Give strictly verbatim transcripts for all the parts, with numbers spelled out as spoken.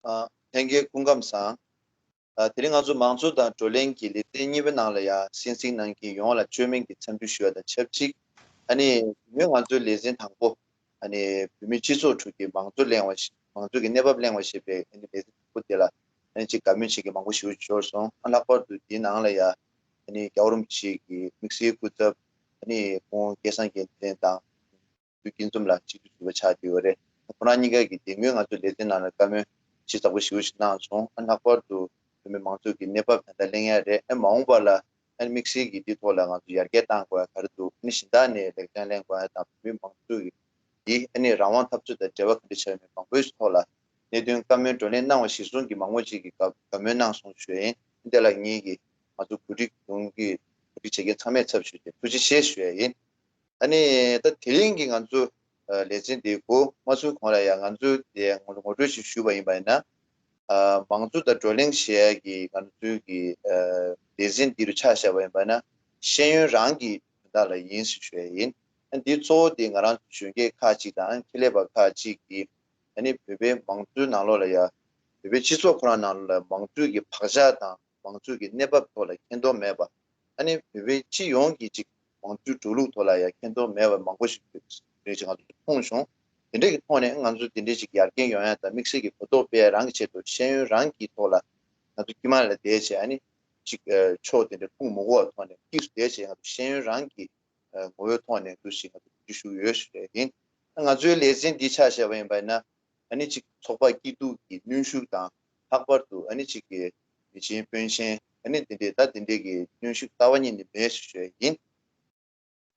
ཨ། ལྷན་རྒྱས་སྐུ་ཁམས་བཟང་། ཨ། དེ་རིང་ང་ཚོ་མང་གཙོ་དང་བགྲོ་གླེང་གི་ལེ་ཚན་གཉིས་པའི་ནང་ལ་ཡང་གསན་གཟིགས་གནང་མཁན་ཡོངས་ལ་བཅོས་མིན་གྱི་འཚམས་འདྲི་ཞུ་བ་དང་ཆབས་ཅིག་ཨ་ནི་ངོས་ང་ཚོའི་ལེ་ཚན་དང་པོ། ཨ་ནི་བོད་མིའི་སྤྱི་ཚོགས་ཁྲོད་ཀྱི་མང་གཙོ་གླེང་བ་ཞིག་མང་གཙོ་གི་གནས་བབ་གླེང་བ་ཞེས་པའི་ཨ་ནི་ལེ་ཚན་དང་པོ་དེ་ལ་ཨ་ནི་ཅིག་དགའ་མོས་བྱེད་མཁན་མང་པོ་ཞིག་འབྱོར་སོང་། ཨ། ལྷག་པར་དུ་དེའི་ནང་ལ་ཡ་ཨ་ནི་རྒྱལ་བ་རིན་པོ་ཆེ་གི་དམིགས་བསལ་སྐུ་ཚབ་ཨ་ནི་ཁོང་སྐལ་བཟང་རྒྱལ་མཚན་དང་། དུས་སྐྱིད་འཛོམས་ལགས་སྤྱི་འཐུས་ཟུར་པ་ཆགས་བསྡད་ཡོད་རེད། ཁོ་རང་གཉིས་ཀ་གིས་དེ་སྔོན་ང་ཚོ་ལེ་ཚན་ནང་ལ་བཀའ་མོལ་ཞིབ་ཚགས་པོ་ཞེ་པོ་ཞིག་གནང་སོང་། ཨ། ལྷག་པར་དུ་བོད་མི་མང་ཚོགས་ཀྱི་གནས་བབ་ད་ལྟ་གླེང་ཡ་རེད། ཨ། མ་འོངས་པ་ལ་ཨ་ནི་དམིགས་བསལ་གྱིས་འདིའི་ཐོག་ལ་ང་ཚོ་ཡར་རྒྱས་གཏང་དགོས་ཡ་ག་རེ་འདུག་ཨ་ནི་གཞན་དག་ནས་ལེགས་བྱང་ལེན་དགོས་ཡ་དང་བོད་མི་མང་ཚོགས་ཀྱི་འདི་ཨ་ནི་རང་དབང་འཐབ་རྩོད་དང་འབྲེལ་བ་ག་འདྲ་བྱས་ཡོད་མེད་མང་པོའི་ཐོག་ལ་གནད་དོན་བཀའ་མོལ་བགྲོ་གླེང་གནང་བ་གཞིར་བཟུང་གིས་མང་པོ་ཅིག་གིས་དགའ་དགའ་མོས་གནང་སོང་ཞུ་ཡ་ཡིན། འདི་ལ་ངེད་ཀྱིས་ང་ཚོ་གོ་སྒྲིག་ཡོང་གི་གོ་སྒྲིག་བྱེད་མཁན་ཚང་མས་ཚབ་ཞུས་ཏེ་ཐུགས་རྗེ་ཆེ་ཞུ་ཡ་ཡིན། ཨ་ནི་ད་དེ་རིང་གི་ང་ཚོ་ཨ་ལེ་ཚན་འདི་འགོ་མ་ཚུགས་གོང་ལ་ཡང་ང་ཚོས་དེ་ངོ་ངོ་སྤྲོད་ཅིག་ཞུས་པ་ཡིན་པ་ཡིན་ན། ཨ། མང་གཙོ་དང་བགྲོ་གླེང་བྱེད་ཡ་གི་ང་ཚོའི་གི་ཨ་ལེ་ཚན་འདི་རུ་ཆ་བཞག་པ་ཡིན་པ་ཡིན་ན་ཤེས་ཡོན་རང་གི་དོན་དག་ལ་ཡིན་ཞེས་ཞུ་ཡ་ཡིན། ཨ། འདིའི་གཙོ་བོ་དེ་ང་རང་ཚོ་གཞོན་སྐྱེས་ཁག་ཅིག་དང་ཁེ་ལས་པ་ཁག་ཅིག་གིས་ཨ་ནི་བོད་པའི་མང་གཙོའི་ནང་ལོགས་ལ་ཡ་བོད་པའི་སྤྱི་ཚོགས་ཁོ་རང་ནང་ལོགས་ལ་མང་གཙོའི་གི་བག་ཆགས་དང་། མང་གཙོའི་གི་གནས་བབ་ཐོག་ལ་མཁྱེན་རྟོགས་མེད་པ། ཨ་ནི་བོད་པའི་སྤྱི་ཡོངས་ཀྱི་ཅིག་མང་གཙོའི་འགྲོ་ལུགས་ཐོག་ལ་ཡང་མཁྱེན་རྟོགས་མེད་པ་མང་པོ་ཞིག་རེད་ཅེས་ང་ཚོས་མཐོང་བྱུང་། དེ་འདྲའི་གི་ཐོག་ནས་ང་ཚོ་དེ་འདྲའི་ཅིག་ཡར་རྒྱས་ཡོང་ཡ་དང་དམིགས་བསལ་གྱི་གོ་རྟོགས་སྤེལ་རང་གི་ཆེད་དུ་ཤེས་ཡོན་རང་གི་ཐོག་ལ་ང་ཚོ་དཀྱིལ་མ་ལ་བསྡད་བྱས། ཨ་ནི་ཅིག་ཨ་ཕྱོགས་དེ་འདྲ་ཁུངས་མ་འཁོར་བ་ཐོག་ནས་དམིགས་སུ་བསྡད་བྱས་ང་ཚོ་ཤེས་ཡོན་རང་གི་ཨ་ངོ་བོའི་ཐོག་ནས་འདུ་ཞིག་ང་ཚོ་འཛུལ་ཞུགས་ཡོད་ཞུ་ཡ་ཡིན། ང་ཚོའི་ལེ་ཚན་འདི་ཆ་བཞག་པ་ཡིན་པ་ཡིན་ན། ཨ་ནི་ཅིག་ཚོགས་པ་སྐྱིད་སྡུག་གི་གནོན་ཤུགས་དང་། ལྷག་པར་དུ་ཨ་ནི་ཅིག་གི་མི་ཆེན་དཔོན་ཆེན་ཨ་ནི་དེ་འདྲའི་ད་དེ་འདྲའི་གི་གནོན་ཤུགས་རྩ་བ་ཉིད་ནས་མེད་ཞུ་ཞུ་ཡ་ཡིན།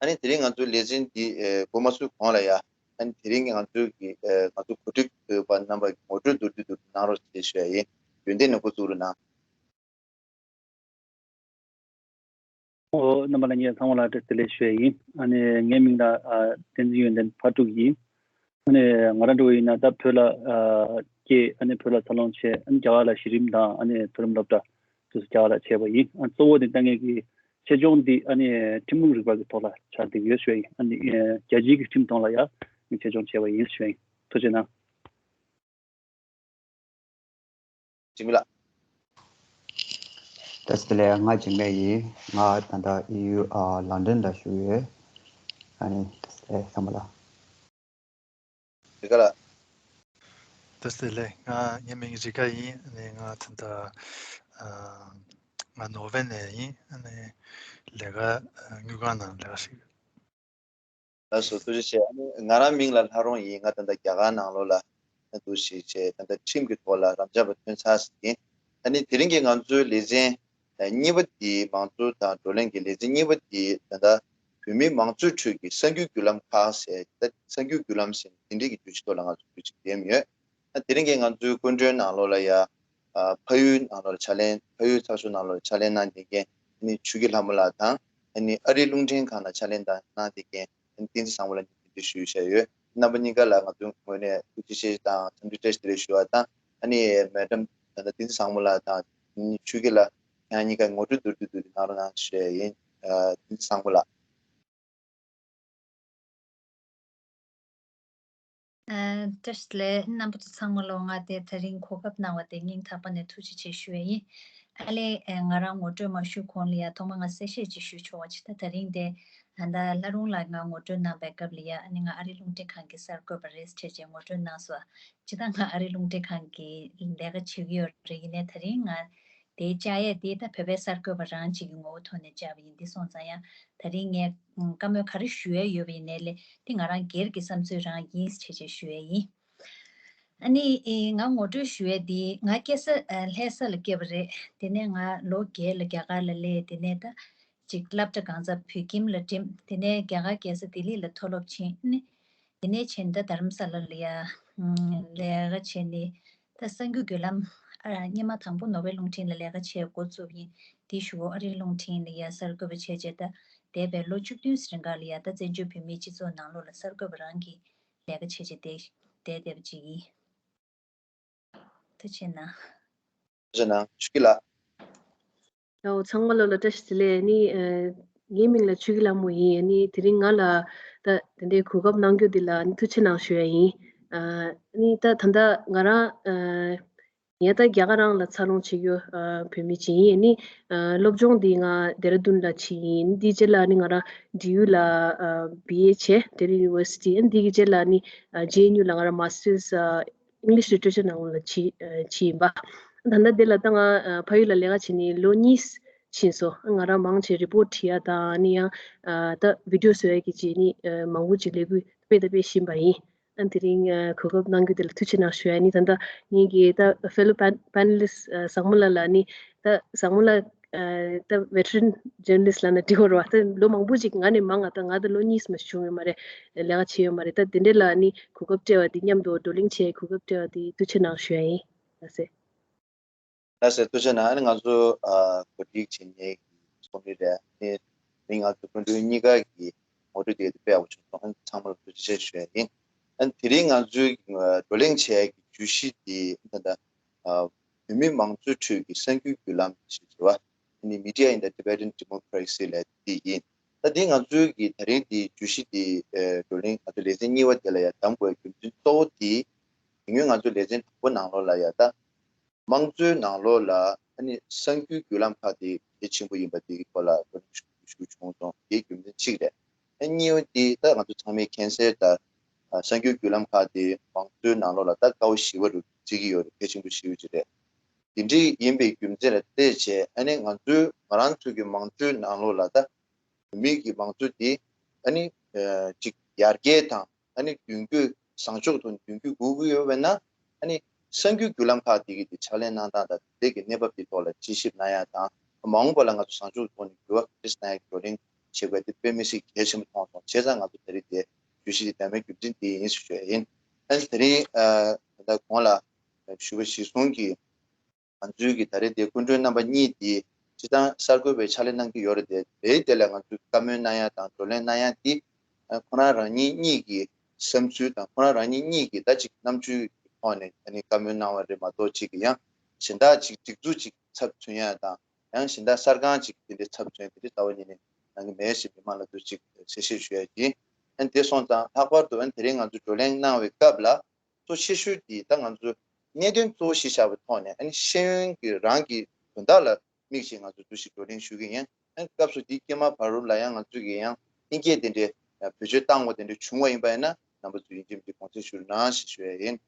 ཨ་ནི་དེ་རིང་ང་ཚོའི་ལེ་ཚན་འདི་ཨེ་འགོ་མ་ཚུགས་གོང་ལ་ཡ། ཨ་ནི་དེ་རིང་གི་ང་ཚོའི་གི་ཨེ་ང་ཚོ་གོ་སྒྲིག་ཡོད་པ་རྣམ་པ་གི་ངོ་སྤྲོད་མདོར་བསྡུས་མདོར་བསྡུས་གནང་རོགས་ཞེས་ཞུ་ཡ་ཡིན། ཡོན་ཏན་ནས་འགོ་བཙུགས་རོགས་གནང་། ཨོ། རྣམ་པ་ལྷན་རྒྱས་ཚང་མ་ལ་བཀྲ་ཤིས་བདེ་ལེགས་ཞུ་ཡ་ཡིན། ཨ་ནི་ངའི་མིང་ལ་ཨ་བསྟན་འཛིན་ཡོན་ཏན་ཕག་ཕྲུག་ཡིན། ཨ་ནི་ང་རང་འདྲ་བོ་ཡིན་ན་ད་བོད་ལ་ཨ་སྐྱེས། ཨ་ནི་བོད་ལ་འཚར་ལོངས་བྱས། ཨ་ནི་རྒྱ་གར་ལ་གཞི་རིམ་དང་ཨ་ནི་མཐོ་རིམ་སློབ་གྲྭ་སོ་སོ་རྒྱ་གར་ལ་བྱས་པ་ཡིན། ཨ་གཙོ་བོ་དེ་ལྟ་ངེད་ཀྱི་ཆེད་སྦྱོང་འདི་ཨ་ནི་ཁྲིམས་ལུགས་རིག་པ་གི་ཐོག་ལ་ཆགས་བསྡད་ཡོད་ཞུ་ཡ་ཡིན། ཨ་ནི་ཨ་རྒྱལ་སྤྱིའི་གི་ཁྲིམས་ཐོག་ལ་ཡ་ངས་ཆེད་སྦྱོང་བྱས་པ་ཡིན་ཞུ་ཡ་ཡིན། ཐུགས་རྗེ་གནང་། འཇིགས་མེད་ལགས། བཀྲ་ཤིས་བདེ་ལེགས། ང་འཇིགས་མེད་ཡིན། ང་ད་ལྟ་ཨེ་ཡུ་ཨ་ལོན་ཌོན་ལ་བཞུགས་ཡོད། ཨ་ནི་བཀྲ་ཤིས་བདེ་ལེགས་ཚང་མ་ལ། རི་ཀ་ལགས། བཀྲ་ཤིས་བདེ་ལེགས། ང་ངའི་མིང་རི་ཀ་ཡིན། ཨ་ནི་ང་ད་ལྟ་ཨ་ང་ནོར་ཝེ་ནས་ཡིན། ཨ་ནི་ལས་ཀ་ཨ་དངུལ་ཁང་ནང་ལས་ཀ་བྱེད་ཀྱི་ཡོད། ལགས་སོ། ཐུགས་རྗེ་ཆེ། ཨ་ནི་ང་རང་མིང་ལ་ལྷ་རོང་ཡིན། ང་ད་ལྟ་རྒྱ་གར་ནང་ལོགས་ལ་འདུག་ཞིག་བྱས། ད་ལྟ་ཁྲིམས་ཀྱི་ཐོག་ལ་རབ་འབྱམས་པ་ཐོན་ཚར་ཟིན་ཡིན། ཨ་ནི་དེ་རིང་གི་ང་ཚོའི་ལེ་ཚན་གཉིས་པ་འདི། མང་གཙོ་དང་བགྲོ་གླེང་གི་ལེ་ཚན་གཉིས་པ་འདི་ད་ལྟ་བོད་མིའི་མང་གཙོའི་ཁྲོད་ཀྱི་གསར་འགྱུར་བརྒྱུད་ལམ་ཁག་ཟེར། ད་གསར་འགྱུར་བརྒྱུད་ལམ་ཟེར་དེ་འདྲའི་གི་བརྗོད་གཞི་ཐོག་ལ་ང་ཚོ་བརྗོད་གཞི་འདེམས་ཡོད། ཨ། དེ་རིང་གི་ང་ཚོའི་སྐུ་མགྲོན་ནང་ལོགས་ལ་ཡ། ཨ། ཕ་ཡུལ་ནང་ལོགས་ལ་ཕྱག་ལས། ཕ་ཡུལ་ཚགས་ཤོག་ནང་ལོགས་ལ་ཕྱག་ལས་གནང་བསྡད་མཁན་ཨ་ནི་ཆོས་སྐྱིད་ལྷ་མོ་ལགས་དང་། ཨ་ནི་ཨ་རིའི་རླུང་འཕྲིན་ཁང་ནང་ཕྱག་ལས་གནང་བསྡད་མཁན་ཨ་ནི་བསྟན་འཛིན་བཟང་པོ་ལགས་གཉིས་འདི་འདྲ་ཞུ་བཞག་ཡོད། རྣམ་པ་གཉིས་ཀ་ལ་ང་ཚོའི་ངོས་ནས་ཐུགས་རྗེ་ཆེ་དང་འཚམས་འདྲི་བཀྲ་ཤིས་བདེ་ལེགས་ཞུ་བ་དང་། ཨ་ནི་མེ་ཌམ་ད་ལྟ་བསྟན་འཛིན་བཟང་པོ་ལགས་དང་ཨ་ནི་ཆོས་སྐྱིད་ལགས་ཁྱེད་རང་གཉིས་ཀ་ངོ་སྤྲོད་མདོར་བསྡུས་མདོར་བསྡུས་གནང་རོགས་གནང་ཞུ་ཡ་ཡིན། ཨ། བསྟན་འཛིན་བཟང་པོ་ལགས། ཨ། བཀྲ་ཤིས་བདེ་ལེགས། རྣམ་པ་ཚོ་ཚང་མ་ལོ། ང་དེ་དེ་རིང་གོ་སྐབས་གནང་བ་དེ་སྙིང་ཐག་པ་ནས་ཐུགས་རྗེ་ཆེ་ཞུ་ཡ་ཡིན། ཨ་ལས། ཨ། ང་རང་ངོ་སྤྲོད་མ་ཞུ་གོང་ལ་ཡ་ཐོག་མ་ང་གསལ་བཤད་ཅིག་ཞུ་ཆོག་པ་ཅིག་ད་དེ་རིང་དེ་ཨ་ད་ལྷ་རུང་ལགས་ང་ངོ་སྤྲོད་གནང་པའི་སྐབས་ལ་ཡ། ཨ་ནི་ང་ཨ་རི་རླུང་འཕྲིན་ཁང་གི་གསར་འགོད་པ་རེད་ཟེར་བྱས་ངོ་སྤྲོད་གནང་སོང་། སྤྱིར་བཏང་ང་ཨ་རི་རླུང་འཕྲིན་ཁང་གི་ལས་ཀ་བྱེད་ཀྱི་ཡོད་རེད། ཡིན་ནའི་དེ་རིང་ང་དེ་བཅར་ཡས་དེ་ད་བོད་པའི་གསར་འགོད་པ་རང་གཅིག་གི་ངོ་བོ་ཐོག་ནས་བཅར་བ་ཡིན། འདི་སོང་ཙང་ཡང་དེ་རིང་ངས་བཀའ་མོལ་ག་རེ་ཞུ་ཡས་ཡོད་པ་ཡིན་ནའི་ལས་དེ་ང་རང་སྒེར་གྱི་བསམ་ཚུལ་རང་ཡིན་ཞེས་བྱས་ཞུ་ཡས་ཡིན། ཨ་ནི་ཨེ་ང་ངོ་སྤྲོད་ཞུ་ཡས་འདི། ང་སྐྱེས་ས་ཨ་ལྷ་ས་ལ་སྐྱེས་པ་རེད། དེ་ནས་ང་ལོ་བརྒྱད་ལ་རྒྱ་གར་ལ་སླེབས། དེ་ནས་ད་ཅིག་སློབ་གྲྭ་གང་ཚར་བོད་ཁྱིམ་ལ་འགྲིམས། དེ་ནས་རྒྱ་གར་རྒྱལ་ས་ལྡི་ལི་ལ་མཐོ་སློབ་ཕྱིན། ཨ་ནི་དེ་ནས་བྱས་ད་རྡ་རམ་ས་ལ་ལ་ཡ་ལས་ཀ་བྱས་ནས་ད་གསར་འགྱུར་བརྒྱུད་ལམ། ཨ། སྔོན་མ་དང་པོ་ནོར་ཝེ་རླུང་འཕྲིན་ལ་ལས་ཀ་བྱས་འགོ་བཙུགས་ཡིན། དེའི་གཞུག་གུ་ཨ་རིའི་རླུང་འཕྲིན་ལ་ཡ་གསར་འགོད་པ་བྱས་རྗེས་ད་འདས་པའི་ལོ་བཅུ་བདུན་རིང་ག་ལ་ཡ་ད་བཙན་བྱོལ་བོད་མིའི་སྤྱི་ཚོགས་ནང་ལོགས་ལ་གསར་འགོད་པ་རང་གི་ལས་ཀ་བྱས་རྗེས་བསྡད་བསྡད་བསྡད་པ་ཅིག་ཡིན། ཐུགས་རྗེ་གནང་། ཐུགས་རྗེ་གནང་། ཆོས་སྐྱིད་ལགས། ཨོ། ཚང་མ་ལོ་ལ་བཀྲ་ཤིས་བདེ་ལེགས། ནི་ཨ་ངའི་མིང་ལ་ཆོས་སྐྱིད་ལྷ་མོ་ཡིན། ནི་དེ་རིང་ང་ལ་ད་དེ་འདྲའི་གོ་སྐབས་གནང་རྒྱུ་འདི་ལ་ནི་ཐུགས་རྗེ་གནང་ཞུ་ཡ་ཡིན། ཨ་ནི་ད་ད་ལྟ་ང་རང་ཨ་ ངས་ད་རྒྱ་གར་རང་ལ་འཚར་ལོངས་བྱེད་རྒྱུ་ཨ་བོད་མི་ཅིག་ཡིན། ཨ་ནི་ཨ་སློབ་སྦྱོང་འདི་ང་ལྡེ་ར་ལྡུན་ལ་བྱས་ཡིན། འདིའི་རྗེས་ལ་ཨ་ནི་ང་རང་ཌི་ཡུ་ལ་ཨ་བི་ཨེ་བྱས། Delhi University། ཨ་ནི་འདི་གི་རྗེས་ལ་ཨ་ནི་ཨ་ཇེ་ཨེན་ཡུ་ལ་ང་རང་མ་སི་ཊར་ཨ་English Literature ནང་ལ་བྱས་ཨ་བྱས་ཡིན་པ། ད་ལྟ་འདི་ལ་ད་ང་ཨ་ཕ་ཡུལ་ལ་ལས་ཀ་བྱེད་ནི་ལོ་གཉིས་ཕྱིན་སོང་། ང་རང་མང་ཆེ་རི་པོ་ཊི་བྲིས་ཡ་དང་ཨ་ནི་ཡང་ཨ་ད་བི་ཌི་ཡོ་བཟོ་ཡ་གི་བྱས་ནི་ཨ་མང་པོ་ཅིག་ལས་འགུལ་སྤེལ་དང་སྤེལ་བཞིན་པ་ཡིན། ཨ་དེ་རིང་ཨ་གོ་སྐབས་གནང་རྒྱུ་དེ་ལ་ཐུགས་རྗེ་གནང་ཞུ་ཡ་ཡིན། ད་ལྟ་ངེད་ཀྱི་ད་fellow pan- panelist ཨ་བཟང་མོ་ལགས་ལ་ནི་ད་བཟང་མོ་ལགས་ཨ་ད་veteran journalist ལབ་ན་འགྲིག་གི་རེད་བ། ད་ལོ་མང་པོ་ཅིག་ང་ནས་མང་ང་ད་ང་ད་ལོ་གཉིས་མ་བྱུང་ཡོད་མ་རེད། ལས་ཀ་བྱས་ཡོད་མ་རེད། ད་དེ་འདྲ་ལ་ནི་གོ་སྐབས་སྤྲད་པ་དེ་མཉམ་དུ་བགྲོ་གླེང་བྱས་གོ་སྐབས་སྤྲད་པ་དེ་ཐུགས་རྗེ་གནང་ཞུ་ཡ་ཡིན། ལགས་སེ། ལགས་སེ། ཐུགས་རྗེ་གནང་། ཨ་ནི་ང་ཚོ་ཨ་གོ་སྒྲིག་བྱེད་མཁན་གྱི་ཚོགས་མི་རེད། ཨ་ནི་མི་ང་ཚོ་སྐུ་མགྲོན་གཉིས་ཀ་གི་ངོ་སྤྲོད་དེ་དཔེ་ཡག་པོ་བྱུང་སོང་། ཨ་ནི་ཚང་མ་ལ་ཐུགས་རྗེ་ཆེ་ཞུ་ཡ་ཡིན། ཨ་ནི་དེ་རིང་ང་ཚོའི་ཨ་བགྲོ་གླེང་བྱེད་ཡ་གི་བརྗོད་གཞི་དེ་ད་ལྟ་ཨ་བོད་མི་མང་གཙོའི་ཁྲོད་ཀྱི་གསར་འགྱུར་བརྒྱུད་ལམ་ཞེས་བརྗོད་པ། ཨ་ནི་Media in the Tibetan Democracy ལབ་དེ་ཡིན། ད་དེ་ང་ཚོའི་གི་ད་རིང་དེ་བརྗོད་གཞི་དེ་ཨ་བགྲོ་གླེང་ང་ཚོ་ལེ་ཚན་གཉིས་པ་དེ་ལ་ཡ་བདམས་དགོས་རྒྱུ་མཚན་གཙོ་བོ་དེ། དེ་སྔོན་ང་ཚོ་ལེ་ཚན་དང་པོ་ནང་ལོགས་ལ་ཡ་ད་དམངས་གཙོའི་ནང་ལོགས་ལ་ཨ་ནི་གསར་འགྱུར་བརྒྱུད་ལམ་ཁག་དེ་གལ་ཆེན་པོ་ཡིན་པ་དེ་གི་སྐོར་ལ་བགྲོ་གླེང་ཞུ་ཞུ་བྱུང་སོང་། དེའི་རྒྱུ་མཚན་གཅིག་རེད། ཨ་གཉིས་པ་དེ་ད་ང་ཚོ་ཚང་མས་མཁྱེན་གསལ་ལྟར་ཨ་གསར་འགྱུར་བརྒྱུད་ལམ་ཁག་དེ་མང་གཙོའི་ནང་ལོགས་ལ་ད་ཀ་བ་བཞི་པ་རུ་བརྩི་གི་ཡོད་རེད། གལ་ཆེན་པོ་ཞེ་པོ་ཅིག་རེད། དེ་འདྲ་ཡིན་པའི་རྒྱུ་མཚན་ལ་བལྟས་བྱས་ཨ་ནི་ང་ཚོའི་ང་རང་ཚོའི་གི་མང་གཙོའི་ནང་ལོགས་ལ་ད་བོད་མིའི་གི་མང་གཙོ་དེ་ཨ་ནི་ཨ་ཅིག་ཡར་རྒྱས་དང་ཨ་ནི་མདུན་སྐྱོད་བཟང་ཕྱོགས་ཐོག་མདུན་སྐྱོད་དགོས་ཀྱི་ཡོད་པས་ན། ཨ་ནི་གསར་འགྱུར་བརྒྱུད་ལམ་ཁག་དེ་གི་དེ་ཕྱག་ལས་གནང་སྟངས་དང་དེ་གི་གནས་བབ་དེ་ཐོག་ལ་དཔྱད་ཞིབ་གནང་ཡ་དང་མ་འོངས་པ་ལ་ང་ཚོ་བཟང་ཕྱོགས་ཐོག་ནས་འགྱུར་བ་འཁྲིད་གནང་ཡ་གི་བགྲོ་གླེང་བྱེད་དགོས་དེ་དཔེ་མི་སྲིད་གལ་ཆེན་པོ་མཐོང་སོང་། བྱས་ཙང་ང་ཚོ་ད་རེས་དེ་བརྗོད་གཞི་དེ་བདམས་པའི་རྒྱུ་མཚན་དེ་ཡིན་ཞུ་ཞུ་ཡ་ཡིན། ཨ་ནི་དེ་རིང་ཨ་ད་ལྟ་གོང་ལ་ཞུས་པ་གཞིར་བཟུང་གིས། ང་ཚོའི་གི་ད་རེས་དེ་སྐུ་མགྲོན་རྣམ་པ་གཉིས་དེ་སྤྱིར་བཏང་གསར་འགོད་པའི་ཕྱག་ལས་གནང་གི་ཡོད་རེད་དེ། དེའི་དེ་ལ་ང་ཚོས་བཀའ་མོལ་གནང་ཡ་དང་བགྲོ་གླེང་གནང་ཡ་དེ་ཨ་ཁོ་རང་རང་ཉིད་གཉིས་ཀྱི་བསམ་ཚུལ་དང་ཁོ་རང་རང་ཉིད་གཉིས་ཀྱི་ད་ཅིག་རྣམ་དཔྱོད་ཀྱི་ཐོག་ནས་ཨ་ནི་བཀའ་མོལ་གནང་བ་རེད་མ་གཏོགས། ཅིག་གི་ཡང་གཞན་དག་ཅིག་སྒྲིག་འཛུགས་ཅིག་ཚབ་མཚོན་ཡ་དང་ཡང་གཞན་དག་གསར་ཁང་ཅིག་དེ་འདྲའི་ཚབ་མཚོན་དེ་འདྲའི་རྩ་བ་ཉིད་ནས་གནང་གི་མེད་ཞེས་མི་མང་ལ་ཚོས་ཅིག་གསལ་བཤད་ཞུ་ཡ་ཡིན། ཨ་ནི་དེ་སོང་ཙང་ལྷག་པར་དུ་ཨ་ནི་དེ་རིང་ང་ཚོས་བགྲོ་གླེང་གནང་བའི་སྐབས་ལ། གཙོ་ཆེ་ཤོས་དེ་ད་ང་ཚོ་གནད་དོན་གཙོ་བོ་གཞི་བཞག་པའི་ཐོག་ནས་ཨ་ནི་ཤེས་ཡོན་གྱི་རང་གི་དོན་དག་ལ་དམིགས་བྱས་ང་ཚོ་འདུ་ཞིག་བགྲོ་གླེང་ཞུ་གི་ཡིན། ཨ་ནི་སྐབས་སུ་དེའི་སྐྱེས་མ་བར་རུ་ལ་ཡང་ང་ཚོ་གིས་ཡང་ཨིན་སྐད་དེ་འདྲའི་བེད་སྤྱོད་བཏང་དགོས་དེ་འདྲ་བྱུང་བ་ཡིན་པ་ཡིན་ན་རྣམ་པ་ཚོས་ཡིན་གཅིག་མིན་གཅིག་དགོངས་སེལ་ཞུ་རོགས་གནང་ཞེས་ཞུ་ཡ་ཡིན།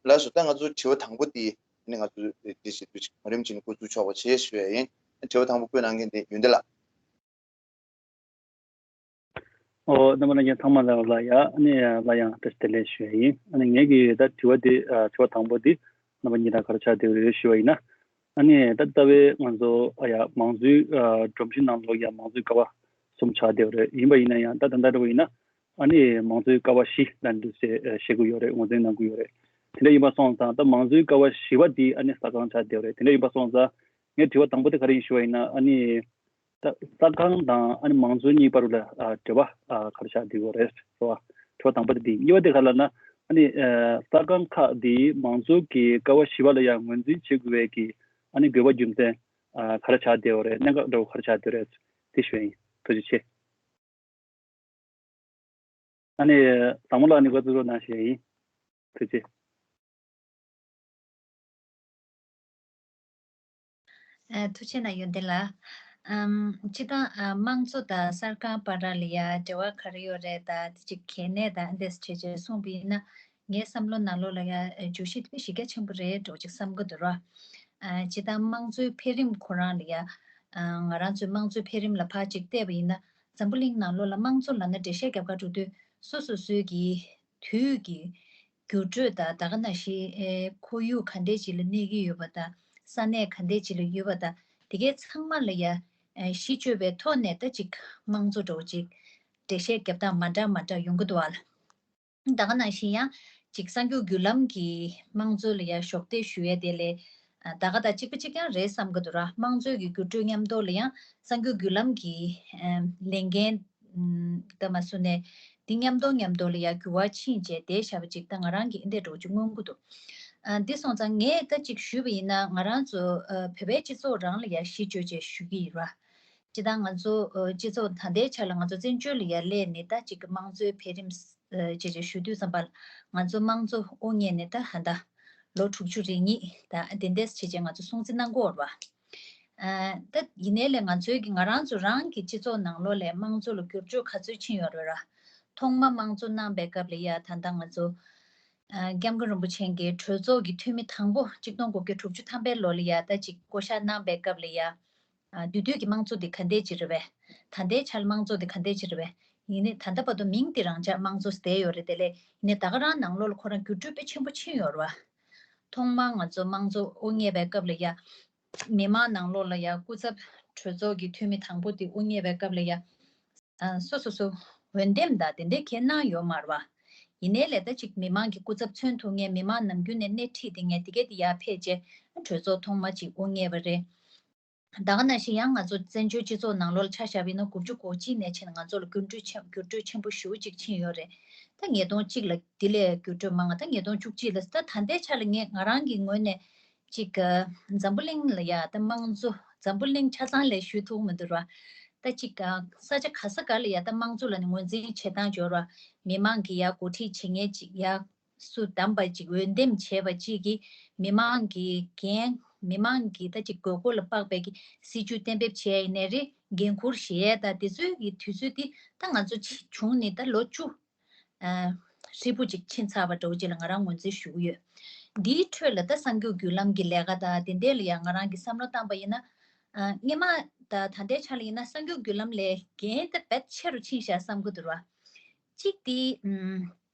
ལགས་སོ། ད་ང་ཚོ་དྲི་བ་དང་པོ་དེ་ཨ་ནི་ང་ཚོ་དེ་བཞིན་འདུ་ཞིག་གོ་རིམ་བྱས་ནས་འགོ་འཛུགས་ཆོག་པ་བྱེད་ཞུ་ཡ་ཡིན། ཨ་ནི་དྲི་བ་དང་པོ་བཀོད་གནང་མཁན་དེ་ཡོན་ཏན་ལགས། ཨོ། རྣམ་པ་ལྷན་རྒྱས་ཚང་མ་ལ་ལ་ཡ། ཨ་ནི་ལ་ཡང་བཀྲ་ཤིས་བདེ་ལེགས་ཞུ་ཡ་ཡིན། ཨ་ནི་ངེད་ཀྱི་ད་དྲི་བ་འདི་ཨ་དྲི་བ་དང་པོ་འདི་རྣམ་པ་གཉིས་ལ་ག་རེ་ཆགས་བསྡད་ཡོད་རེད་ཞུ་བ་ཡིན་ན། ཨ་ནི་ད་ལྟ་བའི་ང་ཚོ་ཨ་ཡ་མང་གཙོའི་ཨ་སྒྲོམ་གཞི་ནང་ལོགས་ཡ་མང་གཙོའི་ཀ་བ་གསུམ་ཆགས་བསྡད་ཡོད་རེད། ཡིན་པ་ཡིན་ན་ཡང་ད་ད་ལྟ་འདྲ་བོ་ཡིན་ན་ཨ་ནི་མང་གཙོའི་ཀ་བ་བཞི་ལབ་འདུག་ཟེར་ཨ་བཤད་ཀྱི་ཡོད་རེད། ངོས་འཛིན་གནང་གི་ཡོད་རེད། དེ་འདྲ་ཡིན་པ་སོང་ཙང་ད་མང་གཙོའི་ཀ་བ་བཞི་པ་འདི་ཨ་ནི་གསར་ཁང་ཆགས་བསྡད་ཡོད་རེད། དེ་འདྲ་ཡིན་པ་སོང་ཙང་ངའི་དྲི་བ་དང་པོ་དེ་ག་རེ་ཡིན་ཞུ་བ་ཡིན་ན། ཨ་ནི་ད་གསར་ཁང་དང་ཨ་ནི་མང་གཙོ་གཉིས་བར་ལ་ཨ་འབྲེལ་བ་ཨ་ག་རེ་ཆགས་བསྡད་ཡོད་རེད་ཟེར་བ། དྲི་བ་དང་པོ་དེ་འདི་ཡིན། གཉིས་པ་དེ་ག་ལབ་ན། ཨ་ནི་ཨ་གསར་ཁང་ཁག་འདི་མང་གཙོ་གི་ཀ་བ་བཞི་པ་ལ་ཡང་ངོས་འཛིན་བྱེད་དགོས་པའི་གི་ཨ་ནི་དགོས་པ་རྒྱུ་མཚན་ཨ་ག་རེ་ཆགས་བསྡད་ཡོད་རེད། གནད་འགག་འདྲ་བོ་ག་རེ་ཆགས་བསྡད་ཡོད་རེད། དེ་ཞུ་ཡ་ཡིན། ཐུགས་རྗེ་ཆེ། ཨ་ནི་བཟང་མོ་ལགས་ནས་འགོ་བཙུགས་རོགས་གནང་ཞུ་ཡ་ཡིན། ཐུགས་རྗེ་ཆེ། ཨ་ཐུགས་རྗེ་གནང་ཡོན་ཏན་ལགས། ཨམ་སྤྱིར་བཏང་ཨ་དམངས་གཙོ་དང་གསར་ཁང་བར་ལ་ཡ་འབྲེལ་བ་ག་རེ་ཡོད་རེད། ད་དེ་ཅིག་གལ་གནད་དང་འདི་འདྲ་བྱས་བྱས་གསུངས་པ་ཡིན་ན་ངའི་བསམ་བློ་ནང་ལོགས་ལ་ཡ་ཨ་བརྗོད་གཞི་དེ་གཞི་རྒྱ་ཆེན་པོ་རེད་འགྲོ་ཅིག་བསམ་གི་འདུག་ར། ཨ་སྤྱིར་བཏང་དམངས་གཙོའི་འཕེལ་རིམ་ཁོ་རང་ལ་ཡ་ཨ་ང་རང་ཚོའི་དམངས་གཙོའི་འཕེལ་རིམ་ལ་ཕར་ཅིག་བལྟས་པ་ཡིན་ན། འཛམ་བུ་གླིང་ནང་ལོགས་ལ་དམངས་གཙོ་ལབ་ན་འགྲེལ་བཤད་རྒྱབ་ཁ་འགྲོ་དུས་སོ་སོ་སོའི་གི་དུས་ཀྱི་འགྱུར་འགྲོས་དང་ད་ག་ནང་བཞིན་ཨེ་ཁོར་ཡུག་ག་འདྲས་ཅིག་ལ་གནས་ཀྱི་ཡོད་པ་དང་ས་གནས་ག་འདྲས་ཅིག་ལ་ཡོད་པ་དང་དེ་གའི་ཚང་མ་ལ་ཡ་ཨེ་གཞི་བཅོལ་བའི་ཐོག་ནས་ད་ཅིག་དམངས་གཙོ་འདྲ་བོ་ཅིག་འགྲེལ་བཤད་རྒྱབ་སྟངས་མ་འདྲ་མ་འདྲ་ཡོང་གི་འདུག་བ་ལ། ད་ག་ནང་བཞིན་ཡང་ཅིག་གསར་འགྱུར་བརྒྱུད་ལམ་གྱི་དམངས་གཙོ་ལ་ཡང་གཞོགས་འདེགས་ཞུ་ཡས་དེ་ལས་ཨ་ད་ག་དང་གཅིག་པ་གཅིག་རྐྱང་རེད་བསམ་གྱི་འདུག་ར། དམངས་གཙོའི་གི་འགྱུར་འགྲོས་མཉམ་དུ་ལ་ཡང་གསར་འགྱུར་བརྒྱུད་ལམ་གྱི་ཨམ་ལས་འགན་ཨམ་ད་མ་སུ་ནས་འདི་མཉམ་དུ་མཉམ་དུ་ལ་ཡང་འགྱུར་བ་ཕྱིན་བྱས་བསྡད་བཞག་པ་ཅིག་ད་ང་རང་གི་འདི་འདྲ་བོ་ཅིག་མངོན་གྱི་འདུག་ཨ་འདི་སོང་ཙང་ངས་ད་ཅིག་ཞུས་པ་ཡིན་ན་ང་རང་ཚོ་ཨ་བོད་པའི་སྤྱི་ཚོགས་རང་ལ་ཡང་གཞི་བཅོལ་བྱས་ཞུ་གི་ཡིན་ར། སྤྱིར་བཏང་ང་ཚོ་ཨ་སྤྱི་ཚོགས་ད་ལྟའི་ཆ་ལ་ང་ཚོ་བཙན་བྱོལ་ལ་ཡར་སླེབས་ནས་ད་ཅིག་གི་དམངས་གཙོའི་འཕེལ་རིམ་ཨ་ཅེས་ཅེས་ཞུ་དུས་ཙམ་པ་ལ་ང་ཚོ་དམངས་གཙོ་དབུ་བརྙེས་ནས་ད་ཧ་ད་ ལོ་དྲུག་ཅུ་རེ་གཉིས་ད་དེ་འདྲས་བྱས་བྱས་ང་ཚོ་སྲུང་བརྩི་གནང་གི་ཡོད་རེད་བ། ཨ་ད་ཡིན་ནའི་ལས་ང་ཚོའི་གི་ང་རང་ཚོ་རང་གི་སྤྱི་ཚོགས་ནང་ལོགས་ལ་དམངས་གཙོ་ལ་འགྱུར་བཅོས་ག་ཚོད་ཕྱིན་ཡོད་རེད་ར། ཐོག་མ་དམངས་གཙོ་གནང་པའི་སྐབས་ལ་ཡ་ད་ལྟ་ང་ཚོ་ཨ་སྐྱབས་མགོན་རིན་པོ་ཆེ་གི་གྲོས་ཚོགས་ཀྱི་འཐུས་མི་དང་པོ་གཅིག་སྟོང་དགུ་བརྒྱ་དྲུག་ཅུ་ཐམ་པའི་ལོ་ལ་ཡ་ད་ཅིག་བསྐོ་བཞག་གནང་པའི་སྐབས་ལ་ཡ། ཨ་དུས་དུས་ཀྱི་དམངས་གཙོ་དེ་ག་འདྲས་ཅིག་རེད་པས། ད་ལྟའི་ཆར་དམངས་གཙོ་དེ་ག་འདྲས་ཅིག་རེད་པས། ཡིན་ནའི་ད་ལྟ་བར་དུ་མིང་དེ་རང་འཇགས་དམངས་གཙོ་བསྡད་ཡོད་རེད། དེ་ལས་ཡིན་ནའི་ད་ག་རང་ནང་ལོགས་ལ་ཁོ་རང་འགྱུར་འགྲོས་དཔེ་ཆེན་པོ་ཕྱིན་ཡོད་རེད་བ། ཐོག་མར་ང་ཚོ་དམངས་གཙོ་དབུ་བརྙེས་པའི་སྐབས་ལ་ཡ། མི་མང་ནང་ལོགས་ལ་ཡ་སྐུ་ཚབ་གྲོས་ཚོགས་ཀྱི་འཐུས་མི་དང་པོ་དེ་དབུ་བརྙེས་པའི་སྐབས་ལ་ཡ། ཨ་སོ་སོ་སོ་འོས་འདེམས་དང་དེ་འདྲའི་གང་གནང་ཡོད་མ་རེད་བ། ཡིན་ནའི་ལས་ད་ཅིག་མི་མང་གི་སྐུ་ཚབ་མཚོན་ཐུབ་མཁན། མི་མང་ནམ་རྒྱུན་ནས་སྣེ་ཁྲིད་དེ་མཁན་དེ་གས་དེ་ཡར་ཕེབས་བྱས་གྲོས་ཚོགས་ཐོག་མ་ཅིག་དབུ་བརྙེས་པ་རེད། ད་ག་ནང་བཞིན་ཡང་ང་ཚོ་བཙན་བྱོལ་སྤྱི་ཚོགས་ནང་ལོགས་ལ་ཆ་བཞག་པ་ཡིན་ན་དགུ་བཅུ་གོ་གཅིག་ནས་བྱས་ནས་ང་ཚོ་ལ་འགྱུར་འགྲོས་ཆེན་འགྱུར་འགྲོས་ཆེན་པོ་ཞེ་པོ་ཅིག་ཕྱིན་ཡོད་རེད། ད་ཉིས་སྟོང་གཅིག་ལ་དེ་ལས་འགྱུར་འགྲོས་མང་བ། ད་ཉིས་སྟོང་བཅུ་གཅིག་ལ། ད་ད་ལྟའི་ཆ་ལ་ངས་ང་རང་གི་ངོས་ནས་ཅིག་ཨ་འཛམ་བུ་གླིང་ལ་ཡ་ད་དམངས་གཙོ་འཛམ་བུ་གླིང་ཆ་ཚང་ལ་ཞུ་ཐུབ་མི་འདུག་ར། ད་ཅིག་ཨ་ས་ཆ་ག་ས་ག་ལ་ཡ་ད་དམངས་གཙོ་ལ་ནི་ངོས་འཛིན་བྱེད་སྟངས་སྦྱོར་བ། མི་མང་གི་ཡ་འགོ་ཁྲིད་བྱེད་མཁན་ཅིག་ཡ། སུ་བདམས་པ་ཅིག་འོས་འདེམས་བྱས་པ་ཅིག་གིས་མི་མང་གི་འགན། མི་མང་གི་ད་ཅིག་དགོས་མཁོ་ལ་དཔག་པའི་གི་སྲིད་ཇུས་གཏན་འབེབས་བྱས་ཡིན་ནའི་རེད། འགན་འཁུར་བཞེས་ཡས་ད་དེ་ཚོའི་གི་དུས་ཚོད་དེ་ད་ང་ཚོ་ཕྱི་བྱུང་ནས་ད་ལོ་བཅུ་ཨ་ཧྲིལ་པོ་ཅིག་ཕྱིན་ཚར་བ་འདྲ་བོ་ཅིག་ལ་ང་རང་ངོས་འཛིན་ཞུ་གི་ཡོད། འདིའི་ཁྲོད་ལ་ད་གསར་འགྱུར་བརྒྱུད་ལམ་གྱི་ལས་ཀ་དང་དེ་འདྲས་ལ་ཡང་ང་རང་གི་བསམ་བློ་བཏང་པ་ཡིན་ན། ཨ་སྔོན་མ་ད་ད་ལྟའི་ཆ་ལ་ཡིན་ན་གསར་འགྱུར་བརྒྱུད་ལམ་ལས་འགན་ད་རྦད་ཆེ་རུ་ཕྱིན་བཞག་བསམ་གི་འདུག་ར། གཅིག་དེ་ཨམ།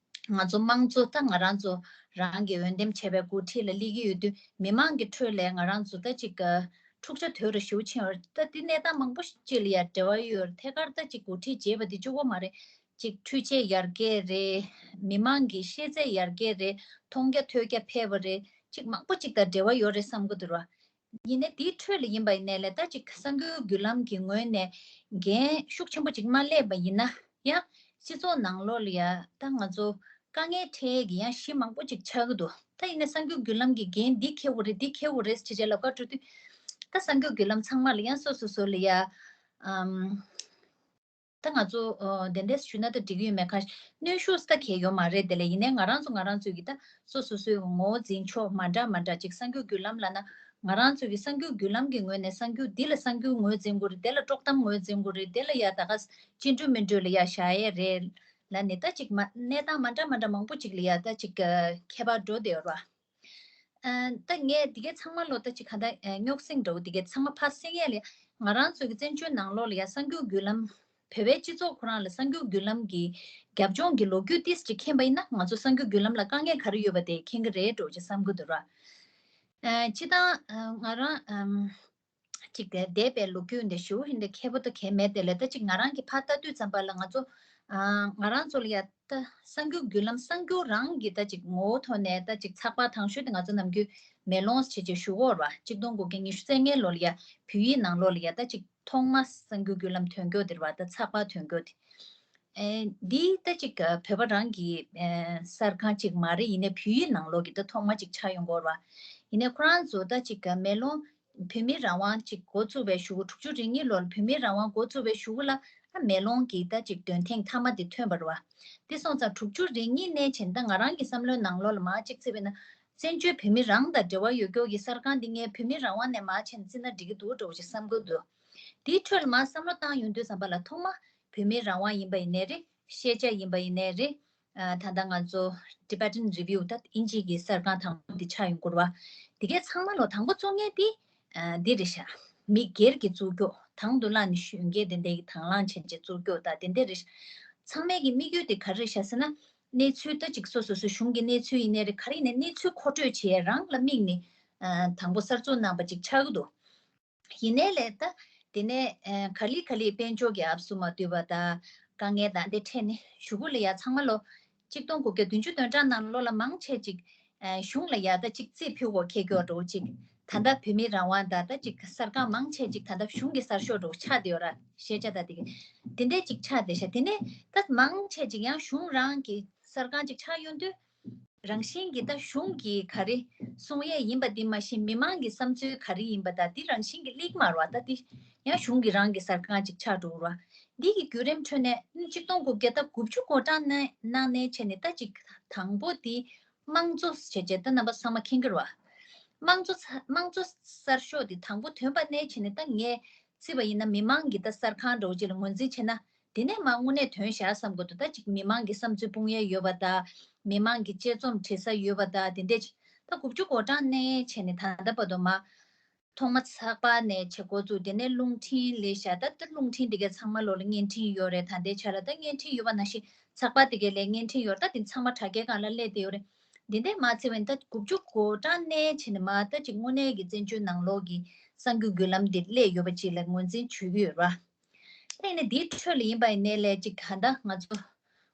ང་ཚོ་དམངས་གཙོ་ད་ང་རང་ཚོ་རང་གི་འོས་འདེམས་བྱས་པའི་འགོ་ཁྲིད་ལ་སླེབས་ཀྱི་ཡོད་དུས་མི་མང་གི་ཁྲོད་ལ་ང་རང་ཚོ་ད་ཅིག་ཨ་འཁྲུག་ཆ་དོད་རུ་ཞེ་པོ་ཕྱིན་ཡོད་རེད། ད་དེ་གནས་སྟངས་མང་པོ་ཅིག་ལ་ཡང་འབྲེལ་བ་ཡོད་རེད། ཐད་ཀར་ད་ཅིག་འགོ་ཁྲིད་བྱས་པ་དེ་གཅིག་པོ་མ་རེད། ཅིག་འཕྲུལ་ཆས་ཡར་རྒྱས་རེད། མི་མང་གི་ཤེས་ཚད་ཡར་རྒྱས་རེད། མཐོང་རྒྱ་ཐོས་རྒྱ་འཕེལ་བ་རེད། ཅིག་མང་པོ་ཅིག་དང་འབྲེལ་བ་ཡོད་རེད་བསམ་གི་འདུག་ར། ཡིན་ནའི་དེའི་ཁྲོད་ལ་ཡིན་པ་ཡིན་ནའི་ལས་ད་ཅིག་གསར་འགྱུར་བརྒྱུད་ལམ་གྱི་ངོས་ནས་འགན་ཤུགས་ཆེན་པོ་ཅིག་མ་སླེབས་པ་ཡིན་ན་ཡང་། སྤྱི་ཚོགས་ནང་ལོགས་ལ་ཡ་ད་ང་ཚོ་དཀའ་ངལ་འཕྲད་ཀྱི་ཡང་གཞི་མང་པོ་ཅིག་ཆགས་ཀྱི་འདུག་ད་ཡིན་ནའི་གསར་འགྱུར་བརྒྱུད་ལམ་གྱི་འགན་འདི་འཁྱེར་དགོས་རེད། འདི་འཁྱེར་དགོས་རེད་ཅེས་བྱས་ལབ་ག་འགྲོ་དུས། ད་གསར་འགྱུར་བརྒྱུད་ལམ་ཚང་མ་ལ་ཡང་སོ་སོ་སོ་ལ་ཡ་ཨམ། ད་ང་ཚོ་ཨ་དེ་འདྲས་ཞུས་ན་ད་འགྲིག་གི་ཡོད་མེད་ཁ། གནོན་ཤུགས་ད་གང་ཡང་ཡོད་མ་རེད། དེ་ལས་ཡིན་ནའི་ང་རང་ཚོ་ང་རང་ཚོའི་གི་ད་སོ་སོ་སོའི་ངོ་བོ་འཛིན་ཕྱོགས་མ་འདྲ་མ་འདྲ་ཅིག་གསར་འགྱུར་བརྒྱུད་ལམ་ལབ་ན། ང་རང་ཚོའི་གི་གསར་འགྱུར་བརྒྱུད་ལམ་གྱི་ངོས་ནས་གསར་འགྱུར་འདི་ལ་གསར་འགྱུར་ངོས་འཛིན་དགོས་རེད། དེ་ལ་དཀྲོག་གཏམ་ངོས་འཛིན་དགོས་རེད། དེ་ལ་ཡ་ད་ག་བཅིངས་འགྲོལ་མི་འགྲོལ་ལ་ཡ་བཞག་ཡས་རེད་ལབ་ནས། ད་ཅིག་མ་གནས་སྟངས་མ་འདྲ་མ་འདྲ་མང་པོ་ཅིག་ལ་ཡ་ད་ཅིག་ཨ་ཁྱད་པར་འགྲོ་བསྡད་ཡོད་རེད་བ། ཨ་ད་ངས་འདི་གའི་ཚང་མ་ལོ་ད་ཅིག་ག་ད་ཨ་རྙོག་ཟིང་འདྲ་བོ་འདི་གའི་ཚང་མ་ཕར་སེང་ཡས་ལས། ང་རང་ཚོའི་གི་བཙན་བྱོལ་ནང་ལོགས་ལ་ཡ་གསར་འགྱུར་བརྒྱུད་ལམ། བོད་པའི་སྤྱི་ཚོགས་ཁོ་རང་ལ་གསར་འགྱུར་བརྒྱུད་ལམ་གྱི་རྒྱབ་ལྗོངས་ཀྱི་ལོ་རྒྱུས་ཏིས་ཅིག་མཁྱེན་པ་ཡིན་ན། ང་ཚོ་གསར་འགྱུར་བརྒྱུད་ལམ་ལ་དཀའ་ངལ་ག་རེ་ཡོད་པ་དེ་མཁྱེན་གི་རེད་འགྲོ་ཅེས་བསམ་གི་འདུག་ར། ཨ་སྤྱིར་བཏང་ཨ་ང་རང་ཨམ། ཅིག་དེ་འདས་པའི་ལོ་རྒྱུས་འདི་ཞུ་ཧིན་དེ་མཁས་པོ་ད་གས་མེད་དེ་ལས། ད་ཅིག་ང་རང་གི་ཕར་ལྟ་དུས་ཙམ་པ་ལ་ང་ཚོ་ཨ་ང་རང་ཚོ་ལ་ཡ་ད་གསར་འགྱུར་བརྒྱུད་ལམ་གསར་འགྱུར་རང་གི་ད་ཅིག་ངོ་བོ་ཐོག་ནས་ད་ཅིག་ཚགས་པར་དང་ཤོས་དེ་ང་ཚོ་ནམ་རྒྱུན་མེ་ལོང་བྱས་བྱས་ཞུ་གོ་ར། གཅིག་སྟོང་དགུ་བརྒྱ་ཉི་ཤུ་རྩ་ལྔའི་ལོ་ལ་ཡ་བོད་ཡིག་ནང་ལོགས་ལ་ཡ་ད་ཅིག་ཐོག་མ་གསར་འགྱུར་བརྒྱུད་ལམ་ཐོན་རྒྱུ་དེ་ར་བ། ད་ཚགས་པར་ཐོན་རྒྱུ་དེ། ཨེ་འདི་ད་ཅིག་བོད་པ་རང་གི་ཨེ་གསར་ཁང་ཅིག་མ་རེད། ཡིན་ནའི་བོད་ཡིག་ནང་ལོགས་ཀྱི་ད་ཐོག་མ་ཅིག་ཆགས་ཡོང་གོ་ར། ཡིན་ནའི་ཁོ་རང་ཚོ་ད་ཅིག་མེ་ལོང་བོད་མིའི་རང་དབང་ཅིག་འགོ་བཙུགས་པའི་གཞུག་གུ། དྲུག་ཅུ་རེ་གཉིས་ལོར་བོད་མིའི་རང་དབང་འགོ་བཙུགས་པའི་གཞུག་གུ་ལ་ཨ་མེ་ལོང་གི་ད་ཅིག་འདོན་ཐེངས་མཐའ་མ་དེ་ཐོན་པ་རེད་བ། དེ་སོང་ཙང་དྲུག་ཅུ་རེ་གཉིས་ནས་བྱས་ད་ང་རང་གི་བསམ་བློའི་ནང་ལོགས་ལ་མར་ཅིག་བརྩིས་པ་ཡིན་ན། བཙན་བྱོལ་བོད་མི་རང་དང་འབྲེལ་བ་ཡོད་རྒྱུ་གི་གསར་ཁང་འདི་ངས་བོད་མིའི་རང་དབང་ནས་མར་བྱས་ནས་བརྩིས་ན་འགྲིག་གི་འདུག་འགྲོ་ཞེས་བསམ་གི་འདུག་དེའི་ཁྲོད་ལ་མར་བསམ་བློ་བཏང་ཡོང་དུས་ཙམ་པ་ལ་ཐོག་མ་བོད་མིའི་རང་དབང་ཡིན་པ་ཡིན་ནའི་རེད། ཤེས་བྱ་ཡིན་པ་ཡིན་ནའི་རེད། ཨ་ད་ལྟ་ང་ཚོ་Tibetan Review ད་དབྱིན་ཇི་གི་གསར་ཁང་དང་པོ་འདི་ཆགས་ཡོང་གི་རེད་བ། དེ་གའི་ཚང་མ་ལོ་དང་པོ་བཙུགས་མཁན་དེ་ཨ་འདི་རེད་ཤག་མི་སྒེར་གྱིས་བཙུགས་རྒྱུ། དང་དུ་བླངས་ནས་གཞོན་སྐྱེས་དེ་འདྲའི་དང་བླངས་བྱས་བྱས་བཙུགས་རྒྱུ་ད་དེ་འདྲ་རེད་ཤག་ཚང་མའི་གི་དམིགས་ཡུལ་དེ་ག་རེ་རེད་ཤག་ཟེར་ན། གནས་ཚུལ་ད་ཅིག་སོ་སོ་སོ་གཞུང་གི་གནས་ཚུལ་ཡིན་ནའི་རེད། ག་རེ་ཡིན་ནའི་གནས་ཚུལ་མཁོ་སྤྲོད་བྱེད་ཡས་རང་ལ་དམིགས་ནས་ཨ་དང་པོ་གསར་འཛུགས་གནང་པ་ཅིག་ཆགས་ཀྱི་འདུག་ཡིན་ནའི་ལས་ད་དེ་ནས་ཨ་ག་ལེ་ག་ལེ་དཔལ་འབྱོར་གྱི་ཨབ་སུ་མ་བསྡུས་པ་དང་དཀའ་ངལ་དང་དེ་འཕྲད་ནས་གཞུག་གུ་ལ་ཡ་ཚང་མ་ལོ་གཅིག་སྟོང་དགུ་བརྒྱ་བདུན་ཅུ་དོན་གྲངས་ནང་ལོ་ལ་མང་ཆེ་ཅིག་ཨ་གཞུང་ལ་ཡ་ད་ཅིག་རྩིས་ཕུལ་དགོས་ཁེལ་གྱི་ཡོད་འགྲོ་ཅིག་ད་ལྟ་བོད་མིའི་རང་དབང་དང་ད་ཅིག་གསར་ཁང་མང་ཆེ་ཅིག་ད་ལྟ་གཞུང་གི་གསར་ཤོག་འགྲོ་ཆགས་བསྡད་ཡོད་ར། ཤེས་བྱ་ད་དེ་གི་དེ་འདྲས་ཅིག་ཆགས་བསྡད་ཤག་དེ་ནས་ད་མང་ཆེ་ཅིག་ཡང་གཞུང་རང་གི་གསར་ཁང་ཅིག་ཆགས་ཡོང་དུས། རང་བཞིན་གྱིས་ད་གཞུང་གིས་ག་རེ་གསུང་ཡས་ཡིན་པ་འདི་མ་གཞི་མི་མང་གི་བསམ་ཚུལ་ག་རེ་ཡིན་པ་ད་འདི་རང་བཞིན་གྱིས་སླེབས་མ་རེད་བ། ད་འདི་ཡང་གཞུང་གི་རང་གི་གསར་ཁང་ཅིག་ཆགས་འགྲོ་རེད་བ། འདི་གི་བརྒྱུད་རིམ་ཁྲོད་ནས་གཅིག་སྟོང་དགུ་བརྒྱ་ད་དགུ་བཅུ་གོ་གྲངས་ནས་ནང་ནས་བྱས་ནས་ད་ཅིག་དང་པོ་འདི་ དམངས་གཙོ་བྱས་བྱས་ད་རྣམ་པ་ཚང་མ་མཁྱེན་གྱི་རེད་བ། དམངས་གཙོ་ཚ་དམངས་གཙོ་གསར་ཤོག་དེ་དང་པོ་ཐོན་པ་ནས་བྱས་ནས་ད་ངས་བརྩིས་པ་ཡིན་ན་མི་མང་གི་ད་གསར་ཁང་འདྲ་བོ་ཅིག་ལ་ངོས་འཛིན་བྱས་ན། དེ་ནས་མ་དངོས་གནས་ཐོན་བཞག་བསམ་གྱི་འདུག་ད་ཅིག་མི་མང་གི་བསམ་ཚུལ་སྤུངས་ཡས་ཡོད་པ་དང་། མི་མང་གི་དཔྱད་རྩོམ་བྲིས་ས་ཡོད་པ་དང་། དེ་འདྲས་ཅིག་ད་དགུ་བཅུ་གོ་གྲངས་ནས་བྱས་ནས་ད་ལྟ་བར་དུ་མ་ཐོག་མ་ཚགས་པར་ནས་བྱེད་འགོ་བཙུགས། དེ་ནས་རླུང་འཕྲིན་ལས་བཞག་ད་ད་རླུང་འཕྲིན་དེ་གའི་ཚང་མ་ལོག་ལ་བརྙན་འཕྲིན་ཡོད་རེད། ད་ལྟའི་ཆ་ལ་ད་བརྙན་འཕྲིན་ཡོད་པ་ནང་བཞིན་ཚགས་པར་དེ་གའི་ལ་བརྙན་འཕྲིན་ཡོད་རེད། ད་དེ་ཚང་མ་དྲ་རྒྱའི་སྒང་ལ་སླེབས་བསྡད་ཡོད་རེད། འདི་འདྲས་མ་བརྩིས་པ་ཡིན་ད་དགུ་བཅུ་གོ་གྲངས་ནས་བྱས་ནས་མ་ད་ཅིག་དངོས་གནས་ཀྱི་བཙན་བྱོལ་ནང་ལོགས་ཀྱི་གསར་འགྱུར་བརྒྱུད་ལམ་འདི་སླེབས་ཡོད་པ་ཅིག་ལ་ངོས་འཛིན་བྱེད་ཀྱི་ཡོད་རེད་བ། ད་ཡིན་ན་འདིའི་ཁྲོད་ལ་ཡིན་པ་ཡིན་ནའི་ལས་ཅིག་ད་ལྟ་ང་ཚོ་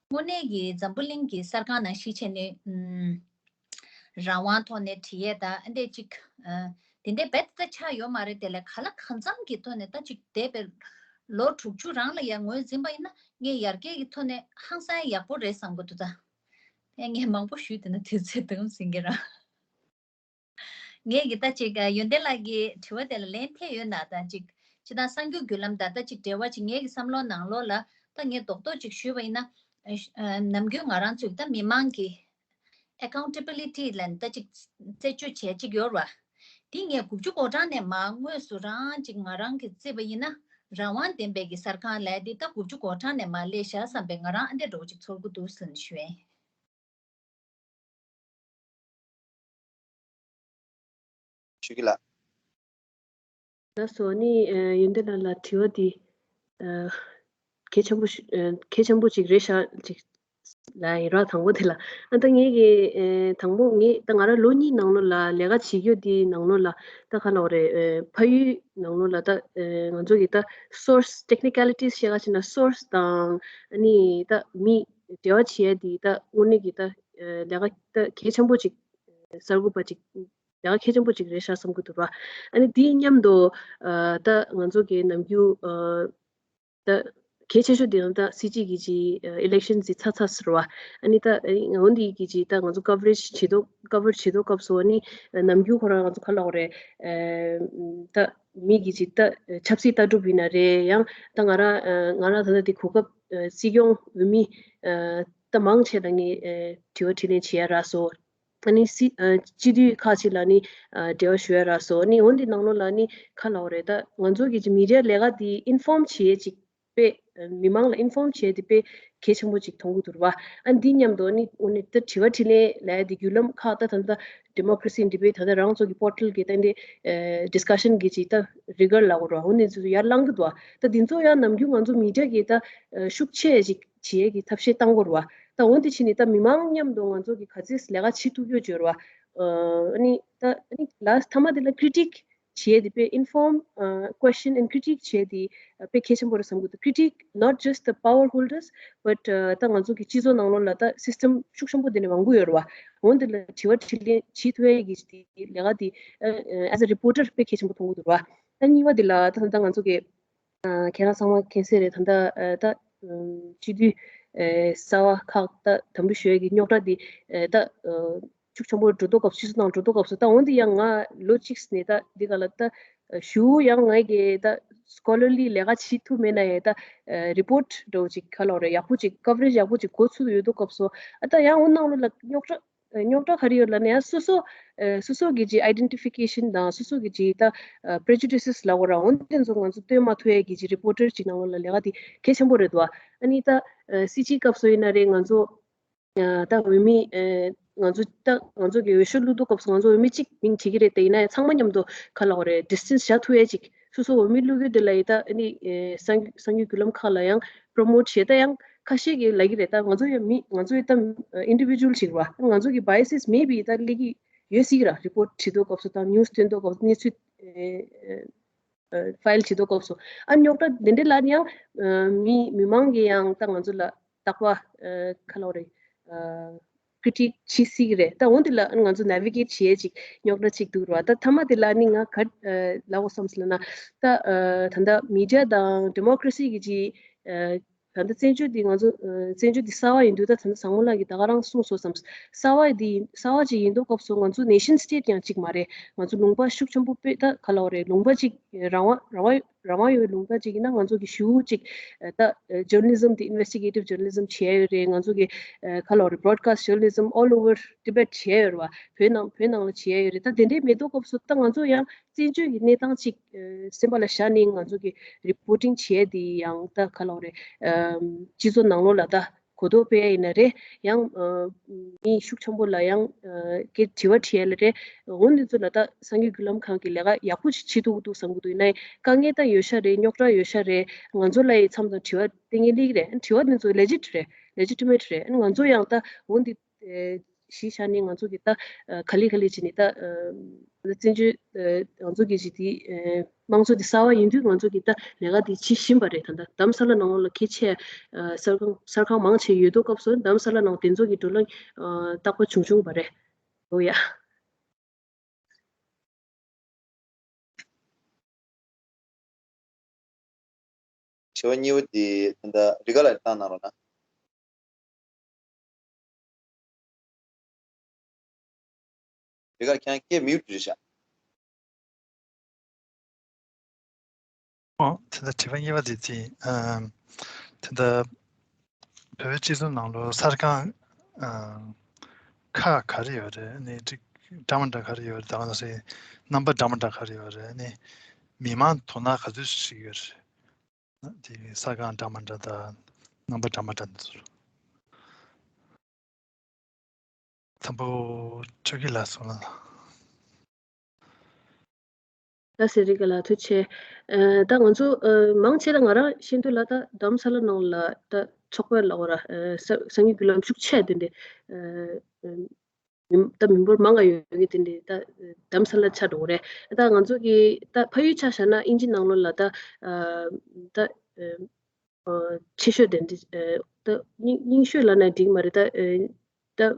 དངོས་གནས་ཀྱི་འཛམ་བུ་གླིང་གི་གསར་ཁང་ནང་གཞི་བྱས་ནས་ཨུམ། རང་དབང་ཐོག་ནས་བྲིས་ཡས་དང་ཨ་འདྲས་ཅིག་ཨ། དེ་འདྲས་རྦད་དེ་ཆགས་ཡོད་མ་རེད། དེ་ལས་ག་ལ་གང་འཚམ་གྱི་ཐོག་ནས་ད་ཅིག་འདས་པའི་ལོ་དྲུག་ཅུ་རང་ལ་ཡང་ངོས་འཛིན་པ་ཡིན་ན་ངས་ཡར་རྒྱས་ཀྱི་ཐོག་ནས་ཧང་སང་ཡག་པོ་རེད་བསམ་གྱི་འདུག་ད་ཨེ་ངས་མང་པོ་ཞུས་བསྡད་ན་དུས་ཚོད་དུམ་ཟིན་གྱི་ར། ངས་ཀྱི་ད་ཅིག་ཡོན་ཏན་ལགས་ཀྱི་དྲི་བ་དེ་ལ་ལན་ཐེབས་ཡོད་ན་ད་ཅིག་སྤྱིར་བཏང་གསར་འགྱུར་བརྒྱུད་ལམ་དང་ད་ཅིག་འབྲེལ་བ་ཅིག་ངས་ཀྱི་བསམ་བློ་ནང་ལོགས་ལ་ད་ངས་རྡོག་རྡོག་ཅིག་ཞུས་པ་ཡིན་ན། ཨ་ནམ་རྒྱུན་ང་རང་ཚོས་ད་མི་མང་གི་accountability ལ་ད་ཅིག་རྩད་གཅོད་བྱས་ཅིག་ཡོད་ར། དེ་ངས་དགུ་བཅུ་གོ་གྲངས་ནས་མ་དངོས་སུ་རང་ཅིག་ང་རང་གིས་བརྩིས་པ་ཡིན་ན་རང་དབང་ལྡན་པའི་གི་གསར་ཁང་ལས་དེ་ད་དགུ་བཅུ་གོ་གྲངས་ནས་མ་སླེབས་ཤག་བསམ་པའི་ང་རང་ཨ་འདྲས་འདྲ་བོ་ཅིག་ཚོར་གི་འདུག་ཟེར་ནས་ཞུ་ཡིན། ཞུ་གི་ལགས། ལགས་སོ། ནི་ཨ་ཡོན་ཏན་ལགས་ལ་དྲི་བ་འདི་ཨ་གལ་ཆེན་པོ་ཞིག་ཨ་གལ་ཆེན་པོ་ཅིག་རེད་ཤག་ཅིག་ལ་ཡིན་ར། དང་པོ་དེ་ལ་ཨ་ད་ངས་ཀྱི་ཨ་དང་པོ་ངས་ད་ང་རང་ལོ་གཉིས་ནང་ལོགས་ལ་ལས་ཀ་བྱེད་རྒྱུ་འདི་ནང་ལོགས་ལ་ད་ག་ལབ་དགོས་རེད། ཨ་ཕ་ཡུལ་ནང་ལོགས་ལ་ད་ཨ་ང་ཚོ་གི་ད་source technicalities བཤད་ག་བྱས་ན་source དང་ཨ་ནི་ད་མི་འབྲེལ་བ་བྱེད་ཡ་འདི་ད་དངོས་གནས་ཀྱི་ད་ཨ་ལས་ཀ་ད་གལ་ཆེན་པོ་ཅིག་གསར་འགོད་པ་ཅིག་ལས་ཀ་གལ་ཆེན་པོ་ཅིག་རེད་ཤག་བསམ་གྱི་འདུག་ར། ཨ་ནི་དེའི་མཉམ་དུ་ཨ་ད་ང་ཚོ་གི་ནམ་རྒྱུན་ཨ་ད་གལ་ཆེ་ཤོས་དེ་ཡང་ད་སྲིད་སྤྱི་གི་ཅིག་ཨ་elections ཟིག་ཚར་ཚར་ཟེར་བ། ཨ་ནི་ད་ཨ་འོན་ཏེ་གི་ཅིག་ད་ང་ཚོ་coverage བྱེད་དོ་cover བྱེད་དོ་སྐབས་སུ་ཨ་ནི་ནམ་རྒྱུན་ཁོ་རང་ང་ཚོ་ག་ལབ་དགོས་རེད། ཨ་ད་མི་གི་ཅིག་ད་ཆབ་སྲིད་ལྟ་གྲུབ་ཡིན་ན་རེད། ཡང་ད་ང་རང་ཨ་ང་རང་ད་ལྟ་དེ་གོ་སྐབས་ཨ་སྲིད་སྐྱོང་འོས་མི་ཨ་ད་མང་ཆེ་ལ་ངས་ཨ་དྲི་བ་དྲིས་ལན་བྱེད་ཡ་རག་སོང་། ཨ་ནི་སྲིད་ཨ་སྤྱི་འཐུས་ཁག་ཅིག་ལ་ནི་ཨ་འབྲེལ་བ་ཞུ་ཡ་རག་སོང་། ཨ་ནི་འོན་ཏེ་ནང་ལོགས་ལ་ནི་ག་ལབ་དགོས་རེད། ད་ང་ཚོ་གི་ཅིག་མི་ཌི་ཡ་ལས་ཀ་འདི་ཨིན་ཕོམ་བྱེད་ཡས་ཅིག་དཔེ་ཨ་མི་མང་ལ་ཨིན་ཕོམ་བྱེད་ཡས་དེ་དཔེ་གལ་ཆེན་པོ་ཅིག་མཐོང་གི་འདུག་ར་བ། ཨ་འདི་མཉམ་དུ་ནི་འོ་ནི་ད་དྲི་བ་དྲིས་ལན་ལབ་ཡ་འདི་བརྒྱུད་ལམ་ཁག་ད་ད་ད་democracy debate ད་ད་རང་ཚོ་གི་པོར་ཊལ་གི་ད་འདི་ཨ་discussion གི་ཅིག་ད་རི་གར་ལབ་དགོས་ར། འོ་ནི་ཚོ་ཡར་ལངས་གི་འདུག་བ། ད་འདི་ཚོ་ཡང་ནམ་རྒྱུན་ང་ཚོ་མི་ཌི་ཡ་གི་ད་ཨ་ཤུགས་ཆེ་ཅིག་བྱེད་ཡས་ཀྱི་ཐབས་ཤེས་བཏང་དགོས་རེད་བ། ད་འོན་ཏེ་ཕྱིན་ནས་ད་མི་མང་མཉམ་དུ་ང་ཚོ་གི་ག་ཚོད་ལས་ཀ་བྱེད་ཐུབ་ཡོད་ཅོར་བ། ཨ་ནི་ད་ཨ་ནི་last མཐའ་མ་དེ་ལ་critique བྱེད་དེ་དཔེ་inform ཨ་question and critique བྱེད་དེ་དཔེ་གལ་ཆེན་པོ་རེད་བསམ་གི་འདུག critique not just the power holders but ཨ་ད་ང་ཚོ་གི་སྤྱི་ཚོགས་ནང་ལོགས་ལ་ད་system ཤུགས་ཆེན་པོ་དེ་ནས་མང་པོ་ཡོད་རེད་བ། འོན་ཏེ་ལ་དྲི་བ་དྲིས་ལན་བྱེད་ཐུབ་ཡས་ཀྱི་དེ་ལས་ཀ་དེ་ཨ་ཨ་as a reporter དཔེ་གལ་ཆེན་པོ་མཐོང་གི་འདུག་རེད་བ། ད་གཉིས་པ་དེ་ལ་ད་ད་ང་ཚོ་གི་ཨ་ཁྱེད་རང་ཚང་མ་མཁྱེན་གསལ་རེད། ད་ལྟ་ཨ་ད་ཨ་སྤྱི་འཐུས་ཨ་གསར་པ་ཁག་ད་དམ་འབུལ་ཞུ་ཡས་ཀྱི་རྙོག་དྲ་འདི་ཨ་ད་ཨ་ཤུགས་ཆེན་པོ་འགྲོ་ཐོག་སྐབས་སུ་ཕྱི་སོ་ནང་འགྲོ་ཐོག་སྐབས་སུ་ད་འོན་ཏེ་ཡང་ང་ལོ་གཅིག་ནས་ད་འདི་ག་ལ་ད་ཨ་ཞུ་ཡང་ང་གི་ད་scholarly ལས་ཀ་བྱེད་ཐུབ་མེད་ན་ཡང་ད་ཨ་report འདྲ་བོ་ཅིག་ག་ལབ་རེད་ཡག་པོ་ཅིག་coverage ཡག་པོ་ཅིག་གོ་ཚུགས་ཡོད་དོ་སྐབས་སུ་ཨ་ད་ཡང་འོ་ནང་ལོགས་ལ་རྙོག་དྲ་རྙོག་དྲ་ག་རེ་ཡོད་ལབ་ན་ཡང་སོ་སོ་ཨ་སོ་སོ་གི་ཅིག་identification དང་སོ་སོ་གི་ཅིག་ད་ཨ་prejudices ལབ་དགོས་ར། འོ་དེ་ཚོ་ང་ཚོ་སྟོན་མ་ཐུབ་ཡས་ཀྱི་ཅིག་reporter ཅིག་ནང་ལོགས་ལ་ལས་ཀ་དེ་གལ་ཆེན་པོ་རེད་འདུག་ཨ་ནི་ད་ཨ་སྲིད་སྤྱིའི་སྐབས་སུ་ཡིན་ན་རེད། ང་ཚོ་ཨ་ད་འོས་མི་ཨ་ང་ཚོ་ད་ང་ཚོ་གི་འོས་ཤོག་བླུག་དུས་སྐབས་སུ་ང་ཚོ་འོས་མི་གཅིག་མིང་བྲིས་ཀྱི་རེད་དེ། ཡིན་ན་ཡང་ཚང་མ་མཉམ་དུ་ག་ལབ་དགོས་རེད། distance བཞག་ཐུབ་ཡས་ཅིག་སོ་སོ་འོས་མི་བླུག་རྒྱུ་དེ་ལ་ཡི་ད་ཨ་ནི་ཨེ་གསར་འགྱུར་གསར་འགྱུར་བརྒྱུད་ལམ་ཁག་ལ་ཡང་promote བྱེད། ད་ཡང་ཁ་ཤས་ཀྱིས་ལབ་ཀྱི་རེད། ད་ང་ཚོ་ཡང་མི་ང་ཚོ་ཡི་ད་individual ཅིག་རེད་བ། ང་ཚོ་གི་biases maybe ད་སླེབས་ཀྱི་ཡོད་སྲིད་ཀྱི་ར། report བྱེད་དུས་སྐབས་སུ་དང་news སྟོན་དུས་སྐབས་སུ་གནས་ཚུལ་ཨེ་ཨེ་file བྱེད་དུས་སྐབས་སུ་ཨ་རྙོག་དྲ་དེ་འདྲ་ལ་ཡང་ཨེ་མི་མི་མང་གིས་ཡང་ད་ང་ཚོ་ལ་རྟག་པ་ཨེ་ག་ལབ་དགོས་རེད། ཨ་critique བྱེད་སྲིད་ཀྱི་རེད། ད་འོན་ཏེ་ལ་ང་ཚོ་navigate བྱེད་ཡས་ཅིག་རྙོག་དྲ་ཅིག་འདུག་ར། ད་མཐའ་མ་དེ་ལ་ནི་ང་ག་ཨ་ལབ་དགོས་བསམ་སོང་ལབ་ན། ད་ཨ་ད་ལྟ་media དང་democracy གི་ཅིག་ཨ་ད་ལྟ་བཙན་བྱོལ་འདི་ང་ཚོ་ཨ་བཙན་བྱོལ་འདི་གསར་པ་ཡིན་དུས་ད་ད་ལྟ་བཟང་མོ་ལགས་ཀྱིས་ད་ག་རང་གསུངས་སོང་བསམ། གསར་པ་འདི་གསར་པ་ཅིག་ཡིན་དུས་སྐབས་སུ་ང་ཚོ་nation state ཡང་ཅིག་མ་རེད། ང་ཚོ་ལུང་པ་ཤུགས་ཆེན་པོ་དཔེ་ད་ག་ལབ་དགོས་རེད། ལུང་པ་ཅིག་རང་དབང་རང་དབང་ རང་དབང་ཡོད་པའི་ལུང་པ་ཅིག་ཡིན་ན་ང་ཚོ་གི་ཞུ་ཅིག་ད་journalism དེ་investigative journalism བྱས་ཡོད་རེད། ང་ཚོ་གི་ཁ་ལོ་རེད་broadcast journalism all over Tibet བྱས་ཡོད་རེད་བ། བོད་ནང་བོད་ནང་ལ་བྱས་ཡོད་རེད། ད་དེ་འདྲའི་མེད་དུས་སྐབས་སུ་ད་ང་ཚོ་ཡང་བཙན་བྱོལ་གྱི་གནས་སྟངས་ཅིག་སེམས་པ་ལ་བཞག་ནས་ང་ཚོ་གི་reporting བྱས་དེ་ཡང་ད་ཁ་ལོ་རེད་སྤྱི་ཚོགས་ནང་ལོགས་ལ་ད་གོ་རྟོགས་སྤེལ་ཡ་ཡིན་ན་རེད། ཡང་མི་ཤུགས་ཆེན་པོ་ལ་ཡང་སྐད་དྲི་བ་དྲི་ཡ་ལ་རེད། འོ་འདི་ཚོ་ལ་ད་གསར་འགྱུར་བརྒྱུད་ལམ་ཁང་གི་ལས་ཀ་ཡག་པོ་ཞིག་བྱེད་ཐུབ་ཀྱི་འདུག་བསམ་གྱི་འདུག་ཡིན་ནའི་དཀའ་ངལ་ད་ཡོད་ཤ་རེད། རྙོག་དྲ་ཡོད་ཤ་རེད། ང་ཚོ་ལ་ཡི་མཚམས་མཚམས་དྲི་བ་བསྟན་མཁན་སླེབས་ཀྱི་རེད། དྲི་བ་འདི་ཚོ་legit རེད། legitimate རེད། ང་ཚོ་ཡང་ད་འོ་འདི་གཞི་བཞག་ནས་ང་ཚོ་གི་ད་ག་ལེ་ག་ལེ་བྱས་ནས་ད་བཙན་བྱོལ་ང་ཚོ་གི་གཞི་དེ་དམངས་གཙོ་དེ་གསར་བ་ཡིན་དུས་ང་ཚོ་གི་ད་ལས་ཀ་དེ་བྱེད་བཞིན་པ་རེད། ད་ད་རྡ་རམ་ས་ལ་ནང་ལོགས་ལ་གལ་ཆེ་གསར་ཁང་གསར་ཁང་མང་ཆེ་ཡོད་དུས་སྐབས་སུ་རྡ་རམ་ས་ལ་ནང་དེ་ཚོ་གི་བགྲོ་གླེང་རྟག་པར་བྱུང་བྱུང་བ་རེད། འོ་ཡ། དྲི་བ་གཉིས་པ་དེ་ད་ལྟ་རི་ཀ་ལགས་བཏང་གནང་རོགས་གནང་། རི་ཀ་ལགས་ཁྱེད་རང་སྐད་mute རེད་ཤག་ཨོ། ད་ལྟ་དྲི་བ་གཉིས་པ་དེ་དེ་ཨམ། ད་ལྟ་བོད་པའི་སྤྱི་ཚོགས་ནང་ལོ་གསར་ཁང་ཨམ། ཁག་ག་རེ་ཡོད་རེད། ཨ་ནི་འགྲིག་འདྲ་མི་འདྲ་ག་རེ་ཡོད་རེད། ད་ག་ནང་བཞིན་རྣམ་པ་འདྲ་མི་འདྲ་ག་རེ་ཡོད་རེད། ཨ་ནི་མི་མང་དོ་སྣང་ག་ཚོད་ཞིག་ཡོད་རེད། དེ་གསར་ཁང་འདྲ་མི་འདྲ་དང་རྣམ་པ་འདྲ་མི་འདྲ་འདི་ཚོར། དང་པོ་ཆོས་སྐྱིད་ལགས་གསུངས་ལ། ད་སེ་རི་ཀ་ལགས་ཐུགས་རྗེ་ཆེ། ཨ་ད་ང་ཚོ་ཨ་མང་ཆེ་ད་ང་རང་ཤེས་འདོད་ལ་ད་རྡ་རམ་ས་ལ་ནང་ལ་ད་ཚོགས་པ་ལ་འོ་ར་ཨ་གསར་གསར་འགྱུར་བརྒྱུད་ལམ་ཤུགས་ཆེ་དེ་འདྲ་ཨ་ཨ་མི་ད་མི་འབོར་མང་ང་ཡོད་ཀྱི་དེ་འདྲའི་ད་རྡ་རམ་ས་ལ་ཆགས་འགྲོ་གི་རེད། ད་ང་ཚོ་གི་ད་ཕ་ཡུལ་ཆ་བཞག་ན་དབྱིན་ཇི་ནང་ལོགས་ལ་ད་ཨ་ད་ཨ་ཆེ་ཤོས་དེ་འདྲ་ཨ་ད་རྙིང་རྙིང་ཤོས་ལབ་ན་འགྲིག་མ་རེད། ད་ཨ་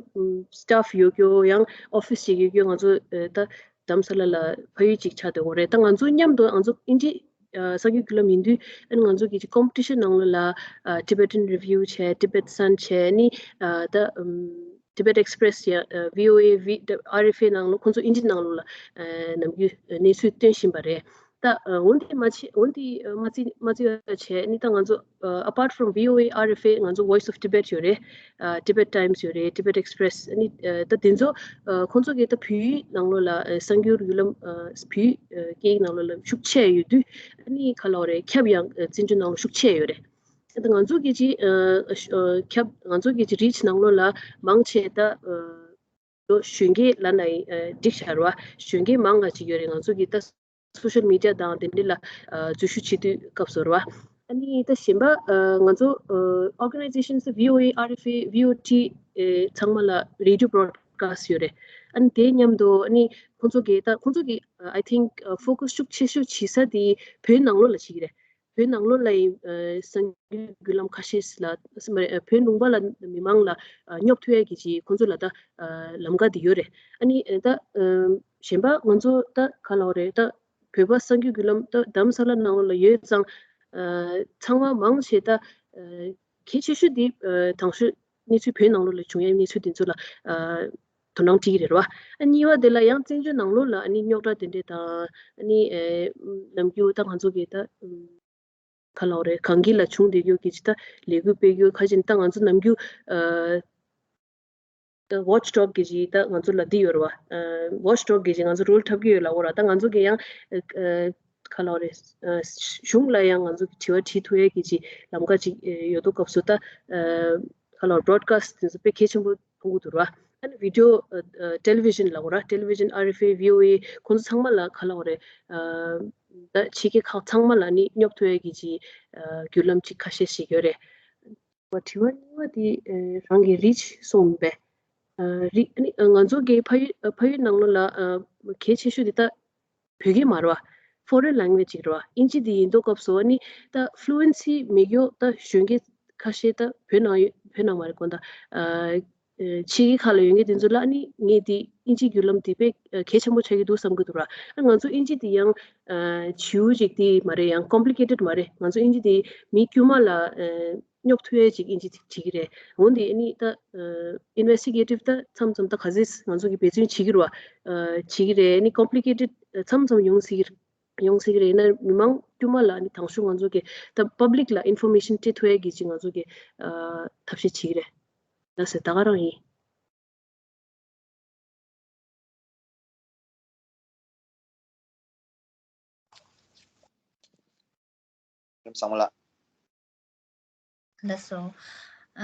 ད་staff ཡོད་རྒྱུ་ཡང་office ཅིག་ཡོད་རྒྱུ་ང་ཚོ་ཨ་ད་རྡ་རམ་ས་ལ་ལ་ཕ་ཡུལ་ཅིག་ཆགས་འགྲོ་གི་རེད། ད་ང་ཚོ་མཉམ་དུ་ང་ཚོ་དབྱིན་ཇི་ཨ་གསར་འགྱུར་བརྒྱུད་ལམ་ཡིན་དུས་ཨ་ང་ཚོ་གི་competition ནང་ལོགས་ལ་ཨ་Tibetan Review བྱས། Tibet Sun བྱས། ཨ་ནི་ཨ་ད་ཨམ། Tibet Express ཡ་ཨ་VOA V- ཨ་RFA ནང་ལོགས་ཁོང་ཚོ་དབྱིན་ཇི་ནང་ལོགས་ལ་ཨ་ནམ་རྒྱུན་གནས་ཚུལ་སྟོན་བཞིན་པ་རེད། ད་ཨ་འོན་ཏེ་མ་ཆེ་འོན་ཏེ་ཨ་མ་བརྩི་མ་བརྩི་བ་བྱས་ནི་ད་ང་ཚོ་ཨ་apart from VOA RFA ང་ཚོ་Voice of Tibet ཡོད་རེད། ཨ་Tibet Times ཡོད་རེད། Tibet Express ཨ་ནི་ཨ་ད་དེ་ཚོ་ཨ་ཁོང་ཚོ་གི་ད་བོད་ཡིག་ནང་ལོགས་ལ་ཨ་གསར་འགྱུར་བརྒྱུད་ལམ་ཨ་བོད་ཡིག་ཨ་སྐད་ཡིག་ནང་ལོགས་ལ་ཤུགས་ཆེ་ཡོད་དུས་ཨ་ནི་ག་ལབ་དགོས་རེད། ཁྱབ་ཡང་ཨ་བཙན་བྱོལ་ནང་ལོགས་ཤུགས་ཆེ་ཡོད་རེད། ད་ང་ཚོ་གི་ཅི་ཨ་ཨ་ཁྱབ་ང་ཚོ་གི་ཅི་reach ནང་ལོགས་ལ་མང་ཆེ་ད་ཨ་ལོ་གཞོན་སྐྱེས་ལབ་ན་ཡིན་ཨ་འགྲིག་ཤག་རེད་བ། གཞོན་སྐྱེས་མང་ང་ཅིག་ཡོད་རེད། ང་ཚོ་གི་ད་social media དང་དེ་འདྲ་ལ་ཨ་འཛུལ་ཞུགས་བྱེད་དུས་སྐབས་སུ་རེད་བ། ཨ་ནི་ད་གཞན་པ་ཨ་ང་ཚོ་ཨ་organizations VOA RFA VOT ཨེ་ཚང་མ་ལ་radio broadcast ཡོད་རེད། ཨ་ནི་དེ་མཉམ་དུ་ཨ་ནི་ཁོང་ཚོ་གི་ད་ཁོང་ཚོ་གི་ཨ་I think ཨ་focus ཤུགས་ཆེ་ཤོས་བྱེད་ས་དེ་བོད་ནང་ལོགས་ལ་བྱེད་ཀྱི་རེད། བོད་ནང་ལོགས་ལ་ཡིན་ཨ་གསར་འགྱུར་བརྒྱུད་ལམ་ཁ་ཤས་ལ་མ་རེད་ཨ་བོད་ལུང་པ་ལ་མི་མང་ལ་ཨ་སྙོབ་ཐུབ་ཡ་གི་ཅིག་ཁོང་ཚོ་ལ་ད་ཨ་ལམ་ཀ་དེ་ཡོད་རེད། ཨ་ནི་ཨ་ད་ཨ་གཞན་པ་ང་ཚོ་ད་ག་ལབ་དགོས་རེད། ད་བོད་པ་གསར་འགྱུར་བརྒྱུད་ལམ་ད་རྡ་རམ་ས་ལ་ནང་ལོགས་ལ་ཡོད་ཙང་ཨ་ཚང་མ་མང་ཆེ་ད་ཨ་གལ་ཆེ་ཤོས་དེ་ཨ་དང་ཤོས་གནས་ཚུལ་བོད་ནང་ལོགས་ལ་བྱུང་ཡ་གནས་ཚུལ་དེ་ཚོ་ལ་ཨ་དོ་སྣང་བྱེད་ཀྱི་རེད་བ། ཨ་གཉིས་པ་དེ་ལ་ཡང་བཙན་བྱོལ་ནང་ལོགས་ལ་ཨ་ནི་རྙོག་དྲ་དེ་འདྲས་དང་ཨ་ནི་ཨེ་ནམ་རྒྱུན་ད་ང་ཚོ་གི་ད་ག་ལབ་དགོས་རེད། གངས་སྐྱིད་ལ་བྱུང་བསྡད་རྒྱུ་གི་ཅི་ད་ལས་འགུལ་སྤེལ་རྒྱུ་ཁ་ཅིག་ད་ང་ཚོ་ནམ་རྒྱུན་ཨ་ད་watchdog གི་ཅི་ད་ང་ཚོ་ལ་འདི་ཡོད་རེད་བ། ཨ་watchdog གི་ཅི་ང་ཚོ་role འཁྲབ་ཀྱི་ཡོད་ལབ་དགོས་རེད། ད་ང་ཚོ་གི་ཡང་ཨ་ག་ལབ་དགོས་རེད། ཨ་གཞུང་ལ་ཡང་ང་ཚོ་གི་དྲི་བ་དྲི་ཐུབ་ཡས་ཀྱི་ཅི་ལམ་ཁ་ཅིག་ཨ་ཡོད་དུས་སྐབས་སུ་ད་ཨ་ག་ལབ་broadcast དེ་ཚོ་དཔེ་གལ་ཆེན་པོ་མཐོང་གི་འདུག་ར། ཨ་ནི་video ཨ་ཨ་television ལབ་དགོས་ར། television RFA VOA ཁོང་ཚོ་ཚང་མ་ལ་ག་ལབ་དགོས་རེད། ཨ་ད་ཕྱི་རྒྱལ་ཁག་ཚང་མ་ལ་ནི་སྙོབ་ཐུབ་ཡས་ཀྱི་ཅི་ཨ་བརྒྱུད་ལམ་ཅིག་ཁ་ཤས་ཤིག་ཡོད་རེད། དྲི་བ་གཉིས་པ་དེ་ཨ་རང་གི་reach གསུངས་པས། ཨ་རི་ཨ་ནི་ཨ་ང་ཚོ་གི་ཕ་ཡུལ་ཨ་ཕ་ཡུལ་ནང་ལོགས་ལ་ཨ་གལ་ཆེ་ཤོས་དེ་ད་བོད་སྐད་མ་རེད་བ། foreign language ཅིག་རེད་བ། དབྱིན་ཇི་དེ་ཡིན་དུས་སྐབས་སུ་ཨ་ནི་ད་fluency མེད་རྒྱུ་ད་གཞོན་སྐྱེས་ཁ་ཤས་ད་བོད་ནང་ཡོད་བོད་ནང་མ་རེད་གོ་ད་ཨ་ཨ་ཕྱི་རྒྱལ་ཁག་ལ་ཡོད་མཁན་དེ་ཚོ་ལ་ཨ་ནི་ངས་དེ་དབྱིན་ཇིའི་བརྒྱུད་ལམ་དེ་དཔེ་ཨ་གལ་ཆེན་པོ་ཆགས་ཀྱི་འདུག་བསམ་གྱི་འདུག་ར། ཨ་ང་ཚོ་དབྱིན་ཇི་དེ་ཡང་ཨ་བྱིའུ་ཅིག་དེ་མ་རེད། ཡང་complicated མ་རེད། ང་ཚོ་དབྱིན་ཇི་དེ་མི་དཀྱུས་མ་ལ་ཨ་སྙོབ་ཐུབ་ཡས་ཅིག་དབྱིན་ཇི་དེ་བྲིས་ཀྱི་རེད། འོན་ཏེ་ཨ་ནི་ད་ཨ་investigative ད་མཚམས་མཚམས་ད་ག་ཚོད་ང་ཚོ་གི་འབད་བརྩོན་བྱེད་ཀྱི་རེད་བ། ཨ་བྱེད་ཀྱི་རེད། ཨ་ནི་complicated མཚམས་མཚམས་ཡོང་སྲིད་ཀྱི་རེད། ཡོང་སྲིད་ཀྱི་རེད། ཡིན་ན་མི་མང་དཀྱུས་མ་ལ་ནི་དང་ཤོག་ང་ཚོ་གི་ད་པབ་ལིག་ལ་ཨིན་ཕོར་མེ་ཤན་སྤྲད་ཐུབ་ཡས་ཀྱི་ཅིག་ང་ཚོ་གི་ཨ་ཐབས་ཤེས་བྱེད་ཀྱི་རེད། ལགས་སེ། ད་ག་རང་ཡིན། རིམ་བཟང་མོ་ལགས། ལགས་སོ།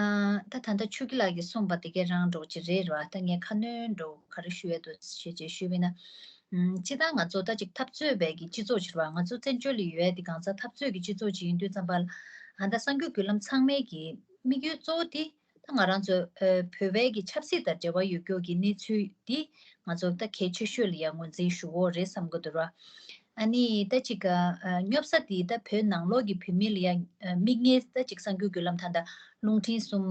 ཨ་ད་ད་ལྟ་ཆོས་སྐྱིད་ལགས་ཀྱིས་གསུངས་པ་དེ་གའི་རང་འགྲོ་ཅིག་རེད་ར། ད་ངས་ཁ་སྣོན་འགྲོ་ག་རེ་ཞུ་ཡས་འདུག་ཞེས་ཅིག་ཞུས་པ་ཡིན་ན། ཨམ་སྤྱིར་བཏང་ང་ཚོ་ད་ཅིག་འཐབ་རྩོད་པའི་གི་སྤྱི་ཚོགས་ཅིག་རེད་བ། ང་ཚོ་བཙན་བྱོལ་ལ་ཡོད་ཡས་དེ་གང་ཟག་འཐབ་རྩོད་ཀྱི་སྤྱི་ཚོགས་ཅིག་ཡིན་དུས་ཙམ་པ་ལ། ཨ་ད་གསར་འགྱུར་བརྒྱུད་ལམ་ཚང་མའི་གི་དམིགས་ཡུལ་གཙོ་བོ་དེ། ད་ང་རང་ཚོ་ཨ་བོད་པའི་གི་ཆབ་སྲིད་དང་འབྲེལ་བ་ཡོད་རྒྱུ་གི་གནས་ཚུལ་འདི་ང་ཚོ་ད་གལ་ཆེ་ཤོས་ལ་ཡང་ངོས་འཛིན་ཞུ་དགོས་རེད་བསམ་གི་འདུག་ར། ཨ་ནི་ད་ཅིག་ཨ་སྙོབ་ས་དེ་ད་བོད་ནང་ལོགས་ཀྱི་བོད་མི་ལ་ཡང་ཨ་དམིགས་ངེས་ད་ཅིག་གསར་འགྱུར་བརྒྱུད་ལམ་ད་ད་རླུང་འཕྲིན་གསུམ་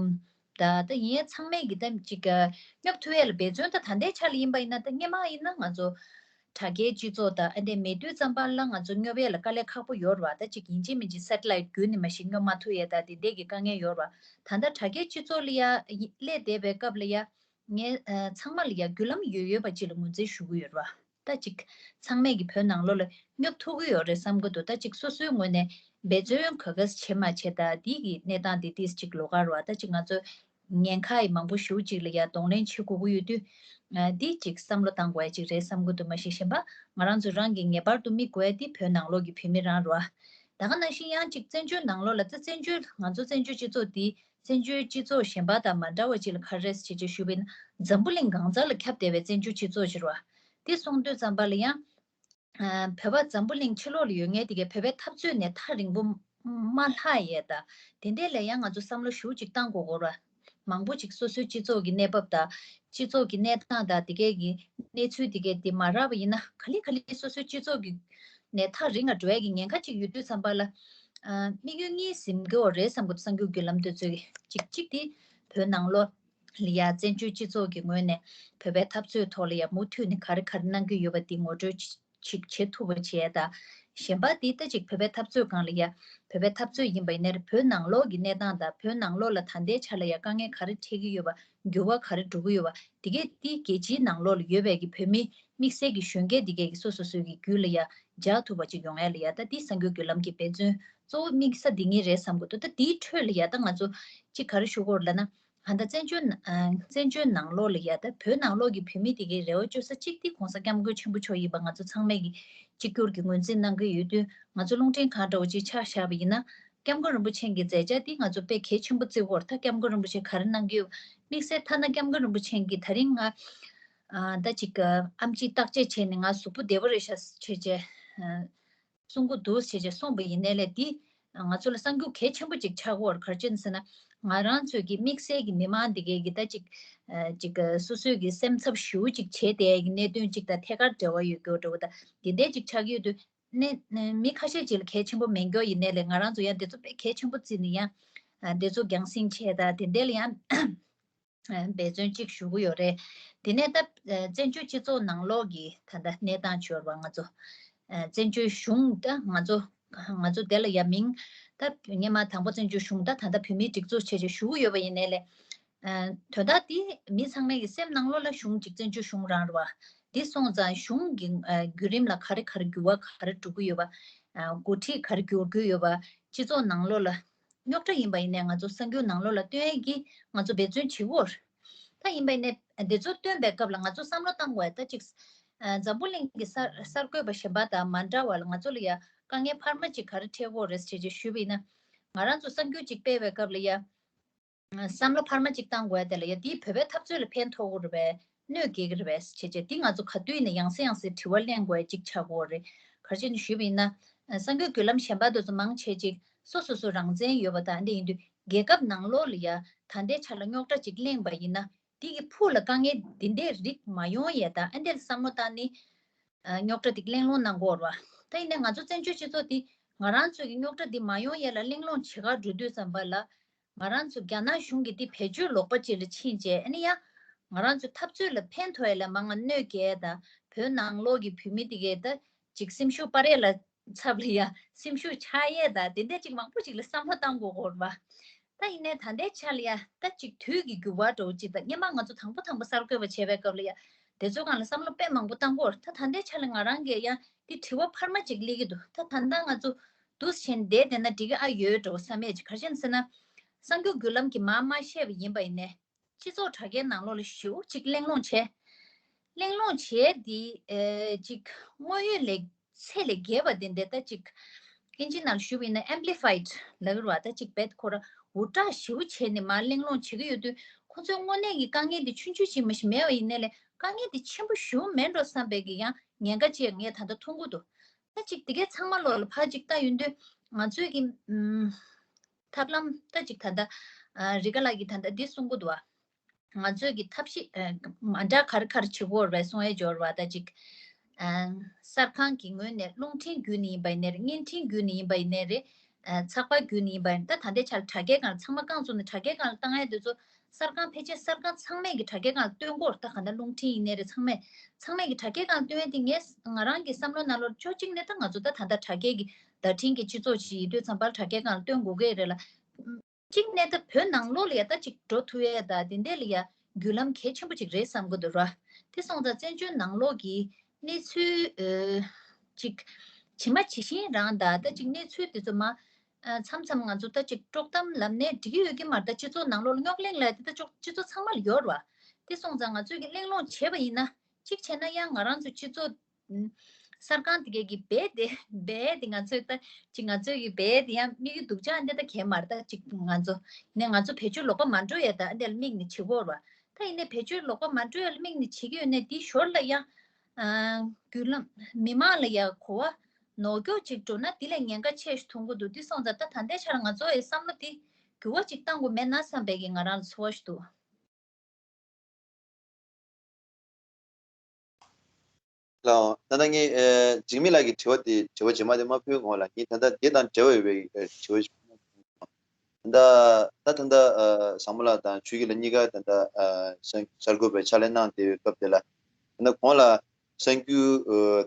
ད་ད་ཡིན་ཡང་ཚང་མས་གི་ད་ཅིག་ཨ་སྙོབ་ཐུབ་ཡས་ལ་འབད་བརྩོན། ད་ད་ལྟའི་ཆ་ལ་ཡིན་པ་ཡིན་ན། ད་སྔོན་མ་ཡིན་ན་ང་ཚོ་དྲ་རྒྱའི་སྤྱི་ཚོགས་དང་ཨ་འདྲ་མེད་དུས་ཙམ་པ་ལ་ང་ཚོ་སྙོབ་ཡས་ལ་དཀའ་ལས་ཁག་པོ་ཡོད་རེད་བ། ད་ཅིག་ཡིན་གཅིག་མིན་གཅིག་སེ་ཊི་ལའིཊ་བརྒྱུད་ནས་མ་གཞི་སྙོབ་མ་ཐུབ་ཡས་ད་དེ་འདྲས་ཀྱི་དཀའ་ངལ་ཡོད་རེད་བ། ད་ལྟ་དྲ་རྒྱའི་སྤྱི་ཚོགས་ལ་ཡ་སླེབས་བསྡད་པའི་སྐབས་ལ་ཡ་ངས་ཨ་ཚང་མ་ལ་ཡ་བརྒྱུད་ལམ་ཡོད་ཡོད་པ་ཅིག་ལ་ངོས་འཛིན་ཞུ་གི་ཡོད་རེད་བ། ད་ཅིག་ཚང་མས་ཀྱི་བོད་ནང་ལོགས་ལ་སྙོབ་ཐུབ་ཀྱི་ཡོད་རེད་བསམ་གྱི་འདུག་ད་ཅིག་སོ་སོའི་ངོས་ནས་འབད་བརྩོན་ག་ག་བྱེད་མ་བྱེད་ད་འདི་གི་གནས་སྟངས་འདི་ཏིས་ཅིག་ལོགས་ཀ་རེད་བ། ད་ཅིག་ང་ཚོ་ཉེན་ཁ་ཡི་མང་པོ་ཞེ་པོ་ཅིག་ལ་ཡ་གདོང་ལེན་བྱེད་དགོས་ཀྱི་ཡོད་དུས། ཨ་འདི་ཅིག་བསམ་བློ་བཏང་དགོས་ཡ་ཅིག་རེད་བསམ་གྱི་འདུག་མ་གཞི་གཞན་པ་ང་རང་ཚོ་རང་གི་ངེས་པར་དུ་དམིགས་དགོས་ཡ་འདི་བོད་ནང་ལོགས་ཀྱི་བོད་མི་རང་རེད་བ། ད་ག་ནང་བཞིན་ཡང་ཅིག་བཙན་བྱོལ་ནང་ལོགས་ལ་ད་བཙན་བྱོལ་ང་ཚོ་བཙན་བྱོལ་སྤྱི་ཚོགས་འདི་བཙན་བྱོལ་སྤྱི་ཚོགས་གཞན་པ་དང་མ་འདྲ་བ་ཅིག་ལ་ག་རེ་རེད་ཞེས་ཅིག་ཞུས་པ་ཡིན་ན། འཛམ་བུ་གླིང་གང་ས་ལ་ཁྱབ་བསྡད་པའི་བཙན་བྱོལ་སྤྱི་ཚོགས་ཅིག་རེད་བ། འདི་སོང་དུས་ཙམ་པ་ལ་ཡང་། ཨ་བོད་པ་འཛམ་བུ་གླིང་ཕྱི་ལོགས་ལ་ཡོད་མཁན་དེ་གས་བོད་པའི་འཐབ་རྩོད་ནས་ཐག་རིང་པོ་མ་ལྷག་ཡས་ད། དེ་འདྲས་ལ་ཡང་ང་ཚོ་བསམ་བློ་ཞེ་པོ་ཅིག་བཏང་དགོས་ཀྱི་རེད། མང་པོ་ཅིག་སོ་སོའི་སྤྱི་ཚོགས་ཀྱི་གནས་བབ་དང་སྤྱི་ཚོགས་ཀྱི་གནས་སྟངས་དང་དེ་གས་ཀྱི་གནས་ཚུལ་དེ་གས་དེ་མ་རག་པ་ཡིན་ན། ག་ལེ་ག་ལེ་སོ་སོའི་སྤྱི་ཚོགས་ཀྱི་ནས་ཐག་རིང་ང་འགྲོ་ཡས་ཀྱི་ཉེན་ཁ་ཅིག་ཡོད་དུས་ཙམ་པ་ལ། ཨ་དམིགས་ཡུལ་གཉིས་ཟིན་གྱི་ཡོད་རེད་བསམ་གྱི་འདུག་གསར་འགྱུར་བརྒྱུད་ལམ་དེ་ཚོས་ཀྱི་གཅིག་གཅིག་དེ་བོད་ནང་ལོགས་ལ་ཡ་བཙན་བྱོལ་སྤྱི་ཚོགས་ཀྱི་ངོས་ནས་བོད་པའི་འཐབ་རྩོད་ཐོག་ལ་ཡ་མུ་མཐུད་ནས་ག་རེ་ག་རེ་གནང་གི་ཡོད་པ་དེ་ངོ་སྤྲོད་ཅིག་བྱེད་ཐུབ་པ་བྱས་ད། གཞན་པ་དེ་ལྟ་ཅིག་བོད་པའི་འཐབ་རྩོད་སྒང་ལ་ཡ་བོད་པའི་འཐབ་རྩོད་ཡིན་པ་ཡིན་ནའི་བོད་ནང་ལོགས་ཀྱི་གནས་སྟངས་དང་བོད་ནང་ལོགས་ལ་ད་ལྟའི་ཆ་ལ་ཡ་དཀའ་ངལ་ག་རེ་འཕྲད་ཀྱི་ཡོད་པ། འགྱུར་བ་ག་རེ་འགྲོ་གི་ཡོད་པ། དེ་གས་དེ་རྒྱལ་སྤྱིའི་ནང་ལོགས་ལ་ཡོད་པའི་གི་བོད་མི་དམིགས་བསལ་གྱི་གཞོན་སྐྱེས་དེ་གས་ཀྱི་སོ་སོ་སོའི་གི་རྒྱུད་ལ་ཡ་འཇགས་ཐུབ་པ་ཅིག་ཡོང་ཡ་ལ་ཡ་ད་དེ་གསར་འགྱུར་བརྒྱུད་ལམ་གྱི་འབད་བརྩོན་གཙོ་བོ་དམིགས་ས་འདི་གཉིས་རེད་བསམ་གྱི་འདུག་ད་དེའི་ཁྲོད་ལ་ཡ་ད་ང་ཚོ་གཅིག་ག་རེ་ཞུ་དགོས་རེད་ལབ་ན། ད་ལྟ་བཙན་བྱོལ་ཨ་བཙན་བྱོལ་ནང་ལོགས་ལ་ཡ་ད་བོད་ནང་ལོགས་ཀྱི་བོད་མི་དེ་གའི་རེ་བ་བཅོལ་ས་གཅིག་དེ་༸གོང་ས་༸སྐྱབས་མགོན་ཆེན་པོ་མཆོག་ཡིན་པ་ང་ཚོ་ཚང་མས་ཀྱི་གཅིག་གྱུར་གྱི་ངོས་འཛིན་གནང་གི་ཡོད་དུས། ང་ཚོ་རླུང་འཕྲིན་ཁང་འདྲ་བོ་ཅིག་ཆ་བཞག་པ་ཡིན་ན།༸སྐྱབས་མགོན་རིན་པོ་ཆེ་གི་མཛད་འཆར་དེ་ང་ཚོ་དཔེ་གལ་ཆེན་པོ་བརྩི་གི་ཡོད་རེད། ད་༸སྐྱབས་མགོན་རིན་པོ་ཆེ་ག་རེ་གནང་གི་ཡོད། དམིགས་བསལ་ཐ་ན་༸སྐྱབས་མགོན་རིན་པོ་ཆེ་གིས་ད་རིང་ང་ཨ་ད་ཅིག་ཨམ་ཆི་བརྟག་དཔྱད་བྱས་ནས་ང་གཟུགས་པོ་བདེ་པོ་རེད་ཤག་བྱས་བྱས་ཨ་གསུང་གི་འདུག་བྱས་བྱས་གསུངས་པ་ཡིན་ནའི་ལས་དེ་ང་ཚོ་ལ་གསར་འགྱུར་གལ་ཆེན་པོ་ཅིག་ཆགས་ཀྱི་ཡོད་རེད། ག་རེ་བྱས་ནས་ཟེར་ན། ང་རང་ཚོའི་གི་དམིགས་བསལ་གྱི་མི་མང་འདི་གའི་གི་ད་ཅིག་ཨ་ཅིག་ཨ་སོ་སོའི་གི་སེམས་འཚབ་ཞེ་པོ་ཅིག་བྱས་བསྡད་ཡ་གི་གནད་དོན་ཅིག་དང་ཐད་ཀར་འབྲེལ་བ་ཡོད་རྒྱུ་འདྲ་བོ་དང་དེ་འདྲས་ཅིག་ཆགས་ཀྱི་ཡོད་དུས། ནས་ནས་མི་ཁ་ཤས་ཅིག་ལ་གལ་ཆེན་པོ་མེད་མཁན་ཡིན་ནའི་ལས་ང་རང་ཚོ་ཡང་དེ་ཚོ་དཔེ་གལ་ཆེན་པོ་བརྩིས་ནས་ཡང་ཨ་དེ་ཚོ་རྒྱང་སྲིང་བྱས་དང་དེ་འདྲས་ལ་ཡང་ཨ་འབད་བརྩོན་ཅིག་ཞུ་གི་ཡོད་རེད། དེ་ནས་ད་ཨ་བཙན་བྱོལ་སྤྱི་ཚོགས་ནང་ལོགས་ཀྱི་ད་ལྟ་གནས་སྟངས་བྱོས་པ་ང་ཚོ་ཨ་བཙན་བྱོལ་གཞུང་ད་ང་ཚོ་ང་ཚོ་དེ་ལ་ཡ་མིང་ད་སྔོན་མ་དང་པོ་བཙན་བྱོལ་གཞུང་ད་ད་ལྟ་བོད་མིའི་སྒྲིག་འཛུགས་བྱས་བྱས་ཞུ་གི་ཡོད་པ་ཡིན་ནའི་ལས། ཨ་དོན་དག་དེ་མི་ཚང་མའི་གི་སེམས་ནང་ལོགས་ལ་གཞུང་གཅིག་བཙན་བྱོལ་གཞུང་རང་རེད་བ། འདི་སོང་ཙང་གཞུང་གི་ཨ་བརྒྱུད་རིམ་ལ་ག་རེ་ག་རེ་འགྱུར་བ་ག་རེ་འགྲོ་གི་ཡོད་པ། ཨ་འགོ་ཁྲིད་ག་རེ་འགྱུར་གྱི་ཡོད་པ། སྤྱི་ཚོགས་ནང་ལོགས་ལ་རྙོག་དྲ་ཡིན་པ་ཡིན་ནའི་ང་ཚོ་གསར་འགྱུར་ནང་ལོགས་ལ་སྟོན་ཡས་ཀྱི་ང་ཚོ་འབད་བརྩོན་བྱེད་ཀྱི་ཡོད་རེད། ད་ཡིན་པ་ཡིན་ནའི་འདི་ཚོ་སྟོན་པའི་སྐབས་ལ་ང་ཚོ་བསམ་བློ་བཏང་དགོས་ཡ་ད་ཅིག་ཨ་འཛམ་བུ་གླིང་གི་གསར་གསར་འགོད་པ་གཞན་པ་དང་མ་འདྲ་བ་ལ་ང་ཚོ་ལ་ཡ་དཀའ་ངལ་འཕར་མ་ཅིག་ག་རེ་འཕྲད་ཀྱི་ཡོད་རེད་ཟེར་བྱས་ཞུས་པ་ཡིན་ན། ང་རང་ཚོ་གསར་འགྱུར་ཅིག་སྤེལ་བའི་སྐབས་ལ་ཡ། བསམ་བློ་འཕར་མ་ཅིག་བཏང་དགོས་དེ་ལ་ཡ་དེའི་བོད་པའི་འཐབ་རྩོད་ལ་ཕན་ཐོགས་ཀྱི་རེད་པས་གནོད་སྐྱེལ་གྱི་རེད་པས་བྱས་བྱས་དེ་ང་ཚོ་ག་དུས་ནས་ཡང་སེ་ཡང་སེ་དྲི་བ་གླེང་དགོས་ཅིག་ཆགས་ཀྱི་ཡོད་རེད། ག་རེ་བྱས་ནས་ཞུས་པ་ཡིན་ན། གསར་འགྱུར་བརྒྱུད་ལམ་གཞན་པ་དེ་ཚོ་མང་ཆེ་ཅིག་སོ་སོ་སོ་རང་བཙན་ཡོད་པ་དང་འདི་ཡིན་དུས་རྒྱལ་ཁབ་ནང་ལོགས་ལ་ཡ་ད་ལྟའི་ཆ་ལ་རྙོག་དྲ་ཅིག་གླེང་པ་ཡིན་ན་དེ་གི་ཕུགས་ལ་དཀའ་ངལ་འདི་འདྲའི་རིགས་མ་ཡོང་ཡས་དང་ཨ་འདྲས་བསམ་བློ་བཏང་ནས་རྙོག་དྲ་དེ་གླེང་སློང་གནང་དགོས་རེད་བ། ད་ཡིན་ནའི་ང་ཚོ་བཙན་བྱོལ་སྤྱི་ཚོགས་འདི་ང་རང་ཚོ་གི་རྙོག་དྲ་འདི་མ་ཡོང་ཡས་ལ་གླེང་སློང་བྱེད་གར་འགྲོ་དུས་ཙམ་པ་ལ། ང་རང་ཚོ་རྒྱ་ནག་གཞུང་གིས་འདི་བེད་སྤྱོད་ལོག་པ་ཅིག་ལ་ཕྱིན་བྱས་ཨ་ནི་ཡང་ང་རང་ཚོ་འཐབ་རྩོད་ལ་ཕན་ཐོགས་ཡས་ལ་མང་ང་གནོད་སྐྱེལ་ཡས་དང་བོད་ནང་ལོགས་ཀྱི་བོད་མི་དེ་གས་ད་ཅིག་སེམས་ཤུགས་སྤར་ཡས་ལ་ཚབ་ལ་ཡ་སེམས་ཤུགས་ཆག་ཡས་དང་དེ་འདྲས་ཅིག་མང་པོ་ཅིག་ལ་བསམ་བློ་བཏང་དགོས་ཀྱི་ཡོད་རེད་བ། ད་ཡིན་ནའི་ད་ལྟའི་ཆ་ལ་ཡ་ད་ཅིག་དུས་ཀྱི་འགྱུར་བ་འདྲ་བོ་ཅིག་དང་སྔོན་མ་ང་ཚོ་དང་པོ་དང་པོ་གསར་འགོད་པ་བྱས་པའི་སྐབས་ལ་ཡ་དེ་ཚོའི་སྒང་ལ་བསམ་བློ་དཔེ་མང་པོ་བཏང་གི་ཡོད་རེད། ད་ད་ལྟའི་ཆ་ལ་ང་རང་གིས་ཡང་ དེ་དྲི་བ་འཕར་མ་ཅིག་སླེབས་ཀྱི་འདུག་ད་ད་ལྟ་ང་ཚོ་འདུག་སེ་བྱས་ནས་བསྡད་བསྡད་ན་འགྲིག་གི་ཨ་ཡོད་འགྲོ་བསམ་ཡས་ཅིག་ག་རེ་བྱས་ནས་ཟེར་ན། གསར་འགྱུར་བརྒྱུད་ལམ་གྱིས་མར་མར་བཤད་པ་ཡིན་པ་ཡིན་ནའི། སྤྱི་ཚོགས་དྲ་རྒྱའི་ནང་ལོགས་ལ་ཞེ་པོ་ཅིག་གླེང་སློང་བྱས། གླེང་སློང་བྱས་དེ་ཨེ་ཅིག་དངོས་ཡོད་ལས་ཚད་ལས་བརྒལ་བ་དེ་འདྲ་ད་ཅིག་ཨིན་ཇི་ནང་ཞུས་པ་ཡིན་ན་amplified་ལབ་ཀྱི་རེད་བ། ད་ཅིག་རྦད་ཁོ་ར་འུར་སྒྲག་ཞེ་པོ་བྱས་ནས་མར་གླེང་སློང་བྱེད་ཀྱི་ཡོད་དུས་ཁོ་ཚོའི་དངོས་གནས་ཀྱི་དཀའ་ངལ་དེ་ཆུང་ཆུང་ཅིག་མ་ཞིག་མེད་པ་ཡིན་ནའི་ལས་དཀའ་ངལ་དེ་ཆེན་པོ་ཞེ་པོ་མེད་འགྲོ་བསམ་པའི་གི་ཡང་ཉེན་ཁ་ཅིག་ངས་ད་ལྟ་མཐོང་གི་འདུག་ད་ཅིག་དེ་གའི་ཚང་མ་ལོག་ལ་ཕར་ཅིག་ལྟ་ཡོང་དུས་ང་ཚོའི་གི་ཨམ་ཐབས་ལམ་ད་ཅིག་ད་ལྟ་ཨ་རི་ཀ་ལགས་ཀྱིས་ད་ལྟ་འདི་གསུང་གི་འདུག་བ། ང་ཚོས་ཀྱི་ཐབས་ཤེས་ཨ་མ་འདྲ་ག་རེ་ག་རེ་བྱེད་དགོས་རེད་པས་གསུང་ཡས་འབྱོར་བ་ད་ཅིག་ཨ་གསར་ཁང་གི་ངོས་ནས་རླུང་འཕྲིན་བརྒྱུད་ནས་ཡིན་པ་ཡིན་ནའི་རེད། བརྙན་འཕྲིན་བརྒྱུད་ནས་ཡིན་པ་ཡིན་ནའི་རེད། ཨ་ཚགས་པར་བརྒྱུད་ནས་ཡིན་པ་ཡིན་ད་ད་ལྟའི་ཆར་དྲ་རྒྱའི་སྒང་ལ་ཚང་མ་རྐང་བཙུགས་ནས་དྲ་རྒྱའི་སྒང་ལ་བཏང་ཡས་དེ་ཚོ་གསར་ཁང་ཕལ་ཆེར་གསར་ཁང་ཚང་མས་ཀྱི་དྲ་རྒྱའི་སྒང་ལ་སྟོན་གྱི་ཡོད་རེད། ད་ག་འདྲ་རླུང་འཕྲིན་ཡིན་ནའི་རེད། ཚང་མས་ཚང་མས་ཀྱི་དྲ་རྒྱའི་སྒང་ལ་སྟོན་ཡས་དེ་ངས་ང་རང་གི་བསམ་བློ་ནང་ལོགས་ཕྱོགས་གཅིག་ནས་ད་ང་ཚོ་ད་ད་ལྟ་དྲ་རྒྱའི་གི་བརྡ་འཕྲིན་གྱི་སྤྱི་ཚོགས་ཤིག་ཡིན་དུས་ཙམ་པར་དྲ་རྒྱའི་སྒང་ལ་སྟོན་དགོས་ཀྱི་རེད་ལ། གཅིག་ནས་ད་བོད་ནང་ལོགས་ལ་ཡ་ད་ཅིག་འགྲོ་ཐུབ་ཡས་ད་དེ་འདྲས་ལ་ཡ་བརྒྱུད་ལམ་གལ་ཆེན་པོ་ཅིག་རེད་བསམ་གི་འདུག་ར། དེ་སོང་ཙང་བཙན་བྱོལ་ནང་ལོགས་ཀྱི་གནས་ཚུལ་ཨ་ཅིག་ཇི་མ་ཇི་བཞིན་རང་ད་ད་ཅིག་གནས་ཚུལ་དེ་ཚོ་མ་ཨ་མཚམས་མཚམས་ང་ཚོ་ད་ཅིག་དཀྲོག་གཏམ་ལབ་ནས་འགྲིག་གི་ཡོད་ཀྱི་མ་རེད། ད་སྤྱི་ཚོགས་ནང་ལོགས་ལ་རྙོག་གླེང་ལབ་དེ་ད་ཅོག་སྤྱི་ཚོགས་ཚང་མ་ལ་ཡོད་ར་བ། དེ་སོང་ཙང་ང་ཚོས་ཀྱི་གླེང་སློང་བྱས་པ་ཡིན་ན་གཅིག་བྱས་ན་ཡང་ང་རང་ཚོ་སྤྱི་ཚོགས་ཨ་གསར་ཁང་དེ་གས་ཀྱི་སྦས་དེ་སྦས་དེ་ང་ཚོས་ད་ཅིག་ང་ཚོས་ཀྱི་སྦས་དེ་ཡང་དམིགས་ཡུལ་སྡུག་ཅག་འདི་ད་གས་མ་རེད། ད་ཅིག་ང་ཚོ་ནས་ང་ཚོ་བེད་སྤྱོད་ལོག་པ་མ་འགྲོ་ཡས་ད་འདི་ལ་དམིགས་ནས་བྱེད་དགོས་ར་བ། ད་ཡིན་ནའི་བེད་སྤྱོད་ལོག་པ་མ་འགྲོ་ཡས་ལ་དམིགས་ནས་བྱེད་ཀྱི་ཡོད་ནའི་དེའི་ཞོར་ལ་ཡང་ཨ་བརྒྱུད་ལམ་མི་མང་ལ་ཡང་གོ་བ་ནོར་འཁྱོག་ཅིག་འགྲོ་ན་དེ་ལས་ཉེན་ཁ་ཆེ་ཞིག་མཐོང་གི་འདུག་དེ་སོང་ཙང་ད་ད་ལྟའི་ཆར་ང་ཚོ་ཡི་བསམ་བློ་དེ་འགྱུར་བ་ཅིག་བཏང་དགོས་མེད་ན་བསམ་པའི་གི་ང་རང་ལ་ཚོར་བ་ཞིག་འདུག་ལགས། ད་ལྟ་ངས་ཨ་འཇིགས་མེད་ལགས་ཀྱི་དྲི་བ་དེ་དྲི་བ་རྗེས་མ་དེ་མ་ཕུལ་གོང་ལ་ངས་ད་ལྟ་དེ་དང་འབྲེལ་བ་ཡོད་པའི་ཨ་དྲི་བ་ཞིག་ད་ལྟ་ད་ལྟ་ཨ་བཟང་མོ་ལགས་དང་ཆོས་སྐྱིད་ལགས་གཉིས་ཀ་ད་ལྟ་ཨ་གསར་གསར་འགོད་པའི་ཕྱག་ལས་གནང་བསྡད་པའི་སྐབས་དེ་ལ་ད་ལྟ་གོང་ལ་གསར་འགྱུར་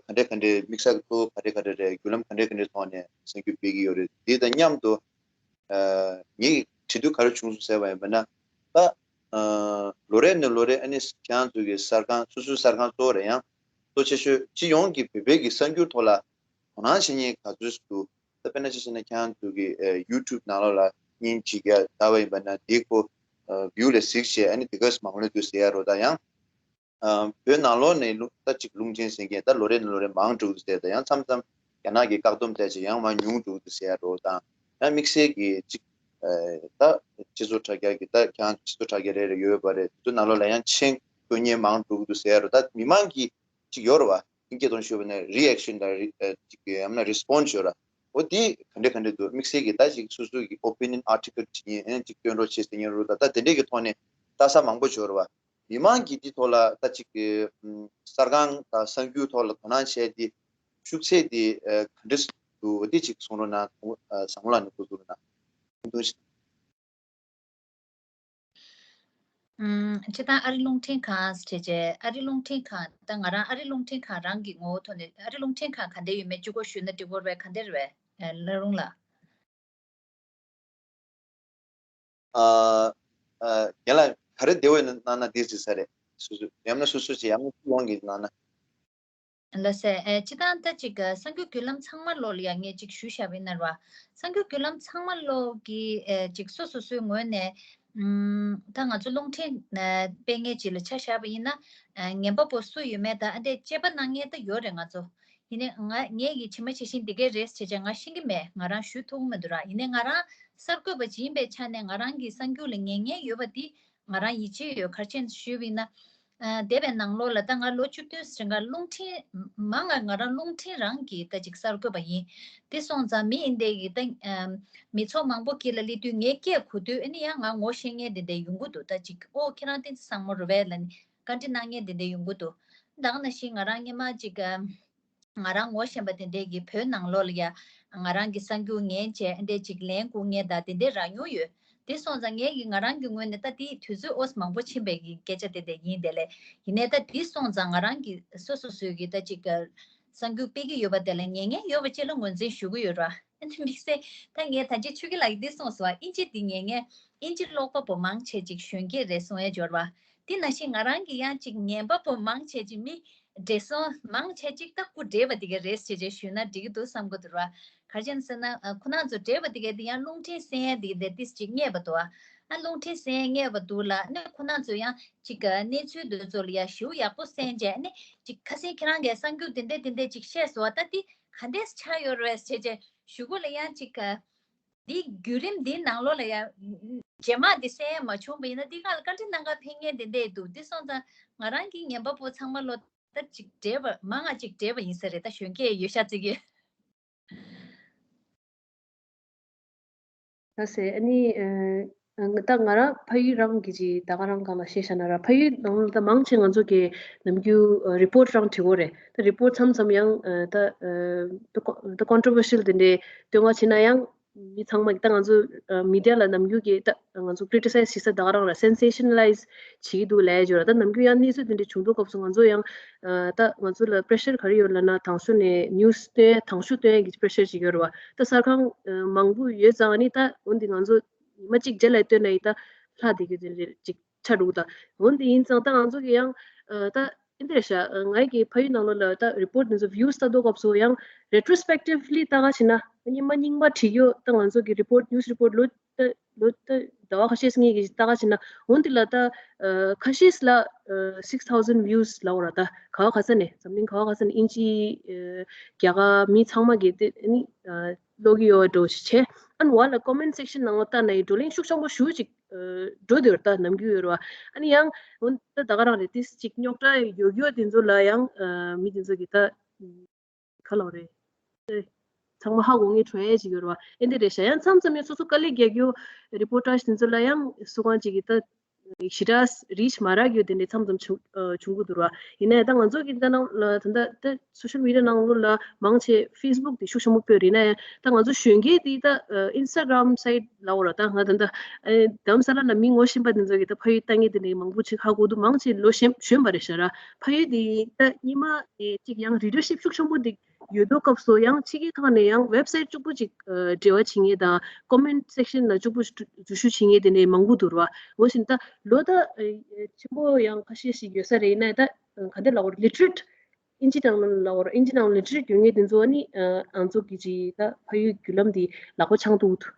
ཨ་ག་འདྲ་ག་འདྲ་དམིགས་བསལ་གྱི་ཐོག་ག་འདྲ་ག་འདྲ་རེད། བརྒྱུད་ལམ་ག་འདྲ་ག་འདྲའི་ཐོག་ནས་གསར་འགྱུར་སྤེལ་གྱི་ཡོད་རེད། དེ་དང་མཉམ་དུ་ཨ་ངེད་ཀྱི་དྲི་དུས་ག་རེ་བྱུང་སོང་ཟེར་བ་ཡིན་པ་ན། ད་ཨ་ལོ་རེ་ནས་ལོ་རེ་ཨ་ནི་ཁྱེད་རང་ཚོ་གི་གསར་ཁང་སོ་སོའི་གསར་ཁང་གཙོ་བོ་རེད་ཡང་གཙོ་ཆེ་ཤོས་སྤྱི་ཡོངས་ཀྱི་བོད་པའི་གི་གསར་འགྱུར་ཐོག་ལ་དོ་སྣང་བྱེད་མཁན་ག་ཚོད་ཞིག་འདུག་ད་དཔེར་ན་ཆ་བཞག་ན་ཁྱེད་རང་ཚོ་གི་ཨ་YouTube་ནང་ལོགས་ལ་བརྙན་བྱེད་རྒྱ་ལྟ་བ་ཡིན་པ་ན་དེ་ཁོ་ཨ་view་ལ་གཟིགས་བྱས་ཨ་ནི་དེ་ག་མང་པོ་སླེབས་འདུག་ཟེར་ཡ་རོ། ད་ཡང་ཨ་བོད་ནང་ལོགས་ནས་རླུང་ད་ཅིག་རླུང་འཕྲིན་ཟེར་མཁན་ད་ལོ་རེ་ནས་ལོ་རེ་མང་འགྲོ་གི་འདུག་ཟེར། ད་ཡང་མཚམས་མཚམས་རྒྱ་ནག་གི་བཀག་སྡོམ་བྱས་བྱས་ཡང་མར་ཉུང་འགྲོ་གི་འདུག་ཟེར་ཡ་རོ། དང་ཡང་དམིགས་བསལ་གྱི་ཅིག་ཨ་ད་སྤྱི་ཚོགས་དྲ་རྒྱ་གི་ད་ཁྱེད་རང་སྤྱི་ཚོགས་དྲ་རྒྱ་རེ་རེ་ཡོད་པ་རེད། དེ་ཚོ་ནང་ལོགས་ལ་ཡང་མཆན་འགོད་མཁན་མང་འགྲོ་གི་འདུག་ཟེར་ཡ་རོ། ད་མི་མང་གི་ཅིག་ཡོད་རེད་བ། ཨིན་སྐད་ཐོག་ཞུས་པ་ནས་reaction་དང་རི་ཨ་ཅིག་ཡང་ན་response་ཡོད་ར། འོ་དེ་ག་འདྲ་ག་འདྲ་འདུག་དམིགས་བསལ་གྱི་ད་ཅིག་སོ་སོ་གི་opinion article་བྲིས་མཁན་ཨ་ནི་ཅིག་སྟོན་རོགས་བྱེད་ཟེར་མཁན་རོ། ད་ད་དེ་འདྲས་ཀྱི་ཐོག་ནས་ལྟ་ས་མང་པོ་ཡོད་རེད་བ། མི་མང་གིས་འདི་ཐོག་ལ་ད་ཅིག་གི་ཨམ་གསར་ཁང་དང་གསར་འགྱུར་ཐོག་ལ་དོ་སྣང་བྱས་ཏེ་ཤུགས་ཚད་དེ་ཨ་ག་འདྲ་འདུག་འོ་དེ་ཅིག་གསུང་རོགས་གནང་། ཨ་བཟང་མོ་ལགས་ནས་གོ་གསུང་རོགས་གནང་། ཨུམ་སྤྱིར་བཏང་ཨ་རི་རླུང་འཕྲིན་ཁང་ཟེར་བྱས། ཨ་རི་རླུང་འཕྲིན་ཁང་ད་ང་རང་ཨ་རི་རླུང་འཕྲིན་ཁང་རང་གི་ངོ་བོ་ཐོག་ནས་ཨ་རི་རླུང་འཕྲིན་ཁང་ག་འདྲ་ཡོད་མེད་གཅིག་པོ་ཞུས་ན་འགྲིག་གི་རེད་པས། ག་འདྲ་རེད་པས། ཨ་བླ་རུང་ལགས། ཨ་ཨ་རྒན་ལགས་ག་རེ་བདེ་བོ་ཡིན་ན་གནང་ན་འདི་ཟེར་ས་རེད། སོ་སོ་ཡང་ན་སོ་སོ་ཅིག་ཡང་ན་སྤྱི་ཡོངས་ཀྱི་གནང་ན། ལགས་སེ། ཨེ་སྤྱིར་བཏང་ད་ཅིག་གསར་འགྱུར་བརྒྱུད་ལམ་ཚང་མ་ལོག་ལ་ཡང་ངས་ཅིག་ཞུ་བཞག་པ་ཡིན་ན་ར་བ། གསར་འགྱུར་བརྒྱུད་ལམ་ཚང་མ་ལོག་གི་ཨེ་ཅིག་སོ་སོ་སོའི་ངོས་ནས་ཨམ་ད་ང་ཚོ་རླུང་འཕྲིན་ཨེ་སྤེལ་མཁན་ཅིག་ལ་ཆ་བཞག་པ་ཡིན་ན་ཨེ་ཉན་པ་པོ་སུ་ཡོད་མེད་ད་ཨ་འདྲས་དཔྱད་པ་གནང་མཁན་ད་ཡོད་རེད་ང་ཚོ། ཡིན་ནའི་ང་ངས་ཀྱིས་ཇི་མ་ཇི་བཞིན་འདི་གས་རེད་ཟེར་བྱས་ང་ཤེས་ཀྱི་མེད། ང་རང་ཞུ་ཐུབ་ཀྱི་མི་འདུག་ར། ཡིན་ནའི་ང་རང་གསར་འགོད་པ་ཅིག་ཡིན་པའི་ཆ་ནས་ང་རང་གི་གསར་འགྱུར་ལ་ཉན་མཁན་ཡོད་པ་འདི་ང་རང་ཡིད་ཆེས་ཡོད། ག་རེ་བྱས་ནས་ཞུས་པ་ཡིན་ན། ཨ་འདས་པའི་ནང་ལོགས་ལ་ད་ང་ལོ་བཅུ་བདུན་ཟིན་ག་རླུང་འཕྲིན་མང་ང་ང་རང་རླུང་འཕྲིན་རང་གི་ད་ཅིག་གསར་འགོད་པ་ཡིན། དེ་སོང་ཙང་མི་ཡིན་དེ་གི་ད་ཨ་མི་ཚོགས་མང་པོ་དཀྱིལ་ལ་སླེབས་དུས་ངས་སྐད་གོ་དུས་ཨ་ནི་ཡང་ང་ངོ་ཤེས་མཁན་དེ་འདྲ་ཡོང་གི་འདུག་ད་ཅིག་ཨོ་ཁྱེད་རང་བསྟན་འཛིན་བཟང་མོ་རེད་པས་ལབ་ནས་བཀའ་འདྲི་གནང་མཁན་དེ་འདྲ་ཡོང་གི་འདུག་ད་ག་ནང་བཞིན་ང་རང་སྔོན་མ་ཅིག་ཨ། ང་རང་ངོ་ཤེས་པ་དེ་འདྲས་ཀྱིས་བོད་ནང་ལོགས་ལ་ཡ་ང་རང་གི་གསར་འགྱུར་ཉན་བྱས་ཨ་འདྲས་ཅིག་ལན་བསྐུར་མཁན་དང་དེ་འདྲས་རག་མྱོང་ཡོད། དེ་སོང་ཙང་ངས་ཀྱིས་ང་རང་གི་ངོས་ནས་ད་དེའི་དུས་ཚོད་ཨོ་ཙམ་མང་པོ་ཕྱིན་པའི་གི་སྐད་ཆ་དེ་འདྲས་ཡིན། དེ་ལས་ཡིན་ནའི་ད་དེ་སོང་ཙང་ང་རང་གི་སོ་སོ་སོའི་གི་ད་ཅིག་གསར་འགྱུར་སྤེལ་གྱི་ཡོད་པ་དེ་ལ་ཉན་མཁན་ཡོད་པ་བཅས་ལ་ངོས་འཛིན་ཞུ་གི་ཡོད་ར། ཨ་ནི་དམིགས་བསལ་ད་ངས་ད་ཅི་ཆོས་སྐྱིད་ལགས་ཀྱིས་འདི་གསུངས་སོང་བ། ཨིན་ཇི་འདི་ཉན་མཁན་ཨིན་ཇི་ཀློག་པ་པོ་མང་ཆེ་ཅིག་གཞོན་སྐྱེས་རེད་གསུང་ཡས་འབྱོར་བ། དེ་ནང་བཞིན་ང་རང་གི་ཡང་ཅིག་ཉན་པ་པོ་མང་ཆེ་ཅིག་མི་ བགྲེས་སོང་མང་ཆེ་གཅིག་ད་སྐུ་བགྲེས་པ་དེ་ག་རེད་ཟེར་བྱས་ཞུས་ན་འགྲིག་གི་འདུག་བསམ་གི་འདུག་ར། ག་རེ་བྱས་ཟེར་ན་ཁོ་རང་ཚོ་བགྲེས་པ་དེ་ག་དེ་ཡང་རླུང་འཕྲིན་གསན་ཡས་དེ་ག་དེ་ཏིས་གཅིག་རྙེད་པ་འདུག་ཨ་རླུང་འཕྲིན་གསན་ཡས་རྙེད་པ་འདུག་ལ་ནི་ཁོ་རང་ཚོ་ཡང་གཅིག་གནས་ཚུལ་འདི་ཚོ་ལ་ཡ་ཞུ་ཡག་པོ་གསན་བྱས་ནི་གཅིག་ཁ་སང་ཁྱེད་རང་གིས་གསར་འགྱུར་དེ་འདྲས་དེ་འདྲས་གཅིག་བཤད་སོང་བ་ད་དེ་ག་འདྲས་ཆགས་ཡོད་རེད་ཟེར་བྱས་ཞུ་གུ་ལ་ཡང་གཅིག་འདི་བརྒྱུད་རིམ་འདིའི་ནང་ལོགས་ལ་ཡང་རྗེས་མ་འདི་གསན་ཡས་མ་བྱུང་བ་ཡིན་ན་འདི་སྒང་ལ་བཀའ་འདྲི་གནང་ག་ཕེབས་མཁན་དེ་འདྲས་འདུག་འདི་སོང་ཙང་ང་རང་གི་ཉན་པ་པོ་ཚང་མ་ལོ་ད་གཅིག་བགྲེས་པ་མང་ང་གཅིག་བགྲེས་པ་ཡིན་ས་རེད། ད་གཞོན་སྐྱེས་ཡོད་ཤག་ཅིག་གི། ད་ཟེར་ཨ་ནི་ཨ་ད་ང་རང་ཕ་ཡུལ་རང་གི་ཅིག་ད་ག་རང་སྒང་ལ་བཤད་བཞག་ན་ར་ཕ་ཡུལ་ནང་ལ་ད་མང་ཆེ་ང་ཚོ་གི་ནམ་རྒྱུན་རི་པོར་ཊི་རང་བྲིས་ཡོད་རེད། ད་རི་པོར་ཊི་མཚམས་མཚམས་ཡང་ཨ་ད་ཨ་ད་ཀོ་ད་ཀོན་ཊོ་བར་ཤལ་དེ་འདྲའི་བཏོན་ག་བྱེད་ན་ཡང་མི་ཚང་མ་གི་ད་ང་ཚོ་ཨ་མི་ཌི་ཡ་ལ་ནམ་རྒྱུན་གི་ད་ང་ཚོ་ཀི་རི་ཊི་སའི་ཛི་བྱེད་ས་ད་ག་རང་ར་སེན་སེ་ཤ་ན་ལའི་ཛི་བྱེད་ཀྱི་འདུག་ལབ་ཡ་ཅིག་ཡོད་ར། ད་ནམ་རྒྱུན་ཡང་གནས་ཚུལ་དེ་འདྲ་བྱུང་དུས་སྐབས་སུ་ང་ཚོ་ཡང་ཨ་ད་ང་ཚོ་ལ་པི་རེ་ཤར་ག་རེ་ཡོད་ལབ་ན་དང་ཤོས་ནས་ནིའུ་སི་སྟོན་ཡ་དང་ཤོས་སྟོན་ཡ་གི་པི་རེ་ཤར་ཅིག་ཡོད་ར་བ། ད་གསར་ཁང་ཨ་མང་པོ་ཡོད་ཙང་ཨ་ནི་ད་འོན་ཏེ་ང་ཚོ་ཉི་མ་གཅིག་རྗེས་ལ་སྟོན་ན་ཡི་ད་ལྷག་བསྡད་རྒྱུ་དེ་འདྲ་ཅིག་ཆགས་འགྲོ་གི། ད་འོན་ཏེ་ཡིན་ཙང་ད་ང་ཚོ་གི་ཡང་ཨ་ད་ཨེ་འདྲ་ཤག་ཨ་ངའི་གི་ཕ་ཡུལ་ནང་ལོགས་ལ་ད་རི་པོར་ཊི་དེ་ཚོ་བིའུ་ལྟ་དུས་སྐབས་སུ་ཡང་རེ་ཊོ་སི་པེག་ཊིབ་ལི་ལྟ་ག་ཕྱིན་ན་ཉི་མ་རྙིང་མ་བྲིས་ཡོད། ད་ང་ཚོ་གི་རི་པོར་ཊི་ནིའུ་སི་རི་པོར་ཊི་ལོ་ད་ལོ་ད་ཟླ་བ་ཁ་ཤས་སྔོན་གྱི་ལྟ་ག་ཕྱིན་ན་འོན་ཏེ་ལ་ད་ཨ་ཁ་ཤས་ལ་ཨ་སིགས་ཐའུ་ཟན་བིའུ་ལབ་ཡོད་ར། ད་ག་བ་ག་ས་ནས་འཛམ་གླིང་ག་བ་ག་ས་ནས་དབྱིན་ཇི་ཨ་རྒྱ་གར་མི་ཚང་མ་གི་དེ་ནི་ཨ་ཀློག་གི་ཡོད་པ་འདྲ་བོ་ཞིག་བྱས། ཨ་ནི་བ་ལ་ཀོ་མེན་ཊི་སེག་ཤན་ནང་ལ་ལྟ་ན་ཡི་བགྲོ་གླེང་ཤུགས་ཆེན་པོ་ཞེ་པོ་ཅིག་འགྲོ་འདུག་ད་ནམ་རྒྱུན་ཡོད་རེད་བ། ཨ་ནི་ཡང་འོན་ད་ད་ག་རང་རེད། ཏིས་ཅིག་རྙོག་དྲ་ཡོད་ཡོད་དེ་ཚོ་ལ་ཡང་ཨ་མི་དེ་ཚོ་གི་ད་ག་ལབ་རེད། ཨེ་ཚང་མ་ཧ་གོ་ངེས་བྲོ་ཡ་ཅིག་ཡོད་རེད་བ། ཨེ་འདི་རེད་ཤག་ཡང་མཚམས་མཚམས་ཡང་སོ་སོ་དཀའ་ལས་རྒྱག་རྒྱུ་རི་པོར་ཊ་ཇི་དེ་ཚོ་ལ་ཡང་སུ་གང་ཅིག་གི་ད་ཞེ་དྲག་རིཆ་མ་རག་རྒྱུ་དེ་འདྲ་མཚམས་མཚམས་བྱུང་ཨ་བྱུང་གི་འདུག་ར། ཡིན་ནའི་ད་ང་ཚོ་གི་ད་ནང་ལ་ད་ལྟ་ད་སོ་ཤལ་མི་ཌི་ཡ་ནང་ལོགས་ལ་མང་ཆེ་ཕེ་སི་བུག་དེ་ཤུགས་ཆེན་པོ་སྤོས་རེད། ཡིན་ནའི་ད་ང་ཚོ་གཞོན་སྐྱེས་དེ་ད་ཨིན་སི་ཊ་གྷི་རམ་སའིཊ་ལབ་ཡོད་ར། ད་ང་ད་ལྟ་ཨེ་རྡ་རམ་ས་ལ་ན་མི་ངོ་ཤེས་པ་དེ་ཚོ་གི་ད་ཕ་ཡུལ་ལྟ་མཁན་དེ་འདྲ་མང་པོ་ཅིག་ཧ་གོ་འདུག་མང་ཆེ་ལོ་གཞོན་གཞོན་པ་རེད་ཤག་ར། ཕ་ཡུལ་དེ་ད་སྔོན་མ་ཨེ་ཅིག་ཡང་རི་ཌར་ཤིབ་ཤུགས་ཆེན་པོ་དེ་ཡོད་དུས་སྐབས་སུ་ཡང་ཕྱི་རྒྱལ་ཁག་ནས་ཡང་ཝེབ་སའིཊ་གཅིག་པོ་ཅིག་ཨ་འབྲེལ་བ་བྱེད་མཁན་དང་ཀོ་མེན་ཊི་སེག་ཤན་ལ་གཅིག་པོ་འཛུལ་ཞུགས་བྱེད་མཁན་དེ་འདྲ་མང་པོ་འདུག་ར། འོ་བཞིན་ད་ལོ་ད་ཨ་ཆེན་པོ་ཡང་ཁ་ཤས་ཤིག་ཡོད་ས་རེད། ཡིན་ནའི་ད་ག་འདྲ་ལབ་དགོས་རེད། ལི་ཊ་རེཊ་ཨིན་ཇི་ནང་ལ་ལབ་དགོས་རེད། ཨིན་ཇི་ནང་ལི་ཊ་རེཊ་ཡོད་མཁན་དེ་ཚོ་ནི་ཨ་ང་ཚོ་གི་ཅིག་ད་ཕ་ཡུལ་བརྒྱུད་ལམ་འདི་ལག་པ་འཆང་ཐུབ་ཀྱི་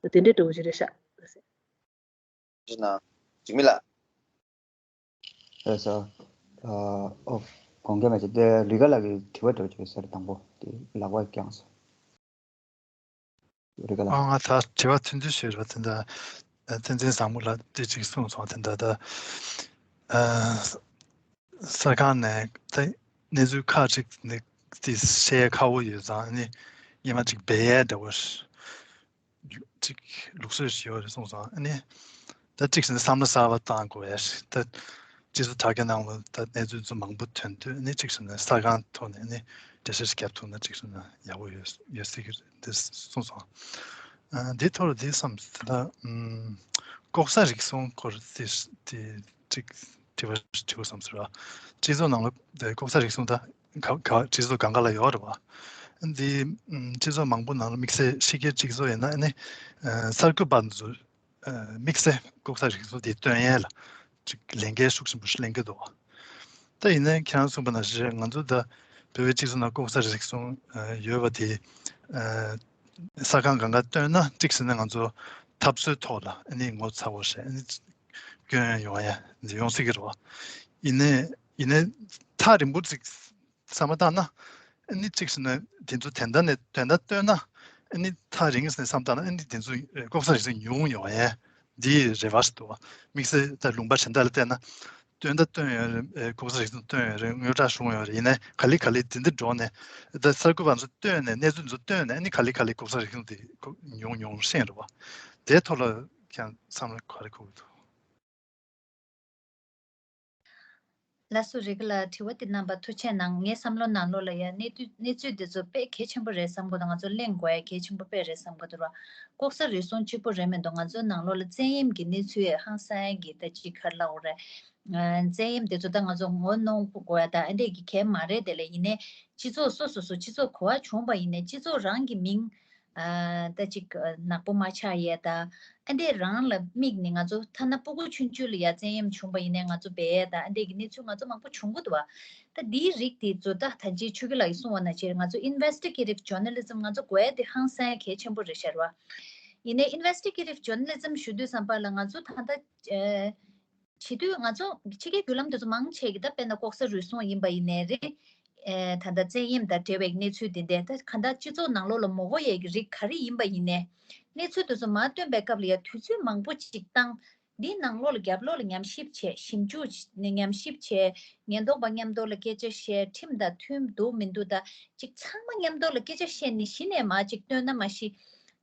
འདུག་དེ་འདྲའི་འདྲ་བོ་ཞིག་རེད་ཤག་ཅི་ན། འཇིགས་མེད་ལགས། ལགས་སོ། ཨ་ཨོ་དགོངས་འགལ་མེད་ཅེས་དེ་ལུས་ཀ་ལགས་ཀྱི་དྲི་བ་འདྲ་བོ་ཅིག་ཟེར། དང་པོ་དེ་ལག་པ་བརྐྱངས་སོང་། ལུས་ཀ་ལགས། ཨ་ང་ད་དྲི་བ་ཐུང་ཐུང་ཞིག་རེད་པ། དེ་འདྲ་ཨ་བསྟན་འཛིན་བཟང་མོ་ལགས་དེ་ཅིག་གསུངས་སོང་། དེ་འདྲ་ད་ཨ་གསར་ཁང་ནས་ད་གནས་ཚུལ་ཁག་ཅིག་ནི་དེ་བཤད་ཁག་པོ་ཡོད་ཙང་ནི་སྔོན་མ་ཅིག་སྦས་ཡས་འདྲ་བོ་ཅིག་ལུགས་སྲོལ་ཞིག་ཡོད་རེད་གསུངས་སོང་། ཨ་ནི་ད་གཅིག་བྱས་ན་བསམ་བློ་གསར་པ་བཏང་དགོས་ཡ་ཞིག་ད་སྤྱི་ཚོགས་དྲ་རྒྱ་ནང་ལ་ད་གནས་ཚུལ་ཚོ་མང་པོ་ཐོན་དུས་ཨ་ནི་གཅིག་བྱས་ན་གསར་ཁང་ཐོག་ནས་ཨ་ནི་འགྲེལ་བཤད་ཞིག་བརྒྱབ་ཐུབ་ན་གཅིག་བྱས་ན་ཡག་པོ་ཡོད་ཡོད་སྲིད་ཀྱི་རེད་འདི་གསུངས་སོང་། ཨ་འདི་ཐོག་ལ་འདི་བསམ་ད་ལྟ་ཨམ་ལྐོག་ཟ་རིག་གསུམ་སྐོར་དེ་དེ་གཅིག་དྲི་བ་དྲི་བ་བསམ་ཟེར་བ། སྤྱི་ཚོགས་ནང་ལ་དེ་ལྐོག་ཟ་རིག་གསུམ་ད་ག་ག་སྤྱི་ཚོགས་སྒང་ག་ལ་ཡོད་རེད་བ། འདི་ཨམ་སྤྱི་ཚོགས་མང་པོ་ནང་ལ་དམིགས་བསལ་ཕྱི་རྒྱལ་སྤྱི་ཚོགས་ཡིན་ན་ཨ་ནི་ཨ་གསར་འགོད་པ་ཚོ་ཨ་དམིགས་བསལ་ལྐོག་ཟ་རིག་གསུམ་འདི་སྟོན་ཡས་ལ་ཅིག་ལས་འགན་ཤུགས་ཆེན་པོ་ཞིག་ལེན་གྱི་འདུག་བ། ད་ཡིན་ནའི་ཁྱེད་རང་གསུངས་པ་ནང་བཞིན་ང་ཚོ་ད་བོད་པའི་སྤྱི་ཚོགས་ནང་ལྐོག་ཟ་རིག་གསུམ་ཨ་ཡོད་པ་དེ་ཨ་གསར་ཁང་སྒང་ག་སྟོན་ན་གཅིག་བྱས་ན་ང་ཚོ་འཐབ་རྩོད་ཐོག་ལ་ཨ་ནི་ངོ་ཚ་བོ་ཞིག་ཨ་ནི་སྐྱོན་ཡོང་ཡ་འདི་ཡོང་སྲིད་ཀྱི་རེད་བ། ཡིན་ནའི་ཡིན་ནའི་ཐག་རིང་པོ་ཅིག་བསམ་བློ་བཏང་ན་ཨ་ནི་གཅིག་བྱས་ན་དེ་ཚོ་དོན་དག་ནས་དོན་དག་སྟོན་ན་ཨ་ནི་ཐག་རིང་ཟེར་ནས་བསམ་བཏང་ན་ཨ་ནི་དེ་ཚོ་ལྐོག་ཟ་རིག་གསུམ་ཉུང་ཡོང་ཡ་འདི་རེ་བ་ཞིག་འདུག་བ། དམིགས་བསལ་ད་ལུང་པ་གཞན་དག་ལ་བལྟས་ན། སྟོན་ད་སྟོན་ཡོད་རེད། ཨེ་ལྐོག་ཟ་རིག་གསུམ་སྟོན་ཡོད་རེད། དངུལ་ཀྲག་བྱུང་ཡོད་རེད། ཡིན་ནའི་ག་ལེ་ག་ལེ་འདི་འདི་འགྲོ་ནས་ད་གསར་འགོད་པ་ཚོ་སྟོན་ནས་གནས་ཚུལ་ཚོ་སྟོན་ནས་ཨ་ནི་ག་ལེ་ག་ལེ་ལྐོག་ཟ་རིག་གསུམ་དེ་ཉུང་ཉུང་ཤེས་རེད་བ། དེའི་ཐོག་ལ་ཁྱེད་བསམ་བློ་ག་རེ་འཁོར་གྱི་འདུག་ལགས་སོ། རེ་གི་ལགས་དྲི་བ་དེ་གནང་བ་ཐུགས་རྗེ་གནང་། ངའི་བསམ་བློ་ནང་ལོགས་ལ་ཡང་གནས་ཚུལ་གནས་ཚུལ་དེ་ཚོ་དཔེ་གལ་ཆེན་པོ་རེད་བསམ་གི་འདུག་ང་ཚོ་གླེང་དགོས་ཡ་གལ་ཆེན་པོ་དཔེ་རེད་བསམ་གི་འདུག་ར། ལྐོག་ཟ་རུལ་སུངས་གཅིག་པོ་རེད་མི་འདུག་ང་ཚོའི་ནང་ལོགས་ལ་བཙན་གཡེམ་གྱི་གནས་ཚུལ་ཡང་ཧང་སང་གི་ད་ཅིག་ག་རེ་ལབ་དགོས་རེད། ཨ་བཙན་གཡེམ་དེ་ཚོ་ད་ང་ཚོ་ངོ་གནོང་དགོས་ཡ་ད་ཨ་འདྲས་ཀྱི་གལ་མ་རེད། དེ་ལས་ཡིན་ནའི་སྤྱི་ཚོགས་སོ་སོ་སོ་སྤྱི་ཚོགས་ག་བ་བྱུང་བ་ཡིན་ནའི་སྤྱི་ཚོགས་རང་གི་མིང་ ཨ་ད་ཅིག་ནག་པོ་མ་ཆགས་ཡས་ད། ཨ་འདི་རང་ལ་དམིགས་ནས་ང་ཚོ་ཐ་ན་སྤུ་གུ་ཆུང་ཆུང་ལ་ཡ་བཙན་གཡེམ་བྱུང་པ་ཡིན་ནའི་ང་ཚོ་བེད་ཡས་ད། ཨ་འདི་གི་གནས་ཚུལ་ང་ཚོ་མང་པོ་བྱུང་གི་འདུག་བ། ད་འདིའི་རིགས་དེ་ཚོ་ད་ད་ཅི་ཆོས་སྐྱིད་ལགས་ཀྱིས་གསུངས་པ་ནང་བཞིན་ང་ཚོ་investigative journalism ང་ཚོ་དགོས་ཡས་དེ་ཧང་སང་གལ་ཆེན་པོ་རེད་ཤག་བ། ཡིན་ནའི་investigative journalism ཞུ་དུས་ཙམ་པ་ལ་ང་ཚོ་ད་ལྟ་ཨེ་བྱེད་དུས་ང་ཚོ་ཕྱི་རྒྱལ་བརྒྱུད་ལམ་དེ་ཚོ་མང་ཆེ་གི་ད་དཔེར་ན་ལྐོག་ཟ་རུལ་སུངས་ཡིན་པ་ཡིན་ནའི་རེད། ཨེ་ད་ལྟ་བཙན་གཡེམ་དང་འབྲེལ་བའི་གནས་ཚུལ་དེ་འདྲ་ད་གང་ལྟར་སྤྱི་ཚོགས་ནང་ལོགས་ལ་མ་གོ་ཡས་ཀྱི་རིགས་ག་རེ་ཡིན་པ་ཡིན་ནའི་གནས་ཚུལ་དེ་ཚོ་མར་བཏོན་པའི་སྐབས་ལ་ཡ་དུས་ཚོད་མང་པོ་ཅིག་བཏང་། འདིའི་ནང་ལོགས་ལ་རྒྱབ་ལོགས་ལ་ཉམས་ཞིབ་བྱས། ཞིབ་འཇུག་ནས་ཉམས་ཞིབ་བྱས། ཉེན་རྟོག་པ་མཉམ་དུ་ལ་སྐད་ཆ་བཤད། ཁྲིམས་དང་མཐུན་འདུག་མི་འདུག་ད་ཅིག་ཚང་མ་མཉམ་དུ་ལ་སྐད་ཆ་བཤད་ནས་གཞི་ནས་མར་ཅིག་བཏོན་ན་མ་གཞི་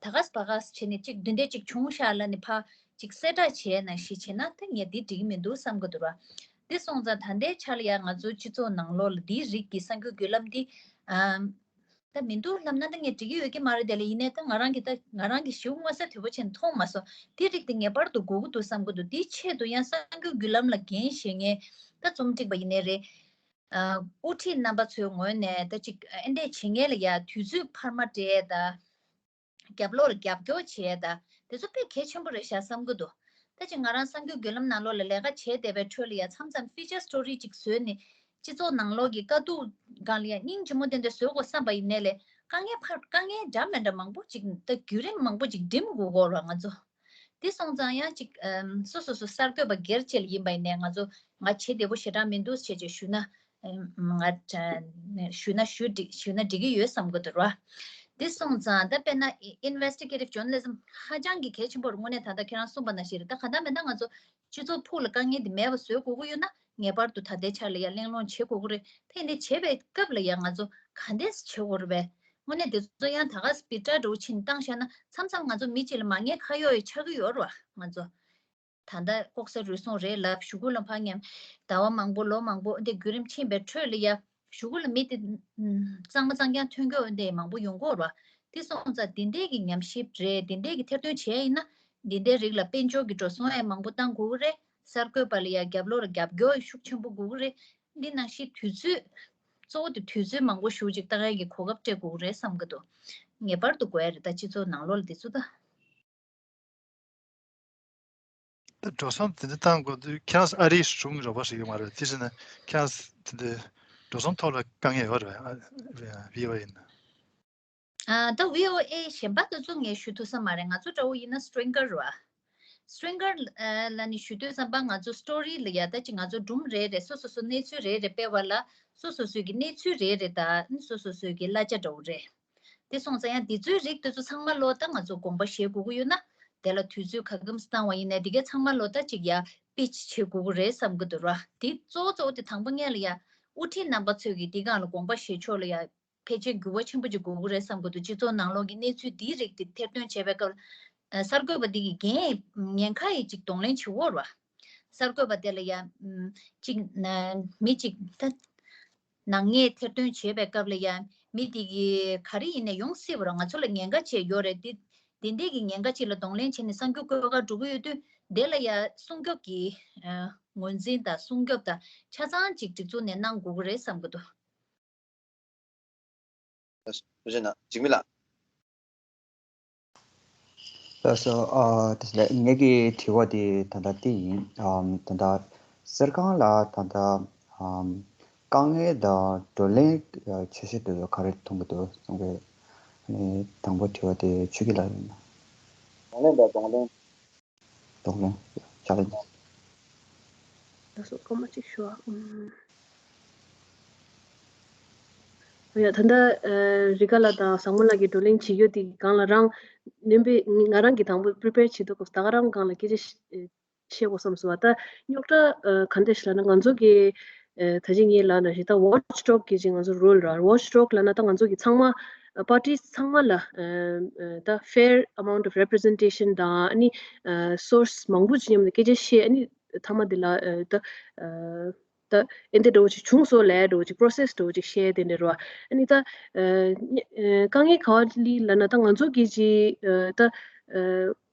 ད་གས་བ་གས་བྱས་ནས་ཅིག་འདི་འདྲས་ཅིག་བྱུང་ཤག་ལབ་ནས་ཕར་ཅིག་གསལ་བསྒྲགས་བྱས་ནང་བཞིན་བྱས་ན་ད་ངས་འདི་འགྲིག་གི་མི་འདུག་བསམ་གི་འདུག་ར། འདི་སོང་ཙང་ད་ལྟའི་ཆ་ལ་ཡ་ང་ཚོའི་སྤྱི་ཚོགས་ནང་ལོགས་ལ་འདིའི་རིགས་ཀྱི་གསར་འགྱུར་བརྒྱུད་ལམ་འདི་ཨམ། ད་མི་འདུག་ལབ་ན་ད་ངས་འགྲིག་གི་ཡོད་ཀྱི་མ་རེད་དེ་ལ། ཡིན་ནའི་ད་ང་རང་གི་ད་ང་རང་གི་ཞེ་པོ་མངོན་གསལ་དོད་པོ་བྱས་ནས་མཐོང་མ་སོང་། དེ་རིགས་དེ་ངེས་པར་དུ་དགོས་ཀྱི་འདུག་བསམ་གྱི་འདུག་དེའི་ཆེད་དུ་ཡང་གསར་འགྱུར་བརྒྱུད་ལམ་ལ་འགན་བཞེས་མཁན་ད་རྩོམ་སྒྲིག་པ་ཡིན་ནའི་རེད། ཨ་དབུ་ཁྲིད་རྣམ་པ་ཚོའི་ངོས་ནས་ད་ཅིག་ཨ་འདྲས་བྱེད་མཁན་ལ་ཡ་དུས་ཚོད་འཕར་མ་སྤྲད་ད། རྒྱབ་ལོགས་ལ་རྒྱབ་སྐྱོར་བྱས་ད། དེ་ཚོ་དཔེ་གལ་ཆེན་པོ་རེད་ཤག་བསམ་གྱི་འདུག་ད་ཅིག་ང་རང་གསར་འགྱུར་བརྒྱུད་ལམ་ནང་ལོགས་ལ་ལས་ཀ་བྱས་བསྡད་པའི་ཁྲོད་ལ་ཡ་མཚམས་མཚམས་ཕི་ཅར་སི་ཊོ་རི་ཅིག་བཟོས་ནས་སྤྱི་ཚོགས་ནང་ལོགས་ཀྱི་དཀའ་སྡུག་སྒང་ལ་ཡ་སྙིང་རྗེ་མོ་དེ་འདྲ་བཟོ་དགོས་བསམ་པ་ཡིན་ནའི་ལས་དཀའ་ངལ་ཕར་དཀའ་ངལ་འདྲ་མིན་འདྲ་མང་པོ་ཅིག་ད་བརྒྱུད་རིམ་མང་པོ་ཅིག་འགྲིམ་དགོས་ཀྱི་ཡོད་རེད་བ་ང་ཚོ། དེ་སོང་ཙང་ཡང་ཅིག་ཨམ་སོ་སོ་སོ་གསར་འགོད་པ་སྒེར་བཅས་ལ་ཡིན་པ་ཡིན་ནའི་ང་ཚོ་ང་བྱེད་བདེ་པོ་ཞེ་དྲག་མི་འདུག་བྱས་བྱས་ཞུ་ན། ང་ཞུ་ན་ཞུ་འགྲིག་ཞུ་ན་འགྲིག་གི་ཡོད་བསམ་གི་འདུག་ར། དེ་སོང་ཙང་ད་དཔེར་ན་investigative journalism ཧ་ཅང་གི་གལ་ཆེན་པོ་རེད། དངོས་གནས་ད་ལྟ་ཁྱེད་རང་གསུངས་པ་ནང་བཞིན་རེད། ད་གང་ལྟར་མིན་ན་ང་ཚོ་སྤྱི་ཚོགས་ཕུགས་ལ་དཀའ་ངལ་འདི་མེད་པ་བཟོ་དགོས་ཀྱི་ཡོད་ན་ངེས་པར་དུ་ད་ལྟའི་ཆ་ལ་ཡང་གླེང་སློང་བྱེད་དགོས་ཀྱི་རེད། ད་འདི་བྱེད་པའི་སྐབས་ལ་ཡང་ང་ཚོ་ག་འདྲས་བྱེད་དགོས་རེད་པས། དངོས་གནས་དེ་ཚོ་ཡང་ད་ག་སྤི་ཏྲ་འགྲོ་ཕྱིན་བཏང་བཞག་ན་མཚམས་མཚམས་ང་ཚོ་མི་གཅིག་ལ་མ་ངེས་ཁ་གཡོག་ཡི་ཆགས་ཀྱི་ཡོད་རེད་བ་ང་ཚོ། ད་ལྟ་ལྐོག་ཟ་རུལ་སུངས་རེད་ལབ་གཞུག་གུ་ལ་ཕར་ཉམས་ཟླ་བ་མང་པོ་ལོ་མང་པོ་འདི་བརྒྱུད་རིམ་ཕྱིན་པའི་ཁྲོད་ལ་ཡ་གཞུག་གུ་ལ་མི་དེ་གཙང་མ་གཙང་རྐྱང་ཐོན་གྱི་འོན་ཏེ་མང་པོ་ཡོང་གི་ཡོད་རེད་བ། དེ་སོང་ཙང་འདི་འདྲས་ཀྱི་ཉམས་ཞིབ་རེད། འདི་འདྲས་ཀྱི་ཐེར་འདོན་བྱས་ཡིན་ན་འདི་འདྲའི་རིགས་ལ་དཔལ་འབྱོར་གྱི་འགྲོ་སོང་ཡང་མང་པོ་བཏང་དགོས་ཀྱི་རེད། གསར་འགོད་པ་ལ་ཡ་རྒྱབ་ལོགས་ལ་རྒྱབ་སྐྱོར་ཤུགས་ཆེན་པོ་དགོས་ཀྱི་རེད། འདི་ནང་བཞིན་དུས་ཚོད་གཙོ་བོ་དེ་དུས་ཚོད་མང་པོ་ཞེ་པོ་ཅིག་བཏང་ཡས་ཀྱི་གོ་སྐབས་སྤྲད་དགོས་ཀྱི་རེད་བསམ་གྱི་འདུག་ངེས་པར་དུ་དགོས་ཡ་རེད། ད་སྤྱི་ཚོགས་ནང་ལོགས་ལ་དེ་ཚོ་ད། ད་འགྲོ་སོང་དེ་འདྲ་བཏང་དགོས་དུས་ཁྱེད་རང་ཚོ་ཨ་རིའི་གཞུང་གི་རོགས་པ་ཞིག་ཡོད་མ་རེད། དེ་བྱས་ན་ཁྱེད་རང་ཚོ་དེ་འདྲའི་འགྲོ་སོང་ཐོག་ལ་དཀའ་ངལ་ཡོད་རེད་བ། བྷི་ཨོ་ཨེ་ཡིན་ན། ཨ་ད་བྷི་ཨོ་ཨེ་གཞན་པ་དེ་ཚོ་ངས་ཞུ་ཐུབ་ས་མ་རེད། ང་ཚོ་འདྲ་བོ་ཡིན་ན་སི་ཊིང་གར་རེད་བ། སི་ཊིང་གར་ལ་ནི་ཞུ་དུས་ཙམ་པ་ང་ཚོ་སི་ཊོ་རི་ལ་ཡ་ད་ཅིག་ང་ཚོ་སྒྲུང་རེ་རེ་སོ་སོ་སོ་གནས་ཚུལ་རེ་རེ་སྤེལ་བ་ལ་སོ་སོ་སོའི་གི་གནས་ཚུལ་རེ་རེ་དང་སོ་སོ་སོའི་གི་གླ་ཆ་འདྲ་བོ་རེད། དེ་སོང་ཙང་ཡང་འདི་ཚོའི་རིགས་དེ་ཚོ་ཚང་མ་ལོ་ད་ང་ཚོ་དགོངས་པ་བཞེས་དགོས་ཀྱི་ཡོད་ན་དེ་ལ་དུས་ཚོད་ག་གམ་བཏང་བ་ཡིན་ནའི་དེ་གའི་ཚང་མ་ལོ་ད་ཅིག་ཡ་པི་ཆི་བྱེད་དགོས་ཀྱི་རེད་བསམ་གྱི་འདུག་ར། དེ་གཙོ་བོ་གཙོ་བོ་དེ་དང་པོ་སྔོན་ལ་ཡ་དབུ་ཁྲིད་རྣམ་པ་ཚོས་ཀྱི་འདི་སྒང་ལ་དགོངས་པ་བཞེས་ཕྱོགས་ལ་ཡ་ཕལ་ཆེར་འགྱུར་བ་ཆེན་པོ་ཅིག་དགོས་ཀྱི་རེད་བསམ་གྱི་འདུག་སྤྱི་ཚོགས་ནང་ལོགས་ཀྱི་གནས་ཚུལ་འདིའི་རིགས་དེ་ཐེར་འདོན་བྱས་པའི་སྐབས་ལ་གསར་འགོད་པ་འདི་གི་འགན་ཉེན་ཁ་ཡི་ཅིག་གདོང་ལེན་བྱེད་དགོས་རེད་བ། གསར་འགོད་པ་དེ་ལ་ཡ་ཅིག་མི་ཅིག་ད། ནག་ཉེས་ཐེར་འདོན་བྱེད་པའི་སྐབས་ལ་ཡང་མི་དེ་གིས་ག་རེ་ཡིན་ནའི་ཡོང་སྲིད་པ་རེད། ང་ཚོ་ལ་ཉེན་ཁ་ཅིག་ཡོད་རེད། དེ་དེ་འདྲས་ཀྱི་ཉེན་ཁ་ཅིག་ལ་གདོང་ལེན་བྱས་ནས་གསར་འགྱུར་བཀོད་གར་འགྲོ་གི་ཡོད་དུས་དེ་ལ་ཡང་སྲུང་སྐྱོབ་ཀྱི་ངོས་འཛིན་དང་སྲུང་སྐྱོབ་དང་ཆ་ཚང་ཅིག་སྒྲིག་འཛུགས་ནས་གནང་དགོས་ཀྱི་རེད་བསམ་གྱི་འདུག །བྱས་ན་འཇིགས་མེད་ལགས། ལགས་སོ། ཨ་དེ་ལས་ངེད་ཀྱི་དྲི་བ་དེ་ད་ལྟ་དེ་ཡིན། ཨམ་ད་ལྟ་གསར་ཁང་ལ་ད་ལྟ་ཨམ་དཀའ་ངལ་དང་བགྲོ་གླེང་ཆེ་ཤོས་དེ་ཚོ་ག་རེ་མཐོང་གི་འདུག་གསུང་གི། ཨ་ནི་དང་པོ་དྲི་བ་དེ་ཆོས་སྐྱིད་ལགས་ཡིན། བགྲོ་གླེང་དང་གདོང་ལེན། གདོང་ལེན། ཕྱག་ལེན། ལགས་སོ། སྐར་མ་གཅིག་ཞུ་ཨ། ཨུམ། ཡ་ད་ལྟ་ཨ་རི་ཀ་ལགས་དང་བཟང་མོ་ལགས་ཀྱིས་བགྲོ་གླེང་བྱེད་རྒྱུ་དེ་སྒང་ལ་རང་ནོན་པའི་ང་རང་གིས་དང་པོ་པི་རི་པེར་བྱེད་དུས་སྐབས་ད་ག་རང་སྒང་ལ་སྐད་ཆ་བཤད་དགོས་བསམ་སོང་བ། ད་རྙོག་དྲ་ཨ་ག་འདྲ་ཞིག་ལབ་ན་ང་ཚོ་གི་ཨ་ད་ཅི་ངས་ལབ་ན་ཞིག་ད་ཝོཆ་ཌོག་གི་ཅིག་ང་ཚོ་རོལ་ར་ཝོཆ་ཌོག་ལབ་ན་ད་ང་ཚོ་གི་ཚང་མ་པར་ཊི་ཚང་མ་ལ་ཨ་ད་fair amount of representation དང་ཨ་ནི་ཨ་སོར་སི་མང་པོ་ཅིག་མཉམ་དུ་སྐད་ཆ་བཤད། ཨ་ནི་མཐའ་མ་དེ་ལ་ཨ་ད་ཨ་ད་ཨེ་འདི་འདྲ་བོ་ཅིག་བྱུང་སོང་ལབ་འདྲ་བོ་ཅིག་པོ་རོ་སེ་སི་འདྲ་བོ་ཅིག་བཤད་དེ་འདྲ་བ། ཨ་ནི་ད་ཨ་དཀའ་ངལ་ག་བ་ལི་ལབ་ན་ད་ང་ཚོ་གི་ཅིག་ཨ་ད་ཨ་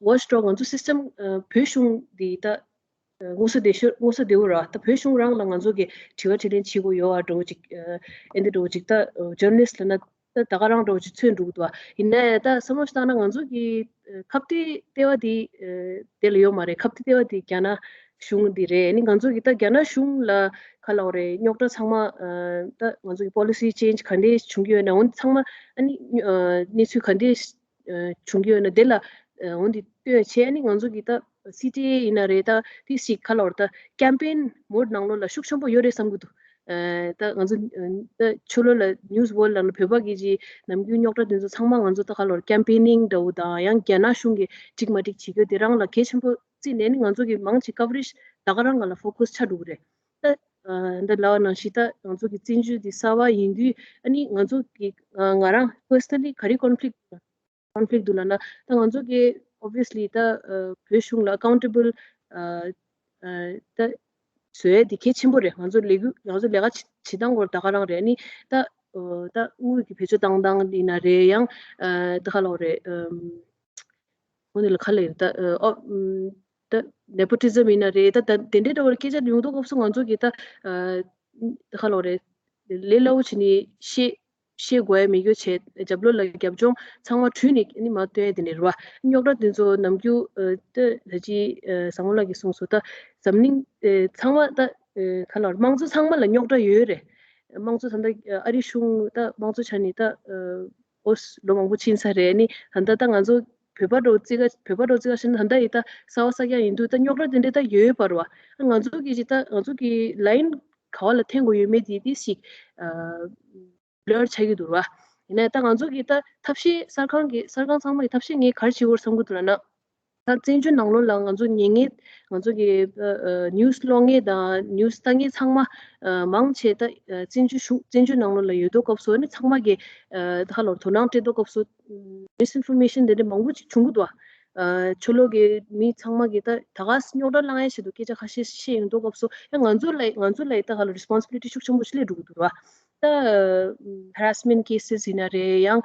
ཝོཆ་ཌོག་ང་ཚོ་སི་སི་ཊེམ་ཨ་བོད་གཞུང་འདི་ད་ཨ་དངོས་སུ་བདེ་ཤོས་དངོས་སུ་བདེ་བོ་ར་ད་བོད་གཞུང་རང་ལ་ང་ཚོ་གི་དྲི་བ་དྲིས་ལན་བྱེད་དགོས་ཡོད་ཨ་འདྲ་བོ་ཅིག་ཨ་ཨེ་འདི་འདྲ་བོ་ཅིག་ད་ཇར་ནལ་ལིསི་ཊི་ལབ་ན། ད་ད་ག་རང་འདྲ་བོ་ཅིག་མཚོན་འགྲོ་གི་འདུག་བ། ཡིན་ན་ཡང་ད་བསམ་བློ་ཞིག་བཏང་ན་ང་ཚོ་གི་ཨ་ཁ་གཏད་ལྟེ་བ་དེ་ཨ་དེ་ལ་ཡོད་མ་རེད། ཁ་གཏད་ལྟེ་བ་དེ་རྒྱ་ནག་གཞུང་དེ་རེད། ཨ་ནི་ང་ཚོ་གི་ད་རྒྱ་ནག་གཞུང་ལ་ག་ལབ་དགོས་རེད། རྙོག་དྲ་ཚང་མ་ཨ་ད་ང་ཚོ་གི་policy change་ག་འདྲས་བྱུང་གི་ཡོད་ན། འོ་འདི་ཚང་མ་ཨ་ནི་ཨ་གནས་ཚུལ་ག་འདྲས་ཨ་བྱུང་གི་ཡོད་ན་དེ་ལ་ཨ་འོ་འདི་ལྟོས་བྱས། ཨ་ནི་ང་ཚོ་གི་ད་སི་ཊི་ཨེ་ཡིན་ན་རེད། ད་དེ་ཞིག་ག་ལབ་དགོས་རེད། ད་campaign mode་ནང་ལོགས་ལ་ཤུགས་ཆེན་པོ་ཡོད་རེད་བསམ་གི་འདུག་ཨ་ད་ང་ཚོ་ཨ་ད་ཕྱི་ལོགས་ལ་news world་ལ་ནི་བོད་པ་གི་ཅིག་ནམ་རྒྱུན་རྙོག་དྲ་དེ་ཚོ་ཚང་མ་ང་ཚོ་ད་ག་ལབ་དགོས་རེད། campaigning་འདྲ་བོ་དང་ཡང་རྒྱ་ནག་གཞུང་གི་འགྲིག་མ་འགྲིག་བྱེད་རྒྱུ་དེ་རང་ལ་གལ་ཆེན་པོ་བརྩིས་ནས་ནི་ང་ཚོ་གི་མང་ཆེ་coverage་ད་ག་རང་ང་ལ་focus་ཆགས་འགྲོ་གི་རེད། ད་ཨ་འདི་ལབ་པ་ནང་བཞིན་ད་ང་ཚོ་གི་བཙན་བྱོལ་འདི་གསར་པ་ཡིན་དུས་ཨ་ནི་ང་ཚོ་གི་ཨ་ང་རང་personally་ག་རེ་conflict་conflict་འདུག་ལབ་ན། ད་ང་ཚོ་གི་obviously་ད་ཨ་བོད་གཞུང་ལ་accountable་ཨ་ཨ་ད་བཟོ་ཡས་དེ་གལ་ཆེན་པོ་རེད། ང་ཚོ་ལས་འགུལ་ང་ཚོ་ལས་ཀ་བྱེད་བྱེད་སྟངས་སྐོར་ད་ག་རང་རེད། ཨ་ནི་ད་ཨ་ད་དངུལ་གྱི་བེད་སྤྱོད་བཏང་སྟངས་ཡིན་ན་རེད། ཡང་ཨ་ད་ག་ལབ་དགོས་རེད། ཨམ། འོ་ནི་ལ་ཁ་ལ་ཡོད་ད་ཨོ་ད་nepotism་ཡིན་ན་རེད། ད་ད་དེ་འདྲའི་འདྲ་བོ་སྐད་ཆ་ཡོང་དུས་སྐབས་སུ་ང་ཚོ་གིས་ད་ཨ་ད་ག་ལབ་དགོས་རེད། ལས་སླ་བོ་བྱས་ནས་ཤེས་ཤེས་དགོས་ཡ་མེད་རྒྱུ་བྱས། རྒྱབ་ལོགས་ལ་རྒྱབ་ལྗོངས་ཚང་མ་བྲུས་ནས་ནི་མར་སྟོན་ཡ་དེ་འདྲ་རེད་བ། རྙོག་དྲ་དེ་ཚོ་ནམ་རྒྱུན་ཨ་ད་ད་ཅི་ཨ་བཟང་མོ་ལགས་ཀྱིས་གསུངས་སོང་། ད་འཛམ་གླིང་ཨ་ཚང་མ་ད་ཨ་ག་ལབ་དགོས་རེད། དམངས་གཙོ་ཚང་མ་ལ་རྙོག་དྲ་ཡོད་རེད། དམངས་གཙོ་ད་ལྟ་ཨ་རི་གཞུང་ད་དམངས་གཙོ་ཆ་ནས་ད་ཨ་ཨོ་ལོ་མང་པོ་ཕྱིན་ཚར་རེད། ནི་ད་ལྟ་ད་ང་ཚོ་བོད་པ་འདྲ་བོ་བརྩི་ག་བོད་པ་འདྲ་བོ་བརྩི་ག་བྱས་ན་ད་ལྟ་ཡི་ད་གསར་པ་གསར་རྐྱང་ཡིན་དུས་ད་རྙོག་དྲ་དེ་འདྲ་ད་ཡོད་པ་རེད་བ། ང་ཚོ་གི་ཅི་ད་ང་ཚོ་གི་line་ག་བ་ལ་འཐེན་དགོས་ཡོད་མེད་དེ་དེ་ཞིག་ཨ་blur་ཆགས་ཀྱི་འདུག་ར། ཡིན་ན་ད་ང་ཚོ་གི་ད་ཐབས་ཤེས་གསར་ཁང་གི་གསར་ཁང་ཚང་མ་གི་ཐབས་ཤེས་ངས་ག་རེ་བྱེད་དགོས་བསམ་གི་འདུག་ལབ་ན། ད་བཙན་བྱོལ་ནང་ལོགས་ལ་ང་ཚོ་ཉན་མཁན་ང་ཚོ་གི་ཨ་ཨ་news་ཀློག་མཁན་དང་news་ལྟ་མཁན་ཚང་མ་ཨ་མང་ཆེ་ད་ཨ་བཙན་བྱོལ་གཞུང་བཙན་བྱོལ་ནང་ལོགས་ལ་ཡོད་དུས་སྐབས་སུ་ནི་ཚང་མ་གི་ཨ་ད་ག་ལབ་དགོས་རེད། དོ་སྣང་སྤྲད་དུས་སྐབས་སུ་misinformation་དེ་འདྲ་མང་པོ་ཅིག་བྱུང་གི་འདུག་བ། ཨ་ཕྱི་ལོགས་ཀྱི་མི་ཚང་མ་གི་ད་ད་ག་རྙོག་དྲ་བསླང་ཡ་ཆེད་དུ་སྐད་ཆ་ཁ་ཤས་བཤད་ཡོང་དུས་སྐབས་སུ་ཡང་ང་ཚོ་ལ་ང་ཚོ་ལ་ད་ག་ལབ་responsibility་ཤུགས་ཆེན་པོ་ཞིག་སླེབས་འགྲོ་གི་འདུག་ར། ད་harassment cases་ཡིན་ན་རེད། ཡང་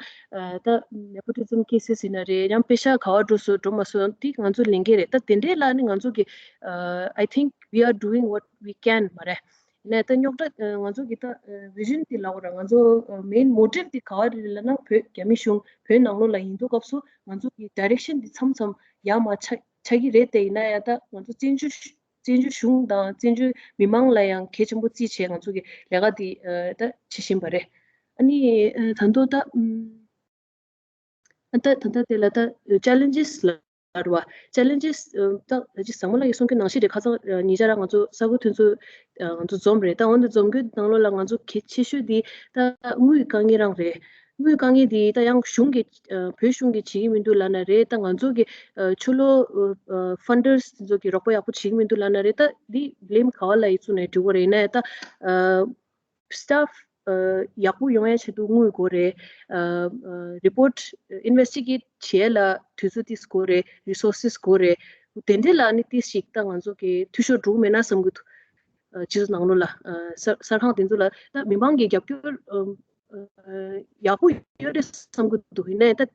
ད་nepotism cases་ཡིན་ན་རེད། ཡང་པེ་ཤག་ག་བ་འགྲོ་སོང་འགྲོ་མ་སོང་དེ་ང་ཚོ་ལས་འགན་རེད། ད་དེ་འདྲའི་ལ་ནི་ང་ཚོ་གི་I think we are doing what we can མ་རེད། ཡིན་ན་ད་རྙོག་དྲ་ང་ཚོ་གི་ད་vision་དེ་ལབ་དགོས་ར། ང་ཚོ་main motive་དེ་ག་བ་རེད་ལབ་ན་བོད་རྒྱ་མི་གཞུང་བོད་ནང་ལོགས་ལ་ཡིན་དུས་སྐབས་སུ་ང་ཚོ་གི་direction་དེ་མཚམས་མཚམས་ཡར་མར་ཆགས་ཆགས་ཀྱི་རེད། དེ་ཡིན་ན་ཡང་ད་ང་ཚོ་བཙན་བྱོལ་བཙན་བྱོལ་གཞུང་དང་བཙན་བྱོལ་མི་མང་ལ་ཡང་གལ་ཆེན་པོ་བརྩིས་བྱས་ང་ཚོ་གི་ལས་ཀ་འདི་ཨ་ད་བྱེད་བཞིན་པ་རེད། ཨ་ནི་ཨ་ད་དུང་ད་ཨམ་ཨ་ད་ད་ད་དེ་ལ་ད་challenges་ལབ་ར་བ། challenges་ཨ་ད་ད་ཅི་བཟང་མོ་ལགས་ཀྱིས་གསུང་མཁན་ནང་བཞིན་རེད། ཁ་སང་ཨ་ཉེ་ཆར་ར་ང་ཚོ་ས་ཁུལ་མཐུན་ཚོགས་ཨ་ང་ཚོ་འཛོམས་རེད། ད་འོན་ཏེ་འཛོམས་རྒྱུའི་ནང་ལོགས་ལ་ང་ཚོ་གལ་ཆེ་ཤོས་འདི་ད་དངུལ་དཀའ་ངལ་རང་རེད། དངུལ་དཀའ་ངལ་འདི་ད་ཡང་གཞུང་གིས་ཨ་བོད་གཞུང་གིས་བྱེད་ཀྱི་མི་འདུག་ལབ་ན་རེད། ད་ང་ཚོ་གི་ཨ་ཕྱི་ལོགས་ཨ་funders་དེ་ཚོ་གིས་རོགས་པ་ཡག་པོ་བྱེད་ཀྱི་མི་འདུག་ལབ་ན་རེད། ད་འདི་blame་ག་བ་ལ་ཡིན་བཙུགས་ནས་འགྲིག་གི་རེད། ཡིན་ན་ད་ཨ་staff་ཨ་ཡག་པོ་ཡོང་ཡ་ཆེད་དུ་དངུལ་དགོས་རེད། ཨ་ཨ་report་ཨ་investigate་བྱེད་ཡ་ལ་དུས་ཚོད་ཏིས་དགོས་རེད། resources་དགོས་རེད། དེ་འདྲ་ལ་ནི་ཏིས་ཞིག་ད་ང་ཚོ་གི་འཐུས་ཤོར་འགྲོ་གི་མེད་ན་བསམ་གི་འདུག་ཨ་སྤྱི་ཚོགས་ནང་ལོགས་ལ་ཨ་གསར་གསར་ཁང་དེ་ཚོ་ལ་ད་མི་མང་གི་རྒྱབ་སྐྱོར་ཨ་ཨ་ཡག་པོ་ཡོད་རེད་བསམ་གི་འདུག་ཡིན་ནའི་ད་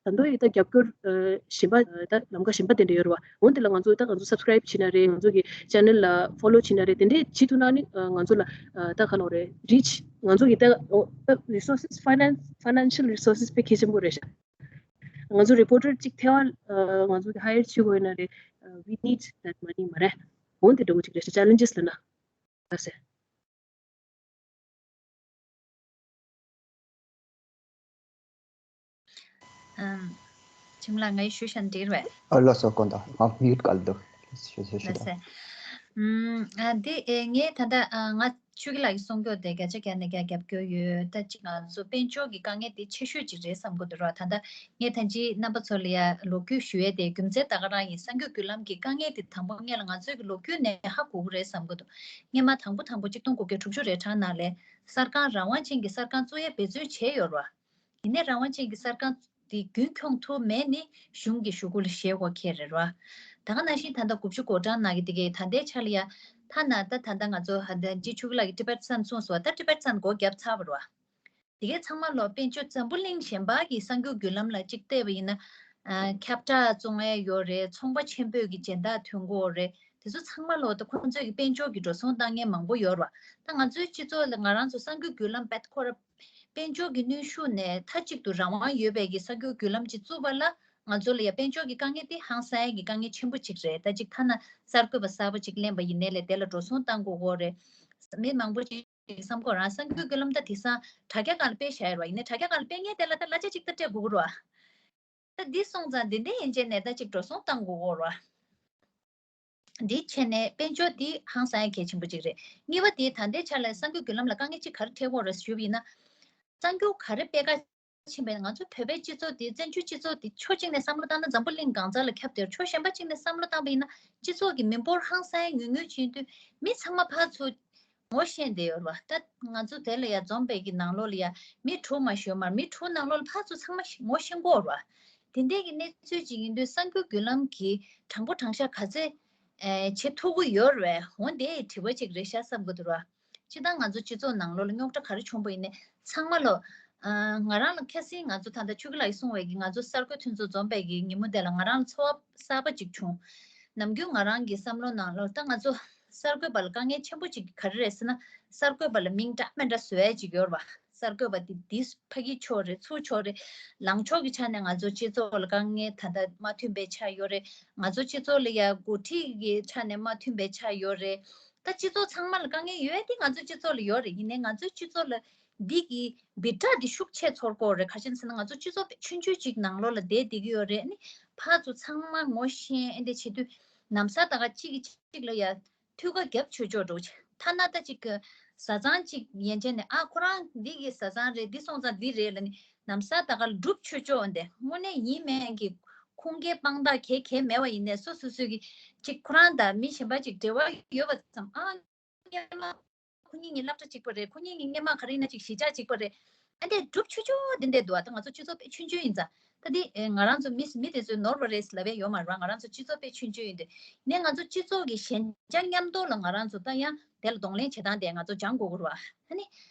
ད་དུང་ཡི་ད་རྒྱབ་སྐྱོར་ཨ་གཞན་པ་ཨ་ད་ལམ་ཁ་གཞན་པ་དེ་འདྲ་ཡོད་རེད་བ། འོན་ཏེ་ལ་ང་ཚོ་ད་ང་ཚོ་subscribe་བྱེད་ན་རེད། ང་ཚོ་གི་channel་ལ་follow་བྱེད་ན་རེད། དེ་འདྲས་བྱེད་ཐུབ་ན་ནི་ཨ་ང་ཚོ་ལ་ཨ་ད་ག་ལབ་རེད། reach་ང་ཚོ་གི་ད་ཨོ་ད་resources finance financial resources་དཔེ་གལ་ཆེན་པོ་རེད་ཤག་ང་ཚོ་reporter་གཅིག་ཐེ་བ་ཨ་ང་ཚོ་གི་hire་བྱེད་དགོས་ཡོད་ན་རེད། ཨ་we need that money་མ་རེད། འོན་ཏེ་འདྲ་བོ་ཅིག་རེད་ཤག challenges་ལབ་ན་ད་ཟེར། ཨམ། ཁྱིམ་ལ་ངའི་ཞུ་ཤན་འགྲིག་རེད། ཨ་ལགས་སོ། དགོངས་དག་ཨ་mute་བཀལ་འདུག་ཞུ་ཞུ་ཞུ་ལགས་སེ། ཨམ། ཨ་འདི་ཨེ་ངས་ད་ལྟ་ཨ་ང་ཆོས་སྐྱིད་ལགས་ཀྱིས་གསུང་རྒྱུ་དེ་བརྒྱ་ཆ་བརྒྱ་ནས་བརྒྱ་རྒྱབ་སྐྱོར་ཡོད། ད་ཅི་ང་ཚོ་དཔལ་འབྱོར་གྱི་དཀའ་ངལ་དེ་ཆེ་ཤོས་ཅིག་རེད་བསམ་གྱི་འདུག་ར། ད་ལྟ་ངས་ད་ཅི་རྣམ་པ་ཚོ་ལ་ཡ་ལོ་རྒྱུས་ཞུ་ཡས་དེ་རྒྱུ་མཚན་ད་ག་རང་ཡིན། གསར་འགྱུར་བརྒྱུད་ལམ་གྱི་དཀའ་ངལ་དེ་དང་པོ་སྔོན་ལ་ང་ཚོའི་གི་ལོ་རྒྱུས་ནས་ཧ་གོ་གི་རེད་བསམ་གྱི་འདུག་སྔོན་མ་དང་པོ་དང་པོ་གཅིག་སྟོང་དགུ་བརྒྱ་དྲུག་ཅུ་རེ་གྲངས་ནང་ལས་གསར་ཁང་རང་དབང་ཅན་གྱི་གསར་ཁང་བཙུགས་ཡས་འབད་བརྩོན་བྱས་ཡོད་རེད་བ། ཡིན་ནའི་རང་དབང་ཅན་གྱི་གསར་ཁང་དེ་རྒྱུན་འཁྱོངས་ཐུབ་མེད་ནི་གཞུང་གི་ཞུ་སྐུལ་བཞེས་དགོས་ཁེལ་རེད་བ། ད་ག་ནང་བཞིན་ད་ལྟ་དགུ་བཅུ་གོ་གྲངས་ནང་གི་དེ་གའི་ད་ལྟའི་ཆ་ལ་ཡ། ཐ་ན་ད་ད་ལྟ་ང་ཚོ་ཧ་ད་ཅི་ཆོས་སྐྱིད་ལགས་ཀྱིས་ཊི་བེཊ་སན་གསུངས་སོང་བ། ད་ཊི་བེཊ་སན་སྒོ་བརྒྱབ་ཚར་བ་རེད་བ། དེ་གའི་ཚང་མ་ལོ་དཔལ་འབྱོར་འཛམ་བུ་གླིང་གཞན་པ་གི་གསར་འགྱུར་བརྒྱུད་ལམ་ལ་གཅིག་བལྟས་པ་ཡིན་ན། ཨ་ཁྱབ་བསྒྲགས་བཙོང་ཡས་ཡོད་རེད། ཚོང་པ་ཆེན་པོས་ཀྱི་སྦྱིན་བདག་ཐོན་གོ་རེད། དེ་ཚོ་ཚང་མ་ལོ་ད་ཁོང་ཚོས་ཀྱི་དཔལ་འབྱོར་གྱི་འགྲོ་སོང་བཏང་མཁན་མང་པོ་ཡོད་རེད་བ། ད་ང་ཚོའི་སྤྱི་ཚོགས་ལ་ང་རང་ཚོ་གསར་འགྱུར་བརྒྱུད་ལམ་བེད་ཁོ་ར་ དཔལ་འབྱོར་གྱི་གནོན་ཤུགས་ནས་མཐའ་གཅིག་ཏུ་རང་དབང་ཡོད་པའི་གི་གསར་འགྱུར་བརྒྱུད་ལམ་ཅིག་བཙུགས་པ་ལ་ང་ཚོ་ལ་ཡ་དཔལ་འབྱོར་གྱི་དཀའ་ངལ་དེ་ཧང་སང་ཡ་གི་དཀའ་ངལ་ཆེན་པོ་ཅིག་རེད། ད་ཅིག་ཐ་ན་གསར་འགོད་པ་གསར་པ་ཅིག་ལེན་པ་ཡིན་ནའི་ལས་དེ་ལ་འགྲོ་སོང་བཏང་དགོས་ཀྱི་རེད། མི་མང་པོ་ཅིག་བསམ་ཁོ་རང་གསར་འགྱུར་བརྒྱུད་ལམ་ད་དེང་སང་དྲ་རྒྱ་སྒང་ལ་སྤེལ་བཞག་ཡོད་རེད་བ། ཡིན་ནའི་དྲ་རྒྱ་སྒང་ལ་སྤེལ་མཁན་དེ་ལ་ད་གླ་ཆ་ཅིག་ད་སྤྲད་དགོས་ཀྱི་རེད་བ། ད་འདི་སོང་ཙང་འདི་འདྲ་ཡིན་བྱས་ནས་ད་ཅིག་འགྲོ་སོང་བཏང་དགོས་ཀྱི་ཡོད་རེད་བ། འདི་བྱས་ནས་དཔལ་འབྱོར་འདི་ཧང་སང་ཡ་གལ་ཆེན་པོ་ཅིག་རེད། གཉིས་པ་དེ་ད་ལྟའི་ཆ་ལ་གསར་འགྱུར་བརྒྱུད་ལམ་ལ་དཀའ་ངལ་ཅིག་ག་རེ་འཕྲད་ཀྱི་ཡོད་རེད་ཞུས་པ་ཡིན་ན། གསར་འགྱུར་ག་རེ་སྤེལ་ག་ཕྱིན་པས་ང་ཚོ་བོད་པའི་སྤྱི་ཚོགས་འདི་བཙན་བྱོལ་སྤྱི་ཚོགས་འདི་ཕྱོགས་གཅིག་ནས་བསམ་བློ་བཏང་ན་འཛམ་བུ་གླིང་གང་ཚ་ལ་ཁྱབ་བསྡད། ཕྱོགས་གཞན་པ་གཅིག་ནས་བསམ་བློ་བཏང་པ་ཡིན་ན་སྤྱི་ཚོགས་ཀྱི་མི་འབོར་ཧང་སང་ཡ་ཉུང་ཉུང་ཅིག་ཡིན་དུས་མི་ཚང་མ་ཕར་ཚུར་ངོ་ཤེས་བསྡད་ཡོད་རེད་བ། ད་ང་ཚོ་དེ་ལ་ཡ་འཛོམས་པའི་གི་ནང་ལོགས་ལ་ཡ་མི་དྲུག་མ་ཞོན་མར་མི་དྲུག་ནང་ལོགས་ལ་ཕར་ཚུར་ཚང་མ་ཤེས་ངོ་ཤེས་ཀྱི་ཡོད་རེད་བ། དེ་འདྲའི་གི་གནས་ཚུལ་ཅིག་ཡིན་དུས་གསར་འགྱུར་བརྒྱུད་ལམ་གྱི་དྲང་པོ་དྲང་བཞག་ག་ཚད་ཨེ་བྱེད་ཐུབ་ཀྱི་ཡོད་རེད་བས། འོ་དེ་དྲི་བ་ཅིག་རེད་ཤག་བསམ་གྱི་འདུག་ར། སྤྱིར་བཏང་ང་ཚོ་སྤྱི་ཚོགས་ནང་ལོགས་ལ་རྙོག་དྲ་ག་རེ་བྱུང་པ་ཡིན་ནའི་ཚང་མ་ལོ། ཨ་ང་རང་ལ་ཁ་སང་ང་ཚོ་ད་ལྟ་ཆོས་སྐྱིད་ལགས་ཀྱིས་གསུངས་པའི་གི་ང་ཚོ་གསར་འགོད་མཐུན་ཚོགས་འཛོམས་པའི་གི་ཉིན་མོ་དེ་ལ་ང་རང་ཚོར་བ་གསར་པ་ཅིག་བྱུང་། ནམ་རྒྱུན་ང་རང་གི་བསམ་བློ་ནང་ལོགས་ད་ང་ཚོ་གསར་འགོད་པ་ལ་དཀའ་ངལ་ཆེན་པོ་ཅིག་ག་རེ་རེད་ཟེར་ན། གསར་འགོད་པ་ལ་མིང་འདྲ་མི་འདྲ་བཟོ་ཡ་ཅིག་ཡོད་རེད་བ། གསར་འགོད་པ་དེ་འདི་ཕ་གི་ཕྱོགས་རེད་ཚུར་ཕྱོགས་རེད། ལངས་ཕྱོགས་ཀྱི་ཆ་ནས་ང་ཚོ་སྤྱི་ཚོགས་ལ་དཀའ་ངལ་ད་ལྟ་མ་མཐུན་པའི་ཆ་ཡོད་རེད། ང་ཚོ་སྤྱི་ཚོགས་ལ་ཡ་འགོ་ཁྲིད་ཀྱི་ཆ་ནས་མ་མཐུན་པའི་ཆ་ཡོད་རེད། ད་སྤྱི་ཚོགས་ཚང་མ་ལ་དཀའ་ངལ་ཡོད་ཡ་དེ་ང་ཚོ་སྤྱི་ཚོགས་ལ་ཡོད་རེད། ཡིན་ནའི་ང་ཚོའི་སྤྱི་ཚོགས་ལ་འདི་གི་སྦིར་གྲགས་འདི་ཤུགས་ཆེ་ཚོར་གྱི་ཡོད་རེད། ག་རེ་ཟེར་ན་ང་ཚོ་སྤྱི་ཚོགས་དཔེ་ཆུང་ཆུང་ཅིག་ནང་ལོགས་ལ་བསྡད་བསྡད་ཀྱི་ཡོད་རེད། ཨ་ནི་ཕར་ཚུར་ཚང་མ་ངོ་ཤེས་ཨེ་འདྲ་བྱེད་དུས་ནམ་ས་ད་ག་གཅིག་གིས་གཅིག་ལ་ཡ་ཐུགས་ཁ་རྒྱབ་ཆོག་ཆོག་འགྲོ། ཐ་ན་ད་ཅིག་གི་བཟའ་ཚང་ཅིག་ཡན་ཆད་ནས་ཨ་ཁོ་རང་འདི་གི་བཟའ་ཚང་རེད། འདི་སོང་ཙང་འདི་རེད་ལབ་ནས་ནམ་ས་ད་ག་ལ་སྒྲུབ་ཆོག་ཆོག་འདི་དངོས་གནས་ཡིན་མིན་གྱི་ཁུངས་སྐྱེལ་དཔང་རྟགས་གང་ཡང་མེད་པ་ཡིན་ནའི་སོ་སོ་སོ་གི་ཅིག་ཁོ་རང་དང་མི་གཞན་པ་ཅིག་འབྲེལ་བ་ཡོད་པ་ཙམ། ཨ་སྔོན་མ་ཁོ་གཉིས་གཉིས་སློབ་གྲྭ་གཅིག་པ་རེད། ཁོ་གཉིས་གཉིས་སྔོན་མ་ག་རེ་ཡིན་ན་ཅིག་གཞིས་ཆགས་གཅིག་པ་རེད། ཨ་འདྲས་སྒྲུབ་ཆོག་ཆོག་འདི་འདྲས་འདུག་ཨ་ད་ང་ཚོ་སྤྱི་ཚོགས་དཔེ་ཆུང་ཆུང་ཡིན་ཙང་། ད་འདི་ཨེ་ང་རང་ཚོ་མི་མི་དེ་ཚོས་ནོར་བ་རེད་ལབ་ཡ་ཡོད་མ་རེད་བ། ང་རང་ཚོ་སྤྱི་ཚོགས་དཔེ་ཆུང་ཆུང་ཡིན་དུས་ནས་ང་ཚོ་སྤྱི་ཚོགས་ཀྱི་ཞན་ཆ་མཉམ་དུ་ལ་ང་རང་ཚོ་ད་ཡང་དེ་ལ་གདོང་ལེན་བྱེད་སྟངས་དེ་ང་ཚོ་སྦྱང་དགོས་ཀྱི་རེད་བ། ཨ་ནི་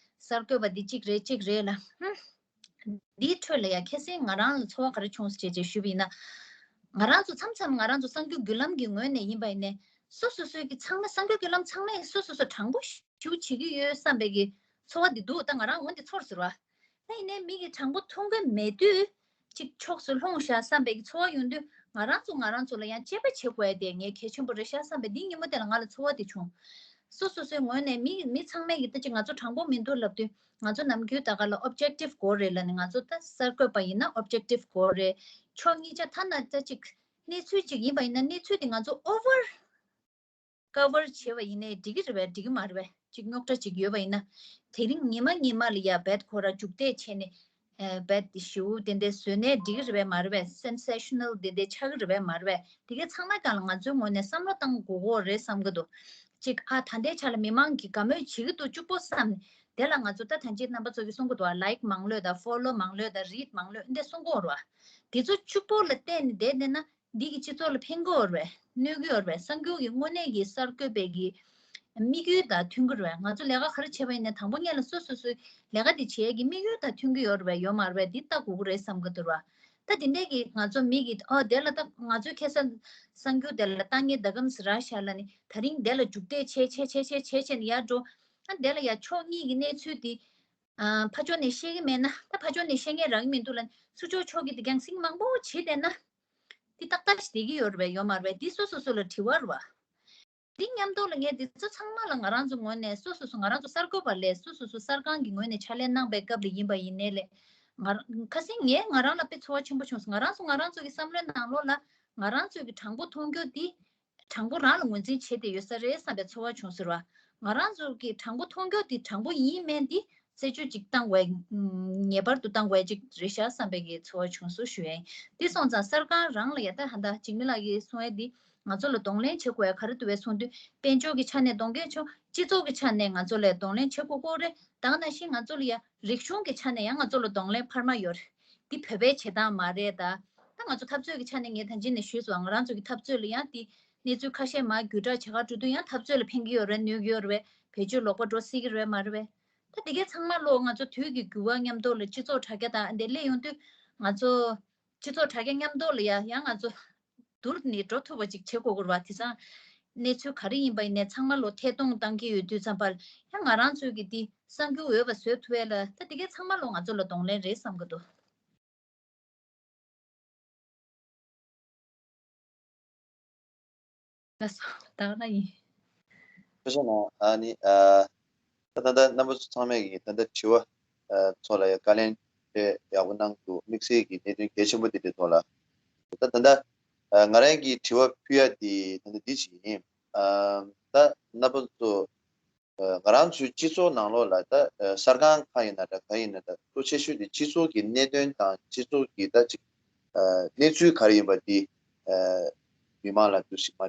གསར་འགོད་པ་འདི་གཅིག་རེད་གཅིག་རེད་ལ། ཧུམ། འདིའི་ཁྲོད་ལ་ཡ་ཁ་སང་ང་རང་ལ་ཚོར་བ་ག་རེ་བྱུང་ཟེར་བྱས་བྱས་ཞུས་པ་ཡིན་ན། ང་རང་ཚོ་མཚམས་མཚམས་ང་རང་ཚོ་གསར་འགྱུར་བརྒྱུད་ལམ་གྱི་ངོས་ནས་ཡིན་པ་ཡིན་ནའི་སོ་སོ་སོའི་གི་ཚང་མ་གསར་འགྱུར་བརྒྱུད་ལམ་ཚང་མས་སོ་སོ་སོ་དྲང་པོ་ཞེ་པོ་བྱེད་ཀྱི་ཡོད་བསམ་པའི་གི་ཚོར་བ་འདི་འདུག་ད་ང་རང་ངོ་འདི་ཚོར་ཟེར་བ། ད་ཡིན་ནའི་མི་གི་དྲང་པོ་མཐོང་གི་མེད་དུས་ཅིག་ཕྱོགས་སུ་ལྷུང་ཤག་བསམ་པའི་གི་ཚོར་བ་ཡོང་དུས་ང་རང་ཚོ་ང་རང་ཚོ་ལ་ཡང་དཔྱད་པ་བྱེད་དགོས་ཡ་དེ་ངས་གལ་ཆེན་པོ་རེད་ཤག་བསམ་པའི་འདི་ཉིན་མོ་དེ་ལ་ང་ལ་ཚོར་བ་དེ་བྱུང་། སོ་སོ་སོའི་ངོས་ནས་མི་མི་ཚང་མས་གི་ད་ཅིག་ང་ཚོ་དྲང་པོ་མི་འདུག་ལབ་དུས། ང་ཚོ་ནམ་རྒྱུན་ད་ག་ལ་ཨོབ་ཇེག་ཊིབ་དགོས་རེད་ལབ་ནས་ང་ཚོ་ད་གསར་འགོད་པ་ཡིན་ན་ཨོབ་ཇེག་ཊིབ་དགོས་རེད། ཕྱོགས་གཉིས་ཆ་ཐ་ན་ད་ཅིག་གནས་ཚུལ་ཅིག་ཡིན་པ་ཡིན་ན་གནས་ཚུལ་དེ་ང་ཚོ་ཨོ་ཝར་ཀ་ཝར་བྱས་པ་ཡིན་ནའི་འགྲིག་གི་རེད་པས་འགྲིག་གི་མ་རེད་པས། ཅིག་རྙོག་དྲ་ཅིག་ཡོད་པ་ཡིན་ན་དེ་རིང་ཉི་མ་ཉི་མ་ལ་ཡ་བད་ཁོ་ར་འཇུག་འདེད་བྱས་ནས་བད་ཞེ་པོ་དེ་འདྲ་བཟོས་ནའི་འགྲིག་གི་རེད་པས་མ་རེད་པས། སེན་སེ་ཤ་ནལ་དེ་འདྲ་ཆགས་ཀྱི་རེད་པས་མ་རེད་པས། དེ་གའི་ཚང་མ་སྒང་ལ་ང་ཚོའི་ངོས་ནས་བསམ་བློ་བཏང་དགོས་ཀྱི་རེད་བསམ་གྱི་འདུག་ཅིག་ཨ་ད་ལྟའི་ཆ་ལ་མི་མང་གིས་དགའ་མོས་བྱེད་ཀྱི་འདུག་གཅིག་པོ་བསམ་ནས་དེ་ལ་ང་ཚོ་ད་ཐང་ཆེན་རྣམ་པ་ཚོ་གིས་གསུང་གི་འདུག་ཨ། ལའིག་མང་ལོས་དང་ཕོ་ལོ་མང་ལོས་དང་རིད་མང་ལོས་འདི་གསུང་གི་ཡོད་རེད་བ། དེ་ཚོ་གཅིག་པོ་ལ་བལྟས་ནས་བསྡད་བསྡད་ན་འདི་གི་སྤྱི་ཚོགས་ལ་ཕན་གྱི་ཡོད་རེད་པས་གནོད་ཀྱི་ཡོད་རེད་པས། གསར་འགྱུར་གྱི་དངོས་གནས་ཀྱི་གསར་འགོད་པའི་གི་དམིགས་ཡུལ་དང་མཐུན་གྱི་རེད་པས། ང་ཚོ་ལས་ཀ་ག་རེ་བྱས་པ་ཡིན་ནའི་དང་པོ་སྔོན་ལ་སོ་སོ་སོའི་ལས་ཀ་དེ་བྱེད་ཡས་ཀྱི་དམིགས་ཡུལ་དང་མཐུན་གྱི་ཡོད་རེད་པས་ཡོད་མ་རེད་པས་འདི་ལྟ་དགོས་ཀྱི་རེད་བསམ་གྱི་འདུག་ར། ད་དེ་འདྲས་ཀྱི་ང་ཚོ་མི་གི་ཨོ་དེ་ལ་ད་ང་ཚོའི་ཁ་སང་གསར་འགྱུར་དེ་ལ་ལྟ་མཁན་ཟླ་གམ་ཟེར་ར་ཤག་ལབ་ནས་ད་རིང་དེ་ལ་འཇུག་འདེད་བྱས་བྱས་བྱས་བྱས་བྱས་བྱས་ནས་ཡར་འགྲོ། ཨ་དེ་ལ་ཡ་ཕྱོགས་གཉིས་ཀྱི་གནས་ཚུལ་དེ་ཨ་ཕར་ཕྱོགས་ནས་བཤད་ཀྱི་མེད་ན་ད་ཕར་ཕྱོགས་ནས་བཤད་མཁན་རག་གི་མི་འདུག་ལབ་ནས་ཚུར་ཕྱོགས་ཕྱོགས་ཀྱི་དེ་རྒྱང་སྲིང་མང་པོ་བྱས་བསྡད་ན་འདི་ཏག་ཏག་ཞིག་བསྡད་ཀྱི་ཡོད་རེད་པས་ཡོད་མ་རེད་པས། འདི་སོ་སོ་སོ་ལ་དྲི་བ་རེད་པ། འདི་མཉམ་དུ་ལ་ངས་འདི་ཚོ་ཚང་མ་ལ་ང་རང་ཚོ་ངོས་ནས་སོ་སོ་སོ་ང་རང་ཚོ་གསར་འགོད་པ་ལས་སོ་སོ་སོ་གསར་ཁང་གི་ངོས་ནས་ཕྱག་ལས་གནང་པའི་སྐབས་ལ་ཡིན་པ་ཡིན་ནའི་ལས་ང་རང་ཁ་སང་ངས་ང་རང་ལ་དཔེ་ཚོར་བ་ཆེན་པོ་བྱུང་སོང་། ང་རང་ཚོ་ང་རང་ཚོ་གི་བསམ་བློའི་ནང་ལོགས་ལ་ང་རང་ཚོ་གི་དྲང་པོ་མཐོང་རྒྱུ་འདི་དྲང་པོ་རང་ལ་ངོས་འཛིན་བྱེད་བསྡད་ཡོད་ས་རེད་བསམ་པའི་ཚོར་བ་བྱུང་ཟེར་བ། ང་རང་ཚོ་གི་དྲང་པོ་མཐོང་རྒྱུ་འདི་དྲང་པོ་ཡིན་མིན་འདི་རྩད་གཅོད་ཅིག་བཏང་བའི་ངེས་པར་དུ་བཏང་དགོས་ཅིག་རེད་ཤག་བསམ་པའི་གི་ཚོར་བ་བྱུང་སོང་ཞུ་ཡ་ཡིན། འདི་སོང་ཙང་གསར་ཁང་རང་ལ་ཡ་ད་ཧ་ད་འཇིགས་མེད་ལགས་ཀྱིས་གསུང་ཡ་འདི་ང་ཚོ་ལ་གདོང་ལེན་བྱེད་དགོས་ཡ་ག་རེ་འདུག་བས་གསུངས་དུས་དཔལ་འབྱོར་གྱི་ཆ་ནས་གདོང་ལེན་ཆོག་སྤྱི་ཚོགས་ཀྱི་ཆ་ནས་ང་ཚོ་ལ་གདོང་ལེན་བྱེད་དགོས་ཀྱི་རེད། ད་ག་ནང་བཞིན་ང་ཚོ་ལ་ཡ་རིག་གཞུང་གི་ཆ་ནས་ཡང་ང་ཚོ་ལ་གདོང་ལེན་འཕར་མ་ཡོད་རེད། འདི་བོད་པའི་བྱེད་སྟངས་མ་རེད་ད། ད་ང་ཚོ་འཐབ་རྩོད་ཀྱི་ཆ་ནས་ངས་ད་ཅི་ནས་ཞུས་སོང་། ང་རང་ཚོ་གི་འཐབ་རྩོད་ལ་ཡང་འདི་གནས་ཚུལ་ཁ་ཤས་མར་བརྒྱུད་བསྒྲགས་བྱེད་ག་འགྲོ་དུས་ཡང་འཐབ་རྩོད་ལ་ཕན་གྱི་ཡོད་རེད་གནོད་ཀྱི་ཡོད་རེད་པས། བེད་སྤྱོད་ལོག་པ་འགྲོ་སྲིད་ཀྱི་རེད་མ་རེད་པས། ད་དེ་གས་ཚང་མ་ལོ་ང་ཚོ་དུས་ཀྱི་འགྱུར་བ་མཉམ་དུ་ལ་སྤྱི་ཚོགས་དྲ་རྒྱ་དང་འདི་སླེབས་ཡོང་དུས་ང་ཚོ་སྤྱི་ཚོགས་དྲ་རྒྱ་མཉམ་དུ་ལ་ཡ་ཡང་ང་ཚོ་བསྡུར་ནས་འགྲོ་ཐུབ་པ་ཅིག་བྱེད་དགོས་ཀྱི་རེད་པ། དེང་སང་ གནས་ཚུལ་ག་རེ་ཡིན་པ་ཡིན་ནའི་ཚང་མ་ལོ་ཐད་གཏོང་བཏང་གི་ཡོད་དུས་ཙམ་པ་ལ་ཡང་ང་རང་ཚོས་ཀྱི་འདི་གསར་འགྱུར་འོས་པ་བཟོས་ཐུབ་ཡས་ལ་ད་འདི་གས་ཚང་མ་ལོ་ང་ཚོ་ལ་གདོང་ལེན་རེད་བསམ་གི་འདུག་ལགས་སོ། ད་ག་ན་ཡིན། ཐུགས་རྗེ་གནང་། ཨ་ནི་ཨ་ད་ད་ལྟ་རྣམ་པ་ཚོ་ཚང་མས་ཀྱི་ད་ལྟ་དྲི་བ་ཨ་ཚོ་ལ་ཡ་བཀའ་ལན་དཔེ་ཡག་པོ་གནང་འདུག་དམིགས་བསལ་གྱི་གནད་དོན་གལ་ཆེན་པོ་དེ་འདྲའི་ཐོག་ལ་ད་ད་ལྟ་ཨ་ང་རང་གིས་དྲི་བ་ཕུལ་ཡ་དེ་ད་ལྟ་འདི་ཅིག་ཡིན། ཨ་ད་རྣམ་པ་ཚོ་ང་རང་ཚོའི་སྤྱི་ཚོགས་ནང་ལོགས་ལ་ད་གསར་ཁང་ཁག་ཡིན་ན་འདྲ་ག་ཡིན་ན་འདྲ་གཙོ་ཆེ་ཤོས་དེ་སྤྱི་ཚོགས་ཀྱི་གནད་དོན་དང་སྤྱི་ཚོགས་ཀྱི་ད་ཅིག་གནས་ཚུལ་ག་རེ་ཡིན་པ་དེ་མི་མང་ལ་འདུ་ཤེས་མ་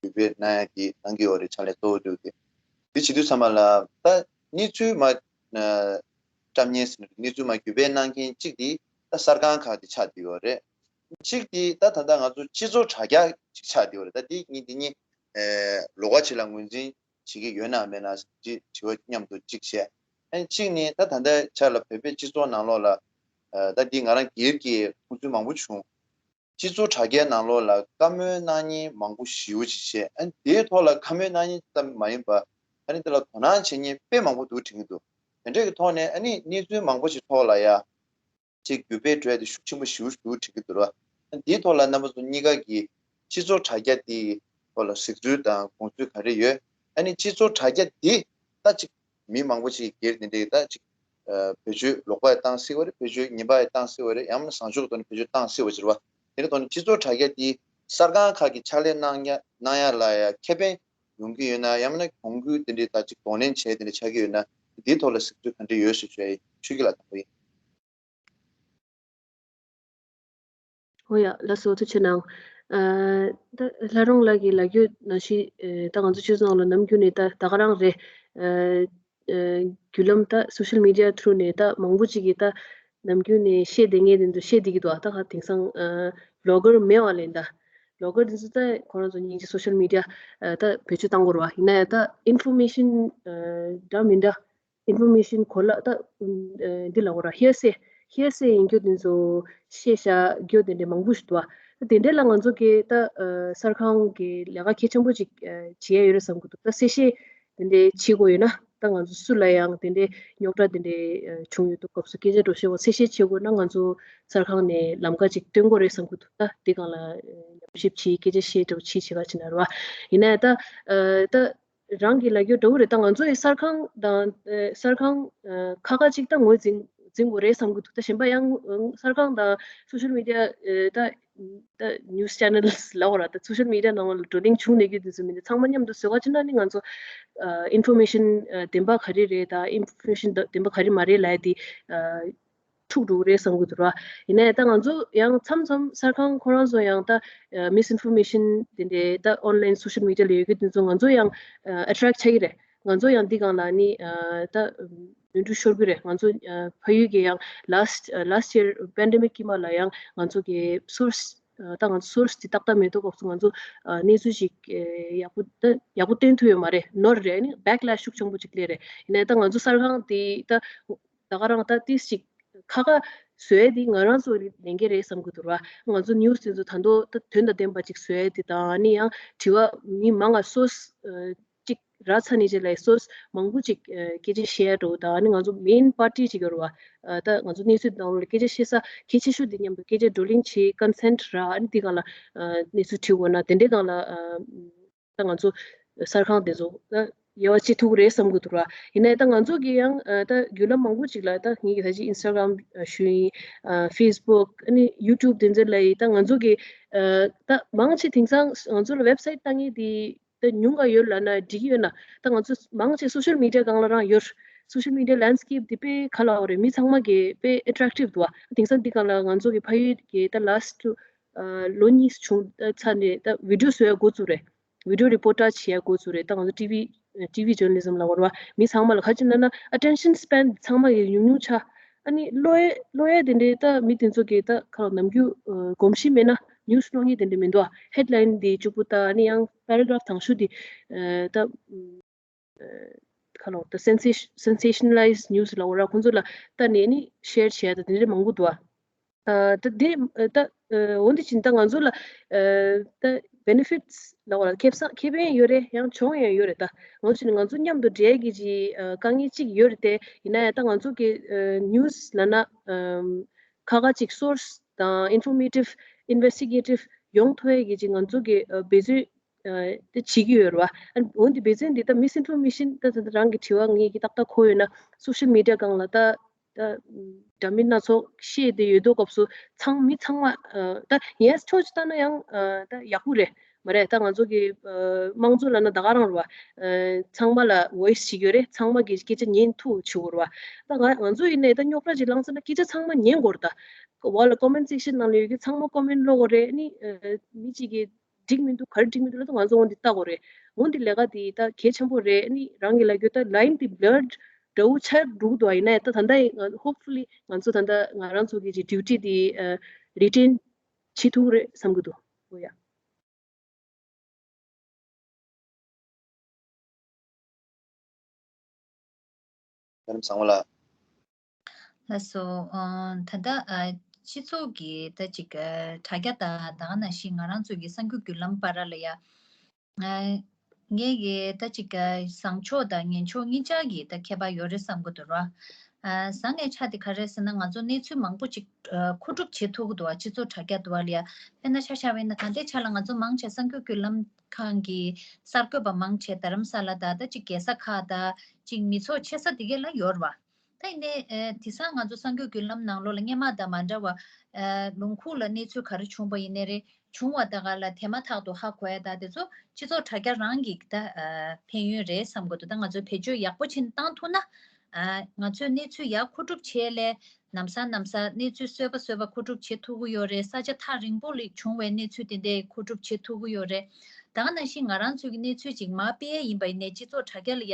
འགྱུར་བའི་གནང་ཡ་དེ་གནང་གི་ཡོད་རེད། ཕྱག་ལས་གཙོ་བོ་དེ་དེ་བྱེད་དུས་ཚང་མ་ལ་ད་གནས་ཚུལ་མ་བཀྲམ་ཉེས་ཟེར་ན་གནས་ཚུལ་མ་འགྱུར་བའི་གནང་མཁན་གཅིག་དེ་ད་གསར་ཁང་ཁག་དེ་ཆགས་བསྡད་ཡོད་རེད། གཅིག་དེ་ད་ད་ལྟ་ང་ཚོ་སྤྱི་ཚོགས་དྲ་རྒྱ་གཅིག་ཆགས་བསྡད་ཡོད་རེད། ད་དེ་གཉིས་དེ་གཉིས་ལོགས་ཀ་ཅིག་ལ་ངོས་འཛིན་བྱེད་ཀྱི་ཡོད་ན་མེད་ན་ཅིག་དྲི་བ་མཉམ་དུ་གཅིག་བྱས། ཨ་ནི་གཅིག་ནི་ད་ད་ལྟའི་ཆར་ལ་བོད་པའི་སྤྱི་ཚོགས་ནང་ལོགས་ལ་ཨ་ད་འདི་ང་རང་སྒེར་གྱི་མཐོང་ཚུལ་མང་པོ་བྱུང་། སྤྱི་ཚོགས་དྲ་རྒྱའི་ནང་ལོགས་ལ་བཀའ་མོལ་གནང་མཁན་མང་པོ་ཞེ་པོ་ཅིག་བྱས། ཨ་ནི་དེའི་ཐོག་ལ་བཀའ་མོལ་གནང་མཁན་ཙམ་མ་ཡིན་པ་ཨ་ནི་དེ་ལ་དོ་སྣང་བྱེད་མཁན་དཔེ་མང་པོ་འདུག་དྲན་གྱི་འདུག་དེ་འདྲའི་གི་ཐོག་ནས་ཨ་ནི་གནས་ཚུལ་མང་པོ་ཞིག་ཐོག་ལ་ཡ། ཅིག་འགྱུར་བ་འགྲོ་ཡ་དེ་ཤུགས་ཆེན་པོ་ཞེ་པོ་ཞིག་འདུག་དྲན་གྱི་འདུག་ར། འདིའི་ཐོག་ལ་རྣམ་པ་ཚོ་གཉིས་ཀ་གིས་སྤྱི་ཚོགས་དྲ་རྒྱ་དེའི་ཐོག་ལ་གཟིགས་ཚུལ་དང་དགོངས་ཚུལ་ག་རེ་ཡོད། ཨ་ནི་སྤྱི་ཚོགས་དྲ་རྒྱ་འདི་ད་ཅིག་མི་མང་པོ་ཅིག་སྒེར་དེ་འདྲའི་ད་ཅིག་བེད་སྤྱོད་ལོག་པ་བཏང་སྲིད་པ་རེད། བེད་སྤྱོད་ངན་པ་བཏང་སྲིད་པ་རེད། ཡང་ན་བཟང་ཕྱོགས་ཐོག་ནས་བེད་སྤྱོད་བཏང་སྲིད་པ་ཅིག་རེད་བ། དེ་འདྲ་ཐོག་ནས་སྤྱི་ཚོགས་དྲ་རྒྱ་འདི་གསར་ཁང་ཁག་གིས་ཕྱག་ལས་གནང་ཡ་གནང་ཡ་ལ་ཡ་ཁེ་ཕན་ཡོང་གི་ཡོད་ན། ཡང་ན་གྱོང་གུན་དེ་འདྲའི་ད་ཅིག་གདོང་ལེན་བྱས་དེ་འདྲ་ཆགས་ཀྱི་ཡོད་ན། འདིའི་ཐོག་ལ་གཟིགས་ཚུལ་ག་འདྲ་ཡོད་ཞེས་ཞུ་ཡ་ཡིན། ཆོས་སྐྱིད་ལགས་དང་པོ་ཡིན། ཨོ་ཡ། ལགས་སོ། ཐུགས་རྗེ་གནང་། ཨ་ད་ལྷ་རོང་ལགས་ཀྱིས་ལབ་རྒྱུ་ནང་བཞིན་ཨ་ད་ང་ཚོ་སྤྱི་ཚོགས་ནང་ལ་ནམ་རྒྱུན་ནས་ད་ད་ག་རང་རེད། ཨ་ཨ་བརྒྱུད་ལམ་ད་social media through་ནས་ད་མང་པོ་ཅིག་གིས་ད་ནམ་རྒྱུན་ནས་བཤད་བསྡད་མཁན་དེ་ཚོ་བཤད་བསྡད་ཀྱི་འདུག་ཨ་ད་ག་དེང་སང་ཨ་blogger མེད་པ་ལས་ད་blogger དེ་ཚོ་ད་ཁོ་རང་ཚོ་སྙིང་རྗེ་social media ཨ་ད་བེད་སྤྱོད་བཏང་དགོས་རེད་བ། ཡིན་ན་ཡང་ད་information ཨ་འདྲ་མི་འདྲ། information གོ་ལ་ད་འདི་ལ་འོ་ར་hearsay hearsay ཡིན་རྒྱུ་དེ་ཚོ་བཤད་བཞག་རྒྱུ་དེ་འདྲ་མང་པོ་ཞིག་འདུག་བ། དེ་འདྲ་ལ་ང་ཚོ་གི་ད་གསར་ཁང་གི་ལས་ཀ་གལ་ཆེན་པོ་ཅིག་བྱེད་ཡ་ཡོད་རེད་བསམ་གི་འདུག་ད་གསལ་བཤད་དེ་འདྲ་བྱེད་དགོས་ཡོད་ན་ད་ང་ཚོ་སུ་ལ་ཡང་དེ་འདྲ་རྙོག་དྲ་དེ་འདྲ་བྱུང་ཡོད་དུས་སྐབས་སུ་སྐད་ཆ་འགྲོ་ཤེས་པ་གསལ་བཤད་བྱེད་དགོས་ན་ང་ཚོ་གསར་ཁང་ནས་ལམ་ཁ་ཅིག་སྟོན་དགོས་རེད་བསམ་གི་འདུག་ད་དེ་སྒང་ལ་ཉམས་ཞིབ་བྱེད་སྐད་ཆ་བཤད་འགྲོ་བྱེད་བྱེད་ག་ཕྱིན་ན་རེད་བ། ཡིན་ན་ད་ད། རང་གི་ལབ་རྒྱུ་འདྲ་བོ་རེད། ད་ང་ཚོ་ཡི་གསར་ཁང་དང་ཨ་གསར་ཁང་ཨ་ཁ་ཁ་ཅིག་ད་ངོས་འཛིན་འཛིན་དགོས་རེད་བསམ་གི་འདུག་ད་གཞན་པ་ཡང་ཨ་གསར་ཁང་དང་social media ཨ་ད་ད་news channels ལབ་དགོས་ར། ད་social media ནང་ལ་བགྲོ་གླེང་བྱུང་ནས་རྒྱུ་དེ་ཚོ་མི་འདུག་ཚང་མ་མཉམ་དུ་བཟོ་ག་ཕྱིན་ན་ནི་ང་ཚོ་ཨ་information ཨ་བདེན་པ་ག་རེ་རེད། ད་information བདེན་པ་ག་རེ་མ་རེད་ལབ་ཡ་དེ་ཨ་འཁྲུག་འགྲོ་གི་རེད་བསམ་གི་འདུག་ར། ཡིན་ན་ཡང་ད་ང་ཚོ་ཡང་མཚམས་མཚམས་གསར་ཁང་ཁོ་རང་ཚོ་ཡང་ད་ཨ་misinformation དེ་འདྲའི་ད་online social media ལ་ཡོད་གི་དེ་ཚོ་ང་ཚོ་ཡང་ཨ་attract ཆགས་ཀྱི་རེད། ང་ཚོ་ཡང་འདི་སྒང་ལ་ནི་ཨ་ད་ནོར་འཁྲུལ་ཤོར་གི་རེད། ང་ཚོ་ཨ་ཕ་ཡུལ་གྱི་ཡང་last ཨ་last year pandemic དཀྱིལ་མ་ལ་ཡང་ང་ཚོ་གི་source ཨ་ད་ང་ཚོ་source དེ་ཏག་ཏག་མེད་དུས་སྐབས་སུ་ང་ཚོ་ཨ་གནས་ཚུལ་ཞིག་ཨ་ཡག་པོ་ད་ཡག་པོ་སྟོན་ཐུབ་ཡོད་མ་རེད། ནོར་རེད། ཨ་ནི་backlash ཤུགས་ཆེན་པོ་ཅིག་སླེབས་རེད། ཡིན་ནའི་ད་ང་ཚོ་གསར་ཁང་དེ་ད། ད་ག་རང་ད་ཏིས་ཅིག་ཁ་ཁ་བཟོ་ཡས་འདི་ང་རང་ཚོ་ལས་འགན་རེད་བསམ་གི་འདུག་ར། ང་ཚོ་news དེ་ཚོ་ད་དུང་ད་དོན་དང་ལྡན་པ་ཅིག་བཟོ་ཡས་དེ་དང་ཨ་ནི་ཡང་དྲི་བ་མི་མང་ང་source ཅིག་རག་ཚར་ནས་རྗེས་ལ་source མང་པོ་ཅིག་སྐད་ཆ་བཤད་ཡ་འགྲོ་དང་ཨ་ནི་ང་ཚོ་main party ཅིག་ཡོད་རེད་བ། ད་ང་ཚོ་གནས་ཚུལ་ནང་ལ་སྐད་ཆ་བཤད་ས་གལ་ཆེ་ཤོས་དེ་མཉམ་དུ་སྐད་ཆ་བགྲོ་གླེང་བྱེད་consent རག་ཨ་ནི་དེ་སྒང་ལ་གནས་ཚུལ་དྲི་དགོས་ན་དེ་འདྲའི་སྒང་ལ། ད་ང་ཚོ་གསར་ཁང་དེ་ཚོ་ད་དབྱེ་བ་ཕྱེ་ཐུབ་ཀྱི་རེད་བསམ་གྱི་འདུག་ར། ཡིན་ནའི་ད་ང་ཚོ་གི་ཡང་ད་བརྒྱུད་ལམ་མང་པོ་ཅིག་ལ་ད་ངེད་ཀྱི་ད་ཅི་Instagram ཞུ་ཡིན། Facebook ཨ་ནི་YouTube དེ་ཚོ་ལ་ཡི་ད་ང་ཚོ་གི་ད་མང་ཆེ་དེང་སང་ང་ཚོ་ལ་website བཏང་མཁན་དེ་ད་ཉུང་ག་ཡོད་ལབ་ན་འགྲིག་གི་ཡོད་ན། ད་ང་ཚོ་མང་ཆེ་social media སྒང་ལ་རང་ཡོད། social media landscape དེ་དཔེ་ག་ལབ་དགོས་རེད། མི་ཚང་མ་གི་དཔེ་attractive འདུག་བ། དེང་སང་འདི་སྒང་ལ་ང་ཚོ་གི་ཕ་ཡུལ་གི་ད་last ལོ་གཉིས་བྱུང་ཚར་ནས་ད་video བཟོ་ཡ་འགོ་བཙུགས་རེད། video reportage བྱེད་ཡ་འགོ་བཙུགས་རེད། ད་ང་ཚོ་TV TV journalism ལབ་དགོས་རེད་བ། མི་ཚང་མ་ལ་ག་ཅི་ན་ན་attention span ཚང་མ་གི་ཉུང་ཉུང་ཆགས། ཨ་ནི་ཀློག་ཡ་ཀློག་ཡ་དེ་འདྲའི་ད་མི་དེ་ཚོ་གི་ད་ག་ལ་ནམ་རྒྱུན་གོམས་གཤིས་མེད་ན་news ཀློག་མཁན་དེ་འདྲ་མི་འདུག་ཨ། headline དེ་གཅིག་པུ་ལྟ། ཨ་ནི་ཡང་paragraph དང་ཤོས་དེ་ད་ག་ལ་ད་sensation sensationalized news ལབ་དགོས་རེད་བ། ཁོང་ཚོ་ལ་ལྟ་ནས་ཨ་ནི་share བྱེད་ཡ་ད་དེ་འདྲ་མང་པོ་འདུག་ཨ། ད་དེ་ད་འོན་ཏེ་ཕྱིན་ད་ང་ཚོ་ལ་ད་ benefits་ལབ་དགོས་རེད། ཁེ་བཟང་ཁེ་ཕན་ཡོད་རེད། ཡང་གྱོང་ཡང་ཡོད་རེད། ད་ང་ཚོ་ནི་ང་ཚོ་མཉམ་དུ་འབྲེལ་གྱི་ཅིག་དཀའ་ངལ་ཅིག་ཡོད་རེད་དེ། ཡིན་ན་ཡང་ད་ང་ཚོ་གི་news་ལབ་ན་ཁ་ཁ་ཅིག་source་དང་informative investigative་ཡོང་ཐུབ་ཡས་ཀྱི་ཅིག་ང་ཚོ་གི་འབད་བརྩོན་དེ་བྱེད་ཀྱི་ཡོད་རེད་བ། འོན་ཏེ་འབད་བརྩོན་འདི་ད་misinformation་ད་ད་རང་གི་དྲི་བ་ངས་ཀྱི་ཏག་ཏག་གོ་ཡོད་ན་social media་སྒང་ལ་ད་ད་འདྲ་མིན་སྣ་ཚོགས་བཤད་དེ་ཡོད་དུས་སྐབས་སུ་ཚང་མི་ཚང་མ་ད་yes་ཐོག་ཅིག་ལྟ་ན་ཡང་ད་ཡག་པོ་རེད། མ་རེད། ད་ང་ཚོ་གི་དམངས་གཙོ་ལབ་ན་ད་ག་རང་རེད་བ། ཚང་མ་ལ་voice་བྱེད་ཀྱི་ཡོད་རེད། ཚང་མ་གི་སྐད་ཆ་ཉན་ཐུབ་བྱེད་དགོས་རེད་བ། ད་ང་ང་ཚོ་ཡིན་ནའི་ད་རྙོག་དྲ་ཅིག་ལངས་ཚར་ན་སྐད་ཆ་ཚང་མ་ཉན་དགོས་རེད། ད་འོག་ལ་comment section་ནང་ལ་ཡོད་ཀྱི་ཚང་མ་comment་ཀློག་དགོས་རེད། ཨ་ནི་མི་གཅིག་གིས་འགྲིག་མི་འདུག་ག་རེ་འགྲིག་མི་འདུག་ལབ་དུས་ང་ཚོ་འོ་འདི་ལྟ་དགོས་རེད། འོ་འདི་ལས་ཀ་འདི་ད་གལ་ཆེན་པོ་རེད། ཨ་ནི་རང་གི་ལབ་རྒྱུ་ད་line་འདི་blurred་འདྲ་བོ་ཆགས་འགྲོ་གི་འདུག་ཡིན་ནའི་ད་ད་ལྟ་ཡིན་hopefully་ང་ཚོ་ད་ལྟ་ང་རང་ཚོ་གི་ཅིག་duty་འདི་retain་བྱེད་ཐུབ་རེད་བསམ་གི་འདུག་འོ་ཡ། ལགས་སོ། ད་ལྟ་སྤྱི་ཚོགས་ཀྱི་ད་ཅིག་དྲ་རྒྱ་དང་ད་ག་ནང་བཞིན་ང་རང་ཚོ་གི་གསར་འགྱུར་བརྒྱུད་ལམ་བར་ལ་ཡ། ངས་ཀྱི་ད་ཅིག་བཟང་ཕྱོགས་དང་ངན་ཕྱོགས་གཉིས་ཆ་གི་ད་ཁྱད་པར་ཡོད་རེད་བསམ་གི་འདུག་ར། བཟང་ངན་ཆ་དེ་ག་རེ་ཟེར་ན་ང་ཚོ་གནས་ཚུལ་མང་པོ་ཅིག་མཁོ་སྒྲུབ་བྱེད་ཐུབ་གི་འདུག་བ། སྤྱི་ཚོགས་དྲ་རྒྱ་འདུག་བ་ལ་ཡ། དཔེར་ན་ཆ་བཞག་པ་ཡིན་ན་ད་ལྟའི་ཆ་ལ་ང་ཚོ་མང་ཆེ་གསར་འགྱུར་བརྒྱུད་ལམ་ཁང་གི་གསར་འགོད་པ་མང་ཆེ་རྡ་རམ་ས་ལ་དང་ད་ཅིག་རྒྱལ་ས་ཁག་དང་ཅིག་མི་ཚོགས་ཆེ་ས་དེ་ག་ལ་ཡོད་རེད་བ། ད་ཡིན་ནའི་དེང་སང་ང་ཚོ་གསར་འགྱུར་བརྒྱུད་ལམ་ནང་ལོགས་ལ་སྔོན་མ་དང་མ་འདྲ་བ། ལུང་ཁུག་ལ་གནས་ཚུལ་ག་རེ་བྱུང་བ་ཡིན་ནའི་རེད། བྱུང་བ་དེ་ག་ལ་དེ་མ་ཐག་ཏུ་ཧ་གོ་ཡ་ད་དེ་ཚོ་སྤྱི་ཚོགས་དྲ་རྒྱ་རང་གི་ད་ཕན་ཡོན་རེད་བསམ་གི་འདུག་ད་ང་ཚོས་བེད་སྤྱོད་ཡག་པོ་བྱས་ནས་བཏང་ཐུབ་ན། ང་ཚོས་གནས་ཚུལ་ཡག་མཁོ་སྒྲུབ་བྱས་ལས་ནམ་སང་ནམ་སང་གནས་ཚུལ་གསོད་པ་གསོད་པ་མཁོ་སྒྲུབ་བྱེད་ཐུབ་ཀྱི་ཡོད་རེད། ས་ཆ་ཐག་རིང་པོ་ལ་བྱུང་བའི་གནས་ཚུལ་དེ་འདྲ་མཁོ་སྒྲུབ་བྱེད་ཐུབ་ཀྱི་ཡོད་རེད། ད་ག་ནང་བཞིན་ང་རང་ཚོའི་གི་གནས་ཚུལ་ཅིག་མར་སྤེལ་ཡ་ཡིན་པ་ཡིན་ནའི་སྤྱི་ཚོགས་དྲ་རྒྱ་ལ་ཡ་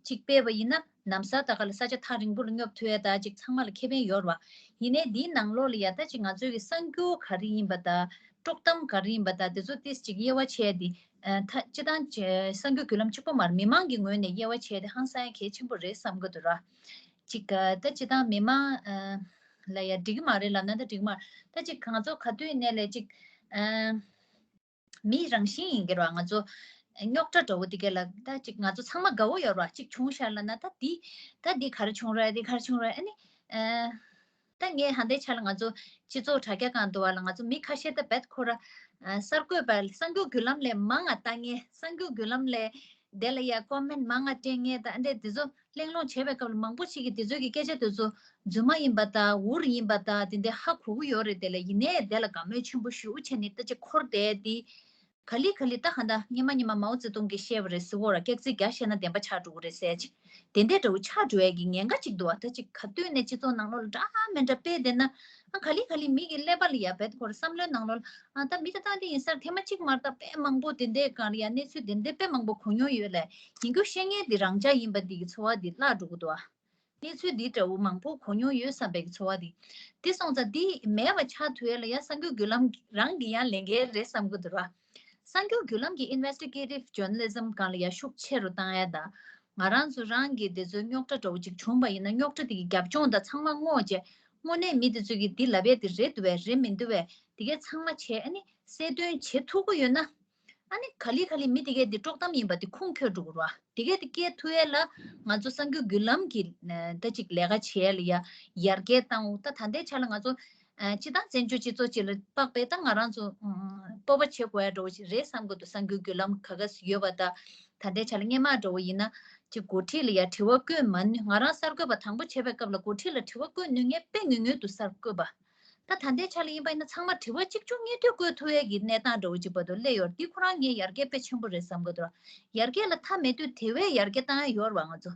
ཅིག་སྤེལ་བ་ཡིན་ན་ནམ་སང་ད་ག་ལ་ས་ཆ་ཐག་རིང་པོ་ལ་སྙོབ་ཐུབ་ཡ་ད་ཅིག་ཚང་མ་ལ་ཁེ་ཕན་ཡོད་རེད་བ། ཡིན་ནའི་འདིའི་ནང་ལོགས་ལ་ཡ་ད་ཅིག་ང་ཚོའི་གི་གསར་འགྱུར་ག་རེ་ཡིན་པ་དང་དཀྲོག་གཏམ་ག་རེ་ཡིན་པ་དང་དེ་ཚོ་ཏིས་ཅིག་དབྱེ་བ་ཕྱེ་ཡ་དེ། ད་སྤྱི་བཏང་གསར་འགྱུར་བརྒྱུད་ལམ་གཅིག་པོ་མ་རེད། མི་མང་གི་ངོས་ནས་དབྱེ་བ་ཕྱེ་ཡ་དེ་ཧང་སང་ཡ་གལ་ཆེན་པོ་རེད་བསམ་གི་འདུག་ར། ཅིག་ད་སྤྱི་བཏང་མི་མང་ལ་ཡ་འགྲིག་གི་མ་རེད་ལབ་ན་ད་འགྲིག་གི་མ་རེད། ད་ཅིག་ང་ཚོ་ག་དུས་ནས་ལས་ཅིག་མིའི་རང་བཞིན་ཡིན་གྱི་རེད་བ། ང་ཚོ་རྙོག་དྲ་འདྲ་བོ་དེ་ག་ལ་ད་ཅིག་ང་ཚོ་ཚང་མ་དགའ་བོ་ཡོད་རེད་བ། ཅིག་བྱུང་ཤག་ལབ་ན་ད་འདི་ད་འདི་ག་རེ་བྱུང་རེད། འདི་ག་རེ་བྱུང་རེད། ཨ་ནི་ད་ངས་ཧ་འདའི་ཆ་ལ་ང་ཚོ་སྤྱི་ཚོགས་དྲ་རྒྱ་སྒང་དུ་བ་ལ་ང་ཚོ་མི་ཁ་ཤས་ད་བེད་ཁོ་ར་གསར་འགོད་པ་གསར་འགྱུར་བརྒྱུད་ལམ་ལས་མང་ང་ལྟ་ངེས། གསར་འགྱུར་བརྒྱུད་ལམ་ལས་དེ་ལ་ཡ་ཀོ་མེན་མང་ང་སྤྲད་ངེས། ད་འདྲས་དེ་ཚོ་གླེང་སློང་བྱེད་པའི་སྐབས་ལ་མང་པོ་ཞིག་གིས་དེ་ཚོའི་གི་སྐད་ཆ་དེ་ཚོ་རྫུན་མ་ཡིན་པ་དང་འུར་ཡིན་པ་དང་དེ་འདྲས་ཧ་གོ་གི་ཡོད་རེད། དེ་ལ་ཡིན་ནའི་དེ་ལ་དགའ་མོས་ཆེན་པོ་ཞེ་པོ་བྱས་ནས་ད་ཅིག་འཁོར་བསྡད་དེ། ག་ལེ་ག་ལེ་ད་ག་ད་སྔོན་མ་སྔོན་མ་མའོ་ཙེ་ཏུང་གིས་བཤད་པ་རེད་ཟེར་བ་ར། སྐྱག་རྫུན་བརྒྱ་བཤད་ན་བདེན་པ་ཆགས་འགྲོ་གི་རེད་ཟེར་ཅིག་དེ་འདྲའི་འདྲ་བོ་ཆགས་འགྲོ་ཡ་གི་ཉེན་ཁ་ཅིག་འདུག་བ། ད་ཅིག་ག་དུས་ནས་སྤྱི་ཚོགས་ནང་ལོགས་ལ་འདྲ་མི་འདྲ་སྤེལ་བསྡད་ན་ཨ་ག་ལེ་ག་ལེ་མི་གི་ཀླད་པ་ལ་ཡ་བེད་ཁོ་ར་བསམ་བློའི་ནང་ལོགས་ལ་ཨ་ད་མི་ད་ད་འདི་ཡིན་སར་ཐེངས་མ་གཅིག་མ་རེད་ད་དཔེ་མང་པོ་དེ་འདྲའི་སྒང་ལ་ཡ་གནས་ཚུལ་དེ་འདྲའི་དཔེ་མང་པོ་གོ་མྱོང་ཡོད་ལས་ཡིན་རྒྱུ་བཤད་མཁན་འདི་རང་འཇགས་ཡིན་པ་འདི་གི་ཚོར་བ་འདི་བརླག་འགྲོ་གི་འདུག་བ། གནས་ཚུལ་འདི་འདྲ་བོ་མང་པོ་གོ་མྱོང་ཡོད་བསམ་པའི་ཚོར་བ་འདི། འདི་སོང་ཙང་འདི་མེད་པ་ཆགས་ཐུབ་ཡ་ལ་ཡ་གསར་འགྱུར་བརྒྱུད་ལམ་རང་གི་ཡང་ལས་འགན་རེད་བསམ་གི་འདུག་ར། གསར་འགྱུར་བརྒྱུད་ལམ་གྱི་investigative journalism་སྒང་ལ་ཡ་ཤུགས་ཆེ་རུ་བཏང་ཡ་དང་། ང་རང་ཚོ་རང་གི་འདི་ཚོའི་རྙོག་དྲ་འདྲ་བོ་ཅིག་བྱུང་བ་ཡིན་ན་རྙོག་དྲ་དེ་གི་རྒྱབ་ལྗོངས་དང་ཚང་མ་སྔོག་བྱས་དངོས་གནས་མི་དེ་ཚོས་ཀྱི་འདི་ལབ་ཡ་དེ་རེད་འདུག་བས་རེད་མི་འདུག་བས་དེ་གས་ཚང་མ་བྱས་ཨ་ནི་གསལ་སྟོན་བྱེད་ཐུབ་ཀྱི་ཡོད་ན། ཨ་ནི་ག་ལེ་ག་ལེ་མི་དེ་གས་དེ་དཀྲོག་གཏམ་ཡིན་པ་དེ་ཁུངས་འཁྱོལ་འགྲོ་གི་རེད་བ། དེ་གས་དེ་སྐྱེལ་ཐུབ་ཡས་ལ་ང་ཚོ་གསར་འགྱུར་བརྒྱུད་ལམ་གྱི་ད་ཅིག་ལས་ཀ་བྱེད་ཡས་ལ་ཡ་ཡར་རྒྱས་བཏང་འོ། ད་ད་ལྟའི་ཆ་ལ་ང་ཚོ་སྤྱི་བཏང་བཙན་བྱོལ་སྤྱི་ཚོགས་ཅིག་ལ་དཔག་པའི་ད་ང་རང་ཚོ་སྤོབས་པ་བྱེད་དགོས་ཡ་འདྲ་བོ་ཞིག་རེད་བསམ་གི་འདུག་གསར་འགྱུར་བརྒྱུད་ལམ་ག་ག་ཡོད་པ་ད། ད་ལྟའི་ཆ་ལ་སྔོན་མ་འདྲ་བོ་ཡིན་ན་ཅིག་འགོ་ཁྲིད་ལ་ཡ་དྲི་བ་བཀོད་མ་ནུས། ང་རང་གསར་འགོད་པ་དང་པོ་བྱེད་པའི་སྐབས་ལ་འགོ་ཁྲིད་ལ་དྲི་བ་བཀོད་ནུས་མཁན་དཔེ་ཉུང་ཉུང་འདུག་གསར་འགོད་པ། ད་ད་ལྟའི་ཆ་ལ་ཡིན་པ་ཡིན་ན་ཚང་མ་དྲི་བ་གཅིག་མཇུག་གཉིས་མཐུད་བཀོད་ཐུབ་ཡས་ཀྱི་གནས་སྟངས་འདྲ་བོ་གཅིག་བར་དུ་སླེབས་ཡོད་རེད། འདི་ཁོ་རང་ངས་ཡར་རྒྱས་དཔེ་ཆེན་པོ་རེད་བསམ་གི་འདུག་ཡར་རྒྱས་ལ་མཐའ་མེད་དུས་དེ་བས་ཡར་རྒྱས་བཏང་ཡ་ཡོད་རེད་བ། ང་ཚོ་ད་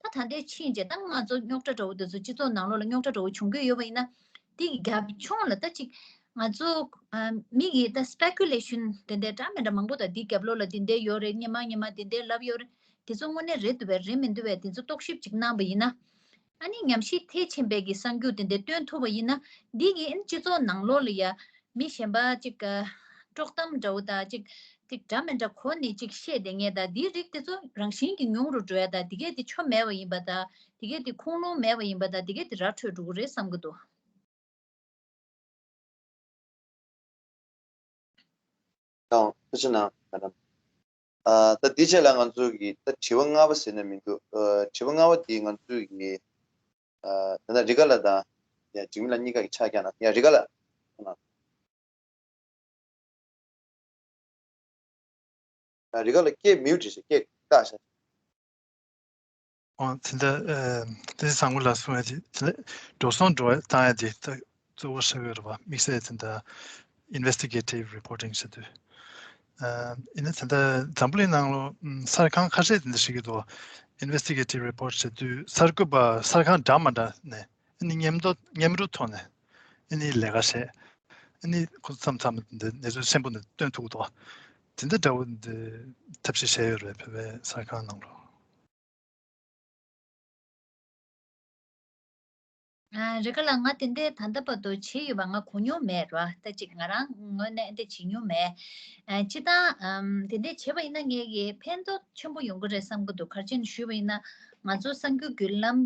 ད་ལྟའི་ཕྱིན་རྗེས་ད་ང་ཚོ་རྙོག་དྲ་འདྲ་བོ་དེ་ཚོ་སྤྱི་ཚོགས་ནང་ལོགས་ལ་རྙོག་དྲ་འདྲ་བོ་བྱུང་གི་ཡོད་པ་ཡིན་ན་འདི་གི་རྒྱབ་ལྗོངས་ལ་ད་ཅིག་ང་ཚོ་མི་གི་ད་speculation་དེ་འདྲའི་འདྲ་མི་འདྲ་མང་པོ་དང་འདི་རྒྱབ་ལོགས་ལ་འདི་འདྲའི་ཡོད་རེད། སྔོན་མ་སྔོན་མ་འདི་འདྲའི་ལབ་ཡོད་རེད། དེ་ཚོ་དངོས་གནས་རེད་འདུག་བས་རེད་མི་འདུག་བས་དེ་ཚོ་རྟོག་ཞིབ་ཅིག་གནང་པ་ཡིན་ན། ཨ་ནི་ཉམས་ཞིབ་ཐེལ་ཆེན་པོའི་གི་གསར་འགྱུར་དེ་འདྲ་བཏོན་ཐུབ་པ་ཡིན་ན་འདི་གི་ཨ་ནི་སྤྱི་ཚོགས་ནང་ལོགས་ལ་ཡ་མི་གཞན་པ་ཅིག་ག་དཀྲོག་གཏམ་འདྲ་བོ་དང་ཅིག་ཅིག་འདྲ་མི་འདྲ་གོ་ནས་ཅིག་བཤད་བསྡད་མཁན་དང་འདིའི་རིགས་དེ་ཚོ་རང་བཞིན་གྱིས་ཉུང་རུ་འགྲོ་ཡ་དང་འདི་གས་དེ་ཆོ་མེད་པ་ཡིན་པ་དང་འདི་གས་དེ་ཁུངས་ལུང་མེད་པ་ཡིན་པ་དང་འདི་གས་དེ་ར་འཕྲོད་འགྲོ་གི་རེད་བསམ་གི་འདུག་དང་། ཐུགས་རྗེ་གནང་། ཨ་ད་འདི་རྗེས་ལ་ང་ཚོ་གི་ད་དྲི་བ་ལྔ་པ་ཟེར་ན་མི་འདུག་ཨ་དྲི་བ་ལྔ་པ་འདི་ང་ཚོ་གི་ཨ་ད་ལྟ་རི་ཀ་ལགས་དང་ཡང་འཇིགས་མེད་ལགས་གཉིས་ཀ་གི་ཆ་རྐྱང་ན་ཡང་རི་ཀ་ལགས། རི་ཀ་ལགས་སྐད་མིའུ་བྲིས་ཤག་སྐད་བཀག་ཤག་ཨོ་དེ་འདྲ། ཨ་དེ་བཟང་པོ་ལ་གསུང་ཡ་དེ་དེ་ལས་འགྲོ་སོང་འགྲོ་བ་བཏང་ཡ་དེ་ད་གཙོ་བོ་ཧྲ་གི་རེད་བ། དམིགས་བསལ་དེ་འདྲ་investigative reporting ཟེར་དུས། ཨ་ཡིན་ན་དེ་འདྲ་འཛམ་བུ་གླིང་ནང་ལོ་ཨམ་གསར་ཁང་ཁ་ཤས་དེ་འདྲ་ཞིག་གི་འདུག investigative report ཟེར་དུས་གསར་འགོད་པ་གསར་ཁང་འདྲ་མ་འདྲ་ནས་ཨ་ནི་མཉམ་དུ་མཉམ་རུབ་ཐོག་ནས་ཨ་ནི་ལས་ཀ་བྱས། ཨ་ནི་ཁོ་ཚོ་མཚམས་མཚམས་འདི་གནས་ཚུལ་ཆེན་པོ་འདི་སྟོན་ཐུབ་ཀྱི་འདུག་དེ་འདྲ་འདྲ་བོ་འདི་ཐབས་ཤེས་བྱས་ཡོད་རེད། བོད་པའི་གསར་ཁང་ནང་ལོ། ཨ་རེ་ཁ་ལགས། ང་དེ་འདྲའི་ད་ལྟ་བར་དུ་བྱས་ཡོད་པ་ང་གོ་མྱོང་མེད་ར། ད་ཅིག་ང་རང་ངོས་ནས་འདི་བྱེད་མྱོང་མེད། ཨ་སྤྱིར་བཏང་ཨམ་དེ་འདྲའི་བྱས་པ་ཡིན་ན་ངས་ཀྱི་ཕན་ཐོགས་ཆེན་པོ་ཡོང་གི་རེད་བསམ་གྱི་འདུག་ག་རེ་བྱས་ནས་ཞུས་པ་ཡིན་ན། ང་ཚོ་གསར་འགྱུར་བརྒྱུད་ལམ་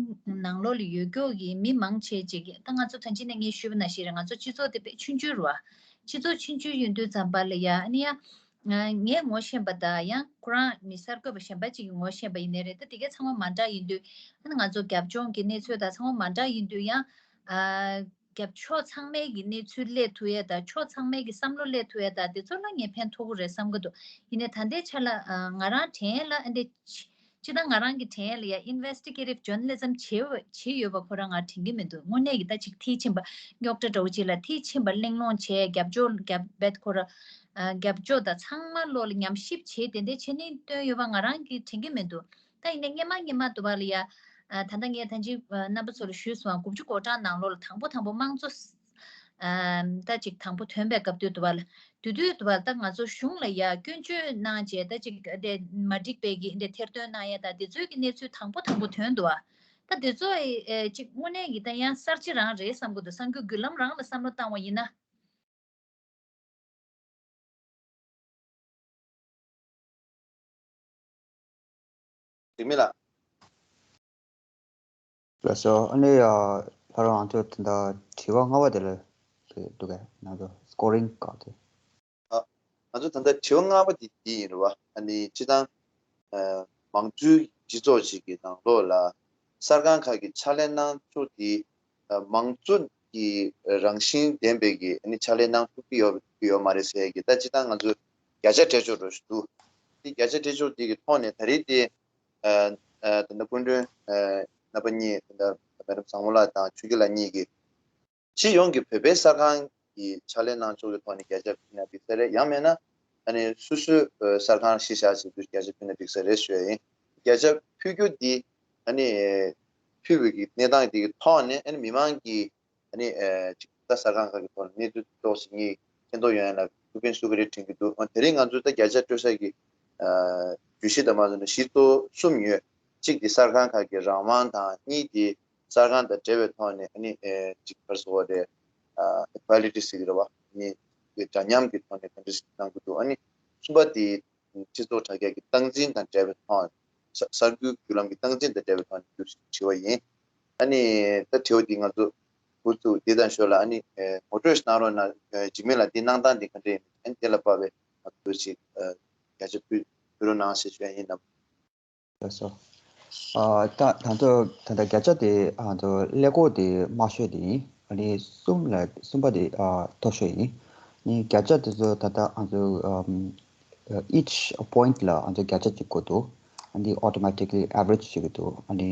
ནང་ལོགས་ལ་ཡོད་རྒྱུ་གི་མི་མང་ཆེ་ཅིག་ད་ང་ཚོ་ད་ཅི་ནས་ངས་ཞུས་པ་ནང་བཞིན་རེད། ང་ཚོ་སྤྱི་ཚོགས་དེ་དཔེ་ཆུང་ཆུང་རེད་བ། སྤྱི་ཚོགས་ཆུང་ཆུང་ཡིན་དུས་ཙམ་པ་ལ་ཡ་ཨ་ནི་ཡ། ང་ངས་ངོ་ཤེས་པ་དང་ཡང་ཁོ་རང་མི་གསར་འགོད་པ་གཞན་པ་ཅིག་གིས་ངོ་ཤེས་པ་ཡིན་ནའི་རེད། ད་དེ་གའི་ཚང་མ་མ་འདྲ་ཡིན་དུས་ཨ་ནི་ང་ཚོ་རྒྱབ་ལྗོངས་ཀྱི་གནས་ཚུལ་དང་ཚང་མ་མ་འདྲ་ཡིན་དུས་ཡང་ཨ་རྒྱབ་ཕྱོགས་ཚང་མའི་གི་གནས་ཚུལ་སླེབས་ཐུབ་ཡས་དང་ཕྱོགས་ཚང་མའི་གི་བསམ་བློ་སླེབས་ཐུབ་ཡས་དང་དེ་ཚོ་ལ་ངས་ཕན་ཐོགས་ཀྱི་རེད་བསམ་གྱི་འདུག་ཡིན་ནའི་ད་ལྟའི་ཆ་ལ་ཨ་ང་རང་དྲན་ཡས་ལ་ཨ་འདི་སྤྱིར་བཏང་ང་རང་གི་དྲན་ཡས་ལ་ཡ་investigative journalism་བྱེད་བྱེད་ཡོད་པ་ཁོ་རང་ང་དྲན་གྱི་མི་འདུག་དངོས་གནས་ཀྱི་ད་ཅིག་མཐིལ་ཕྱིན་པ་རྙོག་དྲ་འདྲ་བོ་ཅིག་ལ་མཐིལ་ཕྱིན་པ་གླེང་སློང་བྱས་རྒྱབ་ཕྱོགས་རྒྱབ་བེད་ཁོ་ར་ཨ་རྒྱབ་ཕྱོགས་དང་ཚང་མ་བློ་ལ་ཉམས་ཞིབ་བྱས་དེ་འདྲའི་བྱས་ནས་བཏོན་ཡོད་པ་ང་རང་གིས་དྲན་གྱི་མི་འདུག་ད་ཡིན་ནའི་སྔན་མ་སྔན་མ་དུ་བ་ལ་ཡ་ཨ་ད་ལྟ་ངས་ད་ཅི་ཨ་རྣམ་པ་ཚོ་ལ་ཞུས་སོང་། དགུ་བཅུ་གོ་གྲངས་ནང་ལོགས་ལ་དང་པོ་དང་པོ་དམངས་གཙོ་ཨ་ད་ཅིག་དང་པོ་ཐོན་པའི་སྐབས་དུས་དུ་བ་ལ་དུས་དུས་དུ་བ་ལ་ད་ང་ཚོ་གཞུང་ལ་ཡ་སྐྱོན་བརྗོད་གནང་རྗེས་ད་ཅིག་དེ་མ་འགྲིག་པའི་གི་འདི་ཐེར་འདོན་གནང་ཡ་ད་དེ་ཚོའི་གི་གནས་ཚུལ་དང་པོ་དང་པོ་ཐོན་འདུག་བ། ད་དེ་ཚོ་ཨེ་ཅིག་དངོས་གནས་ཀྱི་ད་ཡང་གསར་བརྗེ་རང་རེད་བསམ་གི་འདུག་གསར་འགྱུར་བརྒྱུད་ལམ་རང་ལ་བསམ་བློ་བཏང་བ་ཡིན་ན། འགྲིག་མེད་ལགས། ལགས་སོ། ཨ་ནི་ཨ་ལྷ་རམས་ང་ཚོ་ད་ལྟ་དྲི་བ་ལྔ་པ་དེ་ལ་འདུག་གས། ང་ཚོ་སི་ཀོ་རིང་སྒང་དེ། ཨ་ང་ཚོ་ད་ལྟ་དྲི་བ་ལྔ་པ་དེ་འདི་ཡིན་རེད་བ། ཨ་ནི་སྤྱིར་བཏང་ཨ་མང་གཙོའི་སྤྱི་ཚོགས་ཤིག་གི་ནང་ལོགས་ལ་གསར་ཁང་ཁག་གི་ཕྱག་ལས་གནང་ཕྱོགས་དེ་ཨ་མང་གཙོ་གི་རང་བཞིན་ལྡན་པའི་གི་ཨ་ནི་ཕྱག་ལས་གནང་ཐུབ་ཀྱི་ཡོད་ཡོད་མ་རེད་ཟེར་གི་ད་སྤྱིར་བཏང་ང་ཚོ་བརྒྱ་ཆ་སྤྲད་ཆོག་འགྲོ་ཞིག་འདུག་དེ་བརྒྱ་ཆ་སྤྲད་ཆོག་དེ་གི་ཐོག་ནས་ད་རེས་དེ་ཨ་ཨ་ད་ལྟ་སྐུ་མགྲོན་ཨ་རྣམ་པ་གཉིས་ད་ལྟ་མེ་ཌམ་བཟང་མོ་ལགས་དང་ཆོས་སྐྱིད་ལགས་གཉིས་ཀྱིས་སྤྱི་ཡོངས་ཀྱི་བོད་པའི་གསར་ཁང་གི་ཕྱག་ལས་གནང་ཕྱོགས་ཀྱི་ཐོག་ནས་བརྒྱ་ཆ་ཕུལ་ན་འགྲིག་ས་རེད། ཡང་མིན་ན་ཨ་ནི་སོ་སོའི་གསར་ཁང་གཞི་བཞག་བྱེད་དུས་བརྒྱ་ཆ་ཕུལ་ན་འགྲིག་ས་རེད་ཞུ་ཡ་ཡིན། བརྒྱ་ཆ་ཕུལ་རྒྱུ་འདི་ཨ་ནི་ཕུལ་བའི་གི་གནས་སྟངས་འདི་གི་ཐོག་ནས་ཨ་ནི་མི་མང་གིས་ཨ་ནི་ཨ་ཅིག་ད་གསར་ཁང་ཁག་གི་ཐོག་ནས་གནས་ཚུལ་ཏོག་ཙམ་ངས་མཁྱེན་རྟོགས་ཡོང་ཡ་ལ་ཐུགས་ཕན་གསོས་ཀྱི་རེད་དྲན་གྱི་འདུག་ཨ་དེ་རིང་ང་ཚོ་ད་བརྒྱ་ཆ་སྤྲོད་ས་གི་ཨ་བརྗོད་གཞི་དང་མ་འཛོམས་ན་གཞི་གཙོ་བོ་གསུམ་ཡོད། གཅིག་དེ་གསར་ཁང་ཁག་གི་རང་དབང་དང་། གཉིས་དེ་གསར་ཁང་དང་འབྲེལ་བའི་ཐོག་ནས་ཨ་ནི་ཨེ་གཅིག་ག་རེ་ཟེར་དགོས་རེད། ཨ་ཨི་ཀུ་ཨེ་ལི་ཊི་ཟེར་གྱི་རེད་བ། ཨ་ནི་འདྲ་མཉམ་གྱི་ཐོག་ནས་ག་འདྲ་ཞིག་གནང་གི་འདུག་ཨ་ནི་གསུམ་པ་དེ་སྤྱི་ཚོགས་དྲ་རྒྱ་གི་སྟངས་འཛིན་དང་འབྲེལ་བའི་ཐོག་གསར་འགྱུར་བརྒྱུད་ལམ་གྱི་སྟངས་འཛིན་དང་འབྲེལ་བའི་ཐོག་ནས་དྲི་བ་ཡིན། ཨ་ནི་ད་དྲི་བ་འདི་ང་ཚོ་འགོ་བཙུགས་འདི་དང་ཞོར་ལ་ཨ་ནི་ངོ་སྤྲོད་ཞིག་གནང་རོགས་གནང་། འཇིགས་མེད་ལགས་འདི་གནང་སྟངས་འདི་ག་འདྲ་ཡིན། ཨ་ནི་དེ་ལ་དཔག་པའི་ང་ཚོ་ཞིག་བརྒྱ་ཆ་ཕུལ་ཕུལ་རོགས་གནང་ཞེས་ཞུ་ཡ་ཡིན་ནམ། ལགས་སོ། ཨ་ད་ད་ཚོ་ད་ལྟ་བརྒྱ་ཆ་དེ་ང་ཚོ་ཀླད་ཀོར་དེ་དམའ་ཤོས་དེ་ཡིན། ཨ་ནི་གསུམ་ལ་གསུམ་པ་དེ་ཨ་མཐོ་ཤོས་ཡིན། ཨ་ནི་བརྒྱ་ཆ་དེ་ཚོ་ད་ལྟ་ང་ཚོ་ཨམ་each point ལ་ང་ཚོ་བརྒྱ་ཆ་གཅིག་དགོས་འདུག་ཨ་ནི་automatically average བྱེད་ཀྱི་འདུག་ཨ་ནི་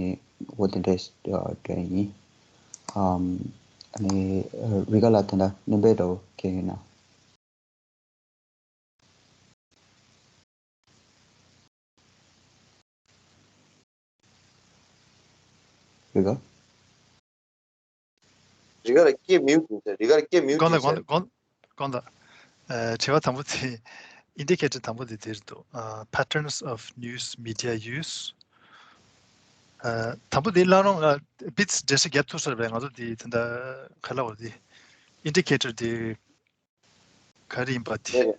འོ་དེ་འདྲའི་ཨ་འདྲ་ཡིན། ཨམ་ཨ་ནི་ཨ་རི་ཀ་ལགས་ད་ལྟ་སྣོན་པ་འདྲ་བོ་གང་ཡོད་ན། རི་ཀ། རི་ཀ་ལ་སྐད་མིའུ་ཊི་ཡིན་ཟེར། རི་ཀ་ལ་སྐད་མིའུ་ཊི་ཡིན་ཟེར། དགོངས་དག་དགོངས་དག་ཨ་དྲི་བ་དང་པོ་དེ། ཨིན་ཌི་ཀེ་ཊར་དང་པོ་དེ་དེར་འདུག་ཨ་patterns of news media use། ཨ་དང་པོ་དེ་བླ་རུང་ཨ་བིཊ་སི་འགྲེལ་བཤད་རྒྱབ་ཐུབ་ས་རེད་པས། ང་ཚོ་དེ་ད་ལྟ་ག་ལ་བ་དེ་ཨིན་ཌི་ཀེ་ཊར་དེ་ག་རེ་ཡིན་པ་དེ། རེད་རེད།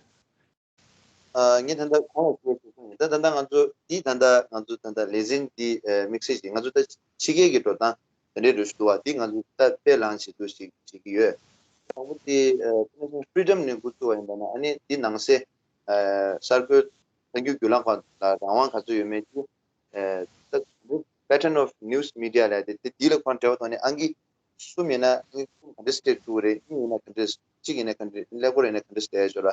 ཨ་ངས་ད་ལྟ་གོང་ལ་བཤད་ཚུལ་གསུངས་ཡིན། ད་ད་ལྟ་ང་ཚོ་འདི་ད་ལྟ་ང་ཚོ་ད་ལྟ་ལེ་ཚན་འདི་ཨ་དམིགས་བསལ་ཞིག་ང་ཚོ་ད་ཕྱི་རྒྱལ་གྱི་འགྲོ་སྟངས་དེ་འདྲའི་འགྲོ་བཞིན་འདུག་བ། འདི་ང་ཚོ་ད་དཔེ་བླངས་བྱེད་དུ་ཞིག་བྱེད་ཀྱི་ཡོད། དང་པོ་དེ་ཨ་Information Freedom ནས་འགོ་བཙུགས་པ་ཡིན་པ་ན་ཨ་ནི་འདི་ནང་གསེས་ གསར་འགོད་གསར་འགྱུར་བརྒྱུད་ལམ་ཁག་ལ་རང་དབང་ག་ཚོད་ཡོད་མེད་ཀྱི་pattern of news media ལབ་དེ་དེ་འདི་ལ་ཁོང་འབྲེལ་བ་ཐོག་ནས་ཨང་ཀི་གསུམ་ཡིན་ན་ཨང་ཀི་གསུམ་ག་འདྲས་སྤྲད་ཐུབ་རེད། གཉིས་ཡིན་ན་ག་འདྲས། གཅིག་ཡིན་ན་ག་འདྲས། ཀླད་ཀོར་ཡིན་ན་ག་འདྲས་སྤྲད་ཆོག་ལ།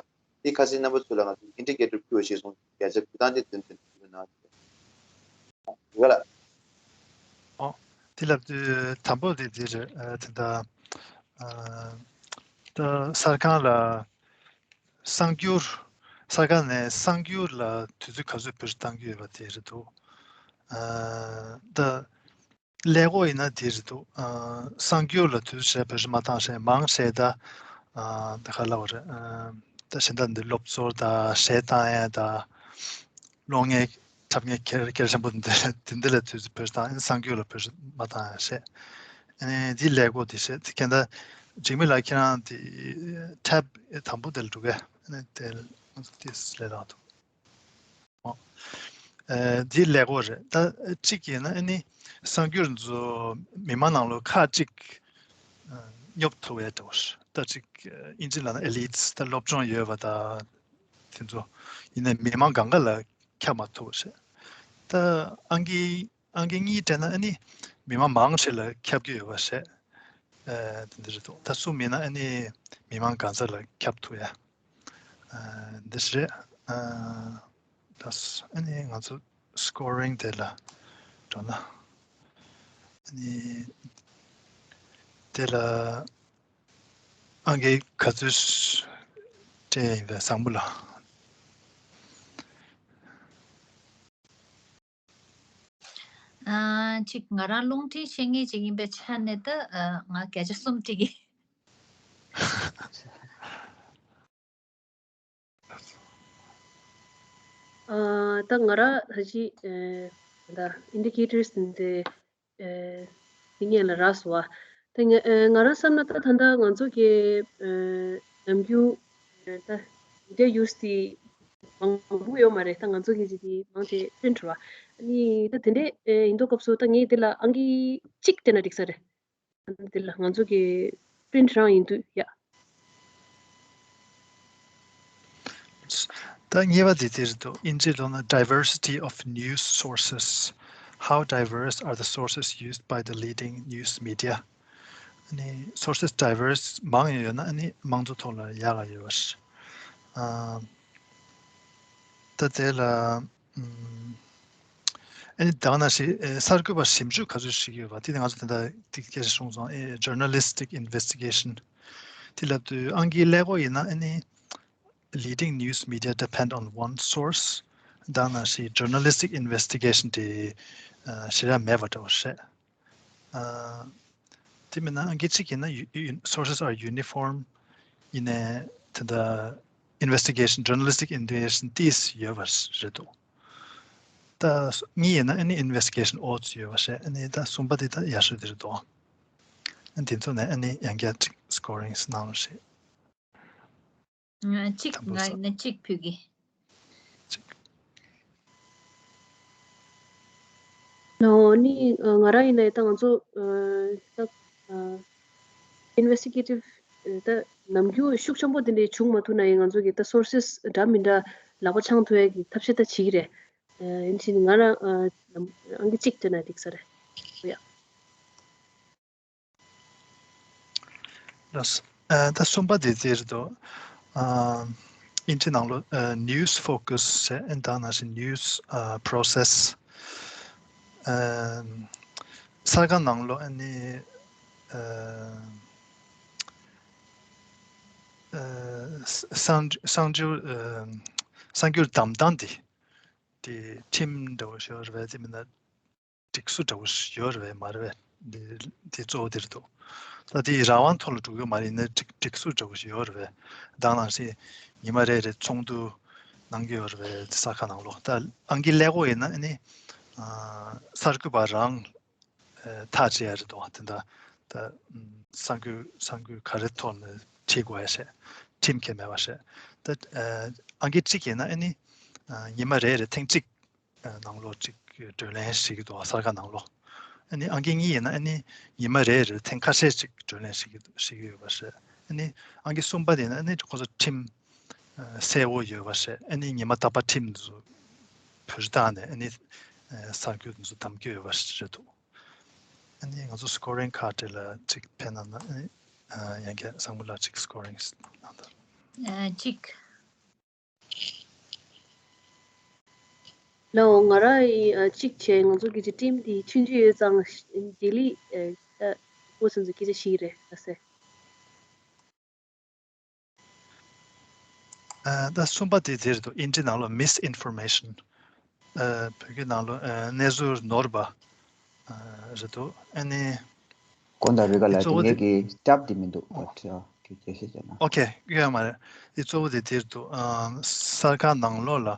དེ་ཁ་སང་རྣམ་པ་ཚོ་ལ་ང་ཚོ་indicator ཕུལ་བ་ཞིག་སོང་། བརྒྱ་ཆ་བུ་ཐང་དེ་དོན་དེ་ཕུལ་གནང་། ཡོད་ལ། ཨོ། དེ་ལབ་དུས་དང་པོ་དེ་དེ་རེད། ཨ་དེ་ད་ཨ་ད་གསར་ཁང་ལ་གསར་འགྱུར། གསར་ཁང་ནས་གསར་འགྱུར་ལ་དུས་ཚོད་ག་ཚོད་བེད་སྤྱོད་གཏང་གི་ཡོད་པ་དེ་རེད་འདུག་ཨ་ད་ཀླད་ཀོར་ཡིན་ན་དེ་རེད་འདུག་ཨ་གསར་འགྱུར་ལ་དུས་ཚོད་བེད་སྤྱོད་མ་བཏང་ཞེས་མང་ཆེ་ད་ཨ་ད་ག་ལབ་དགོས་རེད། ཨ་ད་གཞན་དག་འདི་སློབ་གསོ་དང་གཞས་བཏང་ཡས་དང་། གློག་བརྙན་འཁྲབ་མཁན་གལ་གལ་ཆེན་པོ་འདི་འདི་འདི་ལ་དུས་ཚོད་བེད་སྤྱོད་བཏང་། ཨ་ནི་གསར་འགྱུར་ལ་བེད་སྤྱོད་མ་བཏང་ཡ་བྱས། ཨ་ནི་འདི་ཀླད་ཀོར་འདི་བྱས། དེ་གན་ད་འཇིགས་མེད་ལགས་ཁྱེད་རང་དེ་ཐེབ་དང་པོ་དེ་ལ་འགྲོ་གས། ཨ་ནི་དེ་ལ་ང་ཚོ་དེ་ལས་ལག་འདུག་ཨོ། ཨ་འདི་ཀླད་ཀོར་རེད། ད་གཅིག་ཡིན་ན་ཨ་ནི་གསར་འགྱུར་ཚོ་མི་མང་ནང་ལོགས་ཁག་ཅིག་ཨ་སྙོབ་ཐུབ་ཡ་འདྲ་བོ་རེད། ད་ཅིག་ཨ་དབྱིན་ཇི་ལ་ན་elites ད་སློབ་སྦྱོང་ཡོད་པ་ད་དེ་ཚོ་ཡིན་ན་མི་མང་གང་ག་ལ་ཁྱབ་མ་ཐུབ་པ་རེད། ད་ཨང་ཀི་ཨང་ཀི་གཉིས་སྤྲད་ན་ཨ་ནི་མི་མང་མང་ཆེ་ལ་ཁྱབ་ཀྱི་ཡོད་པ་རེད། ཨ་དེ་འདྲ་རེད་འདུག་ད་གསུམ་ཡིན་ན་ཨ་ནི་མི་མང་གང་ས་ལ་ཁྱབ་ཐུབ་ཡ། ཨ་འདི་རེད། ཨ་ད་ཨ་ནི་ང་ཚོ་scoring དེ་ལ་འགྲོ་ན། ཨ་ནི་དེ་ལ་ཨང་ཀི་ག་ཚོད་སྤྲད་ཡིན་པས་བཟང་པོ་ལ། ཨ་ཅིག་ང་རང་རླུང་འཕྲིན་ཤེས་མཁན་ཅིག་ཡིན་པའི་ཆ་ནས་ད་ཨ་ང་བརྒྱ་ཆ་གསུམ་སྤྲད་ཀྱི། ཨ་ད་ང་རང་ད་ཅི་ཨ་ད་indicators འདི་ཨ་འདི་ངས་ལ་རག་སོང་བ། ད་ང་ཨ་ང་རང་བསམ་ན་ད་ད་ལྟ་ང་ཚོ་གི་ཨ་ནམ་རྒྱུན་ཨ་ད་media use དེ་མང་པོ་ཡོད་མ་རེད། ད་ང་ཚོ་གི་ཅི་དེ་མང་ཆེ་print རེད་བ། ཨ་ནི་ད་དེ་འདྲས་ཨ་ཡིན་དུས་སྐབས་སུ་ད་ངས་དེ་ལ་ཨང་ཀི་གཅིག་བལྟས་ན་འགྲིག་ས་རེད། འདི་ལ་ང་ཚོ་གི་print རང་ཡིན་དུས་ཡ། ད་གཉིས་པ་དེ་དེ་རེད་འདུག་དབྱིན་ཇིའི་ལོ་ན diversity of news sources. How diverse are the sources used by the leading news media? ཨ་ནི་sources diverse མང་ཡོད་ན་ཨ་ནི་མང་གཙོ་ཐོག་ལ་ཡག་ག་ཡོད་པ་རེད། ཨ་ད་དེ་ལ་ཨ་ནི་ད་ག་ནང་བཞིན་ཨེ་གསར་འགོད་པ་ཞིབ་འཇུག་ག་ཚོད་བྱེད་ཀྱི་ཡོད་པ་དེ་ང་ཚོ་དེ་འདྲ་ཏིག་སྐད་ཆ་གསུངས་སོང་། ཨེ་journalistic investigation དེ་ལབ་དུས་ཨང་ཀིའི་ཀླད་ཀོར་ཡིན་ན་ཨ་ནི་leading news media depend on one source ད་ག་ནང་བཞིན་journalistic investigation དེ་ཨ་ཞེ་དྲག་མེད་པ་འདྲ་བོ་རེད། ཨ་དེ་མིན་ན་ཨང་ཀི་གཅིག་ཡིན་ན་ཡུ- ཡུ- sources are uniform ཡིན་ནའི་དེ་འདྲ་investigation journalistic investigation ཏིས་ཡོད་པ་རེད་འདུག་ད་གཉིས་ཡིན་ན་ཨ་ནི་investigation oaths ཡོད་པ་རེད། ཨ་ནི་ད་གསུམ་པ་དེ་ད་ཡག་ཤོས་དེ་རེད་འདུག་ཨ་དེ་ཚོ་ནས་ཨ་ནི་ཡང་བསྐྱར་ཅིག་scorings གནང་རོགས་ཞེས། ང་གཅིག་དང་པོ་ང་སོ། ཡིན་ན་གཅིག་ཕུལ་གི། གཅིག་ནོ་ནི་ང་རང་ཡིན་ན་ད་ང་ཚོ་ད་investigative ད་ནམ་རྒྱུན་ཤུགས་ཆེན་པོ་དེ་འདྲ་བྱུང་མ་ཐུབ་ན་ཡང་ང་ཚོ་གི་ད་sources འདྲ་མི་འདྲ་ལག་པ་འཆང་ཐུབ་ཡ་གི་ཐབས་ཤེས་ད་བྱེད་ཀྱི་རེད། ཡིན་ཕྱིན་ང་རང་ཨང་ཀི་གཅིག་སྤྲད་ན་འགྲིག་ས་རེད། ཡ། ལགས། ཨ་ད་གསུམ་པ་དེ་དེ་རེད་དོ། ཨ་དབྱིན་ཇི་ནང་ལོ་ཨ་news focus ཟེར། ཨ་ད་ནང་བཞིན་news ཨ་process ཨ་གསར་ཁང་ནང་ལོ་ཨ་ནི་ཨ་ཨ་གསར་གསར་འགྱུར་ཨ་གསར་འགྱུར་བདམས་སྟངས་དེ་དེ་ཁྲིམས་འདྲ་བོ་ཞིག་རེད་པས། དེ་མིན་ན། སྒྲིག་སྲོལ་འདྲ་བོ་ཞིག་ཡོད་རེད་པས། མ་རེད་པས། འདི་འདི་གཙོ་བོ་འདི་རེད་འདུག་ད་དེ་རང་དབང་ཐོག་ལ་འགྲོ་གི་ཡོད་མ་རེད། ཡིན་ན་སྒྲིག་སྒྲིག་སྲོལ་འདྲ་བོ་ཞིག་ཡོད་རེད་པས། ད་ག་ནང་བཞིན་ཉི་མ་རེ་རེ་ཚོགས་འདུ་གནང་གི་ཡོད་རེད་པས། གསར་ཁང་ནང་ལོགས། ད་ཨང་ཀི་ཀླད་ཀོར་ཡིན་ན་ཨ་ནི་ཨ་གསར་འགོད་པ་རང་ཨ་ཐག་བཅད་ཡ་རེད་འདུག་དེ་འདྲ་ད་གསར་འགོད་གསར་འགོད་ག་རེ་ཐོག་ནས་བྲིས་དགོས་ཡ་རེད། ཁྲིམས་འགལ་མེད་པ་རེད། ད་ཨ་ཨང་ཀི་གཅིག་ཡིན་ན་ཨ་ནི་ཨ་ཉི་མ་རེ་རེ་ཐེངས་གཅིག་ནང་ལོགས་ཅིག་བགྲོ་གླེང་བྱེད་ཀྱི་འདུག་གསར་ཁང་ནང་ལོགས། ཨ་ནི་ཨང་ཀི་གཉིས་ཡིན་ན་ཨ་ནི་ཉི་མ་རེ་རེར་ཐེངས་ཁ་ཤས་ཅིག་བགྲོ་གླེང་བྱེད་ཀྱི་འདུག་བྱེད་ཀྱི་ཡོད་པ་རེད། ཨ་ནི་ཨང་ཀི་གསུམ་པ་དེ་ཡིན་ན་ཨ་ནི་ཁོ་ཚོ་ཁྲིམས་ གསལ་བོ་ཡོད་པ་རེད། ཨ་ནི་ཉི་མ་རྟག་པར་ཁྲིམས་འདི་ཚོ་བོད་བཏང་ནས་ཨ་ནི་གསར་འགྱུར་འདི་ཚོ་བདམས་རྒྱུ་ཡོད་པ་རེད་འདུག་ཨ་ནི་ང་ཚོ་སི་ཀོ་རིང་ཁ་བྲལ་ལ་གཅིག་ཕན་གནང་ན། ཨ་ནི་ཡང་བསྐྱར་བཟང་པོ་ལགས་གཅིག་སི་ཀོ་རིང་གནང་དང་། ཨ་གཅིག་ལའོ། ང་རང་ཡི་ཨ་གཅིག་བྱས། ང་ཚོ་གི་ཅིག་ཊིམ་དེ་ཆུང་ཆུང་ཡོད་ཙང་། ལྡི་ལི་ཨ་ཨ་ཁོ་ཚོ་ཚོ་སྐད་ཆ་བཤད་རེད་ཨ་སེ། ཨ་ད་གསུམ་པ་དེ་དེ་རེད་འདུག་ཨིན་ཇི་ནང་ལོགས་མིས་ཨིན་ཕོར་མེ་ཤན། ཨ་བོད་སྐད་ནང་ལོགས་ཨ་གནས་ཚུལ་ནོར་བ་ཨ་རེད་འདུག་ཨ་ནི་དགོངས་དག་རེད་ག་ལ། དེ་གཙོ་བོ་ངས་དེ་ཀྱི་སྐྲབ་དེ་མི་འདུག་ཨོ་ཁྱེད་ཀྱིས་བཤད་བྱས་ན། ཨོ་ཁེ། ཡོད་མ་རེད། དེ་གཙོ་བོ་དེ་དེ་རེད་འདུག་ཨ་གསར་ཁང་ནང་ལོགས་ལ་ཨ་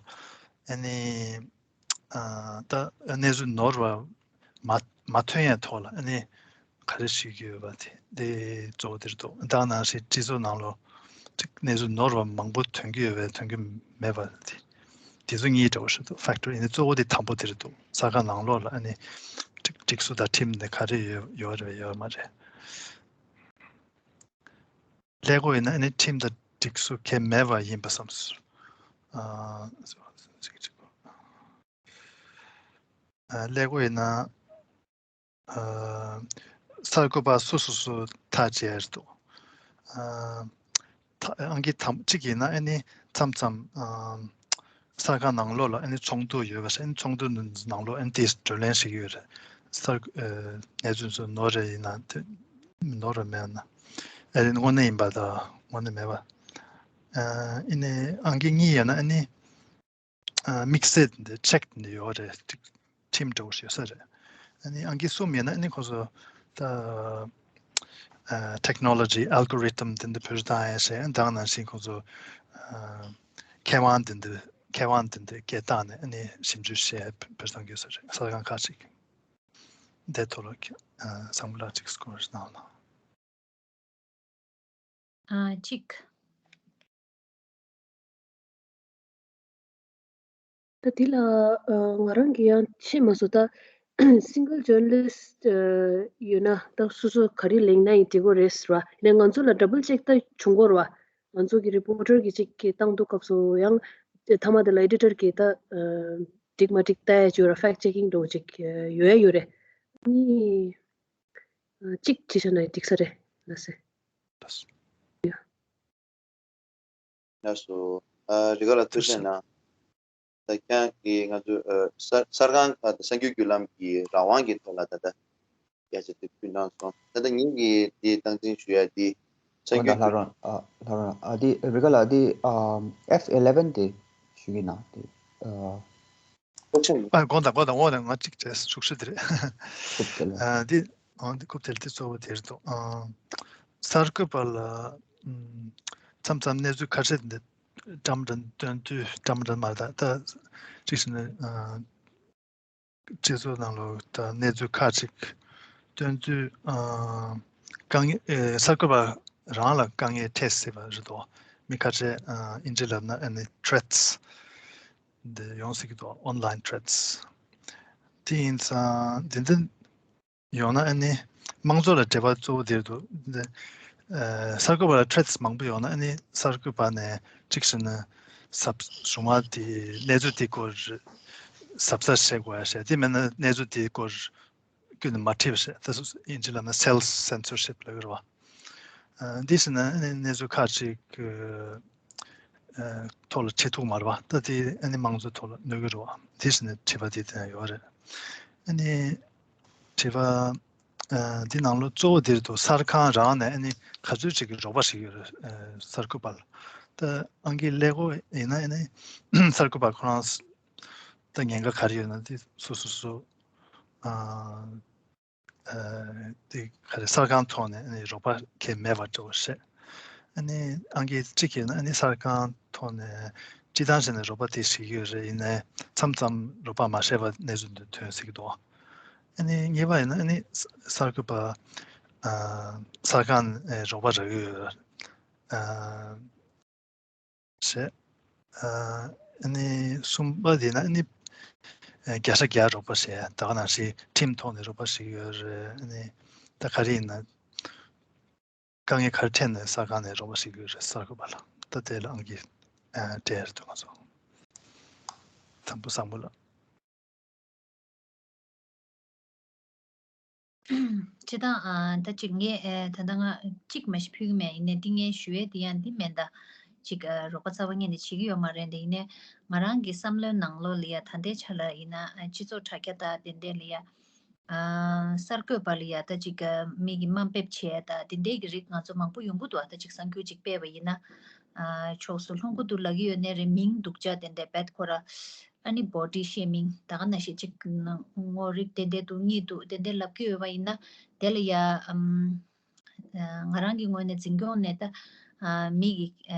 ནི་ཨ་ད་གནས་ཚུལ་ནོར་བ་མ་མ་ཐོན་ཡས་ཐོག་ལ་ཨ་ནི་ག་རེ་ཞིག་ཡོད་པ་དེ་དེ་གཙོ་བོ་དེ་རེད་འདུག་ད་ནང་བཞིན་སྤྱི་ཚོགས་ནང་ལོགས་གཅིག་གནས་ཚུལ་ནོར་བ་མང་པོ་ཐོན་གྱི་ཡོད་པའི་ཐོན་གྱི་མེད་པ་དེ་དེ་ཚོ་གཉིས་འདྲ་བོ་ཞིག་འདུག་ཕེག་ཊོ་རི། ཨ་ནི་གཙོ་བོ་དེ་དང་པོ་དེ་རེད་འདུག་གསར་ཁང་ནང་ལོགས་ལ་ཨ་ནི་སྒྲིག་སྒྲིག་སྲོལ་དང་ཁྲིམས་དེ་ག་རེ་ཡོད་ཡོད་རེད་ཡོད་མ་རེད། ཀླད་ཀོར་ཡིན་ན་ཨ་ནི་ཁྲིམས་དང་སྒྲིག་སྲོལ་གང་ཡང་མེད་པ་ཡིན་པ་བསམ་སོང་། ཨ་ཀླད་ཀོར་ཡིན་ན་ཨ་གསར་འགོད་པ་སོ་སོ་སོ་ཐག་བཅད་ཡ་རེད་འདུག་ཨ་ད་ཨང་ཀི་དང་གཅིག་ཡིན་ན་ཨ་ནི་མཚམས་མཚམས་ཨ་གསར་ཁང་ནང་ལོགས་ལ་ཨ་ནི་ཚོགས་འདུ་ཡོད་པ་རེད། ཨ་ནི་ཚོགས་འདུ་ནང་ལོགས་ཨ་ནི་དེ་བགྲོ་གླེང་ཞིག་ཡོད་རེད། གསར་ཨ་གནས་ཚུལ་ཚོ་ནོར་རེད་ཡིན་ན་དེ་ནོར་རེད་མེད་ན། ཨ་ནི་དངོས་གནས་ཡིན་པ་དང་དངོས་གནས་མེད་པ། ཨ་ཨ་ནི་ཨང་ཀི་གཉིས་ཡོད་ན་ཨ་ནི་ཨ་དམིགས་བསལ་འདི་ཅེག་འདི་ཡོད་རེད། ཁྲིམས་འདྲ་བོ་ཞིག་ཡོད་ས་རེད། ཨ་ནི་ཨང་ཀི་གསུམ་ཡིན་ན་ཨ་ནི་ཁོ་ཚོ་ད་ཨ་ཊེག་ནོ་ལོ་ཇི་ཨལ་གོ་རི་ཐམ་དེ་འདྲ་བེད་སྤྱོད་བཏང་ཡ་ཞིག་ཨ་ནི་ད་ག་ནང་བཞིན་ཁོ་ཚོ་ཨ་མཁས་དབང་དེ་འདྲ་མཁས་དབང་དེ་འདྲ་སྐད་བཏང་ནས་ཨ་ནི་ཞིབ་འཇུག་བྱས་བེད་སྤྱོད་གཏོང་གི་ཡོད་ས་རེད། གསར་ཁང་ཁག་ཅིག་དེ་ཐོག་ལ་ཨ་བཟང་པོ་ལགས་ཅིག་སྐོར་གནང་ལ། ཨ་གཅིག་ད་འདི་ལ་ཨ་ང་རང་གི་ཡང་ཤེས་མ་སོང་། ད་སིང་གལ་ཇར་ནལ་ལིསཊ་ཡོད་ན་ད་སོ་སོ་ག་རེ་ལེན་ན་ཡང་འགྲིག་གི་རེད་ཟེར་བ་ནས་ང་ཚོ་ལ་ཌབ་བལ་ཅེག་ད་བྱུང་གི་རེད་བ། ང་ཚོ་གི་རི་པོར་ཊར་གི་ཅིག་གི་བཏང་དུས་སྐབས་སུ་ཡང་མཐའ་མ་དེ་ལ་ཨེ་ཌི་ཊར་གི་ད་ཨ་འགྲིག་མ་འགྲིག་ལྟ་ཡ་ཅིག་ཡོད་ར། ཕེག་ཊི་ཅེ་ཀིང་འདྲ་བོ་ཅིག་ཡོད་ཡ་ཡོད་རེད། ནི་ཨ་གཅིག་བྱས་བཞག་ན་འགྲིག་ས་རེད་ལགས་སེ། ལགས་སོ། ཨ་རི་ག་ལ་ཐུགས་རྗེ་གནང་། ད་ཁྱེད་ཀྱིས་ང་ཚོ་ཨ་གསར་གསར་ཁང་ཨ་གསར་འགྱུར་བརྒྱུད་ལམ་གྱི་རང་དབང་གི་ཐོག་ལ་ད་ལྟ་སྐད་ཆ་དེ་ཕུལ་གནང་སོང་། ད་ལྟ་ངེད་ཀྱིས་དེ་སྟངས་འཛིན་ཞུ་ཡ་དེ་གསར་འགྱུར་ལྷ་རོང་ཨ་ལྷ་རོང་ཨ་དེ་རི་ག་ལ་དེ་ཨ་ཨེཕ་ཨེ་ལེ་ཝན་དེ་ཞུ་གི་ན་དེ་ཨ། ཨ་དགོངས་དག་དགོངས་དག་འོ་ན་ང་གཅིག་བྱས་ཤུགས་ཆེ་དེ་རེད། ཨ་འདི་ཨ་འདི་རྐུབ་དེར་དེ་གཙོ་བོ་དེ་རེད་འདུག་ཨ་གསར་འགོད་པ་ལ་ཨམ་མཚམས་མཚམས་གནས་ཚུལ་ཁ་ཤས་འདི་འགྲམ་འགྲམ་སྟོན་དུས་འགྲམ་འགྲམ་མ་རེད། ད་ད་གཅིག་བྱས་ན་ཨ་སྤྱི་ཚོགས་ནང་ལ་ད་གནས་ཚུལ་ཁག་ཅིག་སྟོན་དུས་ཨ་དཀའ་ངལ་ཨེ་གསར་འགོད་པ་རང་ལ་དཀའ་ངལ་འཕྲད་སྲིད་པ་རེད་འདུག་མི་ཁ་ཤས་ཨ་ཨིན་ཇི་ལབ་ན་ཨ་ནི་ཐི་རེ་ཊི་སི་འདི་ཡོང་སྲིད་ཀྱི་འདུག་ཨོན་ལའིན་ཐི་རེ་ཊི་སི། དེ་ཡིན་ཙང་འདི་འདི་ཡོང་ན་ཨ་ནི་དམངས་གཙོ་ལ་འབྲེལ་བ་གཙོ་བོ་དེ་རེད་འདུག་འདི་ཨ་གསར་འགོད་པ་ལ་ཐི་རེ་ཊི་སི་མང་པོ་ཡོང་ན་ཨ་ནི་གསར་འགོད་པ་ནས་གཅིག་བྱས་ན་གཟབ་གཞུང་མ་དེ་གནས་ཚུལ་དེ་སྐོར་གཟབ་གཟབ་བྱེད་དགོས་ཡ་ཞེས། དེ་མིན་ན་གནས་ཚུལ་དེ་སྐོར་ཀུན་ནས་མ་ཁྲིད་པ་ཞིག་ད་ཨིན་ཇི་ལབ་ན་སེལ་ཕི་སེན་སོར་ཤིབ་ལབ་ཀྱི་རེད་བ། ཨ་འདི་ཟེར་ན་ཨ་ནི་གནས་ཚུལ་ཁག་ཅིག་ཨ་ཐོག་ལ་ཁྲིད་ཐུབ་མ་རེད་བ། ད་དེ་ཨ་ནི་དམངས་གཙོའི་ཐོག་ལ་གནོད་ཀྱི་རེད་བ། འདི་ཟེར་ན་དྲི་བ་དེ་དེ་ཡང་ཡོད་རེད། ཨ་ནི་དྲི་བ་ཨ་འདི་ནང་ལོགས་གཙོ་བོ་དེ་རེད་འདུག་གསར་ཁང་རང་ནས་ཨ་ནི་ག་ཚོད་ཅིག་གི་རོགས་པ་བྱེད་ཀྱི་ཡོད་རེད། ཨ་གསར་འགོད་པ་ལ། ད་ཨང་ཀི་ཀླད་ཀོར་ཡིན་ན་ཨ་ནི་གསར་འགོད་པ་ཁོ་རང་ད་ཉེན་ཁ་ག་རེ་ཡོད་ན་དེ་སོ་སོ་སོ་ཨ་ཨ་དེ་ག་རེ་གསར་ཁང་ཐོག་ནས་ཨ་ནི་རོགས་པ་གང་ཡང་མེད་པ་འདྲ་བོ་བཤད། ཨ་ནི་ཨང་ཀི་གཅིག་ཡོད་ན་ཨ་ནི་གསར་ཁང་ཐོག་ནས་སྤྱིར་བཏང་བྱས་ནས་རོགས་པ་དེ་བྱེད་ཀྱི་ཡོད་རེད། ཡིན་ནའི་མཚམས་མཚམས་རོགས་པ་མ་བྱས་པ་གནས་ཚུལ་འདི་ཐོན་སྲིད་ཀྱི་འདུག་ཨ་ནི་གཉིས་པ་ཡིན་ན་ཨ་ནི་གསར་འགོད་པ་ཨ་གསར་ཁང་ནས་རོགས་པ་རག་གི་ཡོད་རེད། ཨ་བྱས། ཨ་ནི་གསུམ་པ་དེ་ན་ཨ་ནི་ཨ་བརྒྱ་ཆ་བརྒྱ་རོགས་པ་བྱས། ད་ག་ནང་བཞིན་ཁྲིམས་ཐོག་ནས་རོགས་པ་བྱེད་ཀྱི་ཡོད་རེད། ཨ་ནི་ད་ག་རེ་ཡིན་ན་དཀའ་ངལ་ག་རེ་འཕྲད་ནའི་གསར་ཁང་ནས་རོགས་པ་བྱེད་ཀྱི་ཡོད་རེད། གསར་འགོད་པ་ལ་ད་དེ་ལ་ཨང་ཀི་ ཨ་འབྲེལ་ཡོད་ང་ཚོ། དང་པོ་བཟང་པོ་ལགས། སྤྱིར་བཏང་ཨ་ད་ཅིག་ངས་ཨ་ད་ལྟ་ང་གཅིག་མ་གཞི་ཕུལ་གྱི་མེད། ཡིན་ནའི་འདི་ངས་ཞུ་ཡས་འདི་ཡང་འདི་མེད་ད། ཅིག་ཨ་རོགས་པ་རྩ་བ་ཉིད་ནས་བྱེད་ཀྱི་ཡོད་མ་རེད་འདི། ཡིན་ནའི་ང་རང་གི་བསམ་བློའི་ནང་ལོགས་ལ་ཡ་ད་ལྟའི་ཆ་ལ་ཡིན་ན་ཨ་སྤྱི་ཚོགས་དྲ་རྒྱ་དང་དེ་འདྲས་ལ་ཡ་ཨ་གསར་འགོད་པ་ལ་ཡ་ད་ཅིག་ཨ་མི་གི་དམའ་འབེབས་བྱས་ད་དེ་འདྲས་ཀྱི་རིགས་ང་ཚོ་མང་པོ་ཡོང་གི་འདུག་ཨ་ད་ཅིག་གསར་འགྱུར་ཅིག་སྤེལ་བ་ཡིན་ན་ཨ་ཕྱོགས་སུ་ལྷུང་གི་འདུག་ལབ་ཀྱི་ཡོད་ནའི་རེད། མིང་སྡུག་ཅག་དེ་འདྲས་བེད་ཁོ་ར་ཨ་ནི་body shaming ད་ག་ནང་བཞིན་ཅིག་ངོ་རིག་དེ་འདྲས་འདུག་གཉིས་འདུག་དེ་འདྲས་ལབ་ཀྱི་ཡོད་པ་ཡིན་ན་དེ་ལ་ཡ་ཨམ། ང་རང་གི་ངོས་ནས་འཛིན་སྐྱོང་ནས་ད་མི་གི་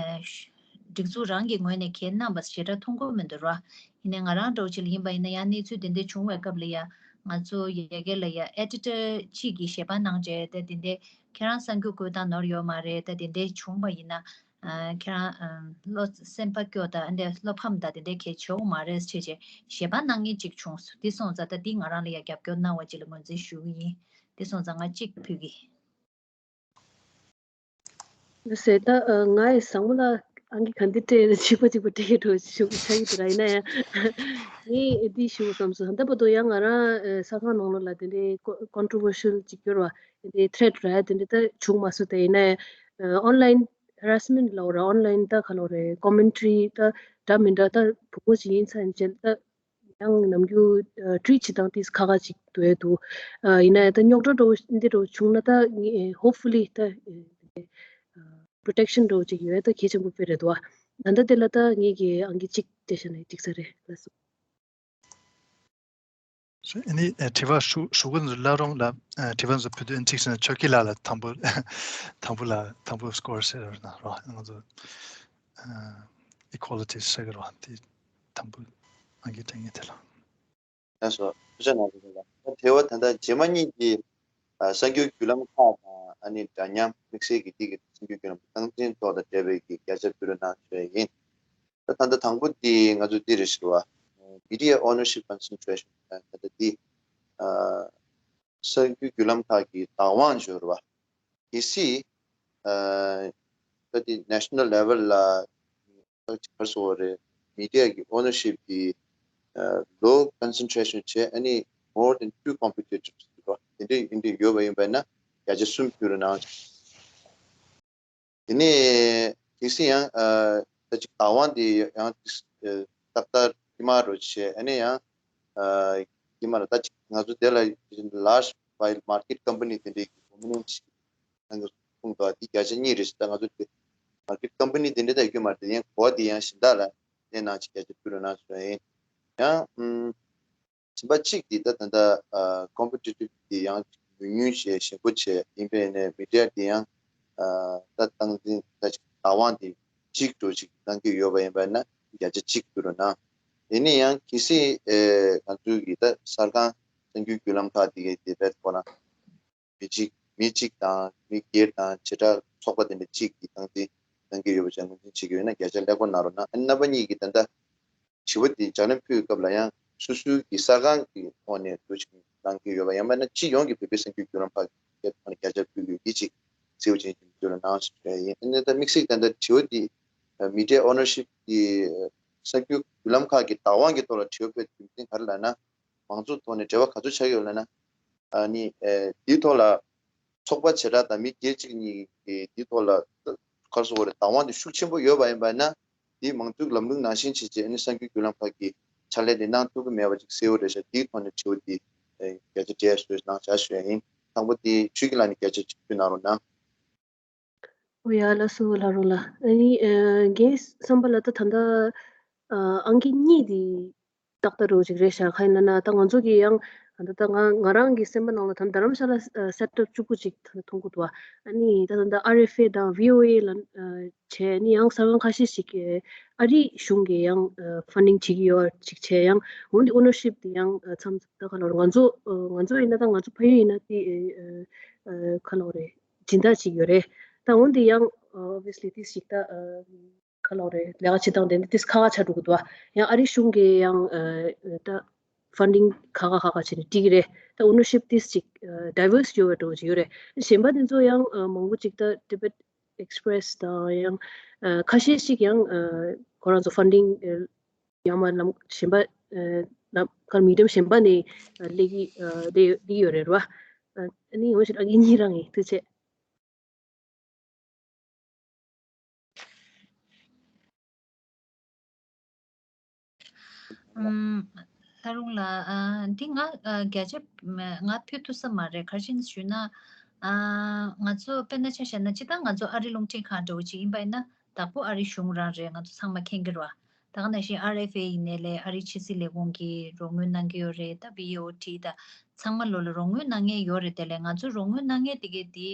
སྒྲིག་འཛུགས་རང་གི་ངོས་ནས་གལ་གནང་བ་ཞེ་དྲག་མཐོང་གི་མི་འདུག་ར། ཡིན་ནའི་ང་རང་འདྲ་བོ་ཅིག་ལ་ཡིན་པ་ཡིན་ན་ཡང་གནས་ཚུལ་དེ་འདྲ་བྱུང་བའི་སྐབས་ལ་ཡ་ང་ཚོ་ཡ་གི་ལ་ཡ་editor གཅིག་གིས་ཞལ་པར་གནང་བྱས་ད་དེ་འདྲ་ཁྱེད་རང་གསར་འགྱུར་བཀོད་སྟངས་ནོར་ཡོད་མ་རེད། ད་དེ་འདྲ་བྱུང་བ་ཡིན་ན་ཁྱེད་རང་བློ་སེམས་པ་སྐྱོ་ད་འདྲ་བློ་ཕམ་ད་དེ་འདྲ་གལ་ཆེ་བོ་མ་རེད་ཅེས་བྱས་ཞལ་པར་གནང་མཁན་གཅིག་བྱུང་སོང་། དེ་སོང་ཙང་ད་འདི་ང་རང་ལ་ཡ་རྒྱབ་སྐྱོར་གནང་བ་ཅིག་ལ་ངོས་འཛིན་ཞུ་གི་ཡིན། དེ་སོང་ཙང་ང་གཅིག་ཕུལ་གི་ཡིན། ཟེར་ད་ང་ཡི་བཟང་མོ་ལ་ཨང་ཀི་ག་འདི་སྤྲད་ན་གཅིག་པ་གཅིག་པ་སྤྲད་ཀྱི་འགྲོ་ཞུ་གི་ཆགས་ཀྱི་འདུག་ར། ཡིན་ན་ཡང་ངས་འདི་ཞུ་བསམ་སོང་། ད་བར་དུ་ཡང་ང་རང་གསར་ཁང་ནང་ལོགས་ལ་དེ་འདྲའི་controversial ཅིག་གྱུར་བ་དེ་འདྲའི་threat ར་དེ་འདྲ་ད་བྱུང་མ་སོང་། དེ་ཡིན་ན་ཡང་online harassment ལབ་ར་online ད་ག་ལབ་རེད་commentary ད་འདྲ་མི་འདྲ་ད་བུ་མོ་ཅིག་ཡིན་ཚར་རྗེས་ད། ཡང་ནམ་རྒྱུན་ཨ་treat བྱེད་སྟངས་དེ་ཁག་ཁག་ཅིག་འདུག་ཨེ་འདུག་ཨ་ཡིན་ན་ཡང་ད་རྙོག་དྲ་འདྲ་བོ་འདི་འདྲ་བོ་བྱུང་ན་ད་ངས་hopefully ད་ཨེ་protection འདྲ་བོ་ཅིག་ཡོད་ད་གལ་ཆེན་པོ་དཔེ་རེད་འདུག་ཨ་ད་ལྟ་དེ་ལ་ད་ངེད་ཀྱི་ཨང་ཀི་གཅིག་སྤྲད་བཞག་ན་འགྲིག་ས་རེད། ལགས་སོ། ཨ་ནི་ཨ་དྲི་བ་ཞུ་ཞུ་གི་འདུག་བླ་རུང་ལ་ཨ་དྲི་བ་འདི་ཚོ་ཕུལ་དུས་ཨ་ནི་གཅིག་བྱས་ན་ཆོས་སྐྱིད་ལགས་ལ་དང་པོ་དང་པོ་ལ་དང་པོ་score ཟེར་ན་རོགས། ང་ཚོ་ཨ་equality ཟེར་གི་རོགས་དེ། དང་པོ་ཨང་ཀི་སྤྲད་མཁན་དེ་ལ། ལགས་སོ། ཐུགས་རྗེ་གནང་། དེ་བ་ད་ལྟ་རྗེས་མ་གཉིས་ཀྱི་ཨ་གསར་འགྱུར་བརྒྱུད་ལམ་ཁག་དང་ཨ་ནི་འདྲ་མཉམ་དམིགས་བསལ་གྱི་དེ་གི་གསར་འགྱུར་བརྒྱུད་ལམ་སྟངས་འཛིན་ཐོག་ལ་འབྲེལ་བའི་གི་བརྒྱ་ཆ་ཕུལ་རོགས་གནང་ཞུ་ཡ་ཡིན། ད་ད་ལྟ་དང་པོ་འདི་ང་ཚོ་འདི་རེད་ཟེར་བ། media ownership concentration ད་ལྟ་འདི་ཨ་གསར་འགྱུར་བརྒྱུད་ལམ་ཁག་གི་བདག་དབང་འབྱོར་བ། གལ་སྲིད། ཨ་ད་དེ་national level ལ་ག་རེ་ཟེར་དགོས་རེད། media གི་ownership གི་ཨ་low concentration བྱས་ཨ་ནི་more than two competitors དེ་འདྲ་དེ་འདྲ་ཡོད་པ་ཡིན་པ་ན་བརྒྱ་ཆ་གསུམ་ཕུལ་རོགས་གནང་། དེ་ནས་གལ་སྲིད་ཡང་ཨ་ད་ཅིག་བདག་དབང་དེ་ཡང་ཏག་ཏག་དཀྱིལ་མ་རུ་བྱས་ཨ་ནི་ཡང་ཨ་དཀྱིལ་མ་ལ་ད་ཅིག་ང་ཚོ་དེ་ལ་large while market company དེ་འདྲའི་གི་dominant ཞིག་ནང་གི་ཁུངས་དང་དེ་བརྒྱ་ཆ་གཉིས་རེད་ཟེར། ད་ང་ཚོ་དེ་market company དེ་འདྲ་ད་ཡོད་མ་རེད། དེ་ཡང་གོ་བ་དེ་ཡང་གཞན་དག་ལ་གནས་ནང་ཅིག་བརྒྱ་ཆ་ཕུལ་རོགས་གནང་ཞུ་ཡ་ཡིན། ཡང་ཨམ། གཞན་པ་གཅིག་དེ་ད་ད་ལྟ་ཨ་competitive དེ་ཡང་ཉུང་ཉུང་བྱས་ཞན་པོ་བྱས་ཡིན་པས་ནས་media དེ་ཡང་ཨ་ད་སྟངས་འཛིན་ད་ཅིག་བདག་དབང་དེ་གཅིག་འགྲོ་ཅིག་གནང་གི་ཡོད་པ་ཡིན་པ་ན་བརྒྱ་ཆ་གཅིག་ཕུལ་རོགས་གནང་། དེ་ནས་ཡང་གལ་སྲིད་ཨེ་ང་ཚོའི་གི་ད་གསར་ཁང་གསར་འགྱུར་བརྒྱུད་ལམ་ཁག་དེ་གའི་དེ་བས་ཁོ་ན། མི་གཅིག་མི་གཅིག་དང་མི་སྒེར་དང་བྱེ་བྲག་ཚོགས་པ་དེ་འདྲ་གཅིག་གིས་སྟངས་འཛིན་གནང་གི་ཡོད་པ་ཞིག་ངོས་འཛིན་བྱེད་ཀྱི་ཡོད་ན་བརྒྱ་ཆ་ཀླད་ཀོར་གནང་རོགས་གནང་། ཨ་ནི་རྣམ་པ་གཉིས་ཀྱིས་ད་ལྟ་དྲི་བ་འདི་ལྗགས་ལན་ཕུལ་བའི་སྐབས་ལ་ཡང་སོ་སོའི་གི་གསར་ཁང་གི་ཐོག་ནས་འགྲོ་ཞིག་གནང་གི་ཡོད་པ་ཡང་མིན་ན་སྤྱི་ཡོངས་ཀྱི་བོད་པའི་གསར་འགྱུར་བརྒྱུད་ལམ་ཁག་གི་ཐོག་ནས་བརྒྱ་ཆ་ཕུལ་དགོས་ཀྱི་ཅིག་གསལ་པོ་ཅན་ཞིག་བརྗོད་ལ་གནང་ཞིག་ཡིན། ཨ་ནི་ད་དམིགས་བསལ་ད་ལྟ་དྲི་བ་འདི་media ownership གི་གསར་འགྱུར་བརྒྱུད་ལམ་ཁག་གི་བདག་དབང་གི་ཐོག་ལ་དྲི་བ་ཕུལ་དུས་རྒྱུ་མཚན་ག་རེ་ལབ་ན། མང་གཙོ་ཐོག་ནས་འབྲེལ་བ་ག་ཚོད་ཆགས་ཡོད་ལབ་ན། ཨ་ནི་ཨེ་འདིའི་ཐོག་ལ་ཚོགས་པ་བྱེ་བྲག་དང་མི་སྒེར་གཅིག་གཉིས་ཀྱིས་འདིའི་ཐོག་ལ་ག་རེ་ཟེར་དགོས་རེད། བདག་དབང་དེ་ཤུགས་ཆེན་པོ་ཡོད་པ་ཡིན་པ་ན་འདིའི་མང་གཙོའི་ལམ་ལུགས་ནང་བཞིན་བྱས་རྗེས་ཨ་ནི་གསར་འགྱུར་བརྒྱུད་ལམ་ཁག་གིས་ཕྱག་ལས་དེ་གནང་ཐུབ་ཀྱི་མེད་པ་ཅིག་གསལ་པོ་རེད་ཤག་འདིའི་ཐོག་ནས་དྲི་བ་འདི་ཨེ་བརྒྱ་ཆ་བརྒྱ་ཞུས་གནང་བྱ་ཞུ་ཡ་ཡིན། དང་པོ་དེ་ཆོས་སྐྱིད་ལགས་ནས་བརྒྱ་ཆ་གཅིག་ཕུལ་གནང་རོགས་གནང་། ཨོ་ཡ་ལགས་སོ་ལགས་རོགས་ལ། ཨ་ནི་ཨ་ངའི་བསམ་པ་ལ་ད་ད་ལྟ་ཨ་ཨང་ཀི་གཉིས་དེ་ཏག་ཏག་རོ་ཅིག་རེད་ཤག་གང་ཡིན་ལབ་ན་ད་ང་ཚོ་གི་ཡང་ད་ལྟ་ང་ང་རང་གི་སེམས་པ་ནང་ལ་ད་རྡ་རམ་ཤ་ལ་set up བཅུ་དགུ་ཅིག་ད་མཐོང་གི་འདུག་ཨ་ནི་ད་ད་ལྟ་ཨར་ཨེཕ་ཨེ་དང་བྷི་ཨོ་ཨེ་ལ་བྱས་ནི་ཡང་གསར་ཁང་ཁ་ཤས་ཤིག་གི་ཨ་རི་གཞུང་གི་ཡང་ཕན་ཌིང་བྱེད་ཀྱི་ཡོད་ཅིག་བྱས་ཡང་འོན་ཏེ་ཨོ་ནར་ཤིབ་དེ་ཡང་མཚམས་ད་ག་ལབ་རེད། ང་ཚོ་ང་ཚོ་ཡིན་ན་ད་ང་ཚོ་ཕ་ཡུལ་ཡིན་ན་དེ་ག་ལབ་རེད། སྦྱིན་བདག་ཅིག་ཡོད་རེད། ད་འོན་ཏེ་ཡང་obviously དེ་ཞིག་ད་ག་ལབ་རེད། ལས་ཀ་བྱེད་སྟངས་དེ་འདི་ཏིས་ཁག་ཁག་ཆགས་འགྲོ་གི་འདུག་ཡང་ཨ་རི་གཞུང་གིས་ཡང་ད་ཕན་ཌིང་ཁག་ཁག་ཁག་ཁག་བྱས་ནས་སྤྲད་ཀྱི་རེད། ད་ཨོ་ནར་ཤིབ་ཏིས་ཅིག་diverse ཡོད་པ་འདྲ་བོ་ཅིག་ཡོད་རེད། གཞན་པ་དེ་ཚོ་ཡང་མང་པོ་ཅིག་ད་Tibet Express དང་ཡང་ཁ་ཤས་ཤིག་ཡང་ཁོ་རང་ཚོ་funding ཡང་མ་ལམ་གཞན་པ་ལམ་ཁ་medium གཞན་པ་ནས་སླེབས་ཀྱི་སླེབས་ཡོད་རེད་བ། ཨ་ནི་ཡང་ཞིག་ཨ་ངེད་གཉིས་རང་ཡིན་ཐུགས་ཆེ། ཨམ། ལྷ་རུང་ལགས། ཨ། འདི་ང་ཨ་བརྒྱ་ཆ་ང་ཕུལ་ཐུབ་ས་མ་རེད། ག་རེ་བྱས་ནས་ཞུས་ན། ཨ། ང་ཚོ་དཔེར་ན་ཆ་བཞག་ན་སྤྱིར་བཏང་ང་ཚོ་ཨ་རི་རླུང་འཕྲིན་ཁང་འདྲ་བོ་ཅིག་ཡིན་པ་ཡིན་ན། བདག་པོ་ཨ་རི་གཞུང་རང་རེད། ང་ཚོ་ཚང་མ་མཁྱེན་གྱི་རེད་བ། ད་ག་ནང་བཞིན་ཨར་ཨེཕ་ཨེ་ཡིན་ནའི་ལས་ཨ་རིའི་ཕྱི་སྲིད་ལས་ཁུངས་ཀྱིས་རོགས་དངུལ་གནང་གི་ཡོད་རེད། ད་བྷི་ཨེ་ཨོ་ཊི་དང་ཚང་མ་ལོ་ལ་རོགས་དངུལ་གནང་མཁན་ཡོད་རེད། དེ་ལས་ང་ཚོ་རོགས་དངུལ་གནང་མཁན་དེ་གའི་དེ་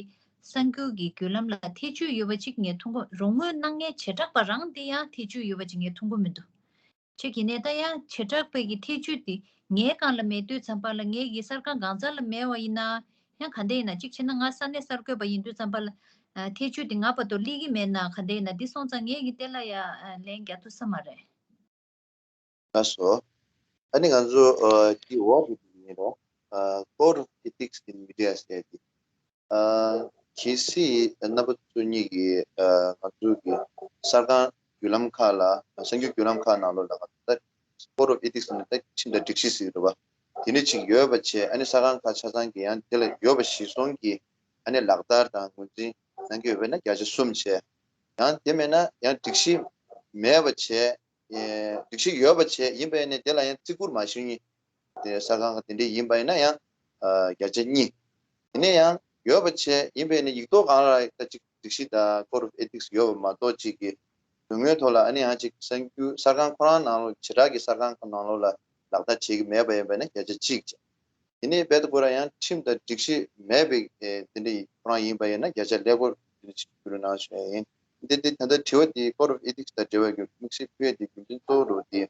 གསར་འགྱུར་གྱི་བརྒྱུད་ལམ་ལ་ཐེ་བྱུས་ཡོད་པ་ཅིག་ངས་མཐོང་གི། རོགས་དངུལ་གནང་མཁན་བྱེ་བྲག་པ་རང་དེ་ཡང་ཐེ་བྱུས་ཡོད་པ་ཅིག་ངས་མཐོང་གི་མི་འདུག་ཁྱོད་ཀྱིས་ནས་ད་ཡང་བྱེ་བྲག་པའི་གི་ཐེ་བྱུས་དེ་ངའི་སྒང་ལ་མེད་དུས་ཙམ་པ་ལ། ངའི་གི་གསར་ཁང་གང་ཚང་ལ་མེད་པ་ཡིན་ན་ཡང་ག་འདྲ་ཡིན་ན། གཅིག་བྱས་ན་ང་ས་གནས་གསར་འགོད་པ་ཡིན་དུས་ཙམ་པ་ལ་ཨ་ཐེ་བྱུས་དེ་ང་བར་དུ་སླེབས་ཀྱི་མེད་ན་ག་འདྲ་ཡིན་ན། འདི་སོང་ཙང་ངས་གི་དེ་ལ་ཡ་ཨ་ལན་རྒྱག་ཐུབ་ས་མ་རེད། ལགས་སོ། ཨ་ནི་ང་ཚོ་ཨ་འདི་འོག་གི་ཡིན་རོགས། ཨ་Code of Ethics in Media ཟེར་ཏེ། ཨ་གལ་སྲིད་རྣམ་པ་ཚོ་གཉིས་ཀྱིས་ཨ་ང་ཚོ་གི་གསར་ཁང་བརྒྱུད་ལམ་ཁག་ལ། གསར་འགྱུར་བརྒྱུད་ལམ་ཁག་ནང་ལོགས་ལ་ད་Code of Ethics ནི་ད་ཁྲིམས་དང་སྒྲིག་གཞི་ཟེར་གྱི་རེད་བ། དེ་འདྲ་ཅིག་ཡོད་པ་བྱས། ཨ་ནི་གསར་ཁང་ཁག་ཆ་ཚང་གིས་ཡང་དེ་ལ་ཡོད་པ་གཞིར་བཟུང་གིས་ཨ་ནི་ལག་བསྟར་དང་ངོས་འཛིན་གནང་གི་ཡོད་པ་ཡིན་ན་བརྒྱ་ཆ་གསུམ་བྱས། ཡང་དེ་མེད་ན་ཡང་སྒྲིག་གཞི་མེད་པ་བྱས། ཨེ་སྒྲིག་གཞི་ཡོད་པ་བྱས། ཡིན་པ་ཡིན་ནའི་དེ་ལ་ཡང་བརྩི་བཀུར་མ་ཞུ་མཁན་དེ་གསར་ཁང་དེ་འདྲས་ཡིན་པ་ཡིན་ན་ཡང་ཨ་བརྒྱ་ཆ་གཉིས། དེ་ནས་ཡང་ཡོད་པ་བྱས། ཡིན་པ་ཡིན་ནའི་ཡིག་ཐོག་སྒང་ལ་ད་ཅིག་སྒྲིག་གཞི་དང་Code of Ethics ཡོད་པ་མ་གཏོགས། ཅིག་གི་དོན་དངོས་ཐོག་ལ་ཨ་ནི་ཡང་ཅིག་གསར་འགྱུར་གསར་ཁང་ཁོ་རང་ནང་ལོགས། བྱེ་བྲག་གི་གསར་ཁང་ཁོ་ནང་ལོགས་ལ་ལག་བསྟར་བྱེད་ཀྱི་མེད་པ་ཡིན་པ་ཡིན་ན་བརྒྱ་ཆ་གཅིག་བྱས། དེ་ནས་རྦད་དེ་ཁོ་རང་ཡང་ཁྲིམས་དང་སྒྲིག་གཞི་མེད་པའི་ཨེ་དེ་འདྲ་ཡི་ཁོ་རང་ཡིན་པ་ཡིན་ན་བརྒྱ་ཆ་ཀླད་ཀོར་དེ་འདྲ་ཅིག་བསྒྱུར་གནང་ཞུ་ཡ་ཡིན། འདི་འདི་ད་ལྟ་དྲི་བ་འདི་Code of Ethics དང་འབྲེལ་བའི་གི་དམིགས་བསལ་ཕུལ་ཡ་དེ་རྒྱུ་མཚན་གཙོ་བོ་རུ་དེ་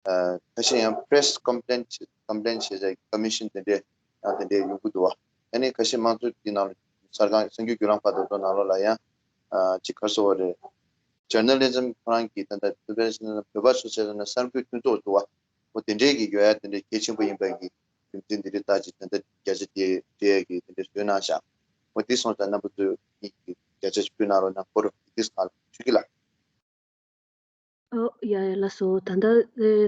ཨ་ཁ་ཤས་ཡང་press complaint complaint བྱེད་ཡ་commission དེ་འདྲས་ཡང་དེ་འདྲས་ཡོང་གི་འདུག་བ། ཨ་ནི་ཁ་ཤས་དམངས་གཙོ་འདི་ནང་ལ་གསར་ཁང་གསར་འགྱུར་བརྒྱུད་ལམ་ཁག་དེ་ཚོ་ནང་ལོགས་ལ་ཡང་ཨ་ཅིག་ག་རེ་ཟེར་དགོས་རེད། Journalism ཁོ་རང་གི་ད་ལྟ་བོད་པ་ཚོ་བྱས་ན་གསར་འགོད་མཐུན་ཚོགས་འདུག་བ། འོ་དེ་འདྲས་ཀྱི་ཡོད་ཡ་དེ་འདྲས་གལ་ཆེན་པོ་ཡིན་པའི་གི་རྒྱུ་མཚན་འདི་འདྲས་ལྟ་ཅིག་ད་ལྟ་བརྒྱ་ཆ་དེ་སྤྲད་ཡ་གི་དེ་འདྲས་བཟོས་གནང་ཤག་འོ་དེ་སོང་ཙང་རྣམ་པ་ཚོས་གཉིས་ཀྱི་བརྒྱ་ཆ་ཞིག་ཕུལ་གནང་རོགས་གནང་། Code of Ethics ནང་ལ་ཞུ་གི་ལགས། ཨོ་ཡ་ཡ་ལགས་སོ། ད་ལྟ་ཨེ་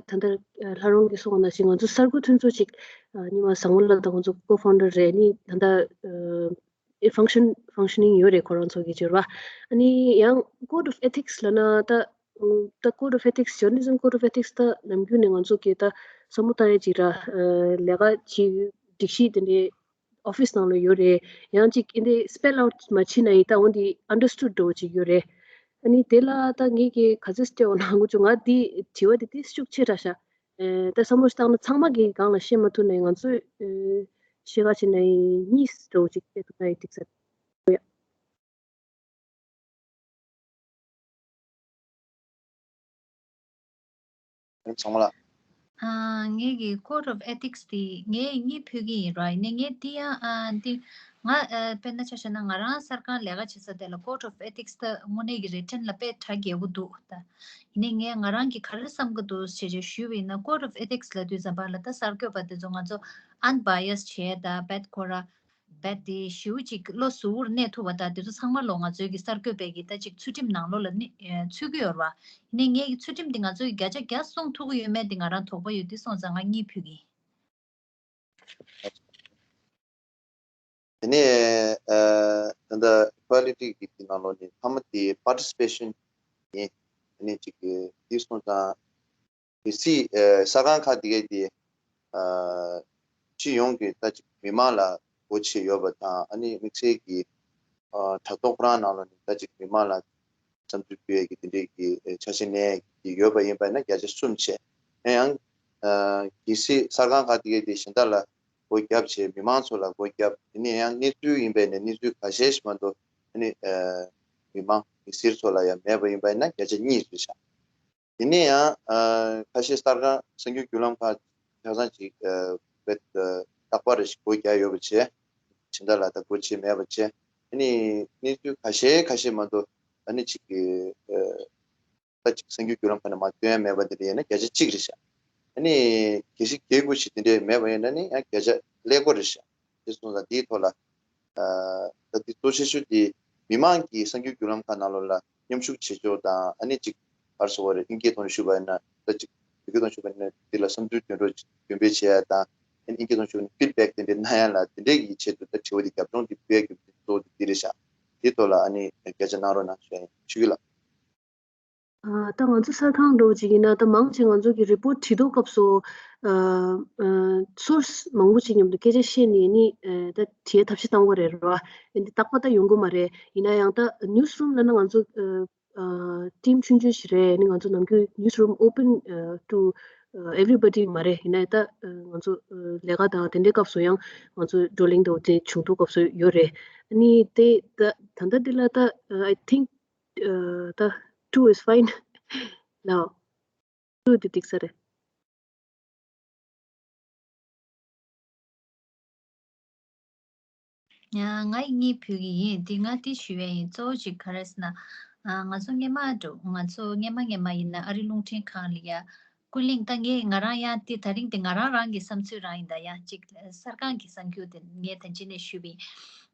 ད་ལྟ་ཨེ་ལྷ་རོང་གིས་གསུངས་པ་ནང་བཞིན་ང་ཚོ་གསར་འགོད་མཐུན་ཚོགས་ཅིག་ཨ་ཉི་མ་བཟང་མོ་ལགས་དང་ཁོང་ཚོ་co-founder རེད། ནི་ད་ལྟ་ཨེ་function functioning ཡོད་རེད། ཁོ་རང་ཚོ་གི་འབྱོར་བ། ཨ་ནི་ཡང་Code of Ethics ལབ་ན་ད་ད་Code of Ethics Journalism Code of Ethics ད་ནམ་རྒྱུན་ནས་ང་ཚོ་གི་ད་བསམ་བློ་བཏང་ཡ་ཅིག་ར་ཨེ་ལས་ཀ་བྱེད་སྒྲིག་གཞི་དེ་འདྲའི་office ནང་ལ་ཡོད་རེད། ཡང་ཅིག་ཨེ་འདི་spell out མ་བྱེད་ན་ཡིན་ད་འོ་འདི་understood འདྲ་བོ་ཅིག་ཡོད་རེད། ཨ་ནི་དེ་ལ་ད་ངེད་ཀྱིས་ག་ཚོད་སྤྲད་འོང་ན་ངུ་ཆུ་ང་འདི་དྲི་བ་འདི་ཏིས་ཤུགས་ཆེ་དྲགས་ཤག་ཨེ་ད་བསམ་བློ་ཞིག་བཏང་ན་ཚང་མ་གི་སྒང་ལ་བཤད་མ་ཐུབ་ན་ང་ཚོས་ཨེ་ཤེས་ག་བྱེད་ན་ཡིན་གཉིས་འདྲ་བོ་ཅིག་སྤྲད་ཐུབ་ན་ཡིན་ཏིག་ཟེར། ཚང་མ་ལ། ཨ་ངེད་ཀྱི་Code of Ethics དེ་ངས་གཉིས་ཕུལ་གྱི་ཡིན་ར། ཡིན་ནའི་ངས་འདི་ཡང་ཨ་འདི་ང་ཨ་དཔེར་ན་ཆ་བཞག་ན་ང་རང་གསར་ཁང་ལས་ཀ་བྱེད་ས་དེ་ལ་Code of Ethics ད་དངོས་གནས་ཀྱི་written ལ་དཔེ་གྲ་རྒྱས་པོ་འདུག་ད་ཡིན་ནའི་ངས་ང་རང་གིས་ག་རེ་བསམ་གྱི་འདུག་ཞེས་ཞུས་པ་ཡིན་ན། Code of Ethics ལབ་དུས་ཙམ་པ་ལ་ད་གསར་འགོད་པ་དེ་ཚོ་ང་ཚོ་unbiased བྱས་ད་རྦད་ཁོ་ར་རྦད་དེ་ཞེ་པོ་ཅིག་བློ་གཟུ་བོར་གནས་ཐུབ་པ་དང་དེ་ཚོ་ཚང་མ་ལོ་ང་ཚོའི་གི་གསར་འགོད་པའི་གི་ད་ཅིག་ཚུལ་ཁྲིམས་ནང་ལོགས་ལ་ནི་ཨེ་ཚུད་ཀྱི་ཡོད་རེད་བ། ཡིན་ནའི་ངའི་གི་ཚུལ་ཁྲིམས་དེ་ང་ཚོའི་གི་བརྒྱ་ཆ་བརྒྱ་སྲུང་ཐུབ་ཀྱི་ཡོད་མེད་དེ་ང་རང་དོགས་པ་ཡོད་དུས་སོང་ཙང་ང་གཉིས་ཕུལ་གི་ཡིན། དེ་ནས་ཨ་ད་ལྟ་equality གི་དེ་ནང་ལོགས་ནས་མཐའ་མ་དེ་participation ཡིན། དེ་ནས་ཅིག་གི་དེ་སོང་ཙང་། གལ་སྲིད་ཨ་གསར་ཁང་ཁག་དེ་གའི་དེ་ཨ་སྤྱི་ཡོངས་ཀྱི་ད་ཅིག་མི་མང་ལ་སྒོ་ཕྱེ་ཡོད་པ་དང་། ཨ་ནི་དམིགས་བསལ་གྱི་ཨ་དྲ་ཐོག་ཁོ་རང་ནང་ལ་ནི་ད་ཅིག་མི་མང་ལ་བསམ་ཚུལ་ཕུལ་ཡས་ཀྱི་དེ་འདྲའི་གི་ཆ་ཤས་གནས་ཀྱི་ཡོད་པ་ཡིན་པ་ན་བརྒྱ་ཆ་གསུམ་བྱས། ཡང་ཨ་གལ་སྲིད་གསར་ཁང་ཁག་དེ་གའི་དེ་གཞན་དག་ལ་སྒོ་བརྒྱབ་བྱས། མི་མང་ཚོ་ལ་སྒོ་བརྒྱབ། དེ་ནས་ཡང་གནས་ཚུལ་ཡིན་པས་ནས་གནས་ཚུལ་ཁ་ཤས་ཤིག་མ་གཏོགས་ཨ་ནི་ཨ་མི་མང་མི་སེར་ཚོ་ལ་ཡང་མེད་པ་ཡིན་པ་ཡིན་ན་བརྒྱ་ཆ་གཉིས་རེད་ཤག་དེ་ནས་ཡང་ཨ་ཁ་ཤས་གསར་ཁང་གསར་འགྱུར་བརྒྱུད་ལམ་ཁག་ཆ་ཚང་ཅིག་ཨ་བེད་རྟག་པར་རེ་ཞིག་སྒོ་རྒྱག་ཡོད་པ་བྱས། ཕྱི་ཟླ་ལ་ད་སྒོ་ཕྱེ་མེད་པ་བྱས། ཨ་ནི་གནས་ཚུལ་ཁ་ཤས་ཁ་ཤས་མ་གཏོགས་ཨ་ནི་ཅིག་གི་ཨ་ད་ཅིག་གསར་འགྱུར་བརྒྱུད་ལམ་ཁག་ནས་མར་བཏོན་ཡ་མེད་པ་འདི་འདྲ་ཡིན་ན་བརྒྱ་ཆ་གཅིག་རེད་ཤག་ཨ་ནི་གལ་སྲིད་བརྒྱད་དགུ་ཞིག་དེ་འདྲས་མེད་པ་ཡིན་ན་ནི་ཡང་བརྒྱ་ཆ་ཀླད་ཀོར་རེད་ཤག་དེ་སོང་ཙང་འདིའི་ཐོག་ལ་ཨ་ད་འདི་གཙོ་ཆེ་ཤོས་འདི་ མི་མང་གི་གསར་འགྱུར་བརྒྱུད་ལམ་ཁག་ནང་ལོགས་ལ་མཉམ་ཞུགས་བྱེད་ཕྱོགས་དང་། ཨ་ནི་ཅིག་ག་རེ་ཟེར་དགོས་རེད། ཨིན་སྐད་ཐོག་ནས་ཞུས་པ་ཡིན་ན། ད་ཅིག་བོད་སྐད་ཐོག་ནས་ཞུས་པ་ཡིན་ན། འདི་ལ་བསམ་ཚུལ་འདོན་སྤྲོད་འདོན་སྤེལ་བྱེད་ཡ་དང་། ཨ་ནི་ཨིན་སྐད་ཐོག་ནས་ཞུས་པ་ཡིན་ན་ཕིཌ་བེག་དེ་འདྲ་གནང་ཡ་ལ། དེ་འདྲའི་གི་ཆེད་དུ་ད་དྲི་བ་འདི་རྒྱབ་ལྗོངས་འདི་ཕུལ་ཡ་གི་གཙོ་བོ་འདི་འདི་རེད་ཤག་འདིའི་ཐོག་ལ་ཨ་ནི་བརྒྱ་ཆ་གནང་རོགས་གནང་ཞུ་ཡ་ཡིན། ཆོས་སྐྱིད་ལགས། ཨ། ད་ང་ཚོ་གསར་ཁང་འདྲ་བོ་ཅིག་ཡིན་ན། ད་མང་ཆེ་ང་ཚོ་གི་རི་པོར་ཊི་བྲིས་དུས་སྐབས་སུ། ཨ། ཨ། སོར་སི་མང་པོ་ཅིག་མཉམ་དུ་སྐད་ཆ་བཤད་ནས་ནི། ཨ། ད་བྲིས་ཡ་ཐབས་ཤེས་བཏང་དགོས་རེད། རེད་པ། ཨ་ནི་རྟག་པར་ད་ཡོང་གི་མ་རེད། ཡིན་ན་ཡང་ད་ནིའུ་སི་རུམ་ལབ་ན་ང་ཚོ། ཨ། ཨ། ཊིམ་ཆུང་ཆུང་ཞིག་རེད། ཨ་ནི་ང་ཚོ་ནམ་རྒྱུན་news room open, uh, to, uh, everybody མ་རེད། ཡིན་ན་ད། ཨ། ང་ཚོ། ཨ། ལས་ཀ་དང་དེ་འདྲའི་སྐབས་སུ་ཡང་ང་ཚོ་བགྲོ་གླེང་དང་དེ་བྱུང་དུས་སྐབས་སུ་ཡོད་རེད། ཨ་ནི་དེ་ད་ད་ལྟ་འདི་ལ་ད། ཨ། I think, uh, ད་two is fine ལགས། two དེ་འགྲིག་ས་རེད། ཡ། ང་ཡིས་གཉིས་ཕུལ་གྱི་ཡིན། དེ་ང་དེ་ཞུ་ཡས་ཡིན། གཙོ་བོ་གཅིག་ག་རེ་ཟེར་ན། ཨ། ང་ཚོ་སྔས་མ་འགྲོ། ང་ཚོ་སྔས་མ་སྔས་མ་ཡིན་ན་ཨ་རི་རླུང་འཕྲིན་ཁང་ལ་ཡ་ཀུན་གླེང་ད། ངས་ང་རང་ཡང་དེ་ད་རིང་དེ་ང་རང་རང་གི་བསམ་ཚུལ་རང་ཡིན། ད་ཡང་གཅིག་གསར་ཁང་གི་གསར་འགྱུར་དེ་ངས་ད་གཅིག་ནས་ཞུས་པ་ཡིན།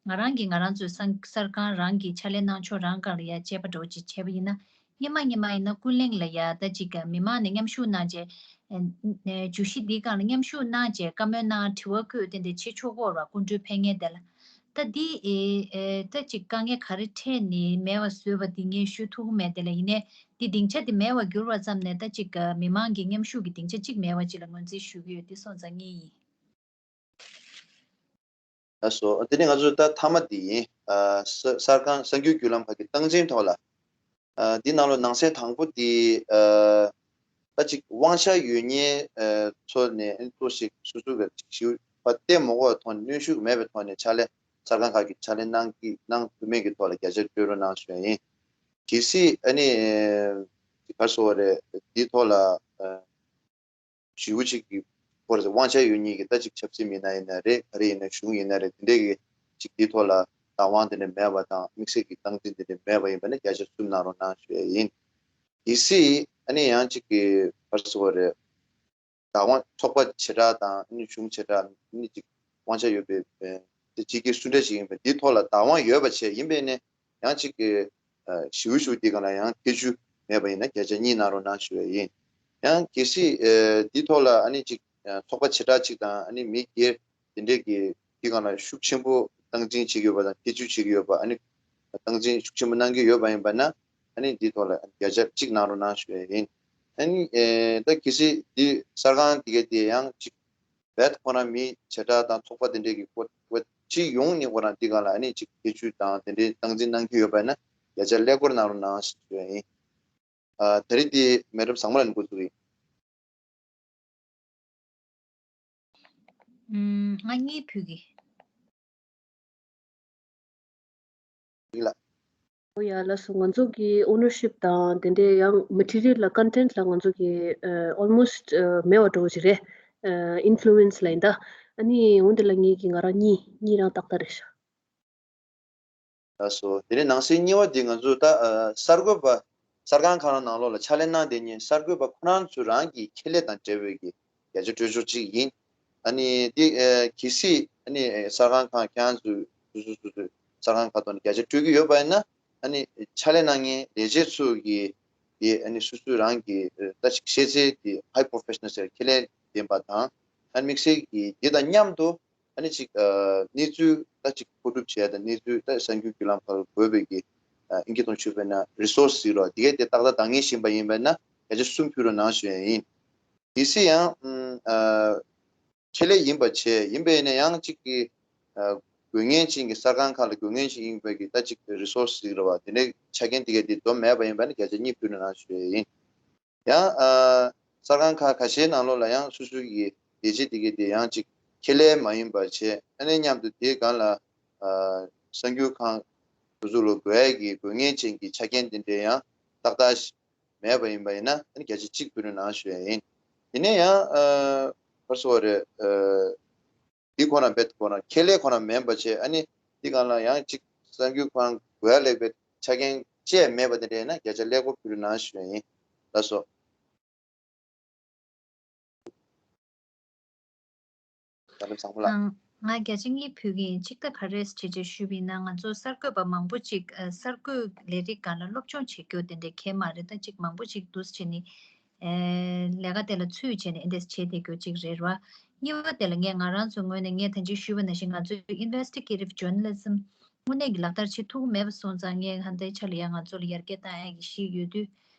ང་རང་གིས་ང་རང་ཚོའི་གསར་ཁང་རང་གི་ཕྱག་ལས་གནང་ཕྱོགས་རང་སྒང་ལ་ཡ་དཔྱད་པ་འདྲ་བོ་ཅིག་བྱས་པ་ཡིན་ན། སྔས་མ་སྔས་མ་ཡིན་ན་ཀུན་གླེང་ལ་ཡ་ད་ཅིག་མི་མང་ནས་མཉམ་ཞུགས་གནང་བྱས། ཨ། བརྗོད་གཞི་འདིའི་སྒང་ལ་མཉམ་ཞུགས་གནང་བྱས་བཀའ་མོལ་གནང་། དྲི་བ་བཀོད། དེ་འདྲ་བྱེད་ཆོག་གི་ཡོད་རེད་པ། སྐུ་མགྲོན་ཕེབས་མཁན་དེ་ལ། ད་འདི། ཨེ། ཨེ། ད་ཅིག་དཀའ་ངལ་ག་རེ་འཕྲད་ནས་མེད་པ་བཟོས་པ་འདི་ངས་ཞུ་ཐུབ་ཀྱི་མེད། དེ་ལ་ཡིན་ནའི་འདི་སྡིངས་ཆ་འདི་མེད་པ་གྱུར་བ་ཙམ་ནས་ད་ཅིག་མི་མང་གི་མཉམ་ཞུགས་ཀྱི་སྡིངས་ཆ་གཅིག་མེད་པ་ཅིག་ལ་ངོས་འཛིན་ཞུ་གི་ཡོད། འདི་སོང་ཙང་གཉིས་ཡིན། ལགས་སོ། དེ་ནས་ང་ཚོ་ད་མཐའ་མ་འདི་ཡིན། ཨ། གསར་གསར་ཁང་གསར་འགྱུར་བརྒྱུད་ལམ་ཁག་གི་སྟངས་འཛིན་ཐོག་ལ། ཨ། འདི་ནང་ལོགས་ནང་གསེས་དང་པོ་འདི། ཨ། ད་ཅིག་དབང་ཆ་ཡོད་མཁན། ཨ། ཚོ་ནས་ཨ་ནི་གཙོ་ཞིག་སོ་སོ་གི་ཞིབ་པ་བལྟས་མ་དགོས་པའི་ཐོག་ནས། གནོན་ཤུགས་མེད་པའི་ཐོག་ནས་ཕྱག་ལས། གསར་ཁང་ཁག་གི་ཕྱག་ལས་གནང་གི་གནང་ཐུབ་མཁན་གྱི་ཐོག་ལ་བརྒྱ་ཆ་སྤྲོད་རོགས་གནང་ཞུ་ཡ་ཡིན། གལ་སྲིད་ཨ་ནི། ཨ། ག་རེ་ཟེར་དགོས་རེད། འདིའི་ཐོག་ལ། ཨ། ཞེ་པོ་ཅིག་གི་སྐོར་དབང་ཆ་ཡོད་མཁན་གྱི་ད་ཅིག་ཆབ་སྲིད་མི་སྣ་ཡིན་ན་རེད། ག་རེ་ཡིན་ན། གཞུང་ཡིན་ན་རེད། དེ་འདྲས་ཀྱི་ཅིག་འདིའི་ཐོག་ལ་བདག་དབང་དེ་འདྲ་མེད་པ་དང་། དམིགས་བསལ་གྱི་སྟངས་འཛིན་དེ་འདྲ་མེད་པ་ཡིན་པ་ན་བརྒྱ་ཆ་གསུམ་གནང་རོགས་གནང་ཞུ་ཡ་ཡིན། གལ་སྲིད་ཨ་ནི་ཡང་ཅིག་གི་ག་རེ་ཟེར་དགོས་རེད། བདག་དབང་། ཚོགས་པ་བྱེ་བྲག་དང་ཨ་ནི་གཞུང་བྱེ་བྲག་ཨ་ནི་ཅིག་དབང་ཆ་ཡོད་པའི། ཨ། དེ་ཅིག་གི་སུ་འདྲ་ཞིག་ཡིན་པ་འདིའི་ཐོག་ལ་བདག་དབང་ཡོད་པ་བྱས་ཡིན་པས་ནས། ཡང་ཅིག་གི། ཨ། ཞེ་པོ་ཅིག་འདི་སྒང་ལ་ཡང་ཐེ་བྱུས་མེད་པ་ཡིན་ན་བརྒྱ་ཆ་གཉིས་གནང་རོགས་གནང་ཞུ་ཡ་ཡིན། ཡང་གལ་སྲིད། ཨ། འདིའི་ཐོག་ལ་ཨ་ནི་ཅིག་ཨ། ཚོགས་པ་བྱེ་བྲག་ཅིག་དང་། ཨ་ནི་མི་སྒེར་དེ་འདྲས་ཀྱིས་འདི་སྒང་ལ་ཤུགས་ཆེན་པོ་སྟངས་འཛིན་བྱེད་ཀྱི་ཡོད་པ་དང་། ཐེ་བྱུས་བྱེད་ཀྱི་ཡོད་པ། ཨ་ནི་སྟངས་འཛིན་ཤུགས་ཆེན་པོ་གནང་གི་ཡོད་པ་ཡིན་པ་ན། ཨ་ནི་འདིའི་ཐོག་ལ་བརྒྱ་ཆ་གཅིག་གནང་རོགས་གནང་ཞུ་ཡ་ཡིན། ཨ་ནི། ཨེ། ད་གལ་སྲིད་འདི་གསར་ཁང་དེ་ག་དེ་ཡང་ཅིག་རྦད་ཁོ་རང་མི་བྱེ་བྲག་དང་ཚོགས་པ་དེ་འདྲས་ཀྱི་སྐོར་སྐོར་ཅིག་ཡོང་ནས་ཁོ་རང་འདི་སྒང་ལ་ཨ་ནི་ཅིག་ཐེ་བྱུས་དང་དེ་འདྲའི་སྟངས་འཛིན་གནང་གི་ཡོད་པ་ན་བརྒྱ་ཆ་ཀླད་ཀོར་གནང་རོགས་གནང་ཞུ་ཡ་ཡིན། ཨ། ད་རེས་འདི་མེ་ཌམ་བཟང་མོ་ལགས་ནས་འགོ་བཙུགས་ཡིན། ཨུམ། ང་གཉིས་ཕུལ་གི། ཡིན་ལགས། ཨོ་ཡ། ལགས་སོ། ང་ཚོ་གི་ཨོ་ནར་ཤིབ་དང་དེ་འདྲའི་ཡང་མེ་ཊི་རི་ཡལ་ལ། ཀོན་ཊེན་ཊི་ལ་ང་ཚོ་གི། ཨ། ཨོལ་མོ་སི་ཊི། ཨ། མེད་པ་འདྲ་བོ་ཞིག་རེད། ཨ། ཨིན་ཕུ་ལུ་ཨེན་སི་ལ་ཡིན་ད། ཨ་ནི་འོ་འདི་ལ་ངེད་ཀྱི་ང་རང་གཉིས་གཉིས་རང་ཏག་ཏག་རེད་ཤག་ལགས་སོ། དེ་ནས་ནང་གསེས་གཉིས་པ་འདི་ང་ཚོ་ད། ཨ། གསར་འགོད་པ། གསར་ཁང་ཁག་ནང་ལོགས་ལ་ཕྱག་ལས་གནང་བསྡད་མཁན་གསར་འགོད་པ་ཁོ་རང་ཚོ་རང་གི་ཁྱད་ལས་དང་འབྲེལ་བའི་གི་བརྒྱ་ཆ་སྤྲོད་ཕྱོགས་གཅིག་ཡིན། ཨ་ནི་འདི། ཨ། གལ་སྲིད་ཨ་ནི་གསར་ཁང་ཁག་ཁྱེད་རང་ཚོས་སོ་སོ་སོ་སོའི་གསར་ཁང་ཁག་ཐོག་ནས་བརྒྱ་ཆ་སྤྲོད་ཀྱི་ཡོད་པ་ཡིན་ན། ཨ་ནི་ཕྱག་ལས་གནང་མཁན་ལས་བྱེད་ཚོ་གི་དེ་ཨ་ནི་སོ་སོའི་རང་གི་ད་ཅིག་ཤེས་ཚད་དེ་ཧའི་པོ་རོ་ཕེ་ཤ་ནལ་ཟེར། ཁྱད་ལས་ལྡན་པ་དང་། ཨ་ནི་དམིགས་བསལ་གྱི་དེ་དང་མཉམ་དུ། ཨ་ནི་ཅིག་ཨ། གནས་ཚུལ་ད་ཅིག་མཁོ་སྒྲུབ་བྱས་དང་། གནས་ཚུལ་ད་གསར་འགྱུར་བརྒྱུད་ལམ་ཁག་ལ་དགོས་པའི་གི། ཨ། ཨིན་སྐད་ཐོག་ཞུས་པ་ཡིན་ན་རི་སོར་སི་ཟེར་རོ། དེ་གས་དེ་ཏག་ཏག་འདང་ངེས་བཞིན་པ་ཡིན་པ་ཡིན་ན་བརྒྱ་ཆ་གསུམ་ཕུལ་རོགས་གནང་ཞུ་ཡ་ཡིན། གལ་སྲིད་ཡང་། ཨ། ཁྱད་ལས་ཡིན་པ་བྱས་ཡིན་པ་ཡིན་ན་ཡང་ཅིག་གི། ཨ། དགོས་ངེས་ཅན་གྱི། གསར་ཁང་ཁག་ལ་དགོས་ངེས་ཅན་ཡིན་པའི་གི་ད་ཅིག་རི་སོར་སི་ཟེར་རོ། དེ་འདྲའི་ཆ་རྐྱེན་དེ་གས་དེ་འཛོམས་མེད་པ་ཡིན་པ་ཡིན་ན་བརྒྱ་ཆ་གཉིས་ཕུལ་རོགས་གནང་ཞུ་ཡ་ཡིན། ཡང་། ཨ། གསར་ཁང་ཁག་ཁ་ཤས་ནང་ལོགས་ལ་ཡང་སོ་སོ་གི་ལས་བྱེད་དེ་གས་དེ་ཡང་ཅིག་ཁྱད་ལས་མ་ཡིན་པ་བྱས། ཨ་ནི་མཉམ་དུ་དེའི་སྒང་ལ། ཨ། གསར་འགྱུར་ཁང་དེ་ཚོ་ལ་དགོས་ཡ་གི་དགོས་ངེས་ཅན་གྱི་ཆ་རྐྱེན་དེ་འདྲའི་ཡང་ཏག་ཏག་མེད་པ་ཡིན་པ་ཡིན་ན། ཨ་ནི་བརྒྱ་ཆ་གཅིག་ཕུལ་རོགས་གནང་ཞུ་ཡ་ཡིན། དེ་ནས་ཡང་། ཨ། ག་རེ་ཟེར་དགོས་རེད། ཨ། འདི་ཁོ་རང་རྦད་ཁོ་རང་ཁྱད་ལས་ཁོ་རང་མིན་པ་བྱས། ཨ་ནི་འདི་སྒང་ལ་ཡང་ཅིག་གསར་འགྱུར་ཁང་དགོས་ཡ་ལས་པའི་ཆ་རྐྱེན་བཅས་མེད་པ་དེ་འདྲ་ཡིན་ན་བརྒྱ་ཆ་ཀླད་ཀོར་ཕུལ་རོགས་གནང་ཞུ་ཡ་ཡིན། ལགས་སོ། ཨང་། ང་བརྒྱ་ཆ་གཉིས་ཕུལ་གྱི་ཡིན། གཅིག་ད་ག་རེ་བྱས་བྱས་ཞུས་པ་ཡིན་ན། ང་ཚོ་གསར་འགོད་པ་མང་པོ་ཅིག་ཨ་གསར་འགོད་ལས་རིགས་སྒང་ལ་སློབ་སྦྱོང་བྱེད་རྒྱུ་དེ་འདྲའི་གལ་མ་རེད། ད་ཅིག་མང་པོ་ཅིག་འདུག་བྱས་ནས་ཨེ་ལས་ཀ་དེ་ལ་ཚུད་བྱས་ནས་ཨེ་འདྲས་བྱེད་བསྡད་རྒྱུ་ཅིག་རེད་བ། གཉིས་པ་དེ་ལ་ངས་ང་རང་ཚོའི་ངོས་ནས་ངས་ད་ཅི་ཞུས་པ་ནང་བཞིན་ང་ཚོའི་investigative journalism དངོས་གནས་ཀྱི་ལག་བསྟར་བྱེད་ཐུབ་ཀྱི་མེད་པ་སོང་ཙང་། ངས་ཧན་ཏའི་ཆ་ལ་ཡ་ང་ཚོ་ལ་ཡར་རྒྱས་བཏང་ཡ་གི་གཞི་ཡོད་དུས་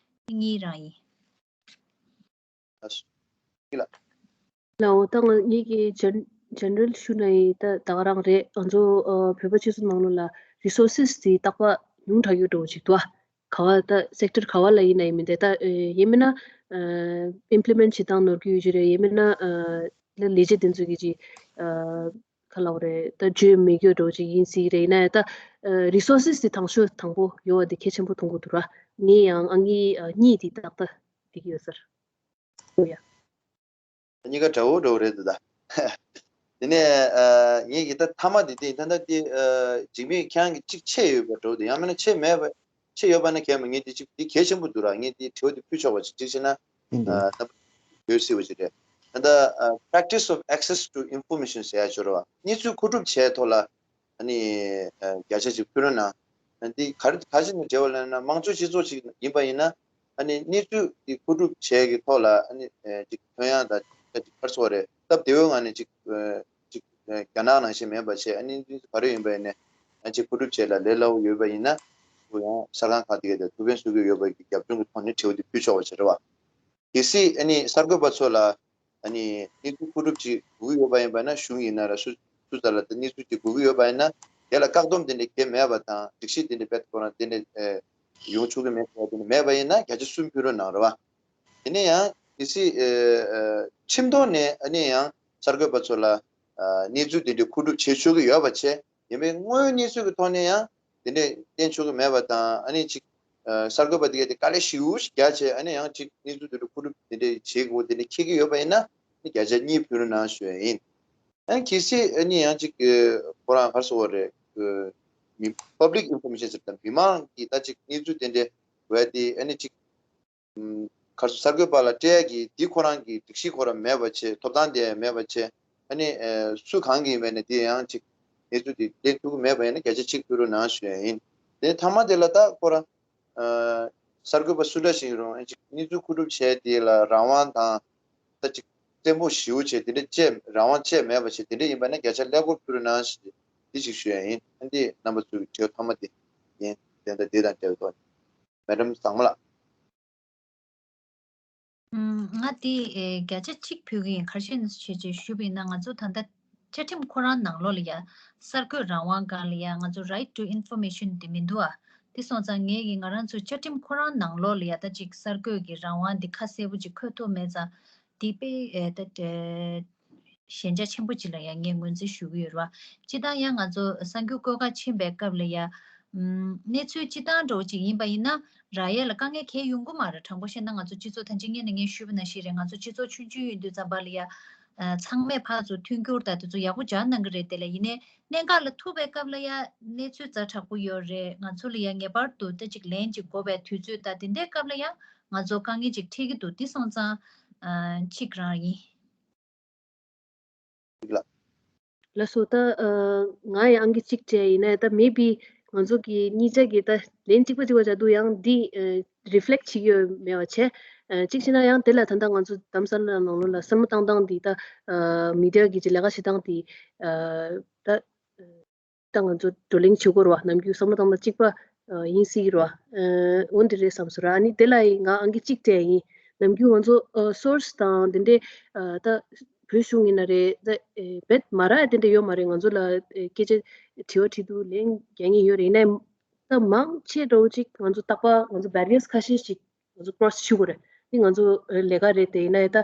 གཉིས་རང་ཡིན། ཨ་ཤི་ལ། ལའོ། ད་ང་ངེད་ཀྱི་ཇན་ཇེ་ནེ་རལ་ཞུ་ན་ཡིན། ད་ད་ག་རང་རེད། ང་ཚོ་ཨ་བོད་པ་སྤྱི་ཚོགས་ནང་ལོགས་ལ་རི་སོར་སེ་སི་དེ་རྟག་པར་ཉུང་དྲགས་ཡོད་འགྲོ་ཅིག་འདུག་ཨ། ག་བ་ད་སེག་ཊར་ག་བ་ལ་ཡིན་ན་ཡིན་མིན་དེ། ད་ཨེ་ཡིན་མིན་ན་ཨ་ཨིམ་པི་ལི་མེན་ཊི་བྱེད་སྟངས་ནོར་གྱི་ཡོད་ཀྱི་རེད། ཡིན་མིན་ན་ཨ་ལ་ལས་བྱེད་དེ་ཚོ་གི་ཅིག་ཨ་ག་ལབ་རེད། ད་བརྗོད་མི་དགོས་འགྲོ་ཅིག་ཡིན་སྲིད་རེད། ཡིན་ན་ད་ཨ་རི་སོར་སེ་སི་དེ་དང་ཤོས་དང་པོ་ཡོད་པ་དེ་གལ་ཆེན་པོ་མཐོང་གི་འདུག་ར། ངས་ཡང་ཨང་ཀི་ཨ་གཉིས་དེ་ཏག་ཏག་བསྡད་ཀྱི་ཡོད་ཟེར། ཨོ་ཡ། གཉིས་ཀ་འདྲ་བོ་འདྲ་བོ་རེད་འདུག་ད། དེ་ནས་ཨ་ངེད་ཀྱི་ད་མཐའ་མ་དེ་དེ་ད་ལྟ་དེ་ཨ་འཇིགས་མེད་ཁྱེད་རང་གི་གཅིག་ཆད་ཡོད་པ་འདྲ་བོ་འདུག། ཡང་མིན་ན་ཆད་མེད་པ། ཆད་ཡོད་པ་ན་གལ་མ། ངས་དེ་གཅིག་དེ་གལ་ཆེན་པོ་འདུག་ར། ངས་དེ་དྲི་བ་དེ་ཕུལ་ཆོག་པ་ཅིག་གཅིག་བྱས་ན། ཨ་ད་ཡོད་སྲིད་པ་ཅིག་རེད། ད་ལྟ་ཨ་practice of access to information ཟེར་ཡ་ཅིག་ཡོད་རེད་བ། གནས་ཚུལ་མཁོ་སྒྲུབ་བྱས་ཐོག་ལ། ཨ་ནི་ཨ་བརྒྱ་ཆ་གཅིག་ཕུལ་རོགས་གནང་། ཨ་འདི་ག་རེ་ག་རེ་བྱས་ནས་འབྲེལ་བ་ལེན་ན། དམངས་གཙོའི་སྤྱི་ཚོགས་ཤིག་ཡིན་པ་ཡིན་ན། ཨ་ནི་གནས་ཚུལ་འདི་མཁོ་སྒྲུབ་བྱས་ཀྱི་ཐོག་ལ། ཨ་ནི་ཨ་ཅིག་ཐོན་ཡག་དང་ཅིག་ག་རེ་ཟེར་དགོས་རེད། སྟབས་བདེ་བོའི་ངང་ནས་ཅིག་ཨ་ཅིག་ཨ་རྒྱ་ནག་ནང་བཞིན་མིན་པ་བྱས། ཨ་ནི་གནས་ཚུལ་ག་རེ་ཡིན་པ་ཡིན་ནའི་ཨ་ཅིག་མཁོ་སྒྲུབ་བྱས་ལ་ལས་སླ་བོ་ཡོད་པ་ཡིན་ན། ཁོ་ཡང་གསར་ཁང་ཁག་དེ་གའི་དེ་ཐུགས་ཕན་གསོས་ཀྱི་ཡོད་པ་གི་རྒྱབ་ལྗོངས་ཀྱི་ཐོག་ནས་དྲི་བ་དེ་ཕུལ་ཆོག་པ་བྱེད་རེད་བ། གལ་སྲིད་ཨ་ནི་གསར་འགོད་པ་ཚོ་ལ་ཨ་ནི་གནས་ཚུལ་མཁོ་སྒྲུབ་ཅིག་དགོས་ཀྱི་ཡོད་པ་ཡིན་པ་ན། གཞུང་ཡིན་ན་ར་སུ་སུ་ཙམ་ལ་ད་གནས་ཚུལ་ཅིག་དགོས་ཀྱི་ཡོད་པ་ཡིན་ན། དེ་ལ་བཀག་སྡོམ་དེ་འདྲ་གང་ཡང་མེད་པ་དང་། སྒྲིག་གཞི་དེ་འདྲ་དཔེ་ཁོ་རང་དེ་འདྲ་ཨེ་ཡོང་ཆོག་གི་མེད་པ་དེ་འདྲ་མེད་པ་ཡིན་ན། བརྒྱ་ཆ་གསུམ་ཕུལ་རོགས་གནང་རེད་བ། དེ་ནས་ཡང་གལ་སྲིད་ཨེ་ཨེ་ཁྲིམས་ཐོག་ནས་ཨ་ནི་ཡང་གསར་འགོད་པ་ཚོ་ལ་ཨ་གནས་ཚུལ་དེ་འདྲ་མཁོ་སྒྲུབ་བྱེད་ཆོག་གི་ཡོད་པ་བྱས། ཡིན་པའི་དངོས་ཡོད་གནས་ཚུལ་གྱི་ཐོག་ནས་ཡང་དེ་འདྲས་བསྟན་ཆོག་གི་མེད་པ་དང་། ཨ་ནི་ཅིག་ཨ་གསར་འགོད་པ་དེ་གས་དེ་དཀའ་ལས་ཞེ་པོ་ཞིག་རྒྱག་བྱས། ཨ་ནི་ཡང་ཅིག་གནས་ཚུལ་དེ་འདྲ་མཁོ་སྒྲུབ་དེ་འདྲས་བྱེད་དགོས་དེ་འདྲས་འཁེལ་གྱི་ཡོད་པ་ཡིན་ན། ཨ་ནི་བརྒྱ་ཆ་གཉིས་ཕུལ་རོགས་གནང་ཞུ་ཡ་ཡིན། ཨ་ནི་གལ་སྲིད་ཨ་ནི་ཡང་ཅིག་ཨ་ཁོ་རང་ག་རེ་ཟེར་དགོས་རེད། ཨ་མི་public information ཟེར་དང་མི་མང་གི་ད་ཅིག་གནས་ཚུལ་དེ་འདྲས་འོས་དེ། ཨ་ནི་ཅིག་ཨམ་ག་རེ་ཟེར། གསར་འགོད་པ་ལ་སྤྲད་ཡ་གི་འདི་ཁོ་རང་གི་སྒྲིག་གཞི་ཁོ་རང་མེད་པ་བྱས། ཐོབ་ཐང་དེ་མེད་པ་བྱས། ཨ་ནི་ཨེ་སུ་གང་གི་ཡིན་པ་ཡིན་ནའི་དེ་ཡང་ཅིག་གནས་ཚུལ་དེ་ལེན་ཐུབ་ཀྱི་མེད་པ་ཡིན་ན། བརྒྱ་ཆ་གཅིག་ཕུལ་རོགས་གནང་ཞུ་ཡ་ཡིན། དེ་མཐའ་མ་དེ་ལ་ད་ཁོ་རང་ཨ་གསར་འགོད་པ་སུ་འདྲ་ཞིག་ཡིན་རུང་། ཨ་ཅིག་གནས་ཚུལ་མཁོ་སྒྲུབ་བྱས་དེ་ལ་རང་དབང་དང་། ད་ཅིག་བཙན་པོ་ཞེ་པོ་བྱས་དེ་འདྲ་བཅས། རང་དབང་བཅས་མེད་པ་བྱས་དེ་འདྲ་ཡིན་པ་ན། བརྒྱ་ཆ་ཀླད་ཀོར་ཕུལ་རོགས་གནང་ཞེས་འདི་ཞིག་ཞུ་ཡ་ཡིན། ཨ་འདི་རྣམ་པ་ཚོའི་དྲི་བ་མཐའ་མ་དེ་ཡིན། དེ་ད་འདི་དང་འབྲེལ་བའི་ཐོག་ནས་མེ་ཌམ་བཟང་མོ་ལགས། ཨུམ། ང་དེ་ཨེ་བརྒྱ་ཆ་གཅིག་ཕུལ་གི་ཡིན། ག་རེ་བྱས་ནས་ཞུས་པ་ཡིན་ན། ང་ཚོ་ད་ལྟ་བཅའ་ཁྲིམས་ཁོ་རང་ནང་ལོགས་ལ་ཡ་གསར་འགོད་རང་དབང་སྒང་ལ་ཡ་ང་ཚོ་right to information དེ་མི་འདུག་ཨ། དེ་སོང་ཙང་ངས་ཀྱི་ང་རང་ཚོ་བཅའ་ཁྲིམས་ཁོ་རང་ནང་ལོགས་ལ་ཡ་ད་ཅིག་གསར་འགོད་ཀྱི་རང་དབང་དེ་ཁ་གསལ་པོ་ཅིག་འཁོད་ཐུབ་མེད་ཙང་། དེ་དཔེ་ཨེ་ད་ཨེ་ཞན་ཆ་ཆེན་པོ་ཅིག་ལ་ཡང་ངས་ངོས་འཛིན་ཞུ་གི་ཡོད་རེད་བ། སྤྱིར་བཏང་ཡང་ང་ཚོ་གསར་འགྱུར་བཀོད་ཁང་ཕྱིན་པའི་སྐབས་ལ་ཡ། ཨམ་གནས་ཚུལ་སྤྱིར་བཏང་འདྲ་བོ་ཅིག་ཡིན་པ་ཡིན་ན། རག་ཡས་ལ་དཀའ་ངལ་གང་ཡང་ཡོང་གི་མ་རེད། དྲང་པོ་བཤད་ན་ང་ཚོ་སྤྱི་ཚོགས་ད་ཅི་སྔོན་ནས་ངས་ཞུས་པ་ནང་བཞིན་རེད། ང་ཚོ་སྤྱི་ཚོགས་ཆུང་ཆུང་ཡིན་དུས་ཙམ་པ་ལ་ཡ། ཨ་ཚང་མས་ཕར་ཚུར་མཐུན་འགྱུར་དང་དེ་ཚོ་ཡག་པོ་སྦྱར་གནང་གི་རེད། དེ་ལ་ཡིན་ནའི་གནད་འགག་ལ་ཐུག་པའི་སྐབས་ལ་ཡ་གནས་ཚུལ་ཛ་དྲག་པོ་ཡོད་རེད། ང་ཚོ་ལ་ཡ་ངེས་པར་དུ་ད་ཅིག་ལན་ཅིག་དགོས་པའི་དུས་ཚོད་དང་དེ་འདྲའི་སྐབས་ལ་ཡ་ང་ཚོ་དཀའ་ངལ་ཅིག་འཕྲད་ཀྱི་འདུག། དེ་སོང་ཙང་ཨ་གཅིག་རང་ཡིན། ལགས་སོ། ད་ཨ་ང་ཡང་ཨང་ཀི་གཅིག་སྤྲད་ཡིན་ན། ད་མེ་བི་ང་ཚོ་གི་གཉིས་ཆ་གི་ད་ལན་གཅིག་པ་གཅིག་པ་བྱ་དུས་ཡང་འདི་ཨ་རི་ཕི་ལེག་ཊི་བྱེད་ཀྱི་ཡོད་མེད་པ་བྱས། ཨ་གཅིག་བྱས་ན་ཡང་དེ་ལ་ད་ལྟ་ང་ཚོ་རྡ་རམ་ས་ལ་ནང་ལོགས་ལ་བསམ་བློ་བཏང་སྟངས་འདི། ད་ཨ་མི་ཌི་ཡ་གི་ཅིག་ལས་ཀ་བྱེད་སྟངས་འདི། ཨ་ད་ད་ང་ཚོ་བགྲོ་གླེང་བྱེད་དགོས་རེད་བ། ནམ་རྒྱུན་བསམ་བློ་བཏང་སྟངས་གཅིག་པ་ཨ་ཡིན་སྲིད་ཀྱི་རེད་བ། ཨ་འོ་འདི་རེད་བསམ་སོང་ར། ཨ་ནི་དེ་ལ་ཡིན་ང་ཨང་ཀི་གཅིག་སྤྲད་ཡིན། ནམ་རྒྱུན་ང་ཚོ་ཨ་སོར་སི་དང་དེ་འདྲའི་ཨ་ད་བོད་གཞུང་ཡིན་ན་རེད། ད་ཨེ་རྦད་མ་རག་དེ་འདྲ་ཡོད་མ་རེད། ང་ཚོ་ལ་ཨེ་སྐད་ཆ་དྲི་བ་དྲི་དུས་ལན་རྒྱག་མཁན་ཡོད་རེད། ཡིན་ནའི་ད་མང་ཆེ་འདྲ་བོ་ཅིག་ང་ཚོ་རྟག་པར་ང་ཚོ་བེ་རི་ཡར་སི་ཁ་ཤས་ཤིག་ང་ཚོ་ཀོ་རོ་སི་བྱེད་དགོས་རེད། འདི་ང་ཚོ་ལས་ཀ་རེད། དེ་ཡིན་ན་ད་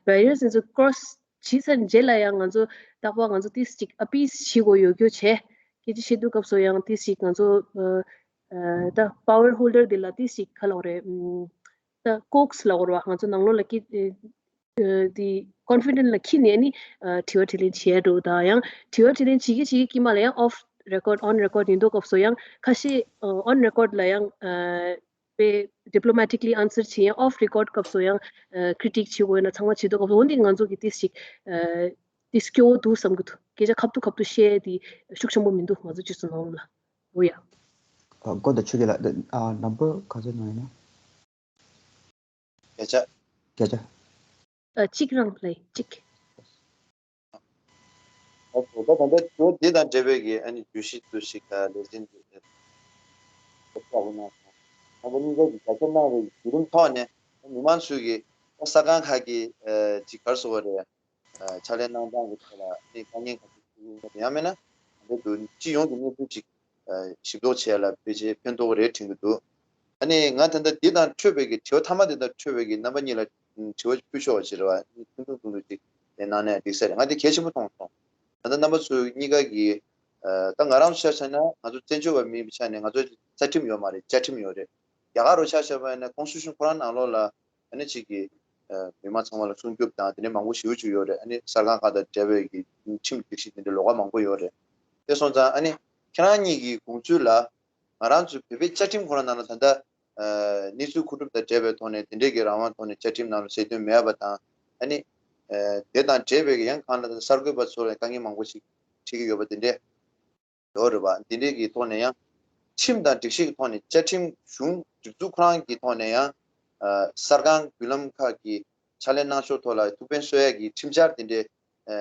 བེ་རི་ཡར་སི་དེ་ཚོ་ཀོ་རོ་སི་བྱས་ཚར་རྗེས་ལ་ཡང་ང་ཚོ་རྟག་པར་ང་ཚོ་ཏིས་ཅིག་ཨ་པིལ་བྱེད་དགོས་ཡོད་རྒྱུ་བྱས། སྐད་ཆ་བཤད་དུས་སྐབས་སུ་ཡང་ཏིས་ཅིག་ང་ཚོ་ཨ་ད་པ་ཝར་ཧོལ་ཌར་དེ་ལ་ཏིས་ཅིག་ག་ལབ་དགོས་རེད། ཨམ་ད་ཀོག་སི་ལབ་དགོས་རེད་བ། ང་ཚོ་ནང་ལོགས་ལ་ཀི་ཨེ་ཨ་དེ་ཀོན་ཕི་ཌེན་ཊི་ལ་འཁྱེར་ནས་ནི་ཨ་དྲི་བ་དྲིས་ལན་བྱེད་ཡ་འགྲོ་དང་། ཡང་དྲི་བ་དྲིས་ལན་བྱེད་ཀྱི་བྱེད་ཀྱི་དཀྱིལ་མ་ལ་ཡང་ཨོཕ་རེ་ཀོཌ་ཨོན་རེ་ཀོཌ་ཡིན་མདོག་སྐབས་སུ་ཡང་ཁ་ཤས་ཨོན་རེ་ཀོཌ་ལ་ཡང་ཨ་པའི་ཌི་པི་ལོ་མེ་ཊི་ཀ་ལི་ཨན་སར་བྱེད། ཡང་ཨོཕ་རེ་ཀོཌ་སྐབས་སུ་ཡང་ཨ་ཀི་རི་ཊིག་བྱེད་དགོས་ན་ཚང་མ་བྱེད་མདོག་སྐབས་སུ། འོ་འདི་ང་ཚོ་གི་ཏིས་ཅིག་ཨ་ ཨིས་སྐྱོ་བོ་འདུག་བསམ་གྱི་འདུག་སྐད་ཆ་ཁ་ཐུག་ཁ་ཐུག་བཤད་དེ་ཤུགས་ཆེན་པོ་མི་འདུག་ང་ཚོ་སྤྱི་ཚོགས་ནང་ལ། འོ་ཡ། ཨ་གོ་ད་ཆུ་གི་ལ། ཨ་ནམ་བར་ག་ཚོད་ནང་ཡིན་ན། བརྒྱ་ཆ། བརྒྱ་ཆ། ཨ་གཅིག་རང་ལས་གཅིག་ཨ་ད་ད་ད་ད་འདི་དང་འབྲེལ་བའི་གི་ཨ་ནི་བརྗོད་གཞི་ཚོ་ཞིག་དང་ལས་འཛིན་འདི་ཚོ་ལ་གནང་སོང་། ད་ད་གཉིས་ཀ་གི་བརྒྱ་ཆ་གནང་བའི་བརྒྱུད་རིམ་ཐོག་ནས་མི་མང་ཚོས་གི་ད་གསར་ཁང་ཁག་གི་ཨ་ཅིག་གར་སོ་བ་རེད། ཨ་ཕྱག་ལས་གནང་སྟངས་ཀྱི་ཐོག་ལ་ཨ་ནི་དཀའ་ངལ་ག་ཚོད་འཕྲད་ཀྱི་ཡོད་པ་ཡང་མིན་ན་ད་ལྟ་དུ་སྤྱི་ཡོངས་ཀྱི་གནས་ཚུལ་ཅིག་ཨ་ཞིབ་རྟོག་བྱེད་ཡ་ལ་ཕལ་ཆེར་ཕན་ཐོགས་རེད་དྲན་གྱི་འདུག་ཨ་ནི་ང་ད་ལྟ་འདི་དང་འཕྲོས་པའི་གི་དྲི་བ་མཐའ་མ་དེ་དང་འཕྲོས་པའི་གི་རྣམ་པ་གཉིས་ལ་དྲི་བ་ཕུལ་ཆོག་པ་ཅིག་རེད་བ། ཐུང་ཐུང་ཐུང་ཐུང་ཅིག་དེ་གནང་ནས་འགྲིག་ས་རེད། ང་དེ་གལ་ཆེན་པོ་མཐོང་སོང་། ད་ལྟ་རྣམ་པ་ཚོ་གཉིས་ཀ་གི་ཨ་ད་ང་རང་ཚོ་ཆ་བཞག་ན་ང་ཚོ་བཙན་བྱོལ་བ་མིན་པའི་ཆ་ནས་ང་ཚོ་རྩ་ཁྲིམས་ཡོད་མ་རེད། བཅའ་ཁྲིམས་ཡོད་རེད། རྒྱ་གར་རུ་ཆ་བཞག་པ་ཡིན་ན་ཀོན་སི་ཊི་ཊུ་ཤན་ཁོ་རང་ནང་ལོགས་ལ་ཨ་ནི་གཅིག་གི་ཨ་མི་མང་ཚང་མ་ལ་སྲུང་སྐྱོབ་དང་དེ་འདྲའི་མང་པོ་ཞེ་པོ་ཅིག་ཡོད་རེད། ཨ་ནི་གསར་ཁང་ཁག་དང་འབྲེལ་བའི་གི་ཁྲིམས་སྒྲིག་གཞི་དེ་འདྲའི་ལོགས་ཀ་མང་པོ་ཡོད་རེད། དེ་སོང་ཙང་ཨ་ནི་ཁྱེད་རང་གཉིས་ཀྱི་དགོངས་ཚུལ་ལ་ང་རང་ཚོའི་བོད་པའི་བཅའ་ཁྲིམས་ཁོ་རང་ནང་ལ་ད་ལྟ་ཨ་གནས་ཚུལ་མཁོ་སྒྲུབ་དང་འབྲེལ་བའི་ཐོག་ནས་དེ་འདྲའི་གི་རང་དབང་ཐོག་ནས་བཅའ་ཁྲིམས་ནང་ལ་གསལ་སྟོན་མེད་པ་དང་། ཨ་ནི་ཨ་དེ་དང་འབྲེལ་བའི་གི་ཡང་གང་ལ་གསར་འགོད་པ་ཚོ་ལ་དཀའ་ངལ་མང་པོ་ཞིག་འཕྲད་ཀྱི་ཡོད་པ་དེ་འདྲའི་ཡོད་རེད་བ། འདི་འདྲའི་གི་ཐོག་ནས་ཡང་ཁྲིམས་དང་སྒྲིག་གཞི་གི་ཐོག་ནས་བཅའ་ཁྲིམས་གཞུང་སྒྲིག་འཛུགས་ཁོ་རང་གི་ཐོག་ནས་ཡང་ཨ་གསར་ཁང་བརྒྱུད་ལམ་ཁག་གི་ཕྱག་ལས་གནང་ཕྱོགས་ཐོག་ལ་ཐུགས་ཕན་གསོས་ཡ་གི་ཁྲིམས་འཆར་དེ་འདྲའི་ཨ་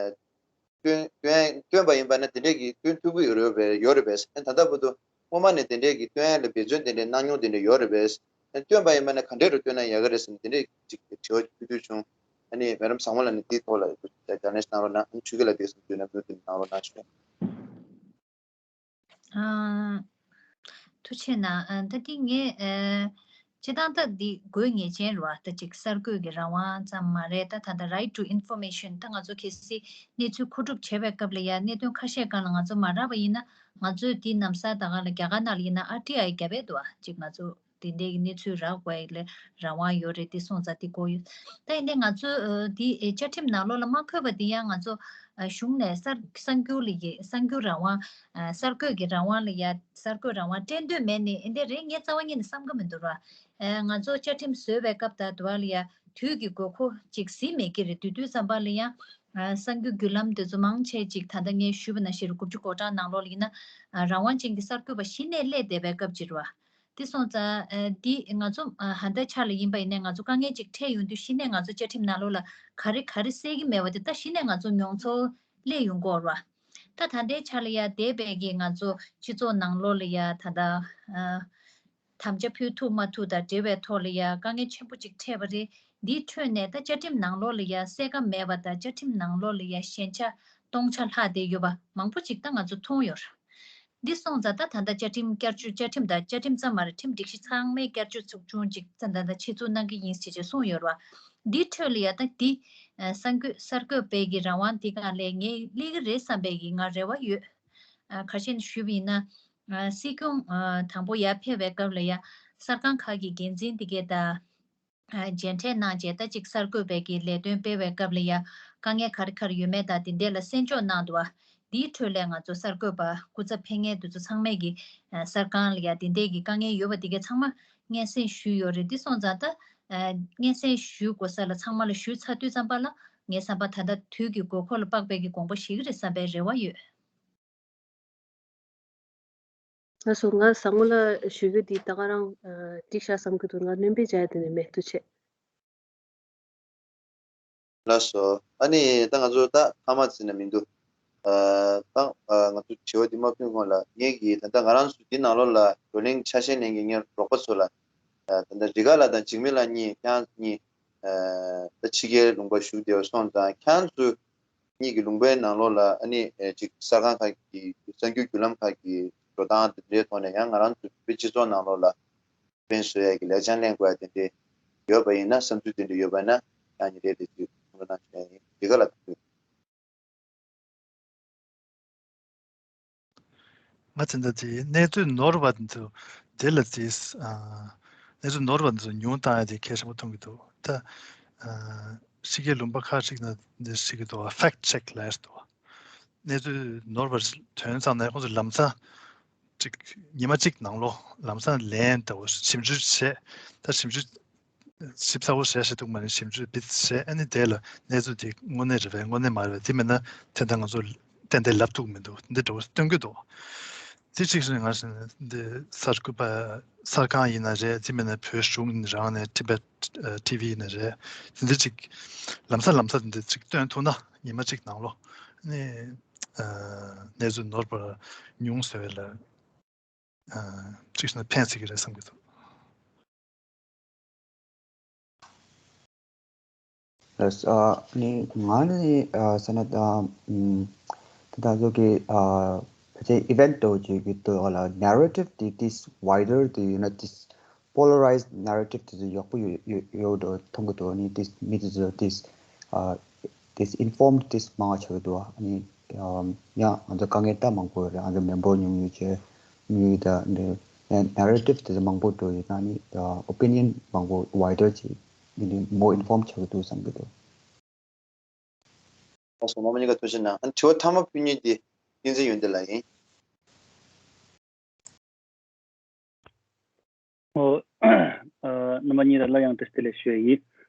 བཏོན་བཏོན་བཏོན་པ་ཡིན་པ་ན་དེ་འདྲའི་གི་བཏོན་ཐུབ་ཀྱི་ཡོད་རེད་པས། ཡོད་རེད་པས། ཨ་ད་ལྟ་བར་དུ་སྔོན་མ་ནས་དེ་འདྲའི་གི་བཏོན་ཡ་ལ་འབད་བརྩོན་དེ་འདྲའི་གནང་མྱོང་དེ་འདྲ་ཡོད་རེད་པས། ཨ་བཏོན་པ་ཡིན་པ་ན་ག་འདྲའི་རུ་བཏོན་ན་ཡག་གི་རེད་ཟེར་ནས་དེ་འདྲའི་ཅིག་དྲི་བ་ཕུལ་འདོད་བྱུང་། ཨ་ནི་མེ་ཌམ་བཟང་མོ་ལགས་ནས་དེའི་ཐོག་ལ་བརྒྱ་ཆ་གནང་རོགས་གནང་། ཨ་ནི་ཆོས་སྐྱིད་ལགས་དེ་གསུང་རྒྱུ་ན་མུ་མཐུད་གནང་རོགས་གནང་ཞུ། ཨ་ཐུགས་རྗེ་གནང་། ཨ་ད་འདི་ངས་ཨ་སྤྱིར་བཏང་ད་འདི་དགོས་ངེས་ཅན་རེད་བ། ད་ཅིག་གསར་འགོད་ཀྱི་རང་དབང་ཙམ་མ་རེད། ད་ད་ལྟ་right to information ད་ང་ཚོ་གལ་སྲིད་གནས་ཚུལ་མཁོ་སྒྲུབ་བྱེད་པའི་སྐབས་ལ་ཡང་གནད་དོན་ཁ་ཤས་སྒང་ལ་ང་ཚོ་མ་རག་པ་ཡིན་ན་ང་ཚོས་འདི་ནམ་ས་ད་ག་ལ་རྒྱ་གར་ནང་ལ་ཡིན་ན་ཨར་ཊི་ཨའི་བརྒྱབ་པས་འདུག་བ། ཅིག་ང་ཚོ་དེ་འདྲའི་གི་གནས་ཚུལ་རག་དགོས་ཡ་ལ་རང་དབང་ཡོད་རེད། དེ་སོང་ཙང་དེ་དགོས་ཡོད། ད་ཡིན་ནའི་ང་ཚོ་ཨ་འདི་ཨེ་བཅའ་ཁྲིམས་ནང་ལོགས་ལ་མ་འཁོད་པ་དེ་ཡང་ང་ཚོ་ཨ་གཞུང་ནས་གསར་གསར་འགྱུར་ལ་ཡི་གསར་འགྱུར་རང་དབང་ཨ་གསར་འགོད་ཀྱི་རང་དབང་ལ་ཡ་གསར་འགོད་རང་དབང་སྤྲད་འདོད་མེད་ནི་ཨེ་འདི་རེད། ངས་རྩ་བ་ཉིད་ནས་བསམ་གི་མི་འདུག་ར། ཨ་ང་ཚོ་བཅའ་ཁྲིམས་བཟོས་པའི་སྐབས་དང་དུ་བ་ལ་ཡ་དུས་ཀྱི་དགོས་མཁོ་ཅིག་གཟིགས་མེད་ཀྱི་རེད། དུས་དུས་ཙམ་པ་ལ་ཡང་ཨ་གསར་འགྱུར་བརྒྱུད་ལམ་དེ་ཚོ་མང་ཆེ་ཅིག་ད་ལྟ་ངས་ཞུས་པ་ནང་བཞིན་རེད། དགུ་བཅུ་གོ་གྲངས་ནང་ལོགས་ལ་ཡིན་ན་ཨ་རང་དབང་ཅན་གྱི་གསར་འགོད་པ་གཞི་ནས་སླེབས་བསྡད་པའི་སྐབས་ཅིག་རེད་བ། དེ་སོང་ཙང་ཨ་འདི་ང་ཚོ་ཨ་ཧན་ད་ཆ་ལ་ཡིན་པ་ཡིན་ནའི་ང་ཚོ་དཀའ་ངལ་ཅིག་འཕྲད་ཡོང་དུས་གཞི་ནས་ང་ཚོ་བཅའ་ཁྲིམས་ནང་ལོགས་ལ་ག་རེ་ག་རེ་གསལ་གྱི་མེད་པ་དེ་ད་གཞི་ནས་ང་ཚོ་མྱོང་ཚོར་སླེབས་ཡོང་གི་ཡོད་རེད་བ། ད་ད་ལྟའི་ཆ་ལ་ཡ་འདས་པའི་གི་ང་ཚོ་སྤྱི་ཚོགས་ནང་ལོགས་ལ་ཡ་ད་ལྟ་ཨ་དམ་བཅའ་ཕུལ་ཐུབ་མ་ཐུབ་དང་འབྲེལ་བའི་ཐོག་ལ་ཡ་དཀའ་ངལ་ཆེན་པོ་ཅིག་འཕྲད་པ་རེད། འདིའི་ཁྲོད་ནས་ད་བཅའ་ཁྲིམས་ནང་ལོགས་ལ་ཡ་གསལ་ཁ་མེད་པ་དང་བཅའ་ཁྲིམས་ནང་ལོགས་ལ་ཡ་ཞན་ཆ་སྟོང་ཆ་ལྷག་བསྡད་ཡོད་པ་མང་པོ་ཅིག་ད་ང་ཚོ་མཐོང་ཡོད་རེད། འདི་སོང་ཙང་ད་ད་ལྟ་བཅའ་ཁྲིམས་བསྐྱར་བཅོས་བཅའ་ཁྲིམས་དང་བཅའ་ཁྲིམས་ཙམ་མ་རེད། ཁྲིམས་སྒྲིག་གཞི་ཚང་མའི་བསྐྱར་བཅོས་ཚོགས་ཆུང་ཅིག་ད་ད་ལྟ་ཆེད་འཛུགས་གནང་གི་ཡིན་ཞེས་བྱས་གསུངས་ཡོད་རེད་བ། འདིའི་ཁྲོད་ལ་ཡ་ད་འདི་ཨ་གསར་འགོད་གསར་འགོད་པའི་གི་རང་དབང་འདི་སྒང་ལ་ངས་སླེབས་ཀྱི་རེད་བསམ་པའི་གི་ང་རེ་བ་ཡོད། ཨ་ག་རེ་བྱས་ནས་ཞུས་པ་ཡིན་ན་ཨ་སྲིད་སྐྱོང་ཨ་དང་པོ་ཡར་ཕེབས་པའི་སྐབས་ལ་ཡ་གསར་ཁང་ཁག་གི་འགན་འཛིན་འདི་གས་དང་ཨ་མཇལ་འཕྲད་གནང་རྗེས་ད་ཅིག་གསར་འགོད་པའི་གི་ལས་དོན་སྤེལ་བའི་སྐབས་ལ་ཡ་དཀའ་ངལ་ག་རེ་ག་རེ་ཡོད་མེད་དང་དེ་འདྲས་ལ་གསན་འཇོག་གནང་འདུག་བ། འདིའི་ཁྲོད་ལས་ང་ཚོ་གསར་འགོད་པ་སྐུ་ཚབ་ཕེབས་མཁན་དེ་ཚོ་ཚང་མས་ཀྱི་ཨ་གསར་ཁང་ལ་ཡ་དེ་འདྲས་ཀྱི་དཀའ་ངལ་ཡོད་པ་དེ་གས་ཚང་མ་སྙན་སེང་ཞུས་ཡོད་རེད། འདི་སོང་ཙང་ད་ཨ་སྙན་སེང་ཞུ་དགོས་ས་ལ་ཚང་མ་ལ་ཞུས་ཚར་དུས་ཙམ་པ་ལ་ངའི་བསམ་པ་ད་ལྟ་དུས་ཀྱི་དགོས་མཁོ་ལ་དཔག་པའི་ཀྱི་དགོངས་པ་བཞེས་ཀྱི་རེད་བསམ་པའི་རེ་བ་ཡོད། ལགས་སོ། ང་བཟང་མོ་ལ་ཞུ་རྒྱུ་འདི་ད་ག་རང་ཨ་འགྲིག་ཤག་བསམ་གྱི་འདུག་ང་སྣོན་པ་བྱ་ཡ་དེ་ནས་མེད། ཐུགས་རྗེ་ཆེ། ལགས་སོ། ཨ་ནི་ད་ང་ཚོ་ད་ཐ་མ་ཟིན་ན་མི་འདུག་ཨ་ད་ཨ་ང་ཚོ་དྲི་བ་འདི་མ་ཕུལ་སྔོན་ལ་ངེད་ཀྱིས་ད་ལྟ་ང་རང་ཚོ་འདི་ནང་ལོགས་ལ་བགྲོ་གླེང་ཆ་ཤས་ལེན་མཁན་ངའི་རོགས་པ་ཚོ་ལ་ཨ་ད་ལྟ་རི་དགའ་ལགས་དང་འཇིགས་མེད་ལགས་གཉིས་ཁྱེད་རང་གཉིས་ཨ་ད་ཕྱི་རྒྱལ་ལུང་པ་བཞུགས་བསྡད་པ་སོང་ཙང་ཁྱེད་རང་ཚོ་གཉིས་ཀྱི་ལུང་པའི་ནང་ལོགས་ལ་ཨ་ནི་ཨ་ཅིག་གསར་ཁང་ཁག་གི་གསར་འགྱུར་བརྒྱུད་ལམ་ཁག་གི་འགྲོ་སྟངས་དེ་འདྲའི་ཐོག་ནས་ཡང་ང་རང་ཚོ་བོད་པའི་སྤྱི་ཚོགས་ནང་ལོགས་ལ་ཕན་བཟོ་ཡ་གི་ལེགས་བྱང་ལེན་དགོས་ཡ་དེ་འདྲའི་ཡོད་པ་ཡིན་ན། བསམ་ཚུལ་དེ་འདྲ་ཡོད་པ་ཡིན་ན་ཡང་ཉིན་རེ་རེ་ཅིག་གསུང་རོགས་གནང་ཞུ་ཡ་ཡིན། འདི་ག་ལ་ཐུག་ང་ཚོ་འདི་དེ་གནས་ཚུལ་ནོར་བ་འདི་ཚོ་དེ་ལ་དེ་ཨ་གནས་ཚུལ་ནོར་བ་འདི་ཚོ་ཉུང་བཏང་ཡ་དེ་གལ་ཆེན་པོ་མཐོང་གི་འདུག་ད་ཨ་ཕྱི་རྒྱལ་ལུང་པ་ཁག་ཅིག་ནང་འདི་ཞིག་གི་འདུག་ཕེག་ཊི་ཅེག་ལབ་ཡ་ཞིག་འདུག་གནས་ཚུལ་ནོར་བ་ཐོན་ཙང་ནས་ཁོང་ཚོ་ལམ་སང་ཅིག་ཉི་མ་གཅིག་ནང་ལོགས་ལམ་སང་ལན་ལྟ་བུ་ཞིབ་འཇུག་བྱས། ད་ཞིབ་འཇུག་ ཞིབ་ཚགས་པོ་བྱས་བྱས་འདུག་མ་ནས་ཞིབ་འཇུག་བིད་བྱས། ཨ་ནི་དེ་ལ་གནས་ཚུལ་དེ་དངོས་གནས་རེད་པས་དངོས་གནས་མ་རེད་པས་དེ་མིན་ན་དེ་འདྲ་ང་ཚོ་ཏན་ཏན་ལབ་ཐུབ་མི་འདུག་འདི་འདྲ་བོ་སྟོན་གྱི་འདུག་དེ་གཅིག་བྱས་ང་ཚོ་འདི་གསར་འགོད་པ་གསར་ཁང་ཡིན་ན་རེད། དེ་མིན་ན་བོད་གཞུང་རང་ནས་ཊི་བེཊ་ཊི་ཝི་ཡིན་ན་རེད། དེ་འདྲ་ཅིག་ལམ་སང་ལམ་སང་འདི་ཅིག་སྟོན་ཐུབ་ན་ཉི་མ་གཅིག་ནང་ལོགས་ནས་གནས་ཚུལ་ནོར་བ་ཉུང་བཟོ་ཡ་ལ་གཅིག་བྱས་ན་ཕན་སྲིད་ཀྱི་རེད་བསམ་གྱི་འདུག་ལགས། ཨ་ནི་ང་ནི་ཨ་ས་ན་ད་ཨམ་ད་ད་ཚོ་གི་ཨ་ཕལ་ཆེར་ཨི་ཝེན་ཊི་དོ་ཅིག་གི་དོ་ལ་ནེ་རེ་ཊིབ་དེ་ཏིས་ཝའི་ཌར་དེ་ཡོད་ན་ཏིས་པོ་ལ་རའི་ཛི་ནེ་རེ་ཊིབ་དེ་ཚོ་ཡག་པོ་ཡོད་ཡོད་ཡོད་འགྲོ་མཐོང་གི་འདུག་ཨ་ནི་ཏིས་མི་དེ་ཚོ་ཏིས་ཨ་ཏིས་ཨིན་ཕོརམ་ཌི་ཏིས་མང་བ་ཆགས་ཀྱི་འདུག་ཨ་ནི་ཡང་ང་ཚོ་དཀའ་ངལ་ད་མང་པོ་ཡོད་རེད། ང་ཚོ་མེམ་བར་ཉུང་ཉུང་བྱས་ཉུང་ཉུང་ད་འདི་ནེ་རེ་ཊིབ་དེ་ཚོ་མང་པོ་འགྲོ་ཡོད་ན་ནི་ཨོ་པི་ནི་ཡན་མང་པོ་ཝའི་ཌར་ཅིག་ཡིན་ནི་མོ་ཨིན་ཕོརམ་ཆགས་ཀྱི་འདུག་བསམ་གྱི་འདུག་ལགས་སོ། རྣམ་པ་གཉིས་ཀ་ཐུགས་རྗེ་གནང་། ཨ་ནི་དྲི་བ་མཐའ་མ་ཕུལ་མཁན་དེ་བསྟན་འཛིན་ཡོན་ཏན་ལགས་ཡིན། ཨོ། ཨ་རྣམ་པ་གཉིས་ལ་སླར་ཡང་བཀྲ་ཤིས་བདེ་ལེགས་ཞུ་ཡ་ཡིན།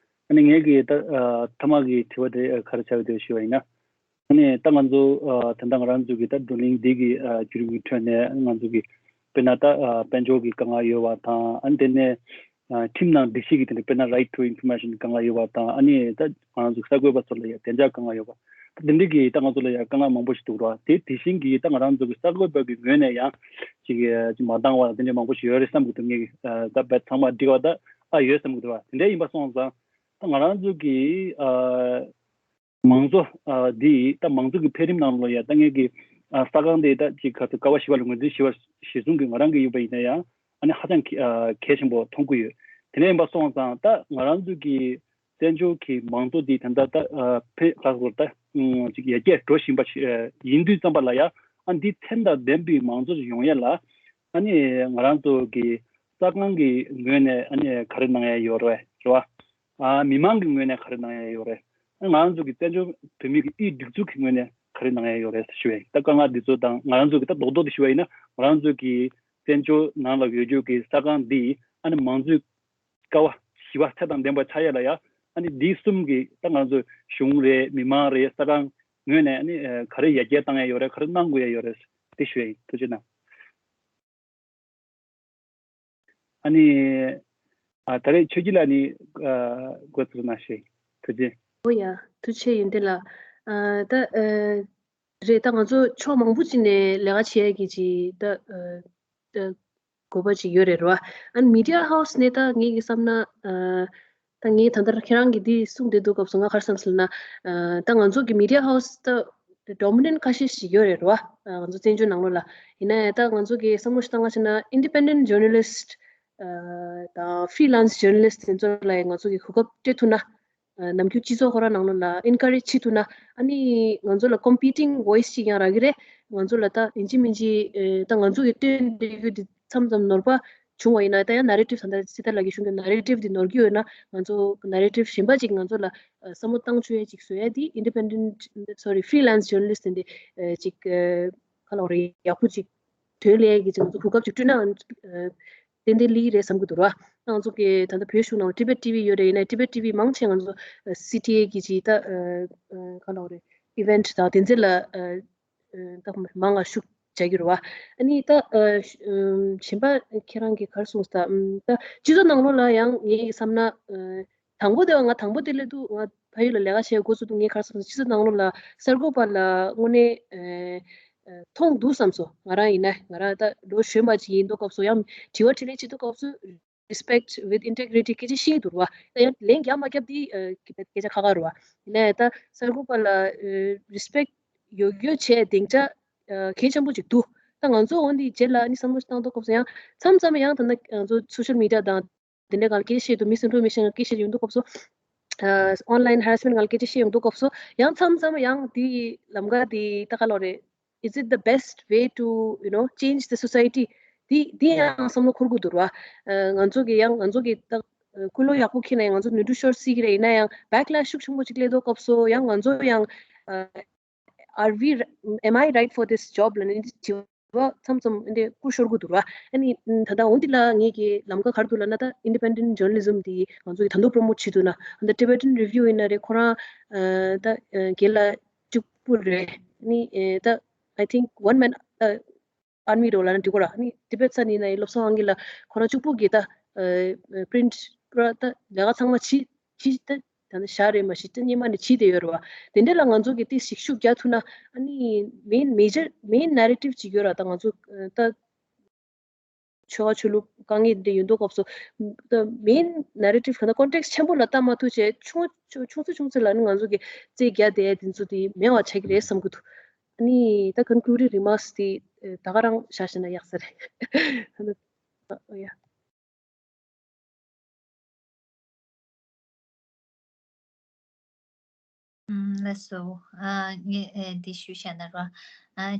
ཨ་ནི་ངས་ཀྱི་ད་ཨ་མཐའ་མ་གི་དྲི་བ་དེ་ཨ་ག་རེ་ཆགས་ཀྱི་འདུག་ཞུ་བ་ཡིན་ན། ཨ་ནི་ད་ང་ཚོ་ཨ་ད་ལྟ་ང་རང་ཚོ་གི་ད་བགྲོ་གླེང་འདི་གི་ཨ་བརྒྱུད་རིམ་གྱི་ཁྲོད་ནས་ང་ཚོ་གི་དཔེར་ན་ད་ཨ་དཔལ་འབྱོར་གྱི་དཀའ་ངལ་ཡོད་པ་དང་། ཨ་ནི་དེ་ནས་ཨ་ཁྲིམས་ནང་སྒྲིག་གཞི་གི་དེ་འདྲ་དཔེར་ན་right to information དཀའ་ངལ་ཡོད་པ་དང་། ཨ་ནི་ད་ང་རང་ཚོ་གསར་འགོད་པ་ཚོ་ལ་ཡང་བདེ་འཇགས་དཀའ་ངལ་ཡོད་པ། ད་དེ་འདྲ་གི་ད་ང་ཚོ་ལ་ཡང་དཀའ་ངལ་མང་པོ་ཞིག་འདུག་ར། དེ་དེ་བཞིན་གྱི་ད་ང་རང་ཚོ་གི་གསར་འགོད་པ་གི་ངོས་ནས་ཡང་ཅིག་ཅིག་མ་འདང་བ་དེ་འདྲ་མང་པོ་ཞིག་ཡོད་རེད་བསམ་གྱི་འདུག་ངས་ད་བེད་ཚང་མ་འགྲིག་པ་ད་ཨ་ཡོད་བསམ་གྱི་འདུག་ར། དེ་འདྲ་ཡིན་པ་སོང་ཙང་ད་ང་རང་ཚོ་གི་ཨ། མང་གཙོ་ཨ་འདི་ད་མང་གཙོ་གི་འཕེལ་རིམ་ནང་ལ་ཡ་ད་ངེད་ཀྱི་ཨ་ས་ཁང་དེ་ད་ཅིག་ག་ཚོད་ཀ་བ་བཞི་པ་ལ་ངོས་འཛིན་ཞུ་བ་གཞིར་བཟུང་གི་ང་རང་གི་ཡིན་པ་ཡིན་ན་ཡང་ཨ་ནི་ཧ་ཅང་གི་ཨ་གལ་ཆེན་པོ་མཐོང་གི་ཡོད། དེ་ནས་ཡིན་པ་སོང་ཙང་ད་ང་རང་ཚོ་གི་བཙན་བྱོལ་གྱི་མང་གཙོ་འདི་ད་ལྟ་ད་ཨ་འཕེལ་ཁག་ཚོར་ད་ཨུམ་ཅིག་ཡར་རྒྱས་འགྲོ་བཞིན་པ་ཞིག་ཨ་ཡིན་དུས་ཙམ་པ་ལ་ཡ་ཨ་འདི་ཚད་དང་ལྡན་པའི་མང་གཙོ་ཞིག་ཡོང་ཡ་ལ་ཨ་ནི་ང་རང་ཚོ་གི་ས་ཁང་གི་ངོས་ནས་ཨ་ནི་ག་རེ་གནང་ཡ་ཡོད་རེད་རེད་བ། ཨ་མི་མང་གི་ངོས་ནས་ག་རེ་གནང་ཡ་ཡོད་རེད། ང་རང་ཚོ་གི་བཙན་བྱོལ་བོད་མི་གི་དབུས་སྒྲིག་འཛུགས་ཀྱི་ངོས་ནས་ག་རེ་གནང་ཡ་ཡོད་རེད་ཞུ་བ་ཡིན། ད་དཀའ་ངལ་འདི་ཚོ་དང་ང་རང་ཚོ་གི་ད་རྡོག་རྡོག་ཏུ་ཞུ་བ་ཡིན་ན་ང་རང་ཚོ་གི་བཙན་བྱོལ་ནང་ལ་ཡོད་རྒྱུ་གི་ས་ཁང་འདི་ཨ་ནི་མང་གཙོའི་ཀ་བ་བཞི་པ་ཚད་དང་ལྡན་པ་ཆགས་ཡ་ལ་ཡ་ཨ་ནི་འདི་གསུམ་གི་ད་ང་ཚོ་གཞུང་རེད་མི་མང་རེད་ས་ཁང་ངོས་ནས་ཨ་ནི་ག་རེ་ཡར་རྒྱས་བཏང་ཡ་ཡོད་རེད། ག་རེ་གནང་དགོས་ཡ་ཡོད་རེད་དེ་ཞུ་བ་ཡིན། ཐུགས་རྗེ་གནང་། ཨ་ནི། ཨ་ད་རེས་ཆོས་སྐྱིད་ལགས་ནི་ཨ་འགོ་ཚུགས་གནང་ཞེས་ཐུགས་རྗེ། ཨོ་ཡ། ཐུགས་རྗེ་ཆེ་ཡོན་ཏན་ལགས། ཨ་ད་ཨ་རེད། ད་ང་ཚོ་ཕྱོགས་མང་པོ་ཅིག་ནས་ལས་ཀ་བྱེད་ཡ་གི་ཅིག་ད་ཨ་ད་དགོས་པ་ཅིག་ཡོད་རེད་རོ། ཨ་ནི་མི་ཌི་ཡ་ཧའུ་སི་ནས་ད་ངེད་ཀྱི་བསམ་ན་ཨ་ད་ངས་ད་ལྟ་ཁྱེད་རང་གིས་འདི་གསུངས་བསྡད་དུས་སྐབས་སུ་ང་ག་རེ་བསམ་སོང་ལབ་ན། ཨ་ད་ང་ཚོ་གི་མི་ཌི་ཡ་ཧའུ་སི་ད་ཌོ་མི་ནན་ཊི་ཁ་ཤས་ཤིག་ཡོད་རེད་རོ། ཨ་ང་ཚོ་བཙན་བྱོལ་ནང་ལོགས་ལ། ཡིན་ན་ཡང་ད་ང་ཚོ་གི་བསམ་བློ་ཞིག་བཏང་བ་ཞིག་ན་ཨིན་ཌི་པེན་ཌེན་ཊི་ཇར་ནལ་ལིསི་ཊི་ཨ་དང་ཕི་རི་ལན་སི་ཇར་ནལ་ལིསི་ཊི་དེ་ཚོ་ལ་ཡང་ང་ཚོ་གི་གོ་སྐབས་སྤྲད་ཐུབ་ན། ཨ་ནམ་རྒྱུན་སྤྱི་ཚོགས་ཁོ་རང་ནང་ལོགས་ལ་ཨེན་ཀ་རེཇ་བྱེད་ཐུབ་ན། ཨ་ནི་ང་ཚོ་ལ་ཀོམ་པི་ཊིང་ཝོ་ཡིས་ཅིག་ཡང་རག་གི་རེད། ང་ཚོ་ལ་ད་ཡིན་གཅིག་མིན་གཅིག་ཨེ་ད་ང་ཚོ་གི་སྟོན་བསྡད་རྒྱུ་འདི་མཚམས་མཚམས་ནོར་བ་བྱུང་བ་ཡིན་ན། ད་ཡང་ནེ་རེ་ཊིབ་ད་ལྟ་སྲིད་ཐར་ལགས་ཀྱིས་གསུང་རྒྱུ་ནེ་རེ་ཊིབ་འདི་ནོར་གྱི་ཡོད་ན་ང་ཚོ་ནེ་རེ་ཊིབ་གཞན་པ་ཅིག་ང་ཚོ་ལ་ཨ་བསམ་བློ་བཏང་ཆོག་ཡ་ཅིག་བཟོ་ཡ་འདི་ཨིན་ཌི་པེན་ཌེན་ཊི་སོ་རི་ཕི་རི་ལན་སི་ཇར་ནལ་ལིསི་ཊི་འདི་ཨ་ཅིག་ཨ་ག་ལབ་རེད། ཡག་པོ་ཅིག་དོན་ལས་ཡ་གི་ཅིག་ང་ཚོ་གོ་སྐབས་ཅིག་བསྐྲུན་ན་ཨ་ཏན་ཏན་ལེགས་རེད་བསམ་གྱི་འདུག་ར། ང་ཚོ་གི་ད་ལྟ་བོད་གཞུང་ནང་ལ་ཊི་བེཊ་ཊི་ཝི་ཡོད་རེད། ཡིན་ན་ཊི་བེཊ་ཊི་ཝི་མང་ཆེ་ང་ཚོ་ཨ་སི་ཊི་ཨེ་གི་ཅིག་ད་ཨ་ཨ་ག་ལབ་རེད། ཨི་ཝེན་ཊི་དང་དེ་ཚོ་ལ་ཨ་ཨ་ད་མང་ང་ཤུགས་རྒྱག་གི་རེད་བ། ཨ་ནི་ད་ཨ་གཞན་པ་ཁྱེད་རང་གིས་ག་རེ་གསུངས་ད། ཨམ་ད་སྤྱི་ཚོགས་ནང་ལོགས་ལ་ཡང་ངས་བསམ་ན་ཨ་དང་པོ་དེ་ང་དང་པོ་དེ་སླེབས་དུས་ང་ཕ་ཡུལ་ལ་ལས་ཀ་བྱེད་འགོ་ཚུགས་དུས་ངས་ག་རེ་བསམ་ན་སྤྱི་ཚོགས་ནང་ལོགས་ལ་གསར་འགོད་པ་ལ་དངོས་གནས་ཨ་ཨ་མཐོང་འདུག་བསམ་སོང་། ང་རང་ཡིན་ན་ང་རང་ད་ལོ་གཞོན་པ་ཅིག་ཡིན་དུས་སྐབས་སུ་ཡང་དྲི་བ་དྲིས་ལན་བྱེད་དུས་སྐབས་སུ། Respect with integrity སྐད་ཆ་བཤད་འདུག་ར་བ། ད་ཡང་ལན་རྒྱག་མ་རྒྱག་དེ་ཨ་སྐད་ཆ་ཁག་ཁག་རེད་བ། ཡིན་ནའི་ད་གསར་འགོད་པ་ལ་ཨ་རི་སི་པེག་ཡོད་ཡོད་བྱས་སྡིངས་ཆ་ཨ་གལ་ཆེན་པོ་ཅིག་འདུག་ད་ང་ཚོ་འོན་ཏེ་རྗེས་ལ་ནི་བསམ་བློ་ཞིག་བཏང་དུས་སྐབས་སུ་ཡང་མཚམས་མཚམས་ཡང་ད་ནི་ང་ཚོ་སོ་ཤལ་མི་ཌི་ཡ་དང་དེ་འདྲའི་སྒང་ལ་སྐད་ཆ་བཤད་འདུག་མི་སེམས་ཁྲོ་མི་ཤེས་སྐད་ཆ་ཡོང་དུས་སྐབས་སུ། ཨ་ཨོན་ལའིན་ཧེ་རེ་སི་མེན་ཊི་སྒང་ལ་སྐད་ཆ་བཤད་ཡོང་དུས་སྐབས་སུ་ཡང་མཚམས་མཚམས་ཡང་དེ་ལམ་ཀ་དེ་ད་ག་ལབ་རེད། Is it the best way to, you know, change the society? དེ་དེ་ཡང་བསམ་བློ་འཁོར་དགོས་འདུག་ར། ཨ་ང་ཚོ་གི་ཡང་ང་ཚོ་གི་ད་ཨ་ཀུན་སློང་ཡག་པོ་འཁྱེར་ན་ཡང་ང་ཚོ་ནུས་མཐུ་ཤོར་སྲིད་ཀྱི་རེད། ཡིན་ན་ཡང་བེག་ལེ་ཤི་ཤུགས་ཆེན་པོ་ཅིག་སླེབས་དུས་སྐབས་སུ་ཡང་ང་ཚོ་ཡང་ཨ་are we, am I right for this job ལབ་ནས་དྲི་ བ་མཚམས་མཚམས་འདི་སྐུ་ཤོར་གི་འདུག་ར། ཨ་ནི་ད་ལྟ་འོ་འདི་ལ་ངེད་ཀྱི་ལམ་ཁ་ག་རེ་འདུག་ལབ་ན། ད་independent journalism འདི་ང་ཚོ་ཡི་ད་དུང་promote བྱེད་ཐུབ་ན། ད་Tibetan Review ཡིན་ན་རེད། ཁོ་རང་ད་རྒན་ལགས་གཅིག་པུ་རེད། ཨ་ནི་ད་I think one man army རོ་ལ་ན་འགྲིག་གོ་ར། ནི་ཏི་པེ་ས་ནི་ན་ཡི་སློབ་གསོ་ཁང་གི་ལ་ཁོ་རང་གཅིག་པུ་གི་ད་print ར་ད་ལས་ཀ་ཚང་མ་བྱི་བྱི་ད་ད་ནི་ཤ་རེ་མ་ཤི་ད་སྙེ་མ་ནི་བྱི་དེ་ཡོད་ར་བ། དེ་འདྲ་ལ་ང་ཚོ་གི་ཏི་ཤིག་ཤུགས་རྒྱག་ཐུབ་ན། ཨ་ནི་main major main narrative ཅིག་ཡོད་ར། ད་ང་ཚོ་ད་ཆོལ་ཁ་ཆོས་ལུགས་དཀའ་ངལ་འདི་ཡོད་མདོག་སྐབས་སུ་ད་main narrative ག་ན་context ཆེན་པོ་ལ་ལྟ་མ་ཐུབ་བྱས། ཆུང་ཆུང་ཚེ་ཆུང་ཚེ་ལ་ནི་ང་ཚོ་གི་རྩེད་རྒྱག་དེ་དེ་ཚོ་དེ་མེད་པ་ཆགས་ཀྱི་རེད་བསམ་གི་འདུག་ཨ་ནི་ད་concluding remarks དེ་ད་ག་རང་བཞག་ཤེ་ན་ཡག་ས་རེད། ཨ་ནི་ཡ། ལགས་སོ། ངས་འདི་ཞུ་བྱས་ན་ར།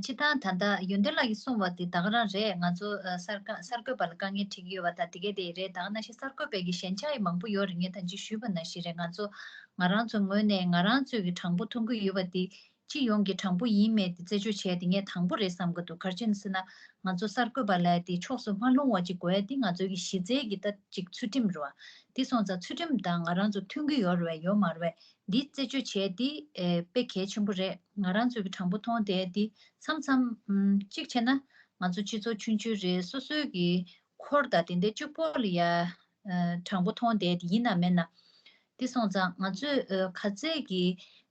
སྤྱིར་བཏང་ད་ལྟ་ཡོན་ཏན་ལགས་ཀྱིས་གསུངས་པ་འདི་ད་ག་རང་རེད། ང་ཚོ་གསར་ཁང་གསར་འགོད་པ་ལ་དཀའ་ངལ་འཕྲད་ཀྱི་ཡོད་པ་དང་དེ་གས་དེ་རེད། ད་ག་ནང་བཞིན་གསར་འགོད་པའི་གི་ཞན་ཆ་ཡང་མང་པོ་ཡོད་རེད། ངས་ད་ཅི་ཞུས་པ་ནང་བཞིན་རེད། ང་ཚོ་ང་རང་ཚོ་ངོས་ནས་ང་རང་ཚོའི་གི་དྲང་པོ་མཐོང་གི་ཡོད་པ་འདི་སྤྱི་ཡོངས་ཀྱི་དྲང་པོ་ཡིན་མེད་དེ་རྩད་གཅོད་བྱས་དེ་ངས་དང་པོ་རེད་བསམ་གི་འདུག་ག་རེ་བྱས་ནས་ཟེར་ན། ང་ཚོ་གསར་འགོད་པ་ལ་དེ་ཕྱོགས་སུ་མ་ལྷུང་བ་ཅིག་དགོས་ཡ་དེ་ང་ཚོའི་གི་གཞི་རྩའི་གི་ད་ཅིག་ཚུལ་ཁྲིམས་རེད་བ། དེ་སོང་ཙང་ཚུལ་ཁྲིམས་དང་ང་རང་ཚོ་མཐུན་གི་ཡོད་རེད་བས་ཡོད་མ་རེད་བས། འདི་རྩད་གཅོད་བྱས་དེ་ཨེ་དཔེ་གལ་ཆེན་པོ་རེད། ང་རང་ཚོའི་གི་དྲང་པོ་མཐོང་དེ་དེ་མཚམས་མཚམས་ཨམ་གཅིག་བྱས་ན་ང་ཚོ་སྤྱི་ཚོགས་ཆུང་ཆུང་རེད། སོ་སོའི་གི་འཁོར་དང་དེ་འདྲའི་གཅིག་པོ་ལ་ཡ་ཨ་དྲང་པོ་མཐོང་དེ་དེ་ཡིན་ན་མེད་ན། དེ་སོང་ཙང་ང་ཚོས་ཨ་ག་ཚད་ཀྱི་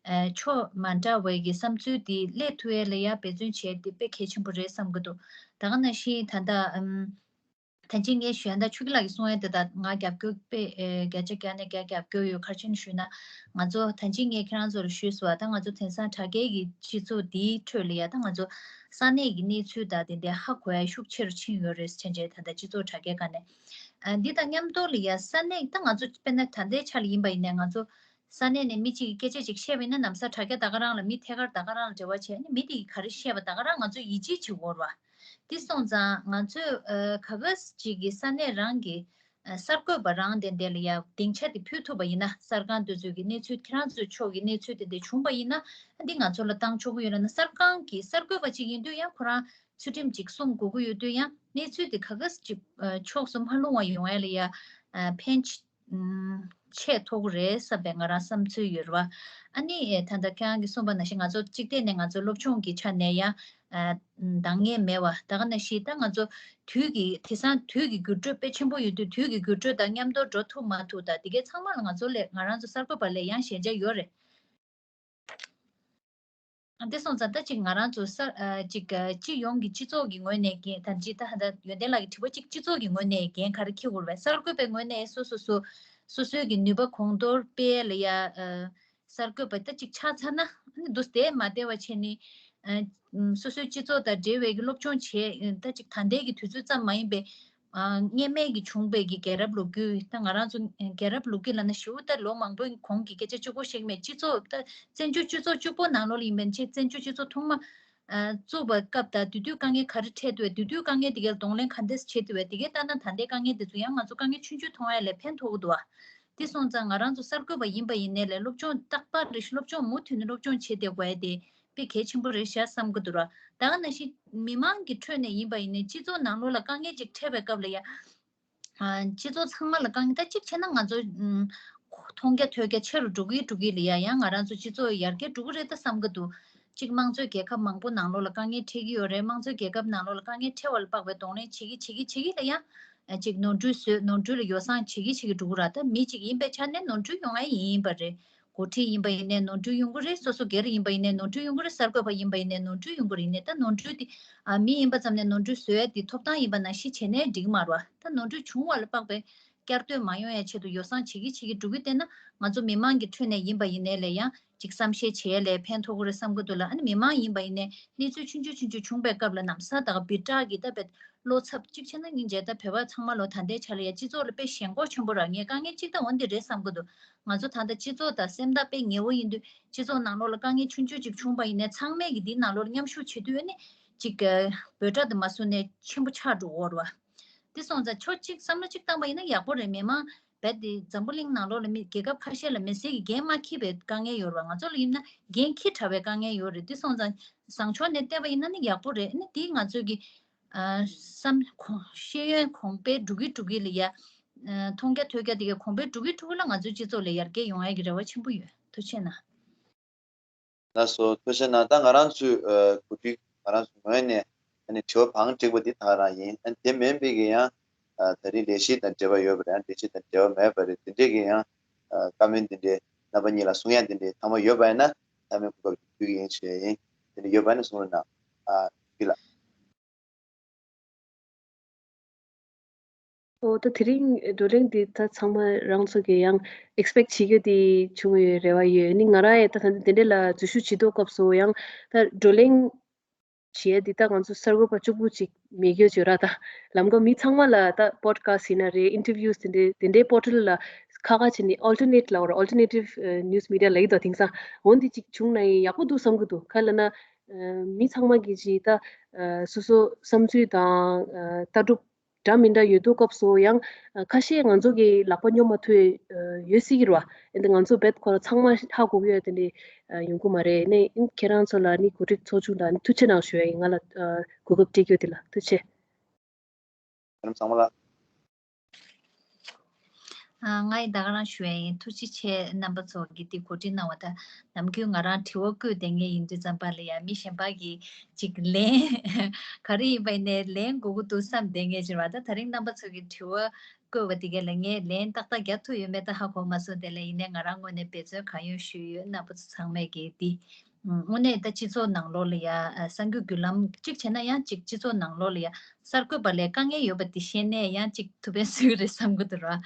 ཨ་ཕྱོགས་མ་འདྲ་བའི་གི་བསམ་ཚུལ་དེ་སླེབས་ཐུབ་ཡས་ལ་ཡ་འབད་བརྩོན་བྱས་དེ་དཔེ་གལ་ཆེན་པོ་རེད་བསམ་གི་འདུག་ད་ག་ནང་བཞིན་ད་ལྟ་ཨམ་ད་ཅི་ངས་ཞུ་ཡ་ད་ཆོས་སྐྱིད་ལགས་ཀྱིས་གསུང་ཡ་དེ་ད་ང་རྒྱབ་སྐྱོར་དཔེ་ཨེ་བརྒྱ་ཆ་བརྒྱ་ནས་བརྒྱ་རྒྱབ་སྐྱོར་ཡོད། ག་རེ་བྱས་ནས་ཞུས་ན་ང་ཚོ་ད་ཅི་ངས་ཁྱེད་རང་ཚོར་ཞུས་སོང་བ། ད་ང་ཚོ་དེང་སང་དྲ་རྒྱའི་གི་སྤྱི་ཚོགས་འདིའི་ཁྲོད་ལ་ཡ་ད་ང་ཚོ་ས་གནས་ཀྱི་གནས་ཚུལ་དང་དེ་འདྲ་ཧ་གོ་ཡ་ཤུགས་ཆེ་རུ་ཕྱིན་ཡོད་རེད། ཆེན་ཆེ་ད་ལྟ་སྤྱི་ཚོགས་དྲ་རྒྱའི་སྒང་ནས། ཨ་འདི་དང་མཉམ་དུ་ལ་ཡ་ས་གནས་ད་ང་ཚོ་དཔེར་ན་ད་ལྟའི་ཆ་ལ་ཡིན་པ་ཡིན་ནའི་ང་ཚོ་ས་གནས་ནས་མི་གཅིག་གིས་སྐད་ཆ་ཅིག་བཤད་པ་ཡིན་ན་ལམ་སང་དྲ་རྒྱ་ད་ག་རང་ལ་མི་ཐད་ཀར་ད་ག་རང་ལ་འབྲེལ་བ་བྱས་ནས་མི་དེ་གིས་ག་རེ་བཤད་པ་ད་ག་རང་ང་ཚོས་ཡིད་ཆེས་བྱེད་དགོས་རེད་བ། དེ་སོང་ཙང་ང་ཚོས་ཨ་ག་ག་ཅིག་གི་ས་གནས་རང་གི་ཨ་གསར་འགོད་པ་རང་དེ་འདྲ་ལ་ཡ་སྡིངས་ཆ་དེ་ཕུལ་ཐུབ་པ་ཡིན་ན། གསར་ཁང་དེ་ཚོས་གི་གནས་ཚུལ་ཁྱེད་རང་ཚོའི་ཕྱོགས་ཀྱི་གནས་ཚུལ་དེ་འདྲ་བྱུང་པ་ཡིན་ན་འདི་ང་ཚོ་ལ་བཏང་ཆོག་གི་ཡོད་ལ་ན། གསར་ཁང་གི་གསར་འགོད་པ་ཅིག་ཡིན་དུས་ཡང་ཁོ་རང་ཚུལ་ཁྲིམས་ཅིག་སྲུང་དགོས་ཀྱི་ཡོད་དུས་ཡང་གནས་ཚུལ་དེ་ག་ག་ཅིག་ཨ་ཕྱོགས་སུ་མ་ལྷུང་བ་ཡོང་ཡ་ལ་ཡ་ཨ་ཕན་ཆེ་ཨམ་ཆེ་ཐོགས་རེད་བསམ་པའི་ང་རང་བསམ་ཚུལ་ཡོད་རེད་བ། ཨ་ནི་ད་ལྟ་ཁྱེད་རང་གིས་གསུངས་པ་ནང་བཞིན་ང་ཚོ་གཅིག་བལྟས་ནས་ང་ཚོ་སློབ་སྦྱོང་གི་ཆ་ནས་ཡང་ཨ་འདང་ངེས་མེད་བ། ད་ག་ནང་བཞིན་ད་ང་ཚོ་དུས་ཀྱི་དེང་སང་དུས་ཀྱི་འགྱུར་འགྲོས་དཔེ་ཆེན་པོ་ཡོད་དུས་དུས་ཀྱི་འགྱུར་འགྲོས་དང་མཉམ་དུ་འགྲོ་ཐུབ་མ་ཐུབ་དང་དེ་གའི་ཚང་མ་ལ་ང་ཚོ་ལས་ང་རང་ཚོ་གསར་འགོད་པ་ལས་ཡང་ཞན་ཆ་ཡོད་རེད། དེ་སོང་ཙང་ད་ཅིག་ང་རང་ཚོ་གསར་ཨ་ཅིག་ཨ་སྤྱི་ཡོངས་ཀྱི་སྤྱི་ཚོགས་ཀྱི་ངོས་ནས་འགན་ད་ཅི་ད་ད་ཡོན་ཏན་ལགས་ཀྱི་དྲི་བ་ཅིག་སྤྱི་ཚོགས་ཀྱི་ངོས་ནས་འགན་ག་རེ་འཁྱེར་དགོས་རེད་བས། གསར་འགོད་པའི་ངོས་ནས་སོ་སོ་སོ་སོ་སོའི་གི་ནུས་པ་གོང་མཐོར་སྤེལ་ལ་ཡ་ཨ་གསར་འགོད་པ་ད་ཅིག་ཆགས་ཚར་ན་ཨ་ནི་འདུག་བསྡད་མ་བསྡད་པ་བྱས་ནས་ཨ་སོ་སོའི་སྤྱི་ཚོགས་དང་འབྲེལ་བའི་གི་སློབ་སྦྱོང་བྱས། ད་ཅིག་ད་ལྟའི་གི་དུས་ཚོད་ཙམ་མ་ཡིན་པའི་ཨ་སྔོན་མའི་གི་བྱུང་བའི་གི་རྒྱལ་རབས་ལོ་རྒྱུས་ད་ང་རང་ཚོ་རྒྱལ་རབས་ལོ་རྒྱུས་ལབ་ན་ཞེ་པོ་ད་ལོ་མང་པོའི་གོང་གི་སྐད་ཆ་གཅིག་པོ་ཞིག་མེད། སྤྱི་ཚོགས་ད་བཙན་བྱོལ་སྤྱི་ཚོགས་གཅིག་པོ་ནང་ལོགས་ལ་ཡིན་པ་ཡིན་ཕྱིན་བཙན་བྱོལ་སྤྱི་ཚོགས་ཐོག་མ་ཨ་བཙུགས་པའི་སྐབས་དང་དེ་དུས་དཀའ་ངལ་ག་རེ་འཕྲད་འདུག་བས། དེ་དུས་དཀའ་ངལ་དེ་གའི་གདོང་ལེན་ག་འདྲས་བྱེད་འདུག་བས། དེ་གའི་ལྟ་ན་ད་ལྟའི་དཀའ་ངལ་དེ་ཚོ་ཡང་ང་ཚོ་དཀའ་ངལ་ཆུང་ཆུང་མཐོང་ཡ་ལས་ཕན་ཐོགས་ཀྱི་འདུག་བ། དེ་སོང་ཙང་ང་རང་ཚོ་གསར་འགོད་པ་ཡིན་པ་ཡིན་ནའི་ལས་སློབ་སྦྱོང་རྟག་པར་རེ་ཞིག་སློབ་སྦྱོང་མུ་མཐུད་ནས་སློབ་སྦྱོང་བྱེད་བསྡད་དགོས་ཡ་དེ་དཔེ་གལ་ཆེན་པོ་རེད་ཤག་བསམ་གྱི་འདུག་ར། ད་ག་ནང་བཞིན་མི་མང་གི་ཁྲོད་ནས་ཡིན་པ་ཡིན་ནའི་སྤྱི་ཚོགས་ནང་ལོགས་ལ་དཀའ་ངལ་ཅིག་འཕྲད་པའི་སྐབས་ལ་ཡ། ཨ་སྤྱི་ཚོགས་ཚང་མ་ལ་དཀའ་ངལ་ད་གཅིག་བྱས་ན་ང་ཚོ་ཨུམ་མཐོང་རྒྱ་ཐོས་རྒྱ་ཆེ་རུ་འགྲོ་གི་འགྲོ་གི་ལ་ཡ་ཡང་ང་རང་ཚོ་སྤྱི་ཚོགས་ཡར་རྒྱས་འགྲོ་གི་རེད་ད་བསམ་གྱི་འདུག་གཅིག་དམངས་གཙོའི་རྒྱལ་ཁབ་མང་པོ་ནང་ལོགས་ལ་དཀའ་ངལ་འཕྲད་ཀྱི་ཡོད་རེད། དམངས་གཙོའི་རྒྱལ་ཁབ་ནང་ལོགས་ལ་དཀའ་ངལ་འཕྲད་པ་ལ་དཔག་པའི་གདོང་ལེན་བྱེད་ཀྱི་བྱེད་ཀྱི་བྱེད་ཀྱི་ལ་ཡང་ཨ་གཅིག་ནོར་འཁྲུལ་བཟོས། ནོར་འཁྲུལ་ལ་ཡོ་བསྲང་བྱེད་ཀྱི་བྱེད་ཀྱི་འགྲོ་གི་ར། ད་མི་གཅིག་ཡིན་པའི་ཆ་ནས་ནོར་འཁྲུལ་ཡོང་ཡ་ཡིན་པ་རེད། འགོ་ཁྲིད་ཡིན་པ་ཡིན་ནའི་ནོར་འཁྲུལ་ཡོང་གི་རེད། སོ་སོ་སྒེར་ཡིན་པ་ཡིན་ནའི་ནོར་འཁྲུལ་ཡོང་གི་རེད། གསར་འགོད་པ་ཡིན་པ་ཡིན་ནའི་ནོར་འཁྲུལ་ཡོང་གི་རེད། ཡིན་ནའི་ད་ནོར་འཁྲུལ་དེ་ཨ་མི་ཡིན་པ་ཙམ་ནས་ནོར་འཁྲུལ་བཟོ་ཡ་དེ་ཐོབ་ཐང་ཡིན་པ་ནང་བཞིན་བྱས་ནའི་འགྲིག་མ་རེད་བ། ད་ནོར་འཁྲུལ་བྱུང་བ་ལ་དཔག་པའི་བསྐྱར་ཟློས་མ་ཡོང་ཡ་ཆེད་དུ་ཡོ་བསྲང་བྱེད་ཀྱི་བྱེད་ཀྱི་འགྲོ་གི་བལྟས་ན་ང་ཚོ་མི་མང་གི་ཁྲོད་ནས་ཡིན་པ་ཡིན་ནའི་ལས་ཡང་ཅིག་བསམ་ཤེས་བྱེད་ཡ་ལས་ཕན་ཐོགས་ཀྱི་རེད་བསམ་གྱི་འདུག་ལ། ཨ་ནི་མི་མང་ཡིན་པ་ཡིན་ནའི་གནས་ཚུལ་ཆུང་ཆུང་ཆུང་ཆུང་བྱུང་པའི་སྐབས་ལ་ན་བཟའ་དང་བུ་ཕྲུག་གི་ད་བེད་བློ་འཚབ་གཅིག་བྱས་ན་སྙིང་རྗེ་ད་བོད་པ་ཚང་མ་ལོ་ད་ལྟའི་ཆ་ལ་ཡ་སྤྱི་ཚོགས་ལ་དཔེ་ཞེན་ཁོག་ཆེན་པོ་ར། ངས་དཀའ་ངལ་གཅིག་ད་འོ་འདི་རེད་བསམ་གྱི་འདུག་ང་ཚོ་ད་ལྟ་སྤྱི་ཚོགས་དང་སེམས་ཐག་དཔེ་ཉེ་བོ་ཡིན་དུས་སྤྱི་ཚོགས་ནང་ལོགས་ལ་དཀའ་ངལ་ཆུང་ཆུང་ཅིག་བྱུང་པ་ཡིན་ནའི་ཚང་མས་ཀྱི་འདིའི་ནང་ལོགས་ལ་མཉམ་ཞུགས་བྱེད་དུས་ཨ་ནི་ཅིག་འབོད་སྒྲ་དུ་མ་བཟོ་ནས་ཆེན་པོ་ཆགས་འགྲོ་འོར་བ། དེ་སོང་ཙང་ཕྱོགས་གཅིག་བསམ་བློ་གཅིག་བཏང་པ་ཡིན་ན་ཡག་པོ་རེད། མི་མང་རྦད་དེ་འཛམ་བུ་གླིང་ནང་ལོགས་ལ་མི་རྒྱལ་ཁབ་ཁ་ཤས་ལ་མི་སེར་གྱི་འགན་མ་འཁྱེར་བའི་དཀའ་ངལ་ཡོད་རེད་བ། ང་ཚོ་ལ་ཡིན་ན་འགན་འཁྱེར་དྲགས་པའི་དཀའ་ངལ་ཡོད་རེད། དེ་སོང་ཙང་ བཟང་ཕྱོགས་ནས་བལྟས་པ་ཡིན་ན་ནི་ཡག་པོ་རེད། ཨ་ནི་དེ་ང་ཚོས་ཀྱི་ཨ་བསམ་གོང་ཤེས་ཡོན་གོང་འཕེལ་འགྲོ་གི་འགྲོ་གི་ལ་ཡ། ཨ་མཐོང་རྒྱ་ཐོས་རྒྱ་དེ་གའི་གོང་འཕེལ་འགྲོ་གི་འགྲོ་གི་ལ་ང་ཚོའི་སྤྱི་ཚོགས་ལ་ཡར་རྒྱས་ཡོང་ཡ་གི་རེ་བ་ཆེན་པོ་ཡོད། ཐུགས་རྗེ་གནང་། ལགས་སོ། ཐུགས་རྗེ་གནང་། ད་ང་རང་ཚོའི་ཨ་གོ་སྒྲིག་ང་རང་ཚོའི་ངོས་ནས་ཨ་ནི་དྲི་བ་བང་བསྒྲིགས་པ་འདི་ད་ག་རང་ཡིན། ཨ་ནི་དེ་མིན་པའི་གི་ཡང་ཨ་ད་རིང་ལས་གཞི་དང་འབྲེལ་བ་ཡོད་པ་རེད། ཡང་ལས་གཞི་དང་འབྲེལ་བ་མེད་པ་རེད། དེ་འདྲས་ཀྱི་ཡང་ཨ་བཀའ་མོལ་འདི་འདྲས་རྣམ་པ་གཉིས་ལ་གསུང་ཡ་འདི་འདྲས་ཚང་མ་ཡོད་པ་ཡིན་ན་ཚང་མའི་གོ་སྐབས་ཞུ་གི་ཡིན་ཞུ་ཡ་ཡིན། དེ་འདྲས་ཡོད་པ་ཡིན་ན་གསུང་རོགས་གནང་། ཨ་འདི་ལ། ཨོ་ད་དེ་རིང་བགྲོ་གླེང་འདི་ད་ཚང་མ་རང་ཚོ་གི་ཡང་ཨེགསི་པེག་བྱེད་རྒྱུ་དེ་བྱུང་བའི་རེ་བ་ཡོད། ནི་ང་རང་ཡང་ད་ད་འདི་འདྲ་ལ་འཛུལ་ཞུགས་བྱེད་དུས་སྐབས་སུ་ཡང་ད་བགྲོ་གླེང་བྱེད་ཡ་འདི་ད་ང་ཚོ་གསར་འགོད་པ་གཅིག་པུ་ཅིག་མེད་རྒྱུ་བྱོས་ར། ད་ལམ་ཀ་མི་ཚང་མ་ལ་ད་པོ་ཌི་ཁ་སི་ཡིན་ན་རེད། ཨིན་ཊར་བིའུ་དེ་འདྲའི་དེ་འདྲའི་པོར་ཊལ་ལ་ཁ་ཁ་བྱས་ནས་ཨོལ་ཊར་ནེཊ་ལབ་ར། ཨོལ་ཊར་ནེ་ཊིབ་ནིའུ་སི་མི་ཌི་ཡ་ལབ་ཀྱི་འདུག་དེང་སང་འོ་འདི་ཅིག་བྱུང་ན་ཡང་ཡག་པོ་འདུག་བསམ་གྱི་འདུག་ག་ལབ་ན། ཨ་མི་ཚང་མ་གིས་ཅིག་ད་ཨ་སོ་སོ་བསམ་ཚུལ་དང་ཨ་ལྟ་གྲུབ་འདྲ་མི་འདྲ་ཡོད་དུས་སྐབས་སུ་ཡང་ཨ་ཁ་ཤས་ང་ཚོ་གི་ལག་པ་སྙོབ་མ་ཐུབ་ཡ་ཡོད་སྲིད་ཀྱི་རེད་བ། ཨ་འདི་ང་ཚོ་རྦད་ཁོ་རང་ཚང་མ་ཧ་གོ་གི་ཡོད་དེ་འདྲ་ཨ་ཡོང་གི་མ་རེད། ནས་ཨིན་ཁྱེད་རང་ཚོ་ལ་ནི་གོ་སྒྲིག་ཚོགས་ཆུང་དང་ཐུགས་རྗེ་གནང་ཞུ་ཡ་ཡིན། ང་ལ་ཨ་གོ་སྐབས་སྤྲད་རྒྱུ་དེ་ལ་ཐུགས་རྗེ། ཚང་མ་ལ། ཨ་ང་ཡི་ད་ག་རང་ཞུ་ཡ་ཡིན། ཐུགས་རྗེ་ཆེ། རྣམ་པ་ཚོ་གིས་འདི་གོ་སྒྲིག་གནང་བ་དང་། ནམ་རྒྱུན་ང་རང་དྲི་བ་བཀོད་བསྡད་མཁན་ཡིན་དུས་ཙམ་པ་ལ་ཡ་མི་གཞན་པ་གིས་ཅིག་ལན་ག་རེ་ཡིན་པ་ཡིན་ནའི་ལན་དགོས་ཀྱི་འདུག་བསམ་བསྡད་མཁན་ཅིག་རེད་བ། ད་ད་རིང་རྣམ་པ་ཚོ་གིས་དྲི་བ་བཀོད་པ་དེ་ག་ལ་ངས་ལན་ཏག་ཏག་རྒྱག་ཐུབ་ཡོད་མེད་ད་ཧ་གོ་མ་སོང་། དེ་ལ་ཡིན་ནའི་ང་རང་ངོས་ནས་འབད་བརྩོན་གང་ཡོང་ཞུས་ཡོད། རྣམ་པ་ཚོ་ཚང་མས་ཀྱིས་འདི། ཨུམ། དངོས་གནས་ད་སྤྱི་ཚོགས་ནང་ལོགས་ལ་ཡ་ཨ་གསར་འགྱུར་བརྒྱུད་ལམ་གཅིག་བྱས་ན་ཡང་གཅིག་སྤྱི་ཚོགས་ནང་ལོགས་ལ་ཡ་གསར་འགོད་པ་ལ་དཀའ་ངལ་ཡོད་པ་དེ་ཤེས་ནས་ཡང་གཅིག་ཐུགས་ཕན་གསོས་རེད་བསམ་གྱི་འདུག་ར།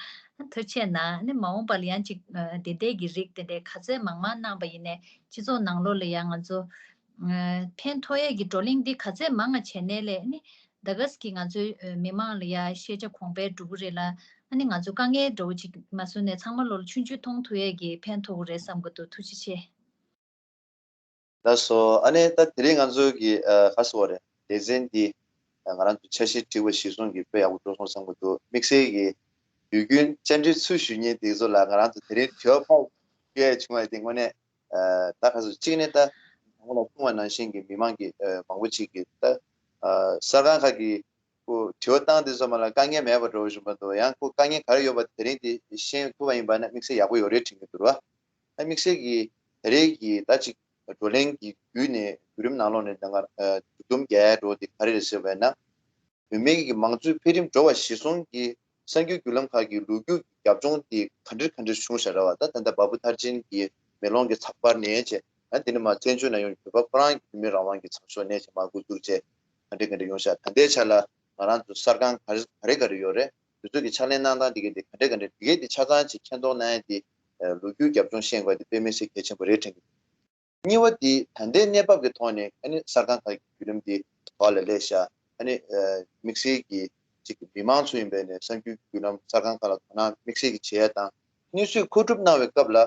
ཐུགས་རྗེ་གནང་། ཨ་ནི་མ་འོངས་པ་ལ་ཡང་གཅིག་ཨ་དེ་འདྲས་ཀྱི་རིགས་དེ་འདྲས་ག་ཚད་མང་མང་གནང་པ་ཡིན་ནའི་སྤྱི་ཚོགས་ནང་ལོགས་ལ་ཡ་ང་ཚོ་ཨ་ཕན་ཐོགས་ཡས་ཀྱི་བགྲོ་གླེང་འདི་ག་ཚད་མང་ང་བྱས་ནས་ལས་ཨ་ནི་ད་ག་ས་གི་ང་ཚོའི་ཨ་མི་མང་ལ་ཡ་ཤེས་བྱ་གོང་འཕེལ་འགྲོ་གི་རེད་ལ། ཨ་ནི་ང་ཚོ་དཀའ་ངལ་འདྲ་བོ་ཅིག་མ་བཟོ་ནས་ཚང་མ་ལོ་ལ་ཆུང་ཆུང་མཐོང་ཐུབ་ཡས་ཀྱི་ཕན་ཐོགས་ཀྱི་རེད་བསམ་གྱི་འདུག་ཐུགས་རྗེ་ཆེ། ལགས་སོ། ཨ་ནི་ད་དེ་རིང་ང་ཚོའི་གི་ཨ་ག་ཟེར་བ་རེད། ལེ་ཚན་འདི་ཨ་ང་རང་ཚོ་འཆར་གཞི་བསྒྲིགས་པ་གཞིར་བཟུང་གིས་དཔེ་ཡག་པོ་འགྲོ་སོང་བསམ་གྱི་འདུག་དམིགས་བསལ་གྱི་དུས་རྒྱུན་བཅར་འདྲི་ཚུར་ཞུ་མཁན་དེ་ཚོ་ལ་ང་རང་ཚོ་དེ་རིང་དྲི་བ་ཕར་བསྐྱོན་ཡ་བྱུང་བ་དེ་དངོས་གནས་ཨ་ད་ག་ཟེར། གཅིག་ནས་ད་ང་ལ་གསུངས་པ་ནང་བཞིན་གྱི་མི་མང་གི་ཨ་མང་པོ་ཅིག་གིས་ད་ཨ་གསར་ཁང་ཁག་གི་ཁོ་དྲི་བ་བཏང་དུས་ཙམ་པ་ལ་དཀའ་ངལ་མེད་པ་འདྲ་བོ་བྱུང་བ་འདུག་ཡང་ཁོ་དཀའ་ངལ་ག་རེ་ཡོད་པ་དེ་རིང་དེ་ཤེས་ཐུབ་པ་ཡིན་པ་ན་དམིགས་བསལ་ཡག་པོ་ཡོད་རེད་དྲན་གྱི་འདུག་ར། ཨ་དམིགས་བསལ་གྱི་ད་རེས་ཀྱི་ད་ཅིག་བགྲོ་གླེང་གི་བརྒྱུད་ནས་བརྒྱུད་རིམ་ནང་ལོགས་ནས་ད་ང་ཨ་མཇུག་སྡོམ་རྒྱག་ཡ་འདྲ་བོ་དེ་ག་རེ་རེད་ཟེར་བས་ན། བུད་མེད་ཀྱི་མང་གཙོའི་འཕེལ་རིམ་འགྲོ་བ་གཞིར་བཟུང་གིས་གསར་འགྱུར་བརྒྱུད་ལམ་ཁག་གི་ལོ་རྒྱུས་ཀྱི་རྒྱབ་ལྗོངས་དེ་ག་འདྲ་ག་འདྲ་བྱུང་བཞག་རེད་བ། ད་ད་ལྟ་བ་སྤུ་ཐར་ཆེན་གྱི་མེ་ལོང་གི་ཚགས་པར་ནས་བྱས། ཨ་དེ་ནས་མར་བཙན་བྱོལ་ནང་ཡོང་བོད་པ་ཁོ་རང་གི་བོད་མི་རང་དབང་གི་ཚགས་ཤོག་ནས་བྱས་མར་འགོ་བཙུགས་བྱས་ག་འདྲ་ག་འདྲ་ཡོང་བཞག་ད་ལྟའི་ཆ་ལ་ང་རང་ཚོ་གསར་ཁང་ག་རེ་ག་རེ་ག་རེ་ཡོད་རེད། དེ་ཚོ་གི་ཕྱག་ལེན་གནང་སྟངས་དེ་གའི་དེ་ག་འདྲ་ག་འདྲ་དེ་གའི་དེ་ཆ་ཚང་ཅིག་མཁྱེན་རྟོགས་གནང་ཡ་དེ་ལོ་རྒྱུས་རྒྱབ་ལྗོངས་ཤེས་དགོས་དེ་དཔེ་མི་སྲིད་གལ་ཆེན་པོ་རེད་དྲན་གྱི་འདུག་གཉིས་པ་དེ་ད་ལྟའི་གནས་བབ་ཀྱི་ཐོག་ནས་ཨ་ནི་གསར་ཁང་ཁག་གི་བརྒྱུད་རིམ་དེ་ག་པར་ལ་སླེབས་ཤག་ཨ་ནི་ཨ་དམིགས་བསལ་གྱི་ཅིག་མི་མང་ཚོ་ཡིན་པས་ནས་གསར་འགྱུར་བརྒྱུད་ལམ་གསར་ཁང་ཁག་ལ་དོ་སྣང་དམིགས་བསལ་གྱི་བྱེད་ཡ་དང་། གནས་ཚུལ་མཁོ་སྒྲུབ་གནང་བའི་སྐབས་ལ་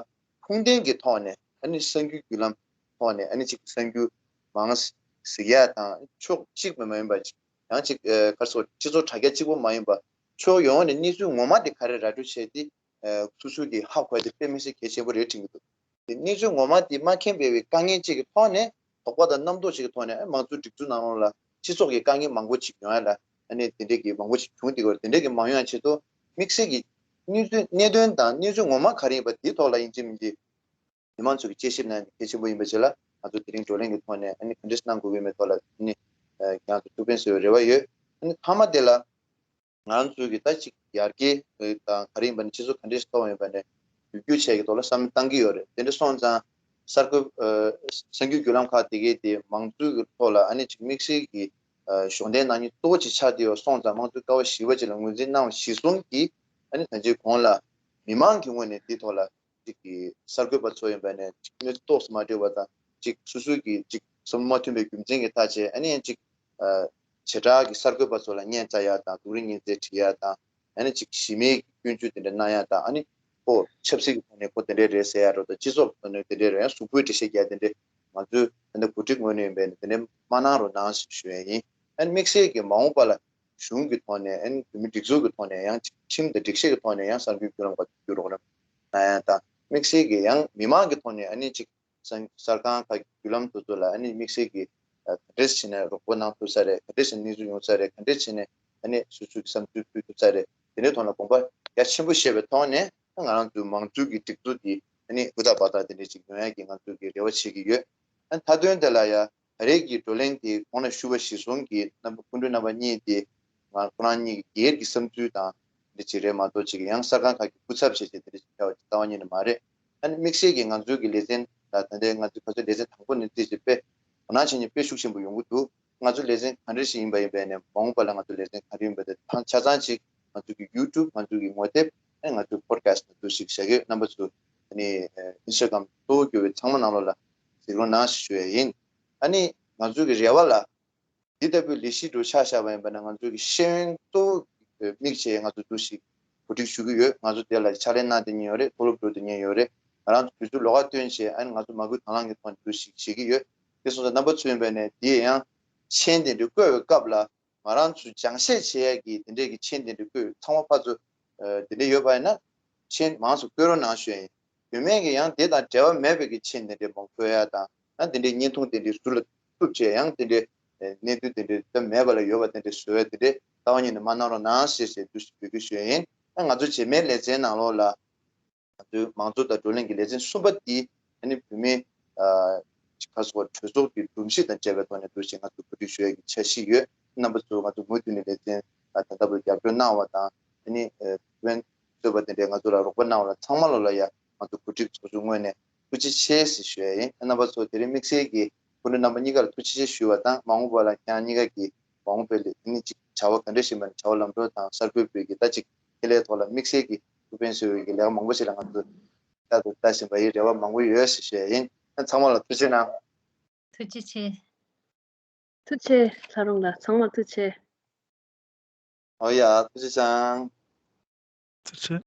ཁུངས་ལྡན་གྱི་ཐོག་ནས་ཨ་ནི་གསར་འགྱུར་བརྒྱུད་ལམ་ཐོག་ནས་ཨ་ནི་ཅིག་གསར་འགྱུར་མང་གཟིགས་ཡ་དང་། ཕྱོགས་གཅིག་མ་ཡིན་པ་ཅིག་ཡང་ཅིག་ཨ་ག་རེ་ཟེར། སྤྱི་ཚོགས་དྲ་རྒྱ་གཅིག་པོ་མ་ཡིན་པ་ཕྱོགས་ཡོངས་ནས་གནས་ཚུལ་ངོ་མ་དེ་ག་རེ་ར་སྤྲོད་བྱས་ཏེ་ཨ་སོ་སོ་གིས་ཧ་གོ་ཡ་དེ་དཔེ་མི་སྲིད་གལ་ཆེན་པོ་རེད་དྲན་གྱི་འདུག་དེ་གནས་ཚུལ་ངོ་མ་དེ་མ་མཁྱེན་པའི་དཀའ་ངལ་ཅིག་གི་ཐོག་ནས་དོགས་པ་དང་རྣམ་རྟོག་ཅིག་གི་ཐོག་ནས་ཨ་མང་གཙོའི་སྒྲིག་འཛུགས་ནང་ལོགས་ལ་སྤྱི་ཚོགས་ཀྱི་དཀའ་ངལ་མང་པོ་ཅིག་ཡོང་ཡ་ལ་ཨ་ནི་དེ་འདྲས་ཀྱི་མང་པོ་ཅིག་བྱུང་བསྡད་ཡོད་རེད། དེ་འདྲས་ཀྱི་མ་ཡོང་ཡ་ཆེད་དུ་དམིགས་བསལ་གྱི་གནས་ཚུལ་གནད་དོན་དང་གནས་ཚུལ་ངོ་མ་ག་རེ་ཡིན་པ་དེའི་ཐོག་ལ་ཡིན་གཅིག་མིན་གཅིག་མི་མང་ཚོ་གིས་དཔྱད་ཞིབ་གནང་ཡ་གལ་ཆེན་པོ་ཡིན་པའི་ཆེད་ལ་ང་ཚོ་དེ་རིང་བགྲོ་གླེང་གི་ཐོག་ནས་ཨ་ནི་ག་འདྲས་གནང་དགོས་ཀྱི་ཡོད་མེད་ཐོག་ལ་ཨ་ནི་ཨ་ཁྱེད་རང་ཚོ་ཐུགས་ཕན་གསོས་པའི་རེ་བ་ཡོད། ཨ་ནི་མཐའ་མ་དེ་ལ། ང་ཚོས་ཀྱི་ད་ཅིག་ཡར་རྒྱས་དང་ག་རེ་ཡིན་པ་ནི་སྤྱི་ཚོགས་ག་འདྲས་ཤིག་གཏོང་བ་ཡིན་པ་ནི་བསྒྱུར་བཅོས་བྱེད་ཀྱི་ཐོག་ལ་བསམ་བློ་བཏང་གི་ཡོད་རེད། དེ་འདྲ་སོང་ཙང་གསར་འགོད་ཨ་གསར་འགྱུར་བརྒྱུད་ལམ་ཁག་དེ་གའི་དེ་མང་གཙོའི་གི་ཐོག་ལ་ཨ་ནི་ཅིག་དམིགས་བསལ་གྱི་ཨ་གཞོགས་འདེགས་གནང་མཁན་གཙོ་བོ་ཅིག་ཆགས་བསྡད་ཡོད་སོང་ཙང་དམངས་གཙོའི་ཀ་བ་བཞི་པ་ཅིག་ལ་ངོས་འཛིན་གནང་བ་གཞིར་བཟུང་གིས་ཨ་ནི་ད་ཅིག་གོང་ལ་མི་མང་གི་ངོས་ནས་དེའི་ཐོག་ལ་ཅིག་གི་གསར་འགོད་པ་ཚོ་ཡིན་པ་ནས་ཅིག་གནས་ཚུལ་ཏོག་ཙམ་མ་འགྲིག་པ་དང་ཅིག་སོ་སོའི་གི་ཅིག་བསམ་བློ་མ་མཐུན་པའི་རྒྱུ་མཚན་གྱི་ཐག་བཅད་ཨ་ནི་ཡང་ཅིག་ཨ་བྱེ་བྲག་གི་གསར་འགོད་པ་ཚོ་ལ་སྙན་བཅར་ཡ་དང་སྡུག་རུས་སྙན་སེང་བྲིས་ཡ་དང་ཨ་ནི་ཅིག་གཞི་མེད་ཀྱི་སྐྱོན་བརྗོད་དེ་འདྲ་གནང་ཡ་དང་ཨ་ནི་ཁོ་ཆབ་སྲིད་ཀྱི་ཐོག་ནས་ཁོ་དེ་འདྲས་རེད་ཟེར་ཡ་རོ་དང་སྤྱི་ཚོགས་ཀྱི་ཐོག་ནས་དེ་འདྲས་རེད་ཡང་གཟུགས་པོའི་འགྲེལ་བཤད་རྒྱག་དེ་འདྲས་ང་ཚོས་ད་ལྟ་གོ་སྒྲིག་ངོས་ནས་ཡིན་པས་ནས་དེ་འདྲས་མ་གནང་རོགས་གནང་ཞེས་ཞུ་ཡ་ཡིན། ཨ་ནི་དམིགས་བསལ་གྱི་མ་འོངས་པ་ལ་གཞུང་གི་ཐོག་ནས་ཨ་ནི་བོད་མིའི་སྒྲིག་འཛུགས་ཀྱི་ཐོག་ནས་ཡང་ཅིག་ཁྲིམས་དང་སྒྲིག་གཞི་གི་ཐོག་ནས་ཡང་གསར་འགྱུར་བརྒྱུད་ལམ་ཁག་བརྒྱུད་རོགས་གནང་ཡ་དང་དམིགས་བསལ་གྱི་ཡང་མི་མང་གི་ཐོག་ནས་ཨ་ནི་ཅིག་གསར་གསར་ཁང་ཁག་གི་བརྒྱུད་ལམ་དེ་ཚོ་ལ་ཨ་ནི་དམིགས་བསལ་གྱི་ ག་འདྲས་བྱས་ནས་རོགས་པ་གནང་ཐུབ་ས་རེད། ག་འདྲས་བྱས་ནས་གནས་ཚུལ་ཡོང་ས་རེད། ག་འདྲས་བྱས་ནས་ཨ་ནི་སོ་སོའི་བསམ་ཚུལ་ཕུལ་ཐུབ་ས་རེད། དེ་འདྲའི་ཐོག་ལ་དགོངས་པ་རྒྱ་ཆེན་པོ་བཞེས་པའི་ཐོག་ནས་ང་རང་ཚོའི་མང་གཙོའི་གི་སྒྲིག་འཛུགས་འདི་ཨ་ནི་ཧུར་ཐག་འབད་ཐག་དེ་འདྲས་ཅིག་ཡོང་ཡ་གི་ང་ཚོ་གི་རེ་བ་བྱེད་ཀྱི་ཡོད། ཨ་ནི་མཐའ་དོན་དེ་ལ་ཡ་ད་རེས་ཀྱི་བགྲོ་གླེང་དེ་གོང་ལ་ཞུས་པ་གཞིར་བཟུང་གི་རྣམ་པ་སྐུ་མགྲོན་རྣམ་པ་གཉིས་དེ་ང་ཁོ་རང་གཉིས་ཀྱི་སྒེར་གྱི་བསམ་ཚུལ་དང་འདི་ཅིག་རེད་མ་གཏོགས་ཅིག་ཡང་གསར་ཁང་ཁག་གི་སྐུ་ཚབ་བྱས་བྱས་དེ་འདྲ་ཅིག་ཕེབས་པ་ཅིག་རྩ་བ་ཉིད་ནས་མ་རེད། ཨ་ནི་དམིགས་བསལ་གྱི་ང་ཚོའི་གི་ལེ་ཚན་ལ་ད་ལྟའི་ང་ཚོའི་ག་ཚོད་ལེ་ཚན་དང་པོ་ནས་བརྩིས་བྱས་དཔེ་དོ་སྣང་བྱེད་མཁན་དཔེ་ཤུགས་ཆེན་པོ་ཡོང་གི་འདུག་ང་ཚོ་ལེ་ཚན་ག་འདྲ་ཞིག་ཡིན་པ་ཡིན་པས་ནས་མ་འོངས་པ་ལ་ང་ཚོ་ལེ་ཚན་ག་རེ་ཡིན་པ་དེ་ཐང་ཆ་ཚང་ཅིག་ང་ཚོ་གི་ཡུ་ཊུབ་ང་ཚོ་གི་ངོ་དེབ་ཨ་ནི་ང་ཚོའི་པོ་ཌི་ཁ་སི་ཊི་ནང་དུ་ཞིག་བཞག་གི་ཡོད། རྣམ་པ་ཚོ་ཨ་ནི་ཨིན་སི་ཊ་གྷ་རམ་གཙོ་བོ་གྱུར་བའི་ཚང་མ་ནང་ལོགས་ལ་གཟིགས་རོགས་གནང་ཞེས་ཞུ་ཡ་ཡིན། ཨ་ནི་ང་ཚོའི་གི་རེ་བ་ལ། འདི་ལྟ་བུའི་ལས་གཞི་འདྲ་ཆ་བཞག་པ་ཡིན་པ་ན་ང་ཚོའི་གི་ཤེས་ཡོན་གཙོ་བོ་དམིགས་བྱས་ང་ཚོ་འདུ་ཞིག་གོ་སྒྲིག་ཞུ་གི་ཡོད། ང་ཚོ་དེ་ལ་ཕྱག་ལས་གནང་བསྡད་མཁན་ཡོད་རེད། མཐོ་སློབ་འགྲོ་བསྡད་མཁན་ཡོད་རེད། ང་རང་ཚོ་དུས་ཚོད་ལོགས་ཀ་བཏོན་བྱས་ཨ་ནི་ང་ཚོ་མ་བསྐུལ་དང་བླངས་ཀྱི་ཐོག་ནས་འདུ་ཞིག་བྱེད་ཀྱི་ཡོད། དེ་སོང་ཙང་རྣམ་པ་ཚོ་ཡིན་པ་ནས་དེ་ཡང་མཆན་དེ་འདྲ་བཀོད་པའི་སྐབས་ལ་ང་རང་ཚོ་སྦྱང་བཤད་བྱེད་ཡ་གི་དེ་འདྲས་ཀྱི་མཆན་དེ་འདྲ་བཀོད། ཚང་མ་ཕར་ཚུར་དེ་འདྲས་ཡོད་པ་ཡིན་ན་མཆན་མང་ཙམ་བཀོད་རོགས་གནང་ཞུ་ཡ་ཡིན། བུད་མེད་ཀྱི་ཡང་དེ་དང་འབྲེལ་བ་མེད་པའི་གི་མཆན་དེ་འདྲའི་མང་པོ་ཡ་དང་ཡང་དེ་འདྲའི་བརྙན་ཐུང་དེ་འདྲའི་ཟུར་ལ་བཙུགས་བྱས་ཡང་དེ་འདྲའི་གནད་དོན་དེ་འདྲའི་ད་མེད་པ་ལ་ཡོད་པ་དེ་འདྲའི་བཟོ་བའི་དེ་འདྲའི་རྩ་བ་ཉིད་ནས་མ་གནང་རོགས་གནང་ཞེས་ཞེས་འདུ་ཞིག་འབོད་སྐུལ་ཞུ་ཡ་ཡིན། ཡང་ང་ཚོ་རྗེས་མའི་ལེ་ཚན་ནང་ལོགས་ལ་ང་ཚོའི་མང་གཙོ་དང་བགྲོ་གླེང་གི་ལེ་ཚན་གསུམ་པ་འདི་ཨ་ནི་བུད་མེད་ཁ་སོགས་གྲོས་ཚོགས་ཀྱི་སྒྲོམ་གཞི་དང་འབྲེལ་བའི་ཐོག་ནས་འདུ་ཞིག་ང་ཚོ་གོ་སྒྲིག་ཞུ་ཡ་གི་འཆར་གཞི་ཡོད། རྣམ་པ་ཚོ་ང་ཚོ་མུ་མཐུད་ནས་ལེ་ཚན་ད་ལྟ་བུ་རྒྱབ་སྐྱོར་གནང་བ་དང་ཨ་ནི་ཐུགས་ཕན་གསོས་པ་དེ་འདྲའི་ང་ཚོ་ལ་རོགས་པ་གནང་བ་ལ་ཚང་མ་ལོ་ལ་ཡ་ང་ཚོ་གོ་སྒྲིག་ཚོགས་ཆུང་ངོས་ནས་ཐུགས་རྗེ་ཆེ་ཞེས་ཞུ་ཡ་ཡིན། རྣམ་པ་ཚོ་དེ་རིང་དམིགས་བསལ་གྱིས་སྐུ་མགྲོན་རྣམ་པ་གཉིས་ཀར་ཐུགས་རྗེ་ཆེ་ཞུ་བ་དང་མ་འོངས་པ་ལ་ཁྱེད་རང་གཉིས་ཀ་གིས་མ་འོངས་པའི་ལས་ནི་ཅིག་བྱ་བ་ག་འདྲ་ཞིག་མ་ནི་བྱ་བ་ལམ་འགྲོ་དང་གསར་འགོད་པའི་གི་ད་ཅིག་ཁེ་ལས་ཐོག་ལ་དམིགས་བསལ་གྱི་ཐུགས་ཕན་གསོས་པའི་གི་ལས་ཀ་མང་པོ་ཞིག་ལ་ང་ཚོ་ལྟ་དང་ལྟ་བཞིན་པ་ཡི་རེ་བ་མང་པོ་ཡོད་ཞེས་ཞུ་ཡ་ཡིན། ཚང་མ་ལ་ཐུགས་རྗེ་གནང་། ཐུགས་རྗེ་ཆེ། ཐུགས་རྗེ་ཆེ་ལྷ་རུང་ལགས། ཚང་མ་ཐུགས་རྗེ་ཆེ། ཨོ་ཡ་ཐུགས་རྗེ་ཆེ། ཐུགས་རྗེ་ཆེ།